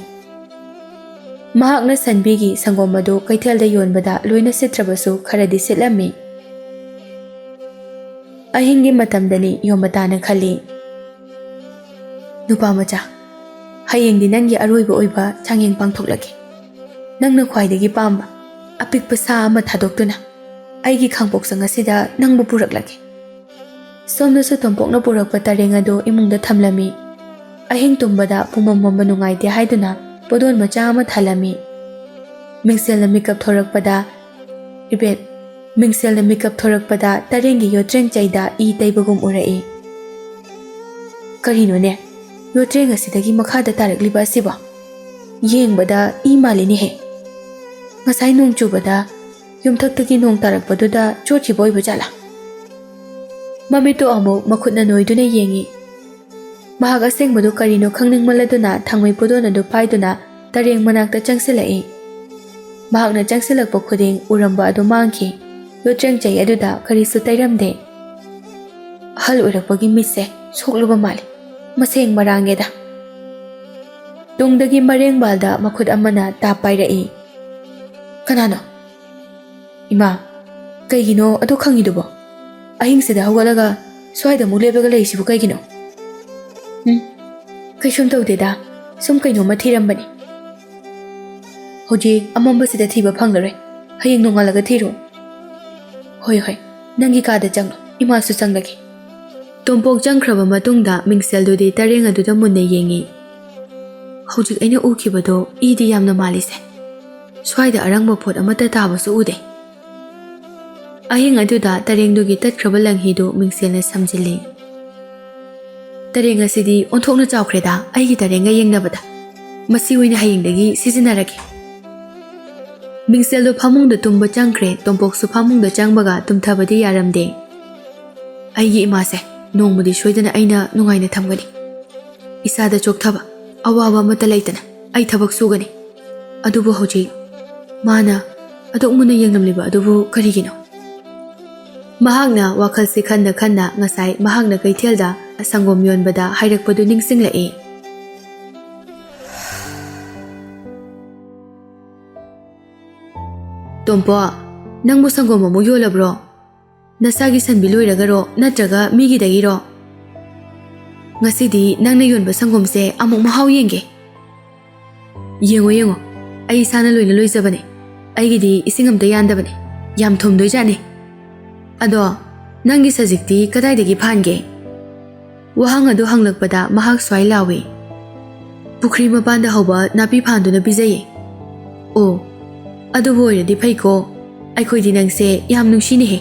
ꯃꯍꯥꯛꯅ ꯁꯟꯕꯤꯒꯤ ꯁꯪꯒꯣꯝ ꯑꯗꯨ ꯀꯩꯊꯦꯜꯗ ꯌꯣꯟꯕꯗ ꯂꯣꯏꯅ ꯁꯤꯠꯇ꯭ꯔꯕꯁꯨ ꯈꯔꯗꯤ ꯁꯤꯠꯂꯝꯃꯤ꯫ ꯑꯍꯤꯡꯒꯤ ꯃꯇꯝꯗꯅꯤ ꯌꯣꯃꯇꯥꯅ ꯈꯜꯂꯤ, "ꯅꯨꯄꯥ ꯃꯆꯥ, ꯍꯌꯦꯡꯗꯤ ꯅꯪꯒꯤ ꯑꯔꯣꯏꯕ ꯑꯣꯏꯕ ꯆꯥꯡꯌꯦꯡ ꯄꯥꯡꯊꯣꯛꯂꯒꯦ꯫ ꯅꯪꯅ ꯈ꯭ꯋꯥꯏꯗꯒꯤ ꯄꯥꯝꯕ ꯑꯄꯤꯛꯄ ꯁꯥ ꯑꯃ ꯊꯥꯗꯣꯛꯇꯨꯅ ꯑꯩꯒꯤ ꯈꯥꯡꯄꯣꯛꯁꯪ ꯑꯁꯤꯗ ꯅꯪꯕꯨ ꯄꯨꯔꯛꯂꯒꯦ꯫" ꯁꯣꯝꯗꯁꯨ ꯇꯣꯝꯄꯣꯛꯅ ꯄꯨꯔꯛꯄ ꯇꯔꯦꯡ ꯑꯗꯨ ꯏꯃꯨꯡꯗ ꯊꯝꯂꯝꯃꯤ꯫ ꯑꯍꯤꯡ ꯇꯨꯝꯕꯗ ꯄꯨꯡꯃꯝ ꯃꯝꯕ ꯅꯨꯡꯉꯥꯏꯇꯦ ꯍꯥꯏꯗꯨꯅ ꯄꯣꯗꯣꯟ ꯃꯆꯥ ꯑꯃ ꯊꯥꯜꯂꯝꯃꯤ꯫ ꯃꯤꯡꯁꯦꯜꯅ ꯃꯤꯀꯞ ꯊꯣꯔꯛꯄꯗ, ꯏꯕꯦꯠ, ꯃꯤꯡꯁꯦꯜꯅ ꯃꯤꯀꯞ ꯊꯣꯔꯛꯄꯗ ꯇꯔꯦꯡꯒꯤ ꯌꯣꯠꯆꯦꯡ ꯆꯩꯗ ꯏ ꯇꯩꯕꯒꯨꯝ ꯎꯔꯛꯏ꯫ "ꯀꯔꯤꯅꯣꯅꯦ, ꯌꯣꯠꯆꯦꯡ ꯑꯁꯤꯗꯒꯤ ꯃꯈꯥꯗ ꯇꯥꯔꯛꯂꯤꯕ ꯑꯁꯤꯕꯣ? ꯌꯦꯡꯕꯗ ꯏ ꯃꯥꯜꯂꯤꯅꯦꯍꯦ꯫ ꯉꯁꯥꯏ ꯅꯣꯡ ꯆꯨꯕꯗ ꯌꯨꯝꯊꯛꯇꯒꯤ ꯅꯣꯡ ꯇꯥꯔꯛꯄꯗꯨꯗ ꯆꯣꯠꯈꯤꯕ ꯑꯣꯏꯕ ꯖꯥꯠꯂꯥ?" ꯃꯃꯤꯠꯇꯨ ꯑꯃꯨꯛ ꯃꯈꯨꯠꯅ ꯅꯣꯏꯗꯨꯅ ꯌꯦꯡꯉꯤ꯫ ꯃꯍꯥꯛ ꯑꯁꯦꯡꯕꯗꯨ ꯀꯔꯤꯅꯣ ꯈꯪꯅꯤꯡꯃꯜꯂꯗꯨꯅ ꯊꯥꯡꯃꯩ ꯄꯣꯗꯣꯟ ꯑꯗꯨ ꯄꯥꯏꯗꯨꯅ ꯇꯔꯦꯡ ꯃꯅꯥꯛꯇ ꯆꯪꯁꯤꯜꯂꯛꯏ꯫ ꯃꯍꯥꯛꯅ ꯆꯪꯁꯤꯜꯂꯛꯄ ꯈꯨꯗꯤꯡ ꯎꯔꯝꯕ ꯑꯗꯨ ꯃꯥꯡꯈꯤ꯫ ꯌꯣꯠꯆꯦꯡ ꯆꯩ ꯑꯗꯨꯗ ꯀꯔꯤꯁꯨ ꯇꯩꯔꯝꯗꯦ꯫ ꯑꯍꯜ ꯑꯣꯏꯔꯛꯄꯒꯤ ꯃꯤꯠꯁꯦ ꯁꯣꯛꯂꯨꯕ ꯃꯥꯜꯂꯤ꯫ ꯃꯁꯦꯡ ꯃꯔꯥꯡꯉꯦꯗ꯫ ꯇꯨꯡꯗꯒꯤ ꯃꯔꯦꯡꯕꯥꯜꯗ ꯃꯈꯨꯠ ꯑꯃꯅ ꯇꯥꯞ ꯄꯥꯏꯔꯛꯏ꯫ "ꯀꯅꯥꯅꯣ?" "ꯏꯃꯥ, ꯀꯩꯒꯤꯅꯣ ꯑꯗꯨ ꯈꯪꯉꯤꯗꯨꯕꯣ? ꯑꯍꯤꯡꯁꯤꯗ ꯍꯧꯒꯠꯂꯒ ꯁ꯭ꯋꯥꯏꯗ ꯑꯃꯨꯛ ꯂꯦꯞꯂꯒ ꯂꯩꯔꯤꯁꯤꯕꯨ ꯀꯩꯒꯤꯅꯣ?" "ꯎꯝ, ꯀꯩꯁꯨꯝ ꯇꯧꯗꯦꯗ, ꯁꯨꯝ ꯀꯩꯅꯣꯝꯃ ꯊꯤꯔꯝꯕꯅꯤ꯫" "ꯍꯧꯖꯤꯛ ꯑꯃꯝꯕꯁꯤꯗ ꯊꯤꯕ ꯐꯪꯂꯔꯣꯏ, ꯍꯌꯦꯡ ꯅꯣꯡꯉꯥꯜꯂꯒ ꯊꯤꯔꯣ꯫" "ꯍꯣꯏ, ꯍꯣꯏ, ꯅꯪꯒꯤ ꯀꯥꯗ ꯆꯪꯂꯣ, ꯏꯃꯥꯁꯨ ꯆꯪꯂꯒꯦ꯫" ꯇꯣꯝꯄꯣꯛ ꯆꯪꯈ꯭ꯔꯕ ꯃꯇꯨꯡꯗ ꯃꯤꯡꯁꯦꯜꯗꯨꯗꯤ ꯇꯔꯦꯡ ꯑꯗꯨꯗ ꯃꯨꯟꯅ ꯌꯦꯡꯉꯤ꯫ "ꯍꯧꯖꯤꯛ ꯑꯩꯅ ꯎꯈꯤꯕꯗꯣ ꯏꯗꯤ ꯌꯥꯝꯅ ꯃꯥꯜꯂꯤꯁꯦ꯫ ꯁ꯭ꯋꯥꯏꯗ ꯑꯔꯪꯕ ꯄꯣꯠ ꯑꯃꯠꯇ ꯇꯥꯕꯁꯨ ꯎꯗꯦ꯫" ꯑꯍꯤꯡ ꯑꯗꯨꯗ ꯇꯔꯦꯡꯗꯨꯒꯤ ꯇꯠꯈ꯭ꯔꯕ ꯂꯪꯍꯤꯗꯨ ꯃꯤꯡꯁꯦꯜꯅ ꯁꯝꯖꯤꯜꯂꯤ꯫ "ꯇꯔꯦꯡ ꯑꯁꯤꯗꯤ ꯑꯣꯟꯊꯣꯛꯅ ꯆꯥꯎꯈ꯭ꯔꯦꯗ, ꯑꯩꯒꯤ ꯇꯔꯦꯡꯒ ꯌꯦꯡꯅꯕꯗ꯫ ꯃꯁꯤ ꯑꯣꯏꯅ ꯍꯌꯦꯡꯗꯒꯤ ꯁꯤꯖꯤꯟꯅꯔꯒꯦ꯫" ꯃꯤꯡꯁꯦꯜꯗꯣ ꯐꯃꯨꯡꯗ ꯇꯨꯝꯕ ꯆꯪꯈ꯭ꯔꯦ꯫ ꯇꯣꯝꯄꯣꯛꯁꯨ ꯐꯃꯨꯡꯗ ꯆꯪꯕꯒ ꯇꯨꯝꯊꯕꯗꯤ ꯌꯥꯔꯝꯗꯦ꯫ "ꯑꯩꯒꯤ ꯏꯃꯥꯁꯦ ꯅꯣꯡꯃꯗꯤ ꯁꯣꯏꯗꯅ ꯑꯩꯅ ꯅꯨꯡꯉꯥꯏꯅ ꯊꯝꯒꯅꯤ꯫ ꯏꯁꯥꯗ ꯆꯣꯛꯊꯕ, ꯑꯋꯥꯕ ꯑꯃꯠꯇ ꯂꯩꯇꯅ ꯑꯩ ꯊꯕꯛ ꯁꯨꯒꯅꯤ꯫ ꯑꯗꯨꯕꯨ ꯍꯧꯖꯤꯛ ꯃꯥꯅ ꯑꯗꯨꯛ ꯃꯨꯟꯅ ꯌꯦꯡꯂꯝꯂꯤꯕ ꯑꯗꯨꯕꯨ ꯀꯔꯤꯒꯤꯅꯣ?" ꯃꯍꯥꯛꯅ ꯋꯥꯈꯜꯁꯤ ꯈꯟꯅ ꯈꯟꯅ ꯉꯁꯥꯏ ꯃꯍꯥꯛꯅ ꯀꯩꯊꯦꯜꯗ ꯁꯪꯒꯣꯝ ꯌꯣꯟꯕꯗ ꯍꯥꯏꯔꯛꯄꯗꯨ ꯅꯤꯡꯁꯤꯡꯂꯛꯏ꯫ "ꯇꯣꯝꯄꯣ, ꯅꯪꯕꯨ ꯁꯪꯒꯣꯝ ꯑꯃꯨꯛ ꯌꯣꯜꯂꯕ꯭ꯔꯣ? ꯅꯁꯥꯒꯤ ꯁꯟꯕꯤ ꯂꯣꯏꯔꯒꯔꯣ, ꯅꯠꯇ꯭ꯔꯒ ꯃꯤꯒꯤꯗꯒꯤꯔꯣ? ꯉꯁꯤꯗꯤ ꯅꯪꯅ ꯌꯣꯟꯕ ꯁꯪꯒꯣꯝꯁꯦ ꯑꯃꯨꯛ ꯃꯍꯥꯎ ꯌꯦꯡꯒꯦ꯫" "ꯌꯦꯡꯉꯣ, ꯌꯦꯡꯉꯣ, ꯑꯩ ꯏꯁꯥꯅ ꯂꯣꯏꯅ ꯂꯣꯏꯖꯕꯅꯦ꯫ ꯑꯩꯒꯤꯗꯤ ꯏꯁꯤꯡ ꯑꯝꯇ ꯌꯥꯟꯗꯕꯅꯦ꯫ ꯌꯥꯝ ꯊꯨꯝꯗꯣꯏꯖꯥꯠꯅꯤ꯫ ꯑꯗꯣ, ꯅꯪꯒꯤ ꯁꯖꯤꯛꯇꯤ ꯀꯗꯥꯏꯗꯒꯤ ꯐꯥꯟꯒꯦ?" ꯋꯥꯍꯪ ꯑꯗꯨ ꯍꯪꯂꯛꯄꯗ ꯃꯍꯥꯛ ꯁ꯭ꯋꯥꯏ ꯂꯥꯎꯏ, "ꯄꯨꯈ꯭ꯔꯤ ꯃꯄꯥꯟꯗ ꯍꯧꯕ ꯅꯥꯄꯤ ꯐꯥꯟꯗꯨꯅ ꯄꯤꯖꯩꯌꯦ꯫" "ꯑꯣ, ꯑꯗꯨꯕꯨ ꯑꯣꯏꯔꯗꯤ ꯐꯩꯀꯣ꯫ ꯑꯩꯈꯣꯏꯗꯤ ꯅꯪꯁꯦ ꯌꯥꯝ ꯅꯨꯡꯁꯤꯅꯦꯍꯦ꯫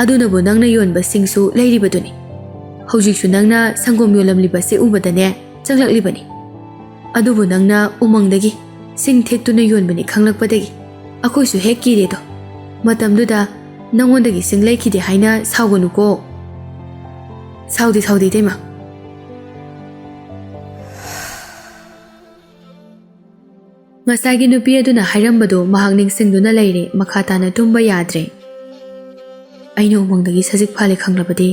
ꯑꯗꯨꯅꯕꯨ ꯅꯪꯅ ꯌꯣꯟꯕ ꯁꯤꯡꯁꯨ ꯂꯩꯔꯤꯕꯗꯨꯅꯤ꯫ ꯍꯧꯖꯤꯛꯁꯨ ꯅꯪꯅ ꯁꯪꯒꯣꯝ ꯌꯣꯜꯂꯝꯂꯤꯕꯁꯦ ꯎꯕꯗꯅꯦ ꯆꯪꯂꯛꯂꯤꯕꯅꯤ꯫ ꯑꯗꯨꯕꯨ ꯅꯪꯅ ꯎꯃꯪꯗꯒꯤ ꯁꯤꯡ ꯊꯦꯛꯇꯨꯅ ꯌꯣꯟꯕꯅꯤ ꯈꯪꯂꯛꯄꯗꯒꯤ ꯑꯩꯈꯣꯏꯁꯨ ꯍꯦꯛ ꯀꯤꯔꯦꯗꯣ꯫ ꯃꯇꯝꯗꯨꯗ ꯅꯪꯉꯣꯟꯗꯒꯤ ꯁꯤꯡ ꯂꯩꯈꯤꯗꯦ ꯍꯥꯏꯅ ꯁꯥꯎꯒꯅꯨꯀꯣ꯫" "ꯁꯥꯎꯗꯦ, ꯁꯥꯎꯗꯦ, ꯏꯇꯩꯃ꯫" ꯉꯁꯥꯏꯒꯤ ꯅꯨꯄꯤ ꯑꯗꯨꯅ ꯍꯥꯏꯔꯝꯕꯗꯨ ꯃꯍꯥꯛ ꯅꯤꯡꯁꯤꯡꯗꯨꯅ ꯂꯩꯔꯦ꯫ ꯃꯈꯥ ꯇꯥꯅ ꯇꯨꯝꯕ ꯌꯥꯗ꯭ꯔꯦ꯫ "ꯑꯩꯅ ꯎꯃꯪꯗꯒꯤ ꯁꯖꯤꯛ ꯐꯥꯜꯂꯦ ꯈꯪꯂꯕꯗꯤ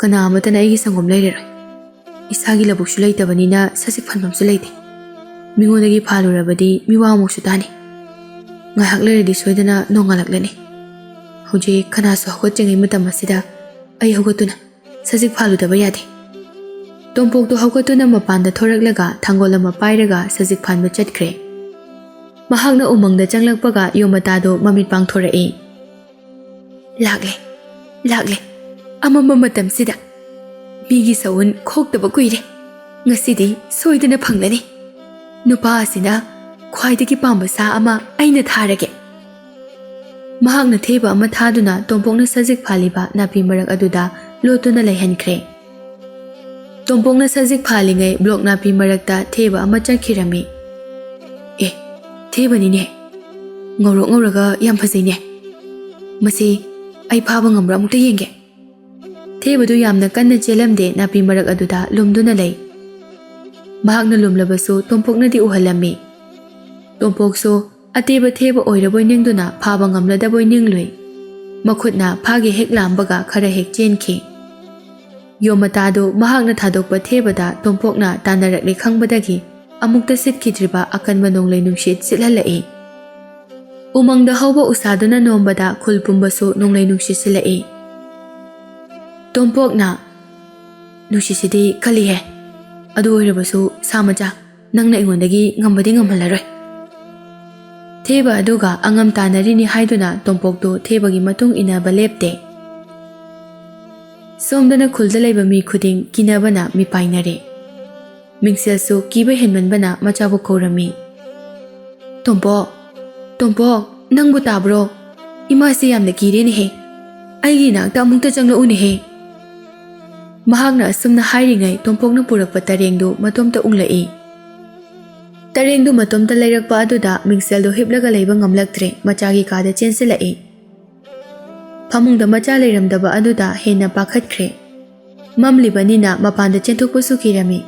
ꯀꯅꯥ ꯑꯃꯠꯇꯅ ꯑꯩꯒꯤ ꯁꯪꯒꯣꯝ ꯂꯩꯔꯔꯣꯏ꯫ ꯏꯁꯥꯒꯤ ꯂꯧꯕꯨꯛꯁꯨ ꯂꯩꯇꯕꯅꯤꯅ ꯁꯖꯤꯛ ꯐꯥꯟꯐꯝꯁꯨ ꯂꯩꯇꯦ꯫ ꯃꯤꯉꯣꯟꯗꯒꯤ ꯐꯥꯜꯂꯨꯔꯕꯗꯤ ꯃꯤꯋꯥ ꯑꯃꯨꯛꯁꯨ ꯇꯥꯅꯤ꯫ ꯉꯥꯏꯍꯥꯛ ꯂꯩꯔꯗꯤ ꯁꯣꯏꯗꯅ ꯅꯣꯡꯉꯥꯜꯂꯛꯂꯅꯤ꯫ ꯍꯧꯖꯤꯛ ꯀꯅꯥꯁꯨ ꯍꯧꯒꯠꯇ꯭ꯔꯤꯉꯩ ꯃꯇꯝ ꯑꯁꯤꯗ ꯑꯩ ꯍꯧꯒꯠꯇꯨꯅ ꯁꯖꯤꯛ ꯐꯥꯜꯂꯨꯗꯕ ꯌꯥꯗꯦ꯫" ꯇꯣꯝꯄꯣꯛꯇꯨ ꯍꯧꯒꯠꯇꯨꯅ ꯃꯄꯥꯟꯗ ꯊꯣꯔꯛꯂꯒ ꯊꯥꯡꯒꯣꯜ ꯑꯃ ꯄꯥꯏꯔꯒ ꯁꯖꯤꯛ ꯐꯥꯟꯕ ꯆꯠꯈ꯭ꯔꯦ꯫ ꯃꯍꯥꯛꯅ ꯎꯃꯪꯗ ꯆꯪꯂꯛꯄꯒ ꯌꯣꯃꯇꯥꯗꯨ ꯃꯃꯤꯠ ꯄꯥꯡꯊꯣꯔꯛꯏ꯫ "ꯂꯥꯛꯂꯦ, ꯂꯥꯛꯂꯦ꯫ ꯑꯃꯝꯕ ꯃꯇꯝꯁꯤꯗ ꯃꯤꯒꯤ ꯁꯎꯟ ꯈꯣꯛꯇꯕ ꯀꯨꯏꯔꯦ꯫ ꯉꯁꯤꯗꯤ ꯁꯣꯏꯗꯅ ꯐꯪꯂꯅꯤ꯫ ꯅꯨꯄꯥ ꯑꯁꯤꯅ ꯈ꯭ꯋꯥꯏꯗꯒꯤ ꯄꯥꯝꯕ ꯁꯥ ꯑꯃ ꯑꯩꯅ ꯊꯥꯔꯒꯦ꯫ ꯃꯍꯥꯛꯅ ꯊꯦꯕ ꯑꯃ ꯊꯥꯗꯨꯅ ꯇꯣꯝꯄꯣꯛꯅ ꯁꯖꯤꯛ ꯐꯥꯜꯂꯤꯕ ꯅꯥꯄꯤ ꯃꯔꯛ ꯑꯗꯨꯗ ꯂꯣꯠꯇꯨꯅ ꯂꯩꯍꯟꯈ꯭ꯔꯦ꯫ ꯇꯣꯝꯄꯣꯛꯅ ꯁꯖꯤꯛ ꯐꯥꯜꯂꯤꯉꯩ ꯕ꯭ꯂꯣꯛ ꯅꯥꯄꯤ ꯃꯔꯛꯇ ꯊꯦꯕ ꯑꯃ ꯆꯠꯈꯤꯔꯝꯃꯤ꯫ "ꯑꯦ, ꯊꯦꯕꯅꯤꯅꯦ꯫ ꯉꯧꯔꯣꯛ ꯉꯧꯔꯒ ꯌꯥꯝ ꯐꯖꯩꯅꯦ꯫ ꯃꯁꯤ ꯑꯩ ꯐꯥꯕ ꯉꯝꯕ꯭ꯔꯥ ꯑꯃꯨꯛꯇ ꯌꯦꯡꯒꯦ꯫" ꯊꯦꯕꯗꯨ ꯌꯥꯝꯅ ꯀꯟꯅ ꯆꯦꯜꯂꯝꯗꯦ, ꯅꯥꯄꯤ ꯃꯔꯛ ꯑꯗꯨꯗ ꯂꯨꯝꯗꯨꯅ ꯂꯩ꯫ ꯃꯍꯥꯛꯅ ꯂꯨꯝꯂꯕꯁꯨ ꯇꯣꯝꯄꯣꯛꯅꯗꯤ ꯎꯍꯜꯂꯝꯃꯤ꯫ ꯇꯣꯝꯄꯣꯛꯁꯨ ꯑꯇꯦꯕ ꯊꯦꯕ ꯑꯣꯏꯔꯕꯣꯏ ꯅꯤꯡꯗꯨꯅ ꯐꯥꯕ ꯉꯝꯂꯗꯕꯣꯏ ꯅꯤꯡꯂꯨꯏ꯫ ꯃꯈꯨꯠꯅ ꯐꯥꯒꯦ ꯍꯦꯛ ꯂꯥꯝꯕꯒ ꯈꯔ ꯍꯦꯛ ꯆꯦꯟꯈꯤ꯫ ꯌꯣꯃꯇꯥꯗꯨ ꯃꯍꯥꯛꯅ ꯊꯥꯗꯣꯛꯄ ꯊꯦꯕꯗ ꯇꯣꯝꯄꯣꯛꯅ ꯇꯥꯟꯅꯔꯛꯂꯦ ꯈꯪꯕꯗꯒꯤ ꯑꯃꯨꯛꯇ ꯁꯤꯠꯈꯤꯗ꯭ꯔꯤꯕ ꯑꯀꯟꯕ ꯅꯣꯡꯂꯩ ꯅꯨꯡꯁꯤꯠ ꯁꯤꯠꯍꯜꯂꯛꯏ꯫ ꯎꯃꯪꯗ ꯍꯧꯕ ꯎꯁꯥꯗꯨꯅ ꯅꯣꯝꯕꯗ ꯈꯨꯜ ꯄꯨꯝꯕꯁꯨ ꯅꯣꯡꯂꯩ ꯅꯨꯡꯁꯤꯠ ꯁꯤꯜꯂꯛꯏ꯫ ꯇꯣꯝꯄꯣꯛꯅ, "ꯅꯨꯡꯁꯤꯠꯁꯤꯗꯤ ꯀꯜꯂꯤꯍꯦ꯫ ꯑꯗꯨ ꯑꯣꯏꯔꯕꯁꯨ ꯁꯥ ꯃꯆꯥ, ꯅꯪꯅ ꯑꯩꯉꯣꯟꯗꯒꯤ ꯉꯝꯕꯗꯤ ꯉꯝꯍꯜꯂꯔꯣꯏ꯫" ꯊꯦꯕ ꯑꯗꯨꯒ ꯑꯉꯝ ꯇꯥꯟꯅꯔꯤꯅꯤ ꯍꯥꯏꯗꯨꯅ ꯇꯣꯝꯄꯣꯛꯇꯨ ꯊꯦꯕꯒꯤ ꯃꯇꯨꯡ ꯏꯟꯅꯕ ꯂꯦꯞꯇꯦ꯫ ꯁꯣꯝꯗꯅ ꯈꯨꯜꯗ ꯂꯩꯕ ꯃꯤ ꯈꯨꯗꯤꯡ ꯀꯤꯅꯕꯅ ꯃꯤꯄꯥꯏꯅꯔꯦ꯫ ꯃꯤꯡꯁꯦꯜꯁꯨ ꯀꯤꯕ ꯍꯦꯟꯃꯟꯕꯅ ꯃꯆꯥꯕꯨ ꯀꯧꯔꯝꯃꯤ꯫ "ꯇꯣꯝꯄꯣꯛ, ꯇꯣꯝꯄꯣꯛ, ꯅꯪꯕꯨ ꯇꯥꯕ꯭ꯔꯣ? ꯏꯃꯥꯁꯤ ꯌꯥꯝꯅ ꯀꯤꯔꯦꯅꯦꯍꯦ꯫ ꯑꯩꯒꯤ ꯏꯅꯥꯛꯇ ꯑꯃꯨꯛꯇ ꯆꯪꯂꯛꯎꯅꯦꯍꯦ꯫" ꯃꯍꯥꯛꯅ ꯑꯁꯨꯝꯅ ꯍꯥꯏꯔꯤꯉꯩ ꯇꯣꯝꯄꯣꯛꯅ ꯄꯨꯔꯛꯄ ꯇꯔꯦꯡꯗꯨ ꯃꯇꯣꯝꯇ ꯎꯪꯂꯛꯏ꯫ ꯇꯔꯦꯡꯗꯨ ꯃꯇꯣꯝꯇ ꯂꯩꯔꯛꯄ ꯑꯗꯨꯗ ꯃꯤꯡꯁꯦꯜꯗꯨ ꯍꯤꯞꯂꯒ ꯂꯩꯕ ꯉꯝꯂꯛꯇ꯭ꯔꯦ, ꯃꯆꯥꯒꯤ ꯀꯥꯗ ꯆꯦꯟꯁꯤꯜꯂꯛꯏ꯫ ꯐꯃꯨꯡꯗ ꯃꯆꯥ ꯂꯩꯔꯝꯗꯕ ꯑꯗꯨꯗ ꯍꯦꯟꯅ ꯄꯥꯈꯠꯈ꯭ꯔꯦ꯫ ꯃꯝꯂꯤꯕꯅꯤꯅ ꯃꯄꯥꯟꯗ ꯆꯦꯟꯊꯣꯛꯄꯁꯨ ꯀꯤꯔꯝꯃꯤ꯫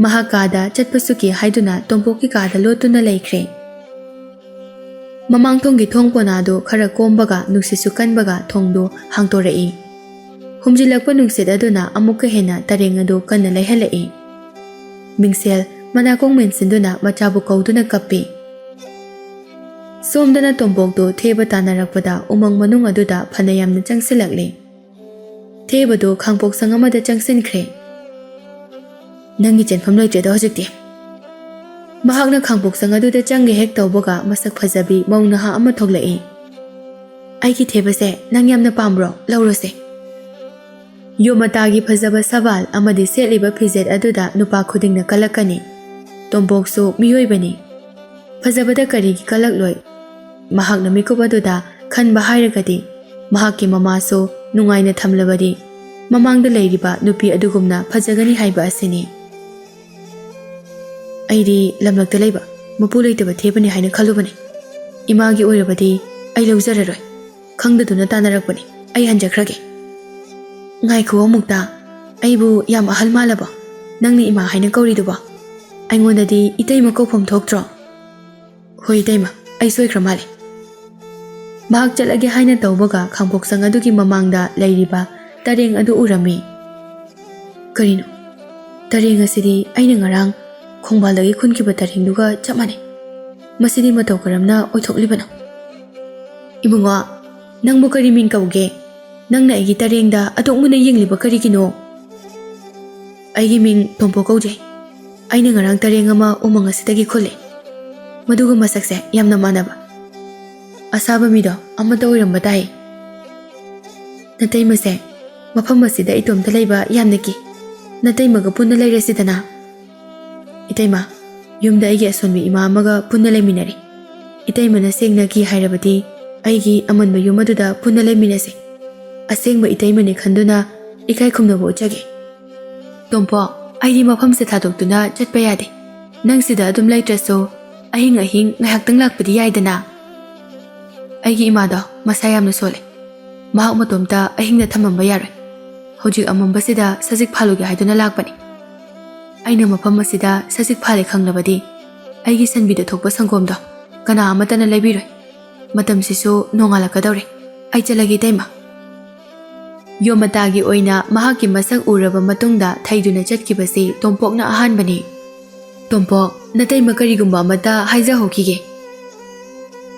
ꯃꯍꯥꯛ ꯀꯥꯗ ꯆꯠꯄꯁꯨ ꯀꯤ ꯍꯥꯏꯗꯨꯅ ꯇꯣꯝꯄꯣꯛꯀꯤ ꯀꯥꯗ ꯂꯣꯠꯇꯨꯅ ꯂꯩꯈ꯭ꯔꯦ꯫ ꯃꯃꯥꯡ ꯊꯣꯡꯒꯤ ꯊꯣꯡ ꯄꯣꯅꯥꯗꯨ ꯈꯔ ꯀꯣꯝꯕꯒ ꯅꯨꯡꯁꯤꯠꯁꯨ ꯀꯟꯕꯒ ꯊꯣꯡꯗꯨ ꯍꯥꯡꯗꯣꯔꯛꯏ꯫ ꯍꯨꯝꯖꯤꯜꯂꯛꯄ ꯅꯨꯡꯁꯤꯠ ꯑꯗꯨꯅ ꯑꯃꯨꯛꯀ ꯍꯦꯟꯅ ꯇꯔꯦꯡ ꯑꯗꯨ ꯀꯟꯅ ꯂꯩꯍꯜꯂꯛꯏ꯫ ꯃꯤꯡꯁꯦꯜ ꯃꯅꯥꯀꯣꯡ ꯃꯦꯟꯁꯤꯟꯗꯨꯅ ꯃꯆꯥꯕꯨ ꯀꯧꯗꯨꯅ ꯀꯞꯄꯤ꯫ ꯁꯣꯝꯗꯅ ꯇꯣꯝꯄꯣꯛꯇꯨ ꯊꯦꯕ ꯇꯥꯟꯅꯔꯛꯄꯗ ꯎꯃꯪ ꯃꯅꯨꯡ ꯑꯗꯨꯗ ꯐꯅ ꯌꯥꯝꯅ ꯆꯪꯁꯤꯜꯂꯛꯂꯤ꯫ ꯊꯦꯕꯗꯨ ꯈꯥꯡꯄꯣꯛꯁꯪ ꯑꯃꯗ ꯆꯪꯁꯤꯟꯈ꯭ꯔꯦ꯫ "ꯅꯪꯒꯤ ꯆꯦꯟꯐꯝ ꯂꯩꯇ꯭ꯔꯦꯗ ꯍꯧꯖꯤꯛꯇꯤ꯫" ꯃꯍꯥꯛꯅ ꯈꯥꯡꯄꯣꯛꯁꯪ ꯑꯗꯨꯗ ꯆꯪꯒꯦ ꯍꯦꯛ ꯇꯧꯕꯒ ꯃꯁꯛ ꯐꯖꯕꯤ ꯃꯧ ꯅꯍꯥ ꯑꯃ ꯊꯣꯛꯂꯛꯏ꯫ "ꯑꯩꯒꯤ ꯊꯦꯕꯁꯦ ꯅꯪ ꯌꯥꯝꯅ ꯄꯥꯝꯕ꯭ꯔꯣ? ꯂꯧꯔꯣꯁꯦ꯫" ꯌꯣꯃꯇꯥꯒꯤ ꯐꯖꯕ ꯁꯕꯥꯜ ꯑꯃꯗꯤ ꯁꯦꯠꯂꯤꯕ ꯐꯤꯖꯦꯠ ꯑꯗꯨꯗ ꯅꯨꯄꯥ ꯈꯨꯗꯤꯡꯅ ꯀꯜꯂꯛꯀꯅꯤ꯫ ꯇꯣꯝꯄꯣꯛꯁꯨ ꯃꯤꯑꯣꯏꯕꯅꯤ꯫ ꯐꯖꯕꯗ ꯀꯔꯤꯒꯤ ꯀꯜꯂꯛꯂꯣꯏ? ꯃꯍꯥꯛꯅ ꯃꯤꯀꯨꯞ ꯑꯗꯨꯗ ꯈꯟꯕ ꯍꯥꯏꯔꯒꯗꯤ, ꯃꯍꯥꯛꯀꯤ ꯃꯃꯥꯁꯨ ꯅꯨꯡꯉꯥꯏꯅ ꯊꯝꯂꯕꯗꯤ, ꯃꯃꯥꯡꯗ ꯂꯩꯔꯤꯕ ꯅꯨꯄꯤ ꯑꯗꯨꯒꯨꯝꯅ ꯐꯖꯒꯅꯤ ꯍꯥꯏꯕ ꯑꯁꯤꯅꯤ꯫ ꯑꯩꯗꯤ ꯂꯝꯂꯛꯇ ꯂꯩꯕ ꯃꯄꯨ ꯂꯩꯇꯕ ꯊꯦꯕꯅꯤ ꯍꯥꯏꯅ ꯈꯜꯂꯨꯕꯅꯤ꯫ ꯏꯃꯥꯒꯤ ꯑꯣꯏꯔꯕꯗꯤ ꯑꯩ ꯂꯧꯖꯔꯔꯣꯏ꯫ ꯈꯪꯗꯗꯨꯅ ꯇꯥꯟꯅꯔꯛꯄꯅꯤ꯫ ꯑꯩ ꯍꯟꯖꯈ꯭ꯔꯒꯦ꯫ ꯉꯥꯏꯈꯣ ꯑꯃꯨꯛꯇ꯫ ꯑꯩꯕꯨ ꯌꯥꯝ ꯑꯍꯜ ꯃꯥꯜꯂꯕꯣ? ꯅꯪꯅ ꯏꯃꯥ ꯍꯥꯏꯅ ꯀꯧꯔꯤꯗꯨꯕꯣ? ꯑꯩꯉꯣꯟꯗꯗꯤ ꯏꯇꯩꯃ ꯀꯧꯐꯝ ꯊꯣꯛꯇ꯭ꯔꯣ? ꯍꯣꯏ ꯏꯇꯩꯃ, ꯑꯩ ꯁꯣꯏꯈ꯭ꯔ ꯃꯥꯜꯂꯦ꯫ ꯃꯍꯥꯛ ꯆꯠꯂꯒꯦ ꯍꯥꯏꯅ ꯇꯧꯕꯒ ꯈꯥꯡꯄꯣꯛꯁꯪ ꯑꯗꯨꯒꯤ ꯃꯃꯥꯡꯗ ꯂꯩꯔꯤꯕ ꯇꯔꯦꯡ ꯑꯗꯨ ꯎꯔꯝꯃꯤ꯫ ꯀꯔꯤꯅꯣ? ꯇꯔꯦꯡ ꯑꯁꯤꯗꯤ ꯑꯩꯅ ꯉꯔꯥꯡ ꯈꯣꯡꯕꯥꯜꯗꯒꯤ ꯈꯨꯟꯈꯤꯕ ꯇꯔꯦꯡꯗꯨꯒ ꯆꯞ ꯃꯥꯟꯅꯩ꯫ ꯃꯁꯤꯗꯤ ꯃꯇꯧ ꯀꯔꯝꯅ ꯑꯣꯏꯊꯣꯛꯂꯤꯕꯅꯣ? ꯏꯕꯨꯡꯉꯣ, ꯅꯪꯕꯨ ꯀꯔꯤ ꯃꯤꯡ ꯀꯧꯒꯦ? ꯅꯪꯅ ꯑꯩꯒꯤ ꯇꯔꯦꯡꯗ ꯑꯗꯨꯛ ꯃꯨꯟꯅ ꯌꯦꯡꯂꯤꯕ ꯀꯔꯤꯒꯤꯅꯣ? ꯑꯩꯒꯤ ꯃꯤꯡ ꯇꯣꯝꯄꯣ ꯀꯧꯖꯩ꯫ ꯑꯩꯅ ꯉꯔꯥꯡ ꯇꯔꯦꯡ ꯑꯃ ꯎꯃꯪ ꯑꯁꯤꯗꯒꯤ ꯈꯨꯜꯂꯦ꯫ ꯃꯗꯨꯒ ꯃꯁꯛꯁꯦ ꯌꯥꯝꯅ ꯃꯥꯟꯅꯕ꯫ ꯑꯁꯥꯕ ꯃꯤꯗꯣ ꯑꯃꯠꯇ ꯑꯣꯏꯔꯝꯕ ꯇꯥꯏ꯫ ꯅꯇꯩꯃꯁꯦ, ꯃꯐꯝ ꯑꯁꯤꯗ ꯏꯇꯣꯝꯇ ꯂꯩꯕ ꯌꯥꯝꯅ ꯀꯤ꯫ ꯅꯇꯩꯃꯒ ꯄꯨꯟꯅ ꯂꯩꯔꯁꯤꯗꯅ꯫ ꯏꯇꯩꯃ, ꯌꯨꯝꯗ ꯑꯩꯒꯤ ꯑꯁꯣꯟꯕꯤ ꯏꯃꯥ ꯑꯃꯒ ꯄꯨꯟꯅ ꯂꯩꯃꯤꯟꯅꯔꯤ꯫ ꯏꯇꯩꯃꯅ ꯁꯦꯡꯅ ꯀꯤ ꯍꯥꯏꯔꯕꯗꯤ ꯑꯩꯒꯤ ꯑꯃꯟꯕ ꯌꯨꯝ ꯑꯗꯨꯗ ꯄꯨꯟꯅ ꯂꯩꯃꯤꯟꯅꯁꯤ꯫ ꯑꯁꯦꯡꯕ ꯏꯇꯩꯃꯅꯤ ꯈꯟꯗꯨꯅ ꯏꯀꯥꯏ ꯈꯨꯝꯅꯕ ꯎꯠꯆꯒꯦ꯫ ꯇꯣꯝꯄꯣ, ꯑꯩꯗꯤ ꯃꯐꯝꯁꯦ ꯊꯥꯗꯣꯛꯇꯨꯅ ꯆꯠꯄ ꯌꯥꯗꯦ꯫ ꯅꯪ ꯁꯤꯗ ꯑꯗꯨꯝ ꯂꯩꯇ꯭ꯔꯁꯨ ꯑꯍꯤꯡ ꯑꯍꯤꯡ ꯉꯥꯏꯍꯥꯛꯇꯪ ꯂꯥꯛꯄꯗꯤ ꯌꯥꯏꯗꯅ꯫ ꯑꯩꯒꯤ ꯏꯃꯥꯗꯣ ꯃꯁꯥ ꯌꯥꯝꯅ ꯁꯣꯜꯂꯦ꯫ ꯃꯍꯥꯛ ꯃꯇꯣꯝꯇ ꯑꯍꯤꯡꯗ ꯊꯝꯃꯝꯕ ꯌꯥꯔꯣꯏ꯫ ꯍꯧꯖꯤꯛ ꯑꯃꯝꯕꯁꯤꯗ ꯁꯖꯤꯛ ꯐꯥꯜꯂꯨꯒꯦ ꯍꯥꯏꯗꯨꯅ ꯂꯥꯛꯄꯅꯤ꯫ ꯑꯩꯅ ꯃꯐꯝ ꯑꯁꯤꯗ ꯁꯖꯤꯛ ꯐꯥꯜꯂꯦ ꯈꯪꯂꯕꯗꯤ ꯑꯩꯒꯤ ꯁꯟꯕꯤꯗ ꯊꯣꯛꯄ ꯁꯪꯒꯣꯝꯗꯣ ꯀꯅꯥ ꯑꯃꯠꯇꯅ ꯂꯩꯕꯤꯔꯣꯏ꯫ ꯃꯇꯝꯁꯤꯁꯨ ꯅꯣꯡꯉꯥꯜꯂꯛꯀꯗꯧꯔꯦ꯫ ꯑꯩ ꯆꯠꯂꯒꯦ ꯏꯇꯩꯃ꯫ ꯌꯣꯃꯇꯥꯒꯤ ꯑꯣꯏꯅ ꯃꯍꯥꯛꯀꯤ ꯃꯁꯛ ꯎꯔꯕ ꯃꯇꯨꯡꯗ ꯊꯩꯗꯨꯅ ꯆꯠꯈꯤꯕꯁꯤ ꯇꯣꯝꯄꯣꯛꯅ ꯑꯍꯥꯟꯕꯅꯤ꯫ ꯇꯣꯝꯄꯣꯛ, ꯅꯇꯩꯃ ꯀꯔꯤꯒꯨꯝꯕ ꯑꯃꯠꯇ ꯍꯥꯏꯖꯍꯧꯈꯤꯒꯦ꯫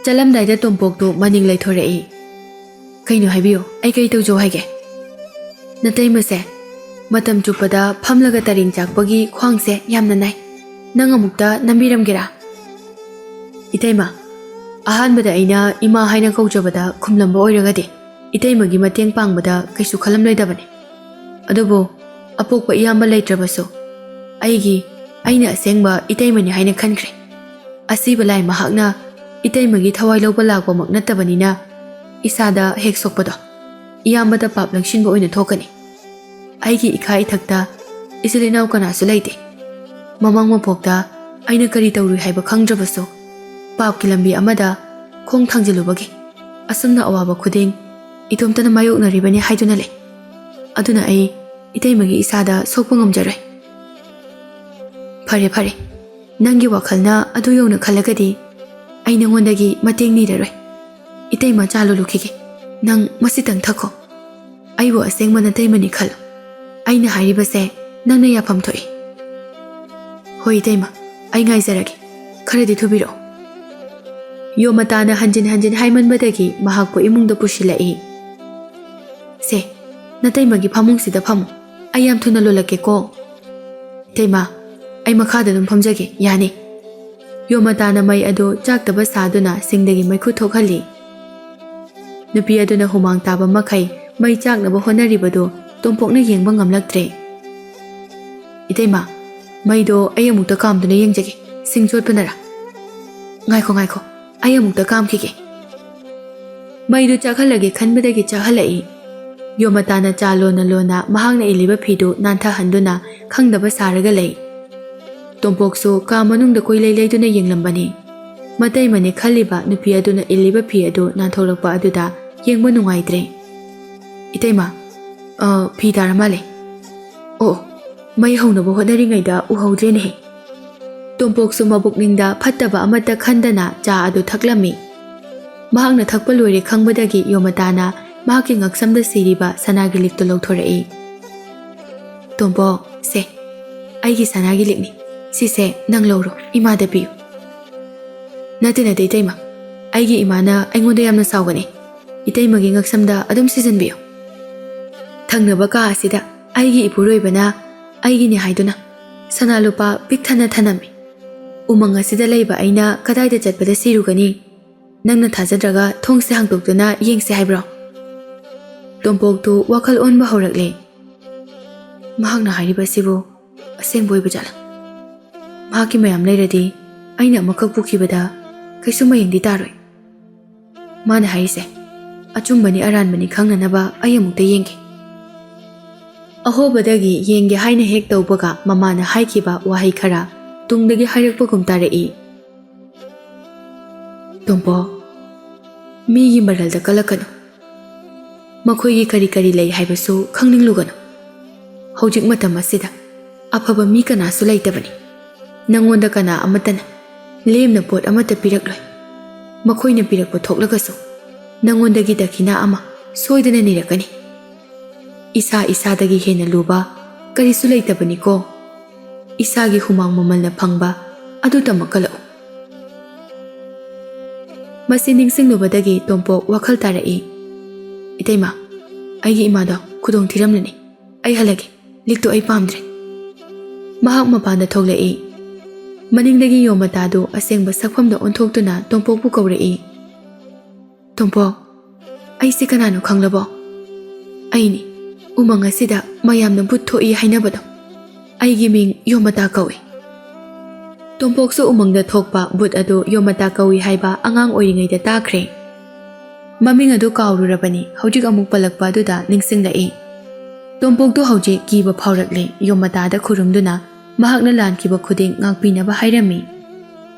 ꯆꯠꯂꯝꯗꯥꯏꯗ ꯇꯣꯝꯄꯣꯛꯇꯨ ꯃꯅꯤꯡ ꯂꯩꯊꯣꯔꯛꯏ꯫ ꯀꯩꯅꯣ ꯍꯥꯏꯕꯤꯌꯨ, ꯑꯩ ꯀꯔꯤ ꯇꯧꯖꯧ ꯍꯥꯏꯒꯦ? ꯅꯇꯩꯃꯁꯦ, ꯃꯇꯝ ꯆꯨꯞꯄꯗ ꯐꯝꯂꯒ ꯇꯔꯦꯡ ꯆꯥꯛꯄꯒꯤ ꯈ꯭ꯋꯥꯡꯁꯦ ꯌꯥꯝꯅ ꯅꯥꯏ꯫ ꯅꯪ ꯑꯃꯨꯛꯇ ꯅꯝꯕꯤꯔꯝꯒꯦꯔꯥ? ꯏꯇꯩꯃ, ꯑꯍꯥꯟꯕꯗ ꯑꯩꯅ ꯏꯃꯥ ꯍꯥꯏꯅ ꯀꯧꯖꯕꯗ ꯈꯨꯝꯂꯝꯕ ꯑꯣꯏꯔꯒꯗꯤ ꯏꯇꯩꯃꯒꯤ ꯃꯇꯦꯡ ꯄꯥꯡꯕꯗ ꯀꯩꯁꯨ ꯈꯜꯂꯝꯂꯣꯏꯗꯕꯅꯤ꯫ ꯑꯗꯨꯕꯨ ꯑꯄꯣꯛꯄ ꯏꯌꯥꯝꯕ ꯂꯩꯇ꯭ꯔꯕꯁꯨ ꯑꯩꯒꯤ, ꯑꯩꯅ ꯑꯁꯦꯡꯕ ꯏꯇꯩꯃꯅꯤ ꯍꯥꯏꯅ ꯈꯟꯈ꯭ꯔꯦ꯫ ꯑꯁꯤꯕ ꯂꯥꯏ ꯃꯍꯥꯛꯅ ꯏꯇꯩꯃꯒꯤ ꯊꯋꯥꯏ ꯂꯧꯕ ꯂꯥꯛꯄꯃꯛ ꯅꯠꯇꯕꯅꯤꯅ ꯏꯁꯥꯗ ꯍꯦꯛ ꯁꯣꯛꯄꯗꯣ ꯏꯌꯥꯝꯕꯗ ꯄꯥꯞ ꯂꯪꯁꯤꯟꯕ ꯑꯣꯏꯅ ꯊꯣꯛꯀꯅꯤ꯫ ꯑꯩꯒꯤ ꯏꯈꯥ ꯏꯊꯛꯇ ꯏꯆꯤꯜ ꯏꯅꯥꯎ ꯀꯅꯥꯁꯨ ꯂꯩꯇꯦ꯫ ꯃꯃꯥꯡ ꯃꯄꯣꯛꯇ ꯑꯩꯅ ꯀꯔꯤ ꯇꯧꯔꯨꯏ ꯍꯥꯏꯕ ꯈꯪꯗ꯭ꯔꯕꯁꯨ ꯄꯥꯞꯀꯤ ꯂꯝꯕꯤ ꯑꯃꯗ ꯈꯣꯡ ꯊꯥꯡꯖꯤꯜꯂꯨꯕꯒꯤ ꯑꯁꯨꯝꯅ ꯑꯋꯥꯕ ꯈꯨꯗꯤꯡ ꯏꯇꯣꯝꯇꯅ ꯃꯥꯌꯣꯛꯅꯔꯤꯕꯅꯤ ꯍꯥꯏꯗꯨꯅ ꯂꯩ꯫ ꯑꯗꯨꯅ ꯑꯩ ꯏꯇꯩꯃꯒꯤ ꯏꯁꯥꯗ ꯁꯣꯛꯄ ꯉꯝꯖꯔꯣꯏ꯫ ꯐꯔꯦ ꯐꯔꯦ, ꯅꯪꯒꯤ ꯋꯥꯈꯜꯅ ꯑꯗꯨ ꯌꯧꯅ ꯈꯜꯂꯒꯗꯤ ꯑꯩ ꯅꯉꯣꯟꯗꯒꯤ ꯃꯇꯦꯡ ꯅꯤꯔꯔꯣꯏ꯫ ꯏꯇꯩꯃ, ꯆꯥ ꯂꯣꯜꯂꯨꯈꯤꯒꯦ꯫ ꯅꯪ ꯃꯁꯤꯇꯪ ꯊꯛꯈꯣ꯫ ꯑꯩꯕꯨ ꯑꯁꯦꯡꯕ ꯅꯇꯩꯃꯅꯤ ꯈꯜꯂꯨ꯫ ꯑꯩꯅ ꯍꯥꯏꯔꯤꯕꯁꯦ ꯅꯪꯅ ꯌꯥꯐꯝ ꯊꯣꯛꯏ꯫ ꯍꯣꯏ ꯏꯇꯩꯃ, ꯑꯩ ꯉꯥꯏꯖꯔꯒꯦ꯫ ꯈꯔꯗꯤ ꯊꯨꯕꯤꯔꯛꯑꯣ꯫ ꯌꯣꯃꯇꯥꯅ ꯍꯟꯖꯤꯟ ꯍꯟꯖꯤꯟ ꯍꯥꯏꯃꯟꯕꯗꯒꯤ ꯃꯍꯥꯛꯄꯨ ꯏꯃꯨꯡꯗ ꯄꯨꯁꯤꯜꯂꯛꯏ꯫ ꯁꯦ, ꯅꯇꯩꯃꯒꯤ ꯐꯃꯨꯡꯁꯤꯗ ꯐꯝꯃꯨ꯫ ꯑꯩ ꯌꯥꯝ ꯊꯨꯅ ꯂꯣꯜꯂꯛꯀꯦꯀꯣ꯫ ꯏꯇꯩꯃ, ꯑꯩ ꯃꯈꯥꯗ ꯑꯗꯨꯝ ꯐꯝꯖꯒꯦ, ꯌꯥꯅꯤ꯫ ꯌꯣꯃꯇꯥꯅ ꯃꯩ ꯑꯗꯨ ꯆꯥꯛꯇꯕ ꯁꯥꯗꯨꯅ ꯁꯤꯡꯗꯒꯤ ꯃꯩꯈꯨ ꯊꯣꯛꯍꯜꯂꯤ꯫ ꯅꯨꯄꯤ ꯑꯗꯨꯅ ꯍꯨꯃꯥꯡ ꯇꯥꯕ ꯃꯈꯩ ꯃꯩ ꯆꯥꯛꯅꯕ ꯍꯣꯠꯅꯔꯤꯕꯗꯨ ꯇꯣꯝꯄꯣꯛꯅ ꯌꯦꯡꯕ ꯉꯝꯂꯛꯇ꯭ꯔꯦ꯫ ꯏꯇꯩꯃ, ꯃꯩꯗꯣ ꯑꯩ ꯑꯃꯨꯛꯇ ꯀꯥꯝꯗꯨꯅ ꯌꯦꯡꯖꯒꯦ꯫ ꯁꯤꯡ ꯆꯣꯠꯄꯅꯔꯥ? ꯉꯥꯏꯈꯣ, ꯉꯥꯏꯈꯣ, ꯑꯩ ꯑꯃꯨꯛꯇ ꯀꯥꯝꯈꯤꯒꯦ꯫ ꯃꯩꯗꯨ ꯆꯥꯛꯍꯜꯂꯒꯦ ꯈꯟꯕꯗꯒꯤ ꯆꯥꯛꯍꯜꯂꯛꯏ꯫ ꯌꯣꯃꯇꯥꯅ ꯆꯥ ꯂꯣꯟꯅ ꯂꯣꯟꯅ ꯃꯍꯥꯛꯅ ꯏꯜꯂꯤꯕ ꯐꯤꯗꯨ ꯅꯥꯟꯊꯍꯟꯗꯨꯅ ꯈꯪꯗꯕ ꯁꯥꯔꯒ ꯂꯩ꯫ ꯇꯣꯝꯄꯣꯛꯁꯨ ꯀꯥ ꯃꯅꯨꯡꯗ ꯀꯣꯏꯂꯩ ꯂꯩꯗꯨꯅ ꯌꯦꯡꯂꯝꯕꯅꯤ꯫ ꯃꯇꯩꯃꯅꯤ ꯈꯜꯂꯤꯕ ꯅꯨꯄꯤ ꯑꯗꯨꯅ ꯏꯜꯂꯤꯕ ꯐꯤ ꯑꯗꯨ ꯅꯥꯟꯊꯣꯛꯂꯛꯄ ꯑꯗꯨꯗ ꯌꯦꯡꯕ ꯅꯨꯡꯉꯥꯏꯇ꯭ꯔꯦ꯫ "ꯏꯇꯩꯃ, ꯑ, ꯐꯤ ꯇꯥꯔ ꯃꯥꯜꯂꯦ꯫ ꯑꯣ, ꯃꯩ ꯍꯧꯅꯕ ꯍꯣꯠꯅꯔꯤꯉꯩꯗ ꯎꯍꯧꯗ꯭ꯔꯦꯅꯦꯍꯦ꯫" ꯇꯣꯝꯄꯣꯛꯁꯨ ꯃꯕꯨꯛꯅꯤꯡꯗ ꯐꯠꯇꯕ ꯑꯃꯠꯇ ꯈꯟꯗꯅ ꯆꯥ ꯑꯗꯨ ꯊꯛꯂꯝꯃꯤ꯫ ꯃꯍꯥꯛꯅ ꯊꯛꯄ ꯂꯣꯏꯔꯦ ꯈꯪꯕꯗꯒꯤ ꯌꯣꯃꯇꯥꯅ ꯃꯍꯥꯛꯀꯤ ꯉꯛꯁꯝꯗ ꯁꯤꯔꯤꯕ ꯁꯅꯥꯒꯤ ꯂꯤꯛꯇꯨ ꯂꯧꯊꯣꯔꯛꯏ꯫ "ꯇꯣꯝꯄꯣꯛ, ꯁꯦ, ꯑꯩꯒꯤ ꯁꯅꯥꯒꯤ ꯂꯤꯛꯅꯤ꯫ ꯁꯤꯁꯦ ꯅꯪ ꯂꯧꯔꯣ, ꯏꯃꯥꯗ ꯄꯤꯌꯨ꯫" "ꯅꯠꯇꯦ, ꯅꯠꯇꯦ, ꯏꯇꯩꯃ꯫ ꯑꯩꯒꯤ ꯏꯃꯥꯅ ꯑꯩꯉꯣꯟꯗ ꯌꯥꯝꯅ ꯁꯥꯎꯒꯅꯤ꯫ ꯏꯇꯩꯃꯒꯤ ꯉꯛꯁꯝꯗ ꯑꯗꯨꯝ ꯁꯤꯖꯤꯟꯕꯤꯌꯨ꯫" ꯊꯪꯅꯕ ꯀꯥ ꯑꯁꯤꯗ ꯑꯩꯒꯤ ꯏꯄꯨꯔꯣꯏꯕꯅ ꯑꯩꯒꯤꯅꯤ ꯍꯥꯏꯗꯨꯅ ꯁꯅꯥ ꯂꯨꯄꯥ ꯄꯤꯛ ꯊꯟꯅ ꯊꯅꯝꯃꯤ꯫ ꯎꯃꯪ ꯑꯁꯤꯗ ꯂꯩꯕ ꯑꯩꯅ ꯀꯗꯥꯏꯗ ꯆꯠꯄꯗ ꯁꯤꯔꯨꯒꯅꯤ? ꯅꯪꯅ ꯊꯥꯖꯗ꯭ꯔꯒ ꯊꯣꯡꯁꯦ ꯍꯥꯡꯗꯣꯛꯇꯨꯅ ꯌꯦꯡꯁꯦ ꯍꯥꯏꯕ꯭ꯔꯣ? ꯇꯣꯝꯄꯣꯛꯇꯨ ꯋꯥꯈꯜ ꯑꯣꯟꯕ ꯍꯧꯔꯛꯂꯦ꯫ ꯃꯍꯥꯛꯅ ꯍꯥꯏꯔꯤꯕ ꯑꯁꯤꯕꯨ ꯑꯁꯦꯡꯕ ꯑꯣꯏꯕ ꯖꯥꯠꯂꯥ? ꯃꯍꯥꯛꯀꯤ ꯃꯌꯥꯝ ꯂꯩꯔꯗꯤ ꯑꯩꯅ ꯑꯃꯈꯛ ꯄꯨꯈꯤꯕꯗ ꯀꯩꯁꯨ ꯃꯌꯦꯡꯗꯤ ꯇꯥꯔꯣꯏ꯫ ꯃꯥꯅ ꯍꯥꯏꯔꯤꯁꯦ ꯑꯆꯨꯝꯕꯅꯤ ꯑꯔꯥꯟꯕꯅꯤ ꯈꯪꯅꯅꯕ ꯑꯩ ꯑꯃꯨꯛꯇ ꯌꯦꯡꯒꯦ꯫ ꯑꯍꯣꯕꯗꯒꯤ ꯌꯦꯡꯒꯦ ꯍꯥꯏꯅ ꯍꯦꯛ ꯇꯧꯕꯒ ꯃꯃꯥꯅ ꯍꯥꯏꯈꯤꯕ ꯋꯥꯍꯩ ꯈꯔ ꯇꯨꯡꯗꯒꯤ ꯍꯥꯏꯔꯛꯄꯒꯨꯝ ꯇꯥꯔꯛꯏ꯫ "ꯇꯣꯝꯄꯣꯛ, ꯃꯤꯒꯤ ꯃꯔꯜꯗ ꯀꯜꯂꯛꯀꯅꯨ꯫ ꯃꯈꯣꯏꯒꯤ ꯀꯔꯤ ꯀꯔꯤ ꯂꯩ ꯍꯥꯏꯕꯁꯨ ꯈꯪꯅꯤꯡꯂꯨꯒꯅꯨ꯫ ꯍꯧꯖꯤꯛ ꯃꯇꯝ ꯑꯁꯤꯗ ꯑꯐꯕ ꯃꯤ ꯀꯅꯥꯁꯨ ꯂꯩꯇꯕꯅꯤ꯫ ꯅꯪꯉꯣꯟꯗ ꯀꯅꯥ ꯑꯃꯠꯇꯅ ꯂꯦꯝꯅ ꯄꯣꯠ ꯑꯃꯠꯇ ꯄꯤꯔꯛꯂꯣꯏ꯫ ꯃꯈꯣꯏꯅ ꯄꯤꯔꯛꯄ ꯊꯣꯛꯂꯒꯁꯨ ꯅꯪꯉꯣꯟꯗꯒꯤ ꯗꯈꯤꯅꯥ ꯑꯃ ꯁꯣꯏꯗꯅ ꯅꯤꯔꯛꯀꯅꯤ꯫ ꯏꯁꯥ ꯏꯁꯥꯗꯒꯤ ꯍꯦꯟꯅ ꯂꯨꯕ ꯀꯔꯤꯁꯨ ꯂꯩꯇꯕꯅꯤꯀꯣ꯫ ꯏꯁꯥꯒꯤ ꯍꯨꯃꯥꯡ ꯃꯃꯜꯅ ꯐꯪꯕ ꯑꯗꯨ ꯇꯝꯃꯛꯀꯂꯛꯎ꯫" ꯃꯁꯤ ꯅꯤꯡꯁꯤꯡꯂꯨꯕꯗꯒꯤ ꯇꯣꯝꯄꯣꯛ ꯋꯥꯈꯜ ꯇꯥꯔꯛꯏ꯫ "ꯏꯇꯩꯃ, ꯑꯩꯒꯤ ꯏꯃꯥꯗꯣ ꯈꯨꯗꯣꯡ ꯊꯤꯔꯝꯂꯅꯤ꯫ ꯑꯩ ꯍꯜꯂꯒꯦ꯫ ꯂꯤꯛꯇꯣ ꯑꯩ ꯄꯥꯝꯗ꯭ꯔꯦ꯫" ꯃꯍꯥꯛ ꯃꯄꯥꯟꯗ ꯊꯣꯛꯂꯛꯏ꯫ ꯃꯅꯤꯡꯗꯒꯤ ꯌꯣꯃꯇꯥꯗꯨ ꯑꯁꯦꯡꯕ ꯁꯛꯐꯝꯗ ꯑꯣꯟꯊꯣꯛꯇꯨꯅ ꯇꯣꯝꯄꯣꯛꯄꯨ ꯀꯧꯔꯛꯏ꯫ "ꯇꯣꯝꯄꯣꯛ, ꯑꯩꯁꯦ ꯀꯅꯥꯅꯣ ꯈꯪꯂꯕꯣ? ꯑꯩꯅꯤ, ꯎꯃꯪ ꯑꯁꯤꯗ ꯃꯌꯥꯝꯅ ꯚꯨꯠ ꯊꯣꯛꯏ ꯍꯥꯏꯅꯕꯗꯣ꯫ ꯑꯩꯒꯤ ꯃꯤꯡ ꯌꯣꯃꯇꯥ ꯀꯧꯏ꯫" ꯇꯣꯝꯄꯣꯛꯁꯨ ꯎꯃꯪꯗ ꯊꯣꯛꯄ ꯚꯨꯠ ꯑꯗꯨ ꯌꯣꯃꯇꯥ ꯀꯧꯏ ꯍꯥꯏꯕ ꯑꯉꯥꯡ ꯑꯣꯏꯔꯤꯉꯩꯗ ꯇꯥꯈ꯭ꯔꯦ꯫ ꯃꯃꯤꯡ ꯑꯗꯨ ꯀꯥꯎꯔꯨꯔꯕꯅꯤ, ꯍꯧꯖꯤꯛ ꯑꯃꯨꯛ ꯄꯜꯂꯛꯄ ꯑꯗꯨꯗ ꯅꯤꯡꯁꯤꯡꯂꯛꯏ꯫ ꯇꯣꯝꯄꯣꯛꯇꯨ ꯍꯧꯖꯤꯛ ꯀꯤꯕ ꯐꯥꯎꯔꯛꯂꯦ꯫ ꯌꯣꯃꯇꯥꯗ ꯈꯨꯔꯨꯝꯗꯨꯅ ꯃꯍꯥꯛꯅ ꯂꯥꯟꯈꯤꯕ ꯈꯨꯗꯤꯡ ꯉꯥꯛꯄꯤꯅꯕ ꯍꯥꯏꯔꯝꯃꯤ꯫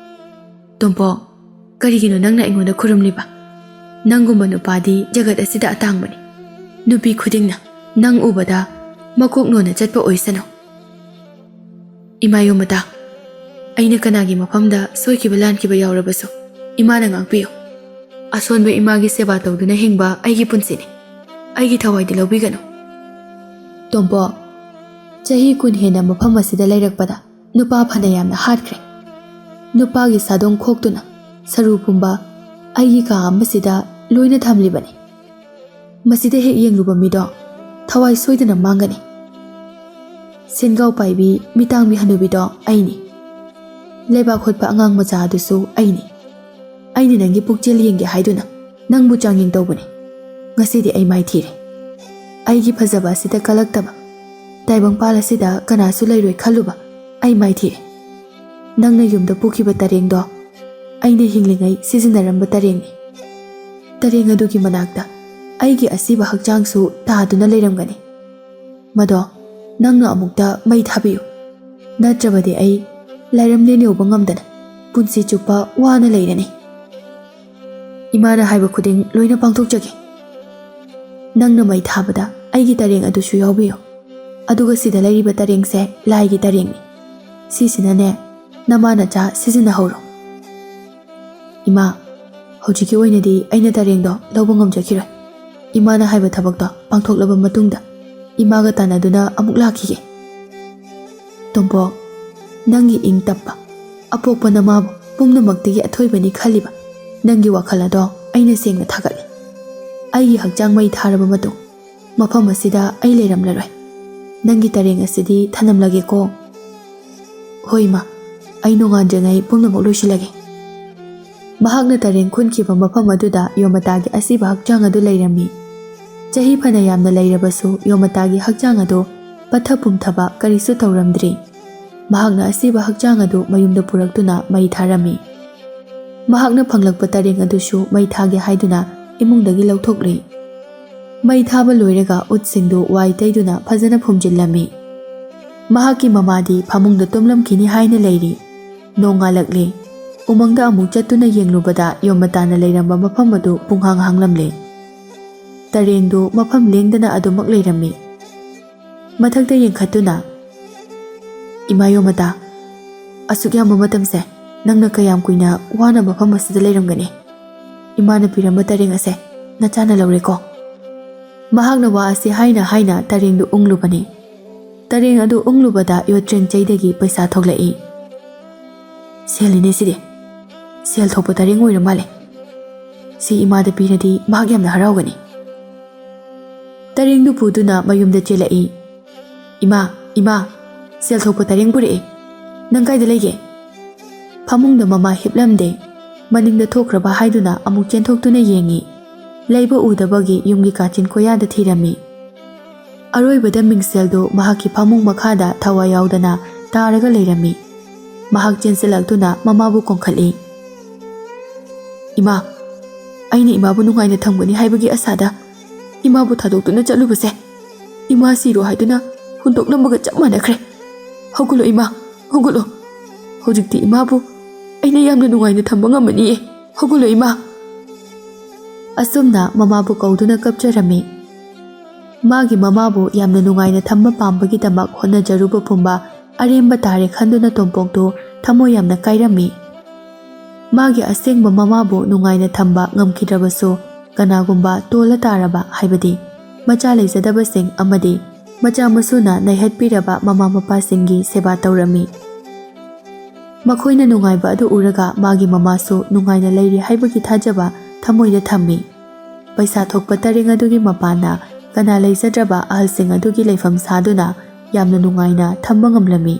"ꯇꯣꯝꯄꯣꯛ, ꯀꯔꯤꯒꯤꯅꯣ ꯅꯪꯅ ꯑꯩꯉꯣꯟꯗ ꯈꯨꯔꯨꯝꯂꯤꯕ? ꯅꯪꯒꯨꯝꯕ ꯅꯨꯄꯥꯗꯤ ꯖꯒꯠ ꯑꯁꯤꯗ ꯑꯇꯥꯡꯕꯅꯤ꯫ ꯅꯨꯄꯤ ꯈꯨꯗꯤꯡꯅ ꯅꯪ ꯎꯕꯗ ꯃꯀꯣꯛ ꯅꯣꯟꯅ ꯆꯠꯄ ꯑꯣꯏꯁꯅꯨ꯫" "ꯏꯃꯥ ꯌꯣꯃꯇꯥ, ꯑꯩꯅ ꯀꯅꯥꯒꯤ ꯃꯐꯝꯗ ꯁꯣꯏꯈꯤꯕ ꯂꯥꯟꯈꯤꯕ ꯌꯥꯎꯔꯕꯁꯨ ꯏꯃꯥꯅ ꯉꯥꯛꯄꯤꯌꯨ꯫ ꯑꯁꯣꯟꯕ ꯏꯃꯥꯒꯤ ꯁꯦꯕꯥ ꯇꯧꯗꯨꯅ ꯍꯤꯡꯕ ꯑꯩꯒꯤ ꯄꯨꯟꯁꯤꯅꯤ꯫ ꯑꯩꯒꯤ ꯊꯋꯥꯏꯗꯤ ꯂꯧꯕꯤꯒꯅꯨ꯫" "ꯇꯣꯝꯄꯣꯛ, ꯆꯍꯤ ꯀꯨꯟ ꯍꯦꯟꯅ ꯃꯐꯝ ꯑꯁꯤꯗ ꯂꯩꯔꯛꯄꯗ ꯅꯨꯄꯥ ꯐꯅ ꯌꯥꯝꯅ ꯍꯥꯠꯈ꯭ꯔꯦ꯫ ꯅꯨꯄꯥꯒꯤ ꯁꯥꯗꯣꯡ ꯈꯣꯛꯇꯨꯅ ꯁꯔꯨ ꯄꯨꯝꯕ ꯑꯩꯒꯤ ꯀꯥ ꯑꯃꯁꯤꯗ ꯂꯣꯏꯅ ꯊꯝꯂꯤꯕꯅꯤ꯫ ꯃꯁꯤꯗ ꯍꯦꯛ ꯌꯦꯡꯂꯨꯕ ꯃꯤꯗꯣ ꯊꯋꯥꯏ ꯁꯣꯏꯗꯅ ꯃꯥꯡꯒꯅꯤ꯫ ꯁꯦꯟꯒꯥꯎ ꯄꯥꯏꯕꯤ ꯃꯤꯇꯥꯡꯕꯤ ꯍꯅꯨꯕꯤꯗꯣ ꯑꯩꯅꯤ꯫ ꯂꯩꯕꯥꯛ ꯍꯨꯠꯄ ꯑꯉꯥꯡ ꯃꯆꯥ ꯑꯗꯨꯁꯨ ꯑꯩꯅꯤ꯫ ꯑꯩꯅ ꯅꯪꯒꯤ ꯄꯨꯛꯆꯦꯜ ꯌꯦꯡꯒꯦ ꯍꯥꯏꯗꯨꯅ ꯅꯪꯕꯨ ꯆꯥꯡꯌꯦꯡ ꯇꯧꯕꯅꯤ꯫ ꯉꯁꯤꯗꯤ ꯑꯩ ꯃꯥꯏꯊꯤꯔꯦ꯫ ꯑꯩꯒꯤ ꯐꯖꯕ ꯑꯁꯤꯗ ꯀꯜꯂꯛꯇꯕ, ꯇꯥꯏꯕꯪꯄꯥꯜ ꯑꯁꯤꯗ ꯀꯅꯥꯁꯨ ꯂꯩꯔꯣꯏ ꯈꯜꯂꯨꯕ ꯑꯩ ꯃꯥꯏꯊꯤꯔꯦ꯫ ꯅꯪꯅ ꯌꯨꯝꯗ ꯄꯨꯈꯤꯕ ꯇꯔꯦꯡꯗꯣ ꯑꯩꯅ ꯍꯤꯡꯂꯤꯉꯩ ꯁꯤꯖꯤꯟꯅꯔꯝꯕ ꯇꯔꯦꯡꯅꯤ꯫ ꯇꯔꯦꯡ ꯑꯗꯨꯒꯤ ꯃꯅꯥꯛꯇ ꯑꯩꯒꯤ ꯑꯁꯤꯕ ꯍꯛꯆꯥꯡꯁꯨ ꯇꯥꯗꯨꯅ ꯂꯩꯔꯝꯒꯅꯤ꯫ ꯃꯗꯣ ꯅꯪꯅ ꯑꯃꯨꯛꯇ ꯃꯩ ꯊꯥꯕꯤꯌꯨ, ꯅꯠꯇ꯭ꯔꯕꯗꯤ ꯑꯩ ꯂꯥꯏꯔꯝꯂꯦꯟ ꯌꯧꯕ ꯉꯝꯗꯅ ꯄꯨꯟꯁꯤ ꯆꯨꯞꯄ ꯋꯥꯅ ꯂꯩꯔꯅꯤ꯫ ꯏꯃꯥꯅ ꯍꯥꯏꯕ ꯈꯨꯗꯤꯡ ꯂꯣꯏꯅ ꯄꯥꯡꯊꯣꯛꯆꯒꯦ꯫ ꯅꯪꯅ ꯃꯩ ꯊꯥꯕꯗ ꯑꯩꯒꯤ ꯇꯔꯦꯡ ꯑꯗꯨꯁꯨ ꯌꯥꯎꯕꯤꯌꯨ꯫ ꯑꯗꯨꯒ ꯁꯤꯗ ꯂꯩꯔꯤꯕ ꯇꯔꯦꯡꯁꯦ ꯂꯥꯏꯒꯤ ꯇꯔꯦꯡꯅꯤ꯫ ꯁꯤꯁꯤꯅꯅꯦ, ꯅꯃꯥ ꯅꯆꯥ ꯁꯤꯖꯤꯟꯅꯍꯧꯔꯣ꯫ ꯏꯃꯥ, ꯍꯧꯖꯤꯛꯀꯤ ꯑꯣꯏꯅꯗꯤ ꯑꯩꯅ ꯇꯔꯦꯡꯗꯣ ꯂꯧꯕ ꯉꯝꯖꯈꯤꯔꯣꯏ꯫ ꯏꯃꯥꯅ ꯍꯥꯏꯕ ꯊꯕꯛꯇꯣ ꯄꯥꯡꯊꯣꯛꯂꯕ ꯃꯇꯨꯡꯗ ꯏꯃꯥꯒ ꯇꯥꯟꯅꯗꯨꯅ ꯑꯃꯨꯛ ꯂꯥꯛꯈꯤꯒꯦ꯫ ꯇꯣꯝꯄꯣꯛ, ꯅꯪꯒꯤ ꯏꯪ ꯇꯞꯄ, ꯑꯄꯣꯛꯄ ꯅꯃꯥꯕꯨ ꯄꯨꯝꯅꯃꯛꯇꯒꯤ ꯑꯊꯣꯏꯕꯅꯤ ꯈꯜꯂꯤꯕ ꯅꯪꯒꯤ ꯋꯥꯈꯜ ꯑꯗꯣ ꯑꯩꯅ ꯁꯦꯡꯅ ꯊꯥꯒꯠꯂꯤ꯫ ꯑꯩꯒꯤ ꯍꯛꯆꯥꯡ ꯃꯩ ꯊꯥꯔꯕ ꯃꯇꯨꯡ ꯃꯐꯝ ꯑꯁꯤꯗ ꯑꯩ ꯂꯩꯔꯝꯂꯔꯣꯏ꯫ ꯅꯪꯒꯤ ꯇꯔꯦꯡ ꯑꯁꯤꯗꯤ ꯊꯅꯝꯂꯒꯦꯀꯣ꯫ ꯍꯣꯏ ꯏꯃꯥ, ꯑꯩ ꯅꯣꯡꯉꯥꯟꯗ꯭ꯔꯤꯉꯩ ꯄꯨꯝꯅꯃꯛ ꯂꯣꯏꯁꯤꯜꯂꯒꯦ꯫ ꯃꯍꯥꯛꯅ ꯇꯔꯦꯡ ꯈꯨꯟꯈꯤꯕ ꯃꯐꯝ ꯑꯗꯨꯗ ꯌꯣꯃꯇꯥꯒꯤ ꯑꯁꯤꯕ ꯍꯛꯆꯥꯡ ꯑꯗꯨ ꯂꯩꯔꯝꯃꯤ꯫ ꯆꯍꯤ ꯐꯅ ꯌꯥꯝꯅ ꯂꯩꯔꯕꯁꯨ ꯌꯣꯃꯇꯥꯒꯤ ꯍꯛꯆꯥꯡ ꯑꯗꯨ ꯄꯠꯊ ꯄꯨꯝꯊꯕ ꯀꯔꯤꯁꯨ ꯇꯧꯔꯝꯗ꯭ꯔꯤ꯫ ꯃꯍꯥꯛꯅ ꯑꯁꯤꯕ ꯍꯛꯆꯥꯡ ꯑꯗꯨ ꯃꯌꯨꯝꯗ ꯄꯨꯔꯛꯇꯨꯅ ꯃꯩ ꯊꯥꯔꯝꯃꯤ꯫ ꯃꯍꯥꯛꯅ ꯐꯪꯂꯛꯄ ꯇꯔꯦꯡ ꯑꯗꯨꯁꯨ ꯃꯩ ꯊꯥꯒꯦ ꯍꯥꯏꯗꯨꯅ ꯏꯃꯨꯡꯗꯒꯤ ꯂꯧꯊꯣꯛꯂꯨꯏ꯫ ꯃꯩ ꯊꯥꯕ ꯂꯣꯏꯔꯒ ꯎꯠꯁꯤꯡꯗꯨ ꯋꯥꯏ ꯇꯩꯗꯨꯅ ꯐꯖꯅ ꯐꯨꯝꯖꯤꯜꯂꯝꯃꯤ꯫ ꯃꯍꯥꯛꯀꯤ ꯃꯃꯥꯗꯤ ꯐꯃꯨꯡꯗ ꯇꯨꯝꯂꯝꯈꯤꯅꯤ ꯍꯥꯏꯅ ꯂꯩꯔꯤ꯫ ꯅꯣꯡꯉꯥꯜꯂꯛꯂꯦ꯫ ꯎꯃꯪꯗ ꯑꯃꯨꯛ ꯆꯠꯇꯨꯅ ꯌꯦꯡꯂꯨꯕꯗ ꯌꯣꯃꯇꯥꯅ ꯂꯩꯔꯝꯕ ꯃꯐꯝ ꯑꯗꯨ ꯄꯨꯡꯍꯥꯡ ꯍꯥꯡꯂꯝꯂꯦ꯫ ꯇꯔꯦꯡꯗꯨ ꯃꯐꯝ ꯂꯦꯡꯗꯅ ꯑꯗꯨꯃꯛ ꯂꯩꯔꯝꯃꯤ꯫ ꯃꯊꯛꯇ ꯌꯦꯡꯈꯠꯇꯨꯅ, "ꯏꯃꯥ ꯌꯣꯃꯇꯥ, ꯑꯁꯨꯛ ꯌꯥꯝꯕ ꯃꯇꯝꯁꯦ ꯅꯪꯅ ꯀꯌꯥꯝ ꯀꯨꯏꯅ ꯋꯥꯅ ꯃꯐꯝ ꯑꯁꯤꯗ ꯂꯩꯔꯝꯒꯅꯤ? ꯏꯃꯥꯅ ꯄꯤꯔꯝꯕ ꯇꯔꯦꯡ ꯑꯁꯦ ꯅꯆꯥꯅ ꯂꯧꯔꯦꯀꯣ?" ꯃꯍꯥꯛꯅ ꯋꯥ ꯑꯁꯤ ꯍꯥꯏꯅ ꯍꯥꯏꯅ ꯇꯔꯦꯡꯗꯨ ꯎꯪꯂꯨꯕꯅꯤ꯫ ꯇꯔꯦꯡ ꯑꯗꯨ ꯎꯪꯂꯨꯕꯗ ꯌꯣꯠꯆꯦꯡ ꯆꯩꯗꯒꯤ ꯄꯩꯁꯥ ꯊꯣꯛꯂꯛꯏ꯫ "ꯁꯦꯜꯅꯤꯅꯦ ꯁꯤꯗꯤ꯫ ꯁꯦꯜ ꯊꯣꯛꯄ ꯇꯔꯦꯡ ꯑꯣꯏꯔ ꯃꯥꯜꯂꯦ꯫ ꯁꯤ ꯏꯃꯥꯗ ꯄꯤꯔꯗꯤ ꯃꯍꯥꯛ ꯌꯥꯝꯅ ꯍꯔꯥꯎꯒꯅꯤ꯫" ꯇꯔꯦꯡꯗꯨ ꯄꯨꯗꯨꯅ ꯃꯌꯨꯝꯗ ꯆꯦꯜꯂꯛꯏ꯫ "ꯏꯃꯥ, ꯏꯃꯥ, ꯁꯦꯜ ꯊꯣꯛꯄ ꯇꯔꯦꯡ ꯄꯨꯔꯛꯑꯦ꯫ ꯅꯪ ꯀꯥꯏꯗ ꯂꯩꯒꯦ?" ꯐꯃꯨꯡꯗ ꯃꯃꯥ ꯍꯤꯞꯂꯝꯗꯦ꯫ ꯃꯅꯤꯡꯗ ꯊꯣꯛꯈ꯭ꯔꯕ ꯍꯥꯏꯗꯨꯅ ꯑꯃꯨꯛ ꯆꯦꯟꯊꯣꯛꯇꯨꯅ ꯌꯦꯡꯉꯤ꯫ ꯂꯩꯕ ꯎꯗꯕꯒꯤ ꯌꯨꯝꯒꯤ ꯀꯥꯆꯤꯟ ꯀꯣꯌꯥꯗ ꯊꯤꯔꯝꯃꯤ꯫ ꯑꯔꯣꯏꯕꯗ ꯃꯤꯡꯁꯦꯜꯗꯨ ꯃꯍꯥꯛꯀꯤ ꯐꯃꯨꯡ ꯃꯈꯥꯗ ꯊꯋꯥꯏ ꯌꯥꯎꯗꯅ ꯇꯥꯔꯒ ꯂꯩꯔꯝꯃꯤ꯫ ꯃꯍꯥꯛ ꯆꯦꯟꯁꯤꯜꯂꯛꯇꯨꯅ ꯃꯃꯥꯕꯨ ꯀꯣꯟꯈꯠꯂꯤ꯫ "ꯏꯃꯥ, ꯑꯩꯅ ꯏꯃꯥꯕꯨ ꯅꯨꯡꯉꯥꯏꯅ ꯊꯝꯒꯅꯤ ꯍꯥꯏꯕꯒꯤ ꯑꯁꯥꯗ ꯏꯃꯥꯕꯨ ꯊꯥꯗꯣꯛꯇꯨꯅ ꯆꯠꯂꯨꯕꯁꯦ, ꯏꯃꯥ ꯁꯤꯔꯣ ꯍꯥꯏꯗꯨꯅ ꯍꯨꯟꯗꯣꯛꯂꯝꯕꯒ ꯆꯞ ꯃꯥꯟꯅꯈ꯭ꯔꯦ꯫ ꯍꯧꯒꯠꯂꯣ ꯏꯃꯥ, ꯍꯧꯒꯠꯂꯣ꯫ ꯍꯧꯖꯤꯛꯇꯤ ꯏꯃꯥꯕꯨ ꯑꯩꯅ ꯌꯥꯝꯅ ꯅꯨꯡꯉꯥꯏꯅ ꯊꯝꯕ ꯉꯝꯃꯅꯤꯌꯦ꯫ ꯍꯧꯒꯠꯂꯣ ꯏꯃꯥ꯫" ꯑꯁꯨꯝꯅ ꯃꯃꯥꯕꯨ ꯀꯧꯗꯨꯅ ꯀꯞꯆꯔꯝꯃꯤ꯫ ꯃꯥꯒꯤ ꯃꯃꯥꯕꯨ ꯌꯥꯝꯅ ꯅꯨꯡꯉꯥꯏꯅ ꯊꯝꯕ ꯄꯥꯝꯕꯒꯤꯗꯃꯛ ꯍꯣꯠꯅꯖꯔꯨꯕ ꯄꯨꯝꯕ ꯑꯔꯦꯝꯕ ꯇꯥꯔꯦ ꯈꯟꯗꯨꯅ ꯇꯣꯝꯄꯣꯛꯇꯨ ꯊꯃꯣꯏ ꯌꯥꯝꯅ ꯀꯥꯏꯔꯝꯃꯤ꯫ ꯃꯥꯒꯤ ꯑꯁꯦꯡꯕ ꯃꯃꯥꯕꯨ ꯅꯨꯡꯉꯥꯏꯅ ꯊꯝꯕ ꯉꯝꯈꯤꯗ꯭ꯔꯕꯁꯨ, ꯀꯅꯥꯒꯨꯝꯕ ꯇꯣꯜꯂ ꯇꯥꯔꯕ, ꯍꯥꯏꯕꯗꯤ ꯃꯆꯥ ꯂꯩꯖꯗꯕꯁꯤꯡ ꯑꯃꯗꯤ ꯃꯆꯥ ꯃꯁꯨꯅ ꯅꯩꯍꯠꯄꯤꯔꯕ ꯃꯃꯥ ꯃꯄꯥꯁꯤꯡꯒꯤ ꯁꯦꯕꯥ ꯇꯧꯔꯝꯃꯤ꯫ ꯃꯈꯣꯏꯅ ꯅꯨꯡꯉꯥꯏꯕ ꯑꯗꯨ ꯎꯔꯒ ꯃꯥꯒꯤ ꯃꯃꯥꯁꯨ ꯅꯨꯡꯉꯥꯏꯅ ꯂꯩꯔꯤ ꯍꯥꯏꯕꯒꯤ ꯊꯥꯖꯕ ꯊꯃꯣꯏꯗ ꯊꯝꯃꯤ꯫ ꯄꯩꯁꯥ ꯊꯣꯛꯄ ꯇꯔꯦꯡ ꯑꯗꯨꯒꯤ ꯃꯄꯥꯟꯅ ꯀꯅꯥ ꯂꯩꯖꯗ꯭ꯔꯕ ꯑꯍꯜꯁꯤꯡ ꯑꯗꯨꯒꯤ ꯂꯩꯐꯝ ꯁꯥꯗꯨꯅ ꯌꯥꯝꯅ ꯅꯨꯡꯉꯥꯏꯅ ꯊꯝꯕ ꯉꯝꯂꯝꯃꯤ꯫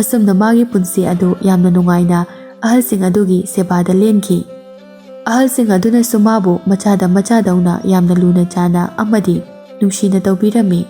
ꯑꯁꯨꯝꯅ ꯃꯥꯒꯤ ꯄꯨꯟꯁꯤ ꯑꯗꯨ ꯌꯥꯝꯅ ꯅꯨꯡꯉꯥꯏꯅ ꯑꯍꯜꯁꯤꯡ ꯑꯗꯨꯒꯤ ꯁꯦꯕꯥꯗ ꯂꯦꯟꯈꯤ꯫ ꯑꯍꯜꯁꯤꯡ ꯑꯗꯨꯅꯁꯨ ꯃꯥꯕꯨ ꯃꯆꯥꯗ ꯃꯆꯥꯗꯧꯅ ꯌꯥꯝꯅ ꯂꯨꯅ ꯆꯥꯅ ꯑꯃꯗꯤ ꯅꯨꯡꯁꯤꯅ ꯇꯧꯕꯤꯔꯝꯃꯤ꯫